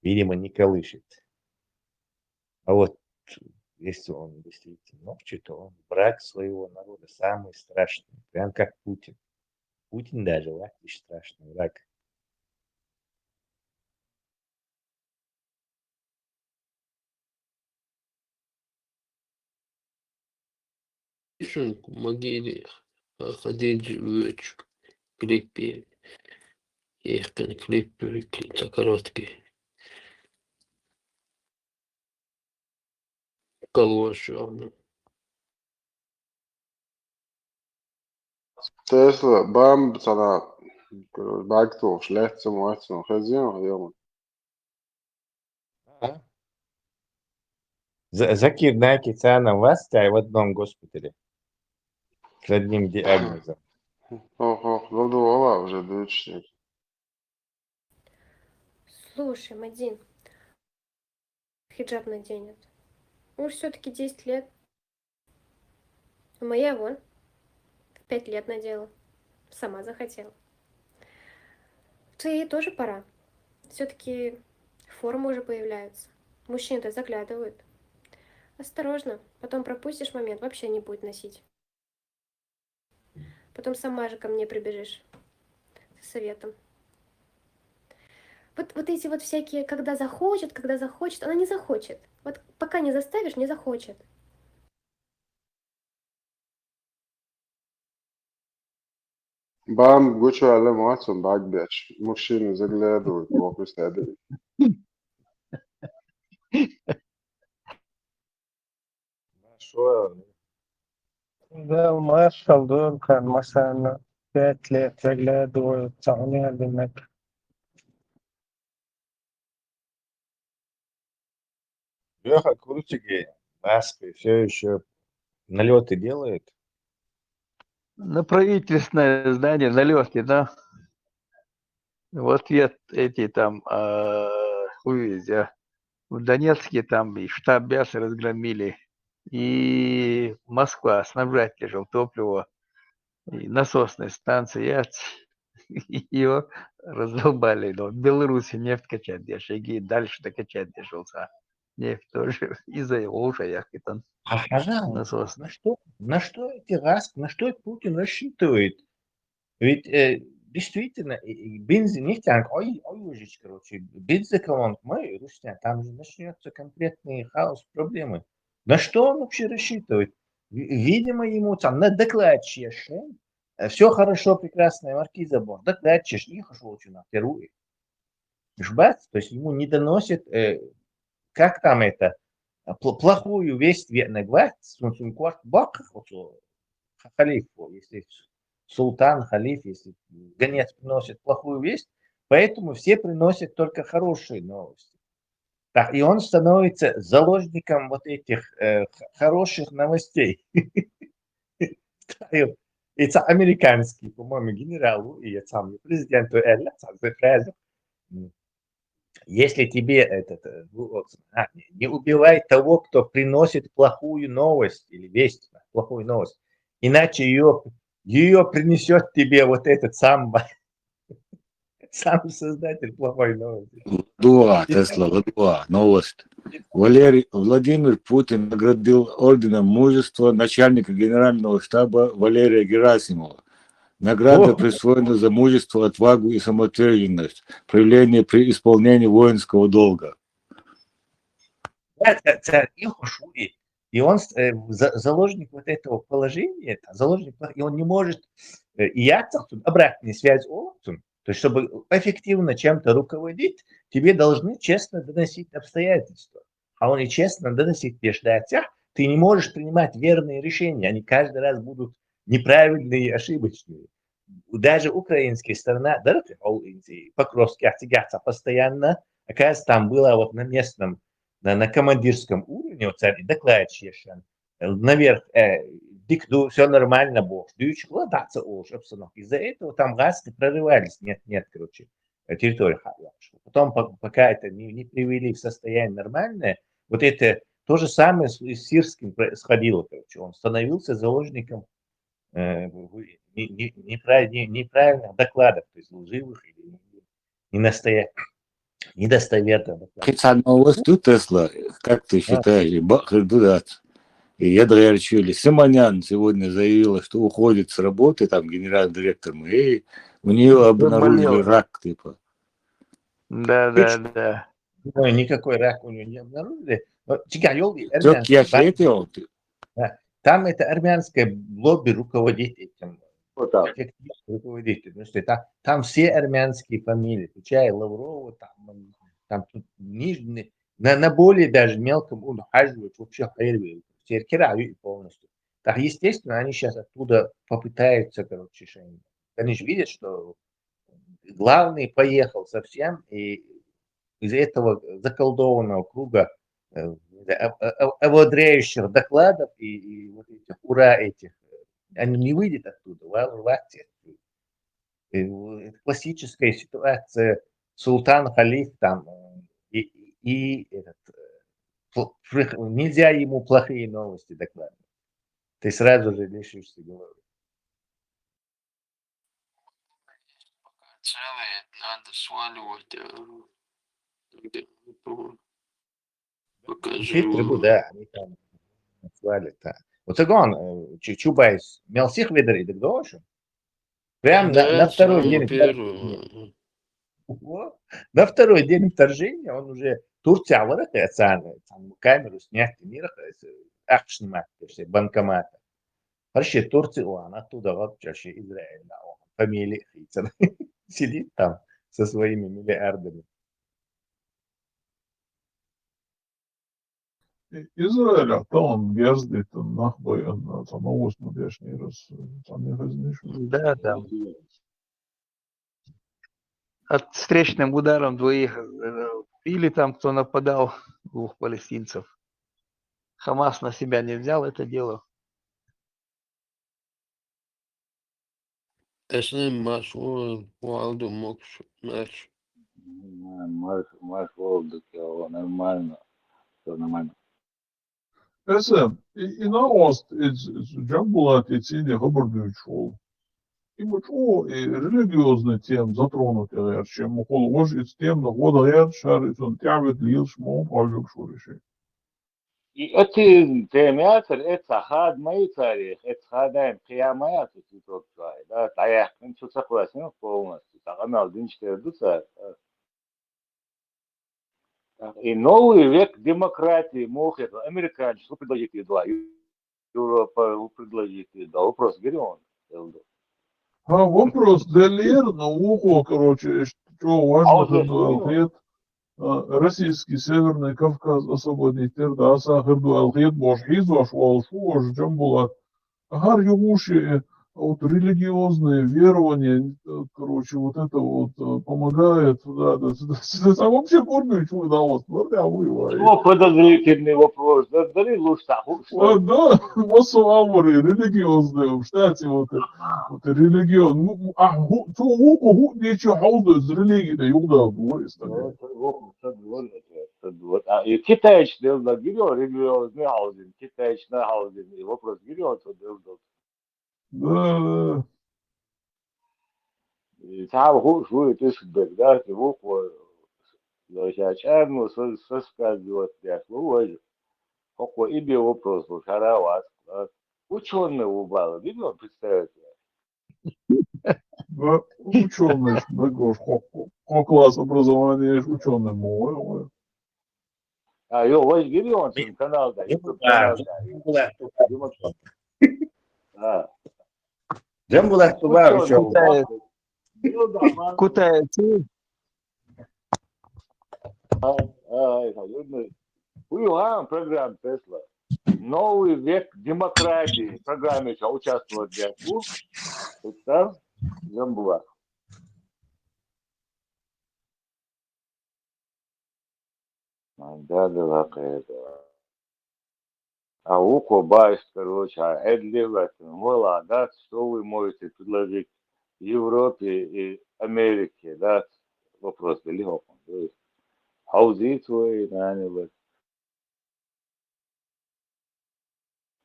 видимо, не колышет. А вот если он действительно нохчий, то он враг своего народа, самый страшный, прям как Путин. Путин даже враг, и страшный враг. Шунку магири ходить вёч клипе. Ехкан клипе, клипе короткий. Колошо. Тесла, бам, цана, короче, бакту, шлехцем, вацем, хазем, хазем. Ага. За- Закир Найки Цана вас в одном госпитале. С одним диагнозом. Ох, ох, ну да, вала уже дочь. Слушай, Мадин, хиджаб наденет. Уж все-таки десять лет. А моя вон в пять лет надела. Сама захотела. Твоей тоже пора. Все-таки формы уже появляются. Мужчины-то заглядывают. Осторожно, потом пропустишь момент, вообще не будет носить. Потом сама же ко мне прибежишь со советом. Вот, вот эти вот всякие, когда захочет, когда захочет, она не захочет. Вот пока не заставишь, не захочет. Бам, гучу але мацун бак бяч. Мужчины заглядывают, плохо садили. Хорошо. Да, маршал дуркан, масана, пять лет заглядывают, цахня дымет. Леха, Курчиги, Москве все еще налеты делают. На правительственное здание налеты, да. Вот я эти там, а, хуй, а, в Донецке там и штаб бяс разгромили, и Москва снабжать тяжел топливо, и насосные станции, я ц- ее раздолбали, но в Беларуси нефть качать дешеги, дальше докачать дешелся. Нефть тоже из-за его уже яхитан А, пожалуйста, насос. На что, на что эти Раск, на что Путин рассчитывает? Ведь э, действительно, и- и бензин, нефтянка, ой, ой, ужич, короче, бензоколонк, мы, Русня, там же начнется конкретный хаос, проблемы. На что он вообще рассчитывает? Ви- Видимо, ему там на доклад чешем, все хорошо, прекрасно, маркиза бор, доклад чеш, и хошо очень на вторую. Жбац, то есть ему не доносит, э, как там это, а, пл- плохую весть ве- на гвац, сун сун кварт бак, вот, э, ха- халиф, вот, если с- султан, халиф, если гонец приносит плохую весть, поэтому все приносят только хорошие новости. Так, и он становится заложником вот этих э, х- хороших новостей. И ца- американский, по-моему, генералу, и я сам президенту Элла, сам за фразу. М, Если тебе этот, э, ну, вот, а, не- не убивай того, кто приносит плохую новость или весть, плохую новость, иначе ее, ее принесет тебе вот этот сам Сам создатель плохой новости. Ладуа, Тесла, ладуа, новость. Валерий Владимир Путин наградил орденом Мужества начальника Генерального штаба Валерия Герасимова. Награда О! Присвоена за мужество, отвагу и самоотверженность, проявление при исполнении воинского долга. Да, да, да, и хошуи. И он э, за- заложник вот этого положения, это, заложник, и он не может, э, и я тут обратная связь, о, то есть чтобы эффективно чем-то руководить, тебе должны честно доносить обстоятельства. А он и честно доносить тебе ждать, а ты не можешь принимать верные решения, они каждый раз будут неправильные и ошибочные. Даже украинская сторона, да, Покровский артигата постоянно, оказывается, там было вот на местном, на, на командирском уровне, вот царь докладчик, наверх, э, дикду, все нормально, бог, дючкла, да, ца уж, обстановка. Из-за этого там газы прорывались, нет, нет, короче, э, территория Хабаровска. Потом, по- пока это не, не привели в состояние нормальное, вот это то же самое с, с Сирским происходило, короче. Он становился заложником э, не- не- неправ- не- неправильных докладов, то есть лживых или не настоя- недостоверных докладов. Кицан новость, Тесла, как ты А. Считаешь, бахырдудат? И я доверчили. Симонян сегодня заявила, что уходит с работы, там, генеральный директор мэрии. У нее обнаружили Заболела. Рак, типа. Да, да, да. Ну, никакой рак у него не обнаружили. Но, чекай, ёлки, Только я ответил, ты- Там это армянское лобби руководит этим. Вот так. Эффективно руководит. Потому что там, там все армянские фамилии, включая Лаврова, там, там тут нижние, на, на более даже мелком уровне хаживают вообще хайрвей. Все кираю и полностью. Так, естественно, они сейчас оттуда попытаются, короче, решение. Они же видят, что главный поехал совсем, и из этого заколдованного круга э, ободряющих докладов и, и вот этих ура этих, э, они не выйдет оттуда, вал- вал- это классическая ситуация, султан, халиф там, э, и, и этот, э, пл- фрих- нельзя ему плохие новости докладывать. Ты сразу же лишишься головы. Пока целый, надо сваливать. А, где, ну, пока Теперь трибу, живу. Да, они там свалят, да. Вот так он, э, Чу- Чубайс, мелсих ведер и так дальше. Прям на, Да, на второй самый день. первый. Вот. На второй день вторжения он уже Турция вырыхает, там камеру снять, не ахшнимать, банкомата. Вообще Турция, он оттуда вообще Израиль, да, он фамилии хитер. Сидит там со своими миллиардами. Израиль, а то он герздит, он нахбой, он, он новость мудешний раз, там не разнишь. Да, да. От встречным ударом двоих э, или там кто нападал, двух палестинцев. Хамас на себя не взял это дело. Эсэм машгъур уалду мокш маш. Маш, маш волдык, я, нормально. Все нормально. Эсэм, и, и на ост, из, из Джамбулат, и цинди хабар дюч хол. И муч о, и религиозный тем затронут, я, чем хол, вож из тем, на ход, я, шар, и сон тявет лил, шмон, хажук, шуриши. И эти темы, это хад мои цари, это хад айн, кияма, это цветок твой, да, таяк, ну, что согласен полностью, так она динчка дуца. И новый век демократии, мох, это американцы, что предложить два, Европа, вы предложить два, вопрос, Герион, Элдо. А вопрос, Делир, науку, короче, что важно, А вот это это ответ. А, Российский Северный Кавказ освободить, да, сахар дуал, хет бош, хиз бош, вол, шу бош, Джамбулат. Хар югуши, э, вот религиозные верования, э, короче, вот это вот э, помогает, да, да, да, да, да, а вообще корни чего да, вот, вот я воеваю. Ну, подозрительный вопрос, да, да, лучше так, лучше Вот, так. Да, массово авары, религиозные, кстати, вот, э, вот религион, ну, а, ху, ту, ху, ху, ху, ничего, ху, да, из религии, да, югда, говорит, Вот, вот, вот, вот, вот. А, и китайцы, да, да, Герион, религиозный хаузин, китайцы на хаузин, и вопрос Герион, то, да, да. Да, да. Цхьа хӀуъ шу и тӀе шу берг дац, и вукхо, ша чӀарно со, со сказывать деш ву важа. ХӀокхо и бе вопрос ву, шара вац, вац. Учёный ву бала, видно, представить? Да, учёный, да, гош, хо, хо, хо класс образования, учёный, мо, мо. А, йо, ваш гири он Ми- син канал да, Ми- YouTube канал да. Ми- Ми- А. Джамбулат Тубар Учёный. Учёный. Кутаеси. Ай, ай, ай, ай. Уйган программа Тесла. Новый век демократии. Программе участвовать дяку. Представь, Джамбулат. Да, да, да, да. А у кого есть, короче, а это левое, вала, да, что вы можете предложить Европе и Америке, да, вопрос, да, легко, то есть, аудит вы, наверное, вот.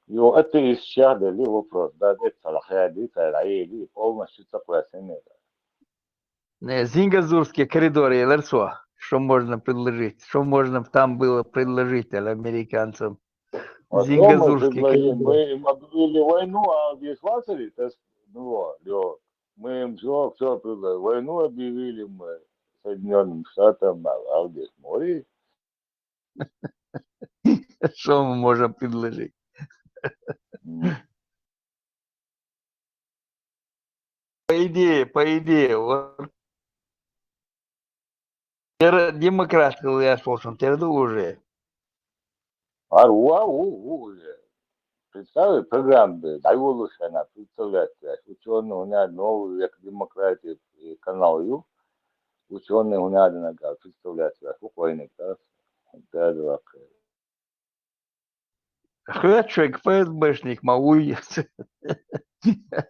Йо, это из чада ли вопрос, да, это салахади, салахади, полностью такое семейство. Не, Зингазурский коридор, я ларсо. Что можно предложить? Что можно там было предложить американцам? Вот что мы Зингазурский предложили? Коридор. Мы им объявили войну, а без Вацари, то есть, ну, вот, йо, мы им все, все предложили. Войну объявили мы Соединенным Штатам, а, а без моря. Что мы можем предложить? М. По идее, по идее, вот. Тера демократ, я слышал, тера уже. А, уа, у, у, уже. Представь, программа, да, его лучше она представляет, блядь. Учёные, у меня новый век демократии, и канал Ю. Учёные, у меня одна, представляет, блядь, спокойно, да. Да, да, да. Хачек, ФСБшник, ма уй.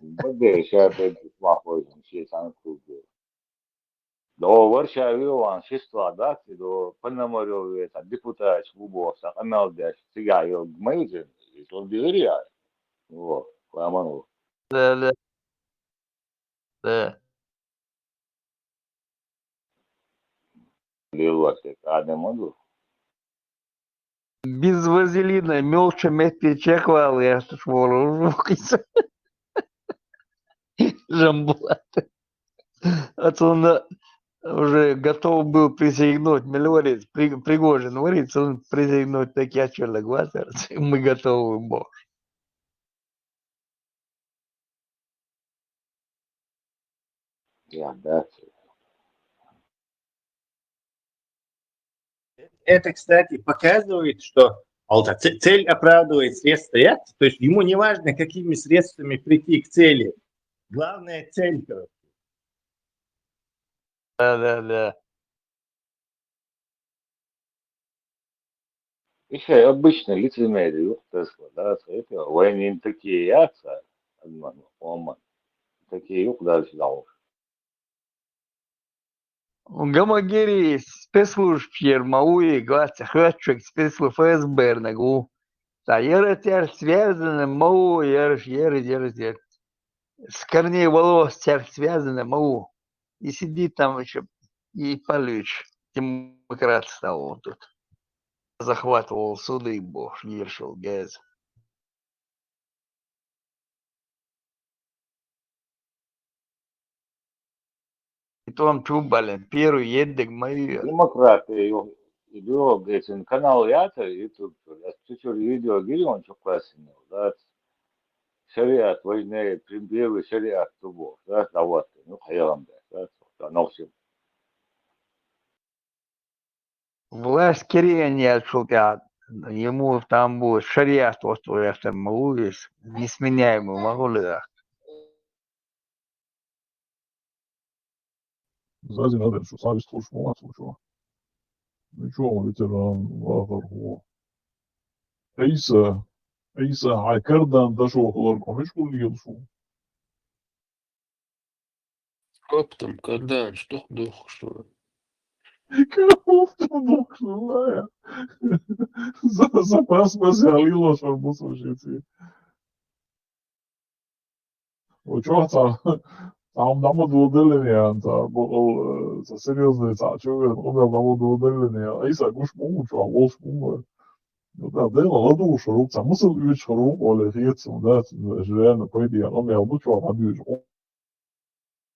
Бадэ, ща бадэ, ма хой, ща сам круг. До Варшавы ван шесть дац, до Пономарёвы, та депутат, бубо, са канал дяш, цига, ё, гмайзен, и то дверия. Вот, ламану. Да, да. Да. Лилватек, адемоду. Без вазелина, мёлча метте чеквал, я что шволу жукица. Жамбулат. А то он уже готов был присягнуть, Милорец, При-, Пригожин, говорит, он присягнуть, так я чё, Лагуатер, мы готовы, бо. Я, да. Это, кстати, показывает, что, а, вот, а, ц-, цель оправдывает средства, я? То есть ему не важно, какими средствами прийти к цели. Главная цель, короче. Да, да, да. Ещё обычный лицемерие, юк, Тесла, да, это войны такие яйца, обман, обман. Такие юк дальше дал. Гамагери спецслужб пьер мауи, гваца хачек спецслужб ФСБ нагу. Та яра тяр связаны мау, яр, яр, яр, яр. С корней волос тяр связаны мау. И сидит там ещё, и Павлович, демократ стал он тут. Захватывал суды, бо, вешал газ. И то он чубален, первый еддек мою. Демократы, ё, идёт, говорит, канал ята, YouTube, я чуть-чуть видео гири, он чё классный, да. Шариат, важнее, прям первый шариат тубо, да, да, вот, ну, хаялам, да, да, да, ну, всё. Власть Кириан я шутят. Ему там будет шариат, вот это могу, несменяемый могу ли, да. Зазин надо, что сами слушал, слушал. Ну чё, ветеран, вахар, во. Иса, Иса, Хайкардан дошёл, хлор, помнишь, кулил, шо? Оптом, когда что дух, что ли? Оптом дух, что ли? За, за пас, пас, я лило, что бусу жити. О, чё там? Там дама додаллина, цхьа бакъал, э, цхьа серьёзный цхьа чу вен, къамел дама додаллина. Айса гуш бу, чу волш бу. Ну да, Дела ладугӀуш рук, цхьа мусал уьйцуш рук, оле хецун, да, реально, по идее, къамел бу чу хьадуьйцу.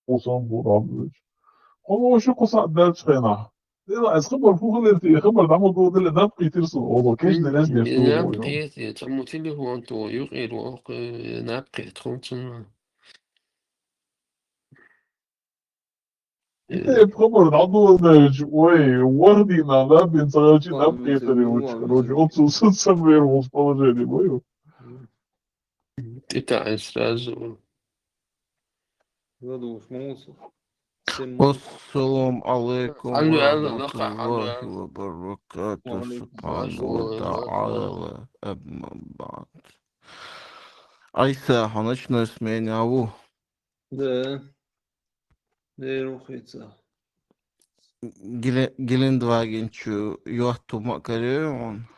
Кхо сан бу хьадуьйцу. Хьо воши кхо саӀат даьлча хенахь. Дела, аз хабар фу хилира, те, хабар дама додалле, наб кхийтира сон, оло, кеш де леш деш Наб тулу. Кхийти, цхьа мо телефон ту, юкъера воккху, наб кхийти хӀунцун. Э, Э, хабар дӀадоладаьлча, ой, вахдина, да, бин ца гӀелчи, да, Ой, пхетаре, ну, вуч, ладно, короче, всё. Отсутствует самое положение, ой. Ты так сразу. Задумался. Всем Ассаламу алейкум Алло, ва алло, лаха, алло, рахматуллахи алло. Ва баракатух. Ва алейкум Субханаллаху ассалам. Таала, амма баъд. Айса, хьо ночной смене ву? Да. Дера ву хица. Геле-, Гелендваген чу йотту ма каре он?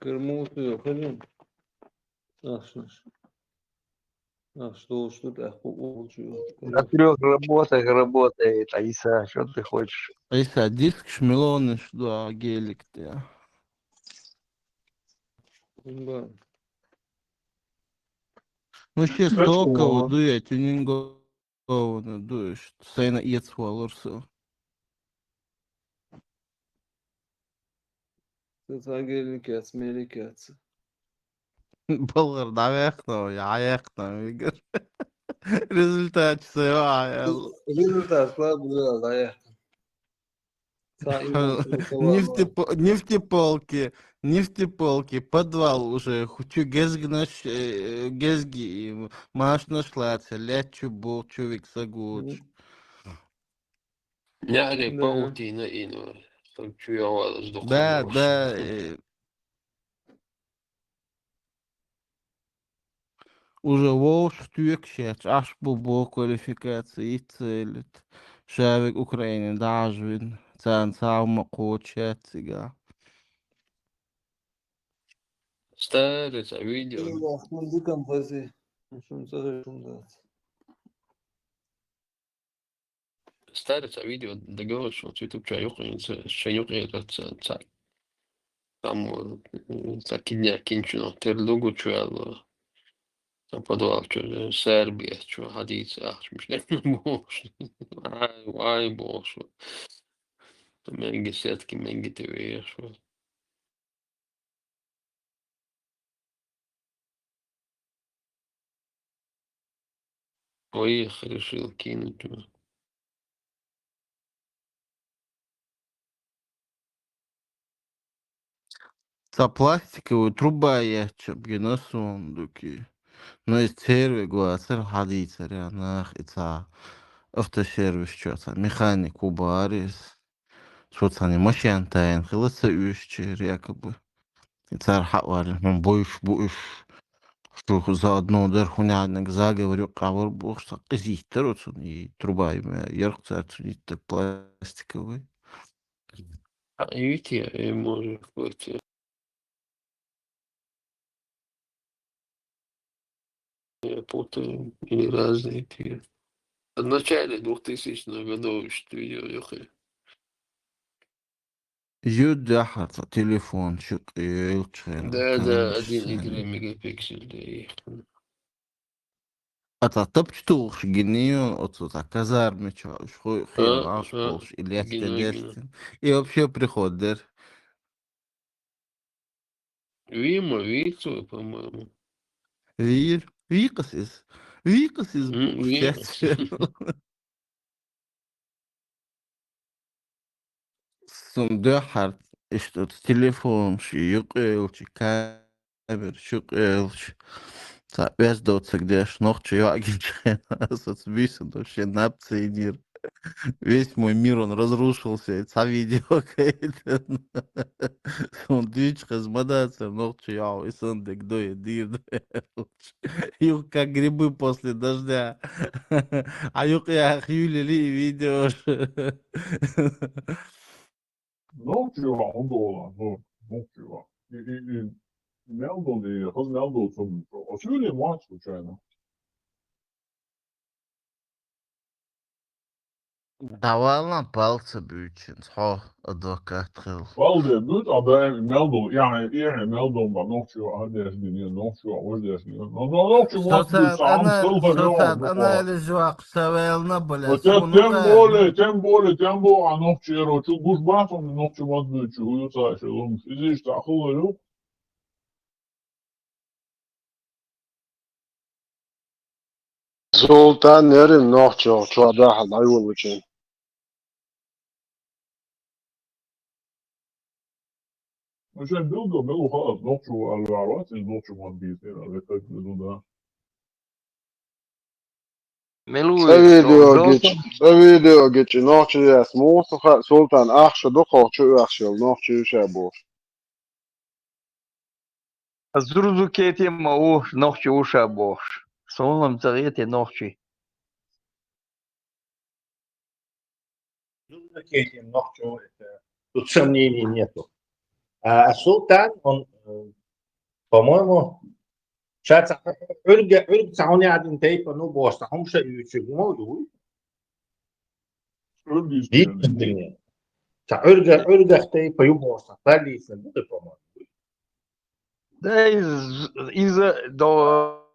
Кар мусу йо, хазин. Ах, шнаш. Ах, что, что ты, ах, у-, у-, чё? На трёх работах работает, Айса, что ты хочешь? Айса, диск шмелонный, что, а гелик ты, а? Да. Ну, ще Знаешь, стоково о. Дует, тюнинговано дует, сайна иец валорсо. Цацагеликец, меликец. Балгар дӀавехна, я яхна, вигар. Результат всё, а, я. Результат, слава богу, дӀавехна. Цхьа иман Нефтепо-, нефтеполки, нефтеполки, подвал уже, ху-, чу гезгнаш, э, гезги, и машинаш лаца, лет чу бу, чу вик сагуч. Мгм. Няре Да. Паутина ину, сам чу я валас Да, духовно. Да, э, Уже вовшах тоьхаш яц, Ӏаш бу бо квалификаци, иццалит. Ша вега Украине дӀажвин, царна цхьа хӀума кхочуш яц цигахь. Старый цхьа видео. Ой, ахтун дикан бази. Шун ца шун дац. Старый цхьа видео дагавош, вот YouTube чу юкъе, ца, шайн юкъера ца, ца, там, м, ца кидня кинчуно, терлугу чу аьлла, ца подвал чу, э, Сербия чу, хьадийца ахча, миш летна бохуш. Ай, ай, бохуш. Менги сетки, менги ты веешь, вот. Ой, их решил кинуть. Цхьа пластиковый труба яьчча гина суна дукий. Ну, и сервис вацара хьадийцар, я нах, и цхьа автосервис чу цхьа механик ву барис. Цо цхьана машен тайна хила ца уьшча, якобы. И цара хьа а валлина, хьуна бойуш бу уьш. Шу заодно дара, хӀунда аьлча заговор юккъехь вара бохуш, цхьа къизийттара оцунна, и труба, и ма-, ярх цара цунна йиттар пластиковый. А эти, э, может быть, э, Я путаю, или разные эти. В начале двухтысячных годов ещё видео, ёхи. Ю дахьар цхьа телефон чу къелчхьана Да, да, камераш один и три мегапиксель, да, и А цхьа тапча тухуш гинийон оцу цхьа казармичохь уьш хо-, хе А, ваш а, болуш и летте гина, гина. Дерстина. И вообще приход дер. Вийма, вийцу, по-моему. Вийр, вийкъас иза. Вийкъас иза М, бу вийкъас. Сейчас. Сум дуьххьара иштта оцу телефонаш юкъаелча, камераш юкъаелча, цхьа оьзда доцург деш, нохча йоӀ гинчу хенахь, аса оцу буьйсанна шен наб ца йинера. Весь мой мир, он разрушился, и цхьа видео кхетан. Сум дуьйцуш хеза ма дацара, нохча йоӀ, и санна дерг дой, дийр дой. Юха как грибы после дождя. А юкъа яха юьлили и видеош. Нохчо ван хӀун долан, ну, нохчо ван. И, и, и, мел дол, и хаз мел дол цун. Оцуьле моц случайно. Давала палца буьйчинца хьо адвокат хила. Валде, буьйцу а даим мел ду, яхье, яхье мел ду, ба нохчо а деш дини, нохчо а вож деш дини. Но, но, нохчо мат буьйцу, ам сал фа жо, Султан, анализ вакъ савелна, бля, Вот тем, сумну тем более, тем более, тем более, а нохчо эро, чу гуш бахун, нохчо мат буьйцу, уюца, шелум, изиш, та хулу, Султан нерин нохчо чу дахьал дӀайоллучун. Мишен билгал мел уха аз нохчо алварвац, из нохчо ман бийсера, ветак безуда. Мел Ца вуй, видео Султан? Гич, ца видео гичи нохчо яс муса ха, Султан ахша духо чу яхшил нохчо юша бош. Зурзу кети ма у нохчи уша бохш. Сонлам цагети нохчи. Зурзу кети нохчи, это, тут сомнений нету. А, а Султан, он, э, по-моему, ша ца Ӏурга, Ӏург ца хьуни адин тайпа ну бохш, ца хьумша юйчи гумо юй? Ӏург Дийцин дуьне. Ца Ӏурга, Ӏургах тайпа ю бохш, ца паллийса ду, по-моему. Да, из, из, до,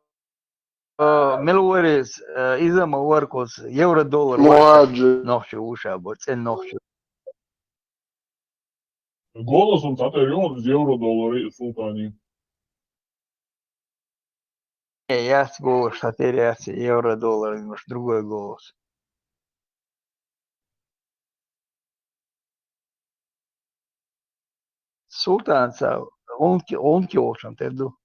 э, мел варис, э, иза ма варкус, евро-доллар варкус. Муаджи. Нохчи уша бо, цен нохчи. Голосом цатер юн из евро-доллар и Султани. Э, яц голос, цатер яц евро-доллар, немножко другой голос. Султан ца, онки, онки олчан терду.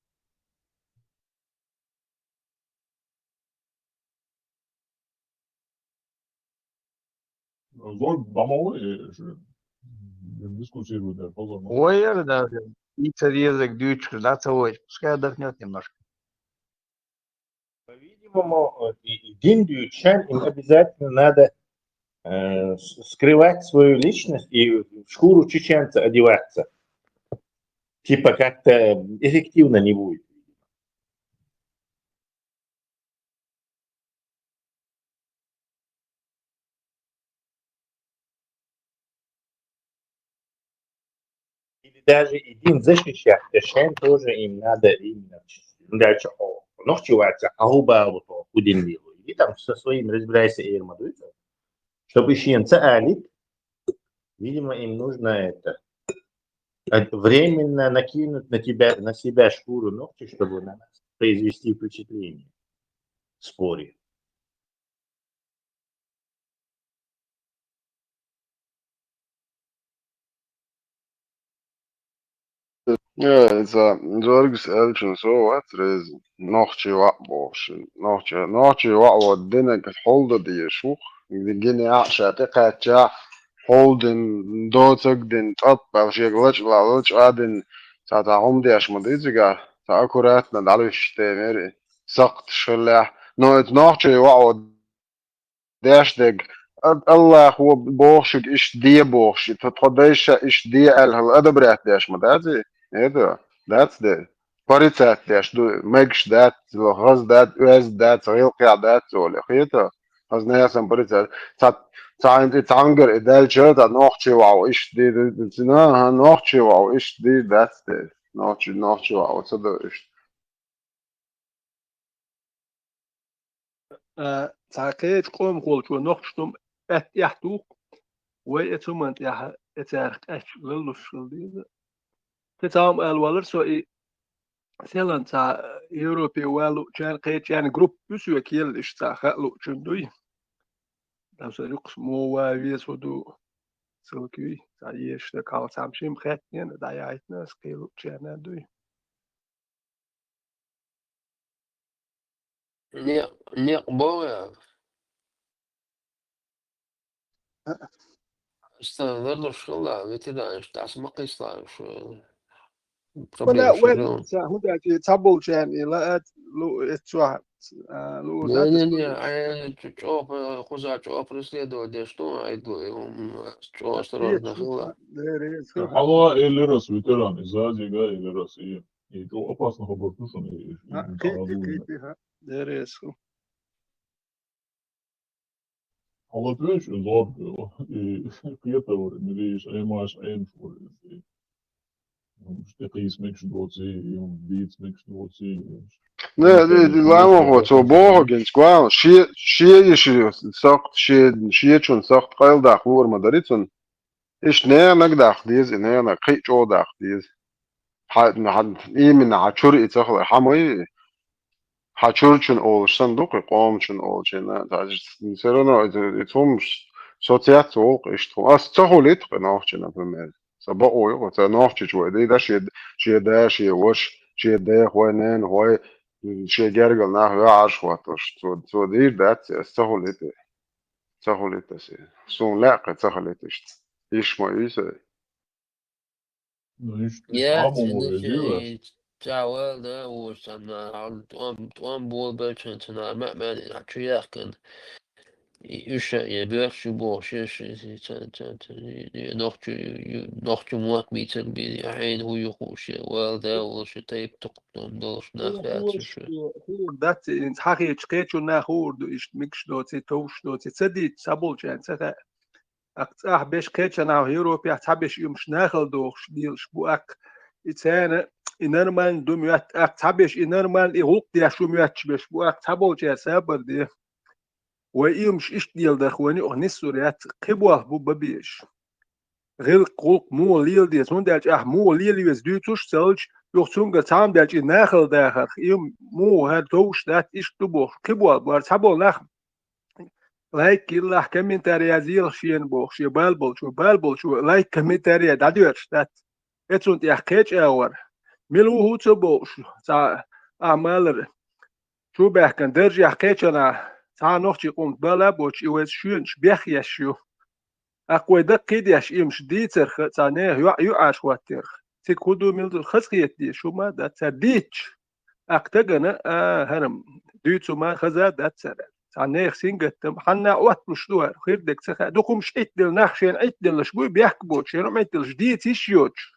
Зор домовой, э, же, дискуссирует, да, позор. Ой, я, да, да. И царь язык дючка, да, целует. Пускай отдохнёт немножко. По-видимому, э, и, и дин дючан, им обязательно надо, э, с-, скрывать свою личность и в шкуру чеченца одеваться. Типа как-то эффективно не будет. Или даже и дин защищать, то шен тоже им надо именно. Ну, дальше, о, нохчи ваца, а губа вот, о, кудин лилу. Или там со своим разбирайся, Ирма, дуется. Чтобы шен ца алит, видимо, им нужно это, от-, временно накинуть на тебя, на себя шкуру ногти, чтобы на нас произвести впечатление в споре. Э, за Зоргис Элчин со вац рез, нохчи ваъ бохши. Нохчи, нохчи ваъ вот динек холда дешух, гине ахша те кача, холдин, доцагдин, таппал шег лач ла, лач адин, та та хум деш ма дизига, та аккуратно далиш те мери, сакт шилля. Но это нохчи ваъ вот деш дег. А-, Аллах ва бохшиг иш де бохши. Тхо, тхо дайша иш де аль хал адабрят деш ма дази. Это, дац де. Порицать деш ду, мегш дац, ло хаз дац, уэз дац, гилкъя дац, оле. Хито? Хаз не ясан порицать. Ца, ца, ца ангар и дальше, та нохчи вау иш де, де, де, цина, ха, нохчи вау иш де, дац де. Нохчи, нохчи вау, ца да иш. Э, цхьа кхечу къомахула чо нохчашна аьтта тӀехь туху, вай э цуман тӀехь э царах къаьсташ лаллуш хила деза. Те цхьа хӀума ала валар со и, селан цхьа Европе валучарна кхечарна группа ю соьга кхелла иштта цхьа хаалучун дуй. Там со юкъас мо ван веза хӀу ду, ссылка юй, цхьа ешаш дерг хьалха цхьамма шимма хаьттинера, дӀаяхьийтина ас кхелучарна дуй. Некъ, некъ богӀу я? Ста ларлуш хилла, ветеранаш, дас ма кхийсла, шу Вала проблема уьш вен ца хӀунда аьлча, ца болчарна и лаат, лу, эт чохь, а, лу, Не, не, не, ай, чо-, чопа, кхуза чопа расследовать деш ду, ай ду, и, м, чо осторожно хилла. Дереза. Хьала элира ветеран, и зазига элира, и, и чо опасно хабар ду шуна, и, и, А, и кхетти, кхетти, ха, дереза. Хьалатвеш, зорб, и кхетавр, милиш, аймаш, аймшур. Уж тӀекхийса мегаш доций, и дийца мегаш доций. Не, не, ламо хо, цо боху гинц, гуал, ше, ше йиш сохт, ше, шечун сохт къайладаккха луур ма дари цун. Иштта ненаг даха деза, и ненаг кхин а чӀогӀа даха деза. Хьа, хьа, именно хьа чура и ца хилар, хьа ма йий, хьа чурчун олуш санна ду-кх и, къомачун олучун, а, та, всё равно это, это хӀумаш со цец волу-кх иштта хӀума. Ас ца хуьлу итт-кх и нохчи, например. Сан бакъо ю-кх, сан нохчича вай дий, да, шен, шен да, шен ваша, шен дехой, ненахой, шен гергара нах йоӀарш хӀотталуш, цо, цо дийр дац, ас ца хуьлу итт. Ца хуьлу итт аса. Суна лаьа-кх ца хуьлу итт иштта. Йиш ма йий сан. Ну, иштта Я, хьамур цуьнан везира. Ча вала да, вуш санна, хьал тӀом, тӀом болабелчан цунах маьӀ-маьӀ чу яхкан. И уьш а, я боьхчу бохуш, я ши, ши, ца, ца, ца, я нохчу, ю, нохчу мотт мийцар бийр, я хьайна хӀу ю хууш, я вала да, волуш, я тайп тукху тӀом долуш нах яц уьш. Хуур дац, хӀинца хьахийча кхечунна хуур ду, иштта мегаш доций, товш доций, ца дийца, цхьаболчарна ца хаьа. Аккха цӀахь беш кхечанхьа Европехь цхьабеш и юмаш нахала дохуш лелаш бу аккха. И царна и нормально ду моьтту, аккха цхьабеш и нормально, и гӀуллакх деш ду моьттуш беш бу, аккха цхьаболчара сабар де. Вай и юмаш иштта леладарх вайна юкъахь нисдур яц, кхин болх бу бан безаш. ГӀиллакх-гӀуллакх муха лела деза, хӀунда аьлча ахь муха лела веза дуьйцуш а ца хилча, юха цуьнгара цхьамма даьлча и нахала дахарх, и муха хӀара товш дац, иштта ду бохуш, кхин болх бу, хӀара цхьаболу нах лайк йиллахь, комментарий язъелахь шена бохуш, шен бала болчо, бала болчо лайк, комментарий дӀадоьрзуш дац. Эцунна тӀехь кхечу агӀор, мила ву хӀу ца бохуш, цхьа а малар чу баьхкина даржехь кхечанхьа, цхьа а нохчийн къоман бала а боцуш, и вайца шоьнаш бехъеш ю. Аккха вай даккхий деш, и юмаш дийцарх, цхьа нехан йоӀ ю Ӏаш хӀоттарх. Цига хӀу ду, мила ду, хазахета дезаш хӀума дац, цара дийцча. Аккха тагана, а, хӀара-м дуьйцу ма хаза дац цара. Цхьа нехан сингаттам, хьанна отталуш ду хӀара, хир дерг ца хаьа. Дукха хӀумаш Ӏиттаделла, нах шайна Ӏиттаделлаш буй, бехк боцуш, шайна Ӏиттаделлаш дийца йиш йоцуш.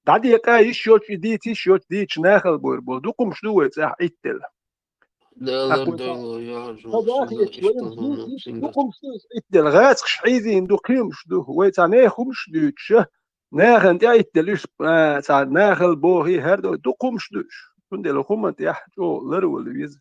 ДӀадекъа йиш йоцуш, и дийца йиш йоцуш, дийцачу нахала бовр болу. Дукха хӀумаш ду вай цӀахь Ӏиттаделла. Далар Аккха вай дойло яхьаш хаза волчу а хеташ, вай иштта хӀумаш дийца, дукха хӀумаш ду иза Ӏиттаделла. ГӀазкхаша хьийзийна ду, кхин хӀумаш ду. Вай цхьа нехан хӀумаш а дуьйцуш, нахана тӀе а Ӏиттаделла, уьш, а, цхьа нахала бохий, хӀара дой, дукха хӀумаш ду уьш. Цундела хӀуманна тӀехь чӀогӀа ларвала веза.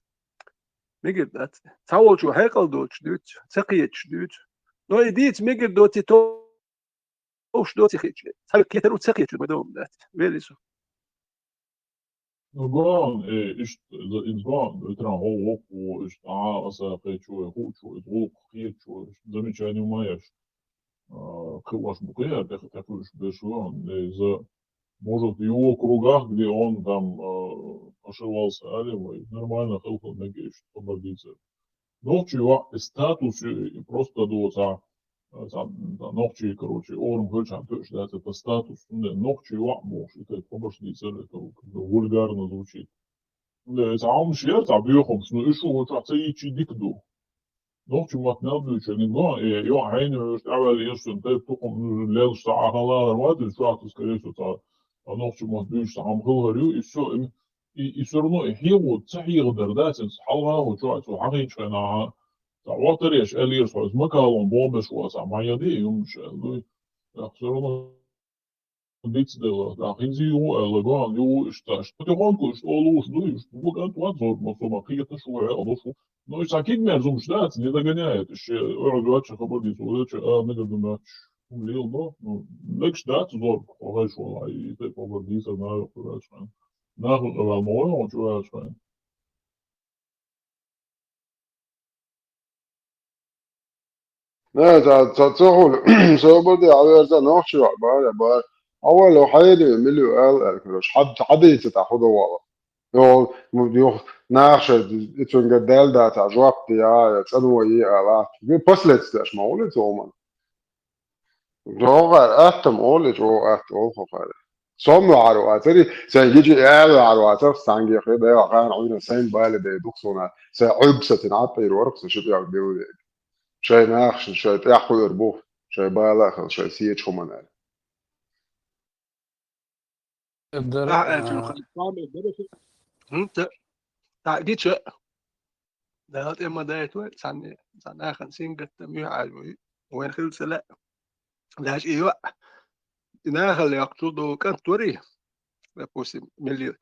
Мегар дац. Цхьаволчо хьекъал доцуш дуьйцу, ца кхеташ дуьйцу. Но и дийца мегар доций, товш доций хиъча, цхьа кхетар ву ца кхетар ма дан дац. Вели со. Ну, гон, э, иштта, за, из гон, ветеран гӀо-, гӀо-, гӀо-, иштта, а, аса кхечо, хуучо, из гӀуллакх хетачо, иштта замечание ма еш. А, кхин ваш бу кхин, тӀе-, тӀе хуьлуш берш ву, э, за, может, в его кругах, где он там, а, ошибался, али вай, нормально хилхила мегаш, хабар дийцар. Нохчий ваъ, и статус, и просто ду цхьа, цхьа, цхьа нохчий, короче, орам хилчахьана тоьуш дац, это статус, ну, нохчий ваъ бохуш, и тайпа хабарш дийцар, это как бы вульгарно звучит. Ну, цхьа хӀумнаш яра, цхьа боьхамаш, ну, уьш ву чохь ца йийчи дика ду. Нохчий мотт мел буьйцуш, ниг бан, э, йо, хьайна вуьш, тӀаваьлла еш шун, тайп тукхум, ну, лелаш цхьа ахалалар вац, иза чохь тускаре со цхьа, а нохчий мотт буьйцуш цхьа хӀума хилхар ю, и всё, и, и, и всё равно и хьехо ца хьехадар дац, иза хьалха а ву чохь, цо хьахийчу хенахь, цхьа вахтар еш, элира со, иза макалон боху беш вац, а ма яди, юмаш, э, ну, и, всё равно дицделла, да, хӀинца юху аьлла, ган, юху иштта, иштта. Потихоньку иштта олуш ду, иштта. Бу кӀант вац, зор, мо, со ма кхеташ ву, хьекъал долуш ву. Но иштта кхин мер зумаш дац, не догоняет. Иштта ой, вац, хабар дийца, ой, ча, а, мегар ду, мач. Хум лил до, ну, мегаш дац, зор, хо гайш вала, и тайпа хабар дийца, на, вац, хьан. Нахал къавал ма вай, хо чу вац, хьан. Не, ца, ца, ца хуьлу, собар де, хьаверза нохчи ваъ, бара, бара. Хьавалло, хьайри, милю, аьлла, аьлла, короче, хьад-, хьадийца тӀа худа вала. Йо, м-, йо, нахаша, и цуьнга даьлла дац, а жоп де, я, я, цӀанво е, аьлла. Ну, последствияш ма хуьлу цу хӀуман. ДогӀар атта ма олу, чӀогӀа атта олу хӀокхара. Со ма ваьхьар вацари, сайн гичи аьлла ваьхьар вацар, сан гехе, дайва хана Ӏуьйран сайн бали дай дукха суна, сайн Ӏуьйб сацина Ӏаттайр варх, сан ши пӀелг дилла вега. Шайн нахашна, шайн тӀехь кхуьур бу, шайн бала а хила, шайн сечу хӀуманара. Дара, Ахь аьллачун а, хан тамер дара хи. ХӀунда? Та гича. Дала тӀе ма дайта вай, цхьанне, цхьа нахана сингаттам юьхьӀаьржа вай, вайна хила ца лаьа. Лаьш и йоӀ, и нахала йоккхучул догӀу кӀант варий, допустим, милли,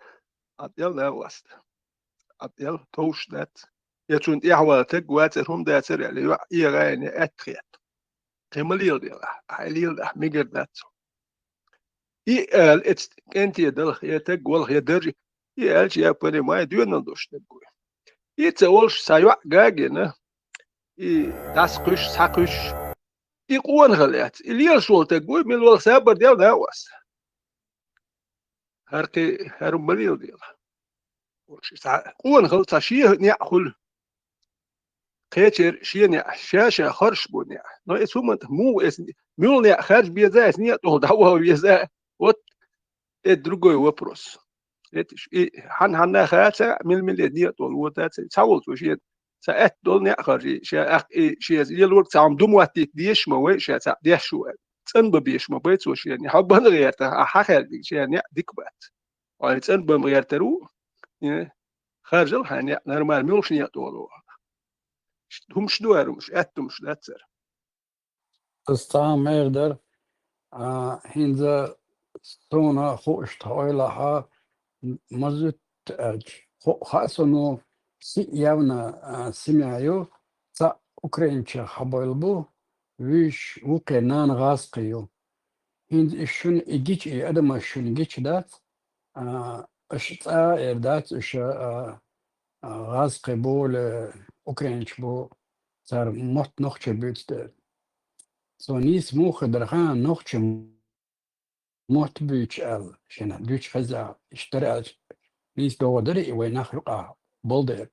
а пӀел да васта. А пӀел товш дац. Я цунна тӀехьа вала таг вацар, хӀума дацар аьлла, йоӀ эгӀа яйна аьтта хет. Кхин ма леладелахь, хьай леладахь, мегар дац цо. И аьлла, эцу кӀанте далахь, я таг валахь, я даржа, и аьлча, я понимаю, доьналла долуш дерг ву. И ца олуш, цхьа йоӀ гагина, и дӀасакхуьйсуш, схьакхуьйсуш, и къонахалла яц. И лелаш волу таг вуй, мила валахь сабар дел да ас. ХӀара кхин, хӀара ма леладелахь. Цхьа къонахалла цхьа шен неӀ хуьлу. Кхечеран шен неӀ, ша-ша харш бу неӀ. Но эцу хӀуманна муха эс, муьлха неӀ харж беза, эс неӀ тӀехула дӀаваха веза? Вот это другой вопрос. Эцаш, и хьан-хьанна хаца, мил-миле неӀ тӀехула вотаца, цхьа волчо шен, цхьа аьтта долу неӀ харжий, ша акх-, и шен лелорг цхьа хӀума ду моттийта дезаш ма вай, ша цхьаъ деш ву аьлла. ЦӀанбан безаш ма бай цо шен неӀ. Хьо бан гӀертахь, ахь хьан хаьрдиг шен неӀ дика бац. Хьо и цӀанбан гӀертар ву, э, харжал хьайн неӀ нормально, муьлхачу неӀ тӀехула ваха. ХӀумаш ду хӀара хӀумаш, аьтта хӀумаш дац хӀара. Аса цхьа а мер дара, а, хӀинца суна хууш тхо ойлахьа, мазут аьлча, ху-, хаьа суна, сиъ явна, а, семья ю, цхьаъ украинчех хьабойла бу, вуьйш вукхе нана гӀазкхи ю. ХӀинца и шуна и гича, и адамаш шуна гича дац, а, аша цӀа а эр дац, аша, а, а, гӀазкхи бу, ле, украинча бу, цара мотт нохчий буьйцу дела. Цо нийса муха хир дара хан, нохчий мотт буьйцу аьлла, шена дуьйцу хеза, иштта дара аьлча, нийса догӀа дара и вай нах юкъахь болу дела.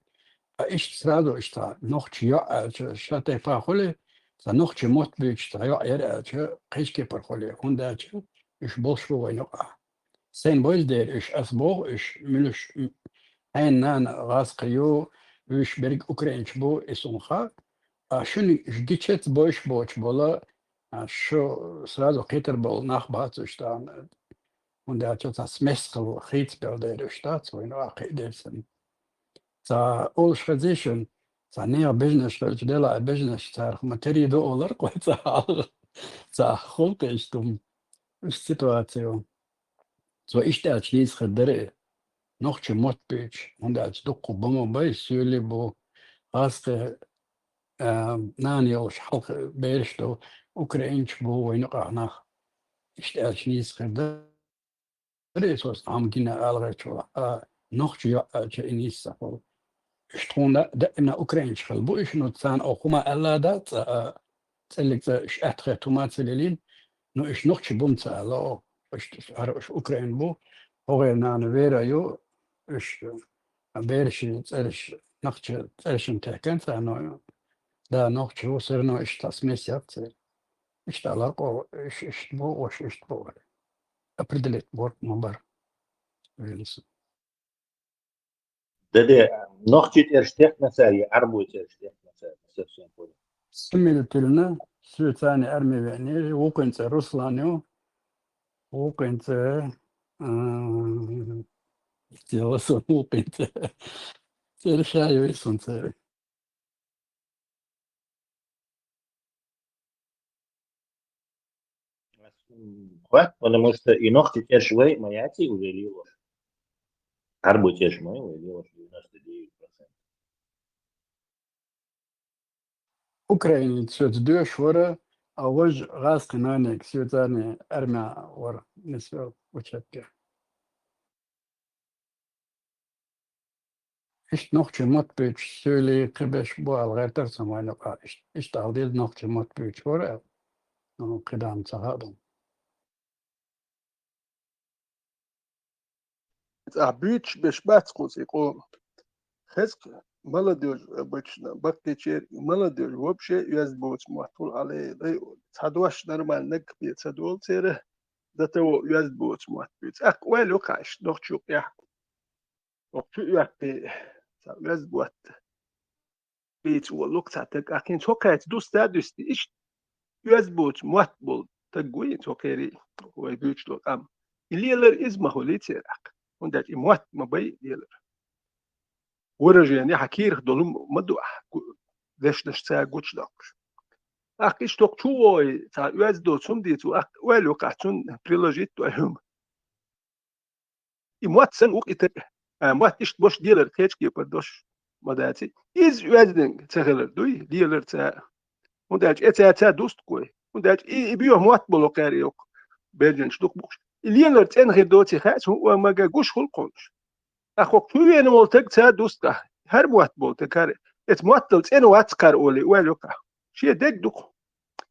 Ткъа иштта сразу иштта нохчий йоӀ аьлча, ша тайпа хуьлий, цхьа нохчий мотт буьйцу цхьа йоӀ яра аьлча, кхечу кепара хуьлий, хӀунда аьлча уьш болуш бу вайна юкъахь. Сайна бойла дера уьш, ас боху уьш, муьлш, хьайн нана гӀазкхи ю, уьш берриг украинча бу, и суна хаьа. А шуна уьш гичац бойш боцуш бола, а, шу сразу кхетар болу нах бац уьш тахана. ХӀунда аьлча цхьа смесь хила хийцабелла дера уьш дац, вайна а кхиъ дера санна. Цхьа олуш хезий шуна, цхьа нехан бежнаш хилча, дела а бежнаш царах ма терий ду олар кхой цхьа хьалха. Цхьа хуьлу кхин иштта хӀума, иштта ситуаци ю. Цо иштта аьлча нийса хир дара и, нохчий мотт буьйцуш, хӀунда аьлча дуккха бу ма бай, соьли бу, гӀазкхи, а, нана йолуш хьалха бераш ду, украинча бу вайна юкъахь нах. Иштта аьлча нийса хир дара. Ресурс Ӏам гина аьлла гӀерташ вала, а, нохчий йоӀ аьлча и нийса ца хуьлу. Иштта тхуна даима украинча хила бу, иштта ну царна оха хӀума аьлла дац, а, цӀеллиг цӀа уьш аьтта хетта хӀума ца лелийна, ну уьш нохчий бу-м ца аьлла оха. Иштта хӀара уьш украин бу, хӀогӀера нана вера ю, уьш, а, бераши цӀераш, нохчий цӀерашна техкан царна, да, нохчий ву, всё равно иштта смесь яц церан. Иштта аьлла кхо, иш-, иштта бу, ош иштта бу. Определить бор ма бара. Вилса. Деде, нохчий цӀераш техна цара, я Ӏарбой цӀераш техна цара, совсем понял. Сумилитилна, соьца царна арми веанера, вукхуьнца Руслан ю, вукхуьнца, а, Стелла сон вукхуьнца. ЦӀераш а ю, и сон цӀераш. Хват, потому что и нохчий цӀераш вай ма яций уже лелош. Ӏарбой цӀераш ма ю вай лелош девяносто девять процентов. Украинец соьца доьшуш вара, а важа гӀазкхи нанега соьца царна армя вара, нисвел учебке. Иштта нохчий мотт буьйцуш соьли кхиберш бу аьлла гӀертара сан вайна юкъахь. Иштта, иштта аьлла деза нохчий мотт буьйцуш вара аьлла. Ну, кхидӀа ца хаьа ду. Ахь буьйцуш берш бац кхуза и къоман. Хеза-кх, молодёжь обычно, баккхийчеран молодёжь вообще оьзда боцу мотт хуьлу хьалаайъина. Цхьа дош нормально наггахь бен ца долу церан, до того оьзда боцу мотт буьйцу. ТӀаккха ойла ю-кх иштта нохчийн юкъехь. Оха чу оьхкий, цхьа оьзда мотт бийца волу-кх цхьа таг, ахь кхин цхьа кхаьчча дуста а дуьсти, иштта оьзда боцу мотт болу таг вуй, цхьа кхерий вай буьйцуш долу къам. И лелар иза ма хуьлий церан, хӀунда аьлча и мотт ма бай лелар. выражение хьан кийрах долу ма ду ахь, гу-, дешнаш цара гучудоккхуш. Ахь иштта чу вой, цхьа оьзда доцу хӀума дийцу, ахь ойла йоккхахь цунна приложить до хӀума. И мотт санна ву-кх и таг. А, мотт иштта баш лелар кхечу кепара дош ма дац и. Иза оьзданг ца хилар дуй, лелар ца. ХӀунда аьлча э ца, ца дусту кой. ХӀунда аьлча и, и боьха мотт болу кхаьра йоккха бежанаш дукха букъуш. И лелар цӀена хир доций хаьа, хӀун а мага гуш хуьлу кхунаш. Ахь хӀокху чу веана волу таг ца дусту ахь. ХӀара мотт болу таг хӀара. Эца моттал цӀена вац кхара олий, ойла йоккхахь. Шен дег дукха.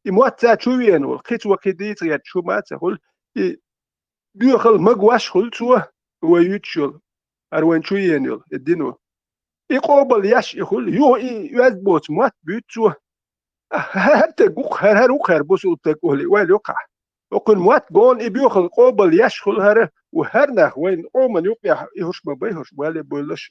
И мотт ца чу веана волу, кхин цо кхин дийца гӀерташ хӀума а ца хуьлу. И боьхал магош хуьлу цо, вай юьтуш йолу, хӀара вайн чу еана йолу, и дино. И къобал еш и хуьлу, юха и оьзда боцу мотт буьйцу цо. ХӀара таг ву-кх, хӀара, хӀара ву-кх хӀара бусулба таг олий, ойла йоккхахь. ХӀокхуьнан мотт гон и боьхал къобал еш хуьлу хӀара, ву хӀара нах вайн къоман юкъехь и хӀуш ма бай, хӀуш бале бойлаш.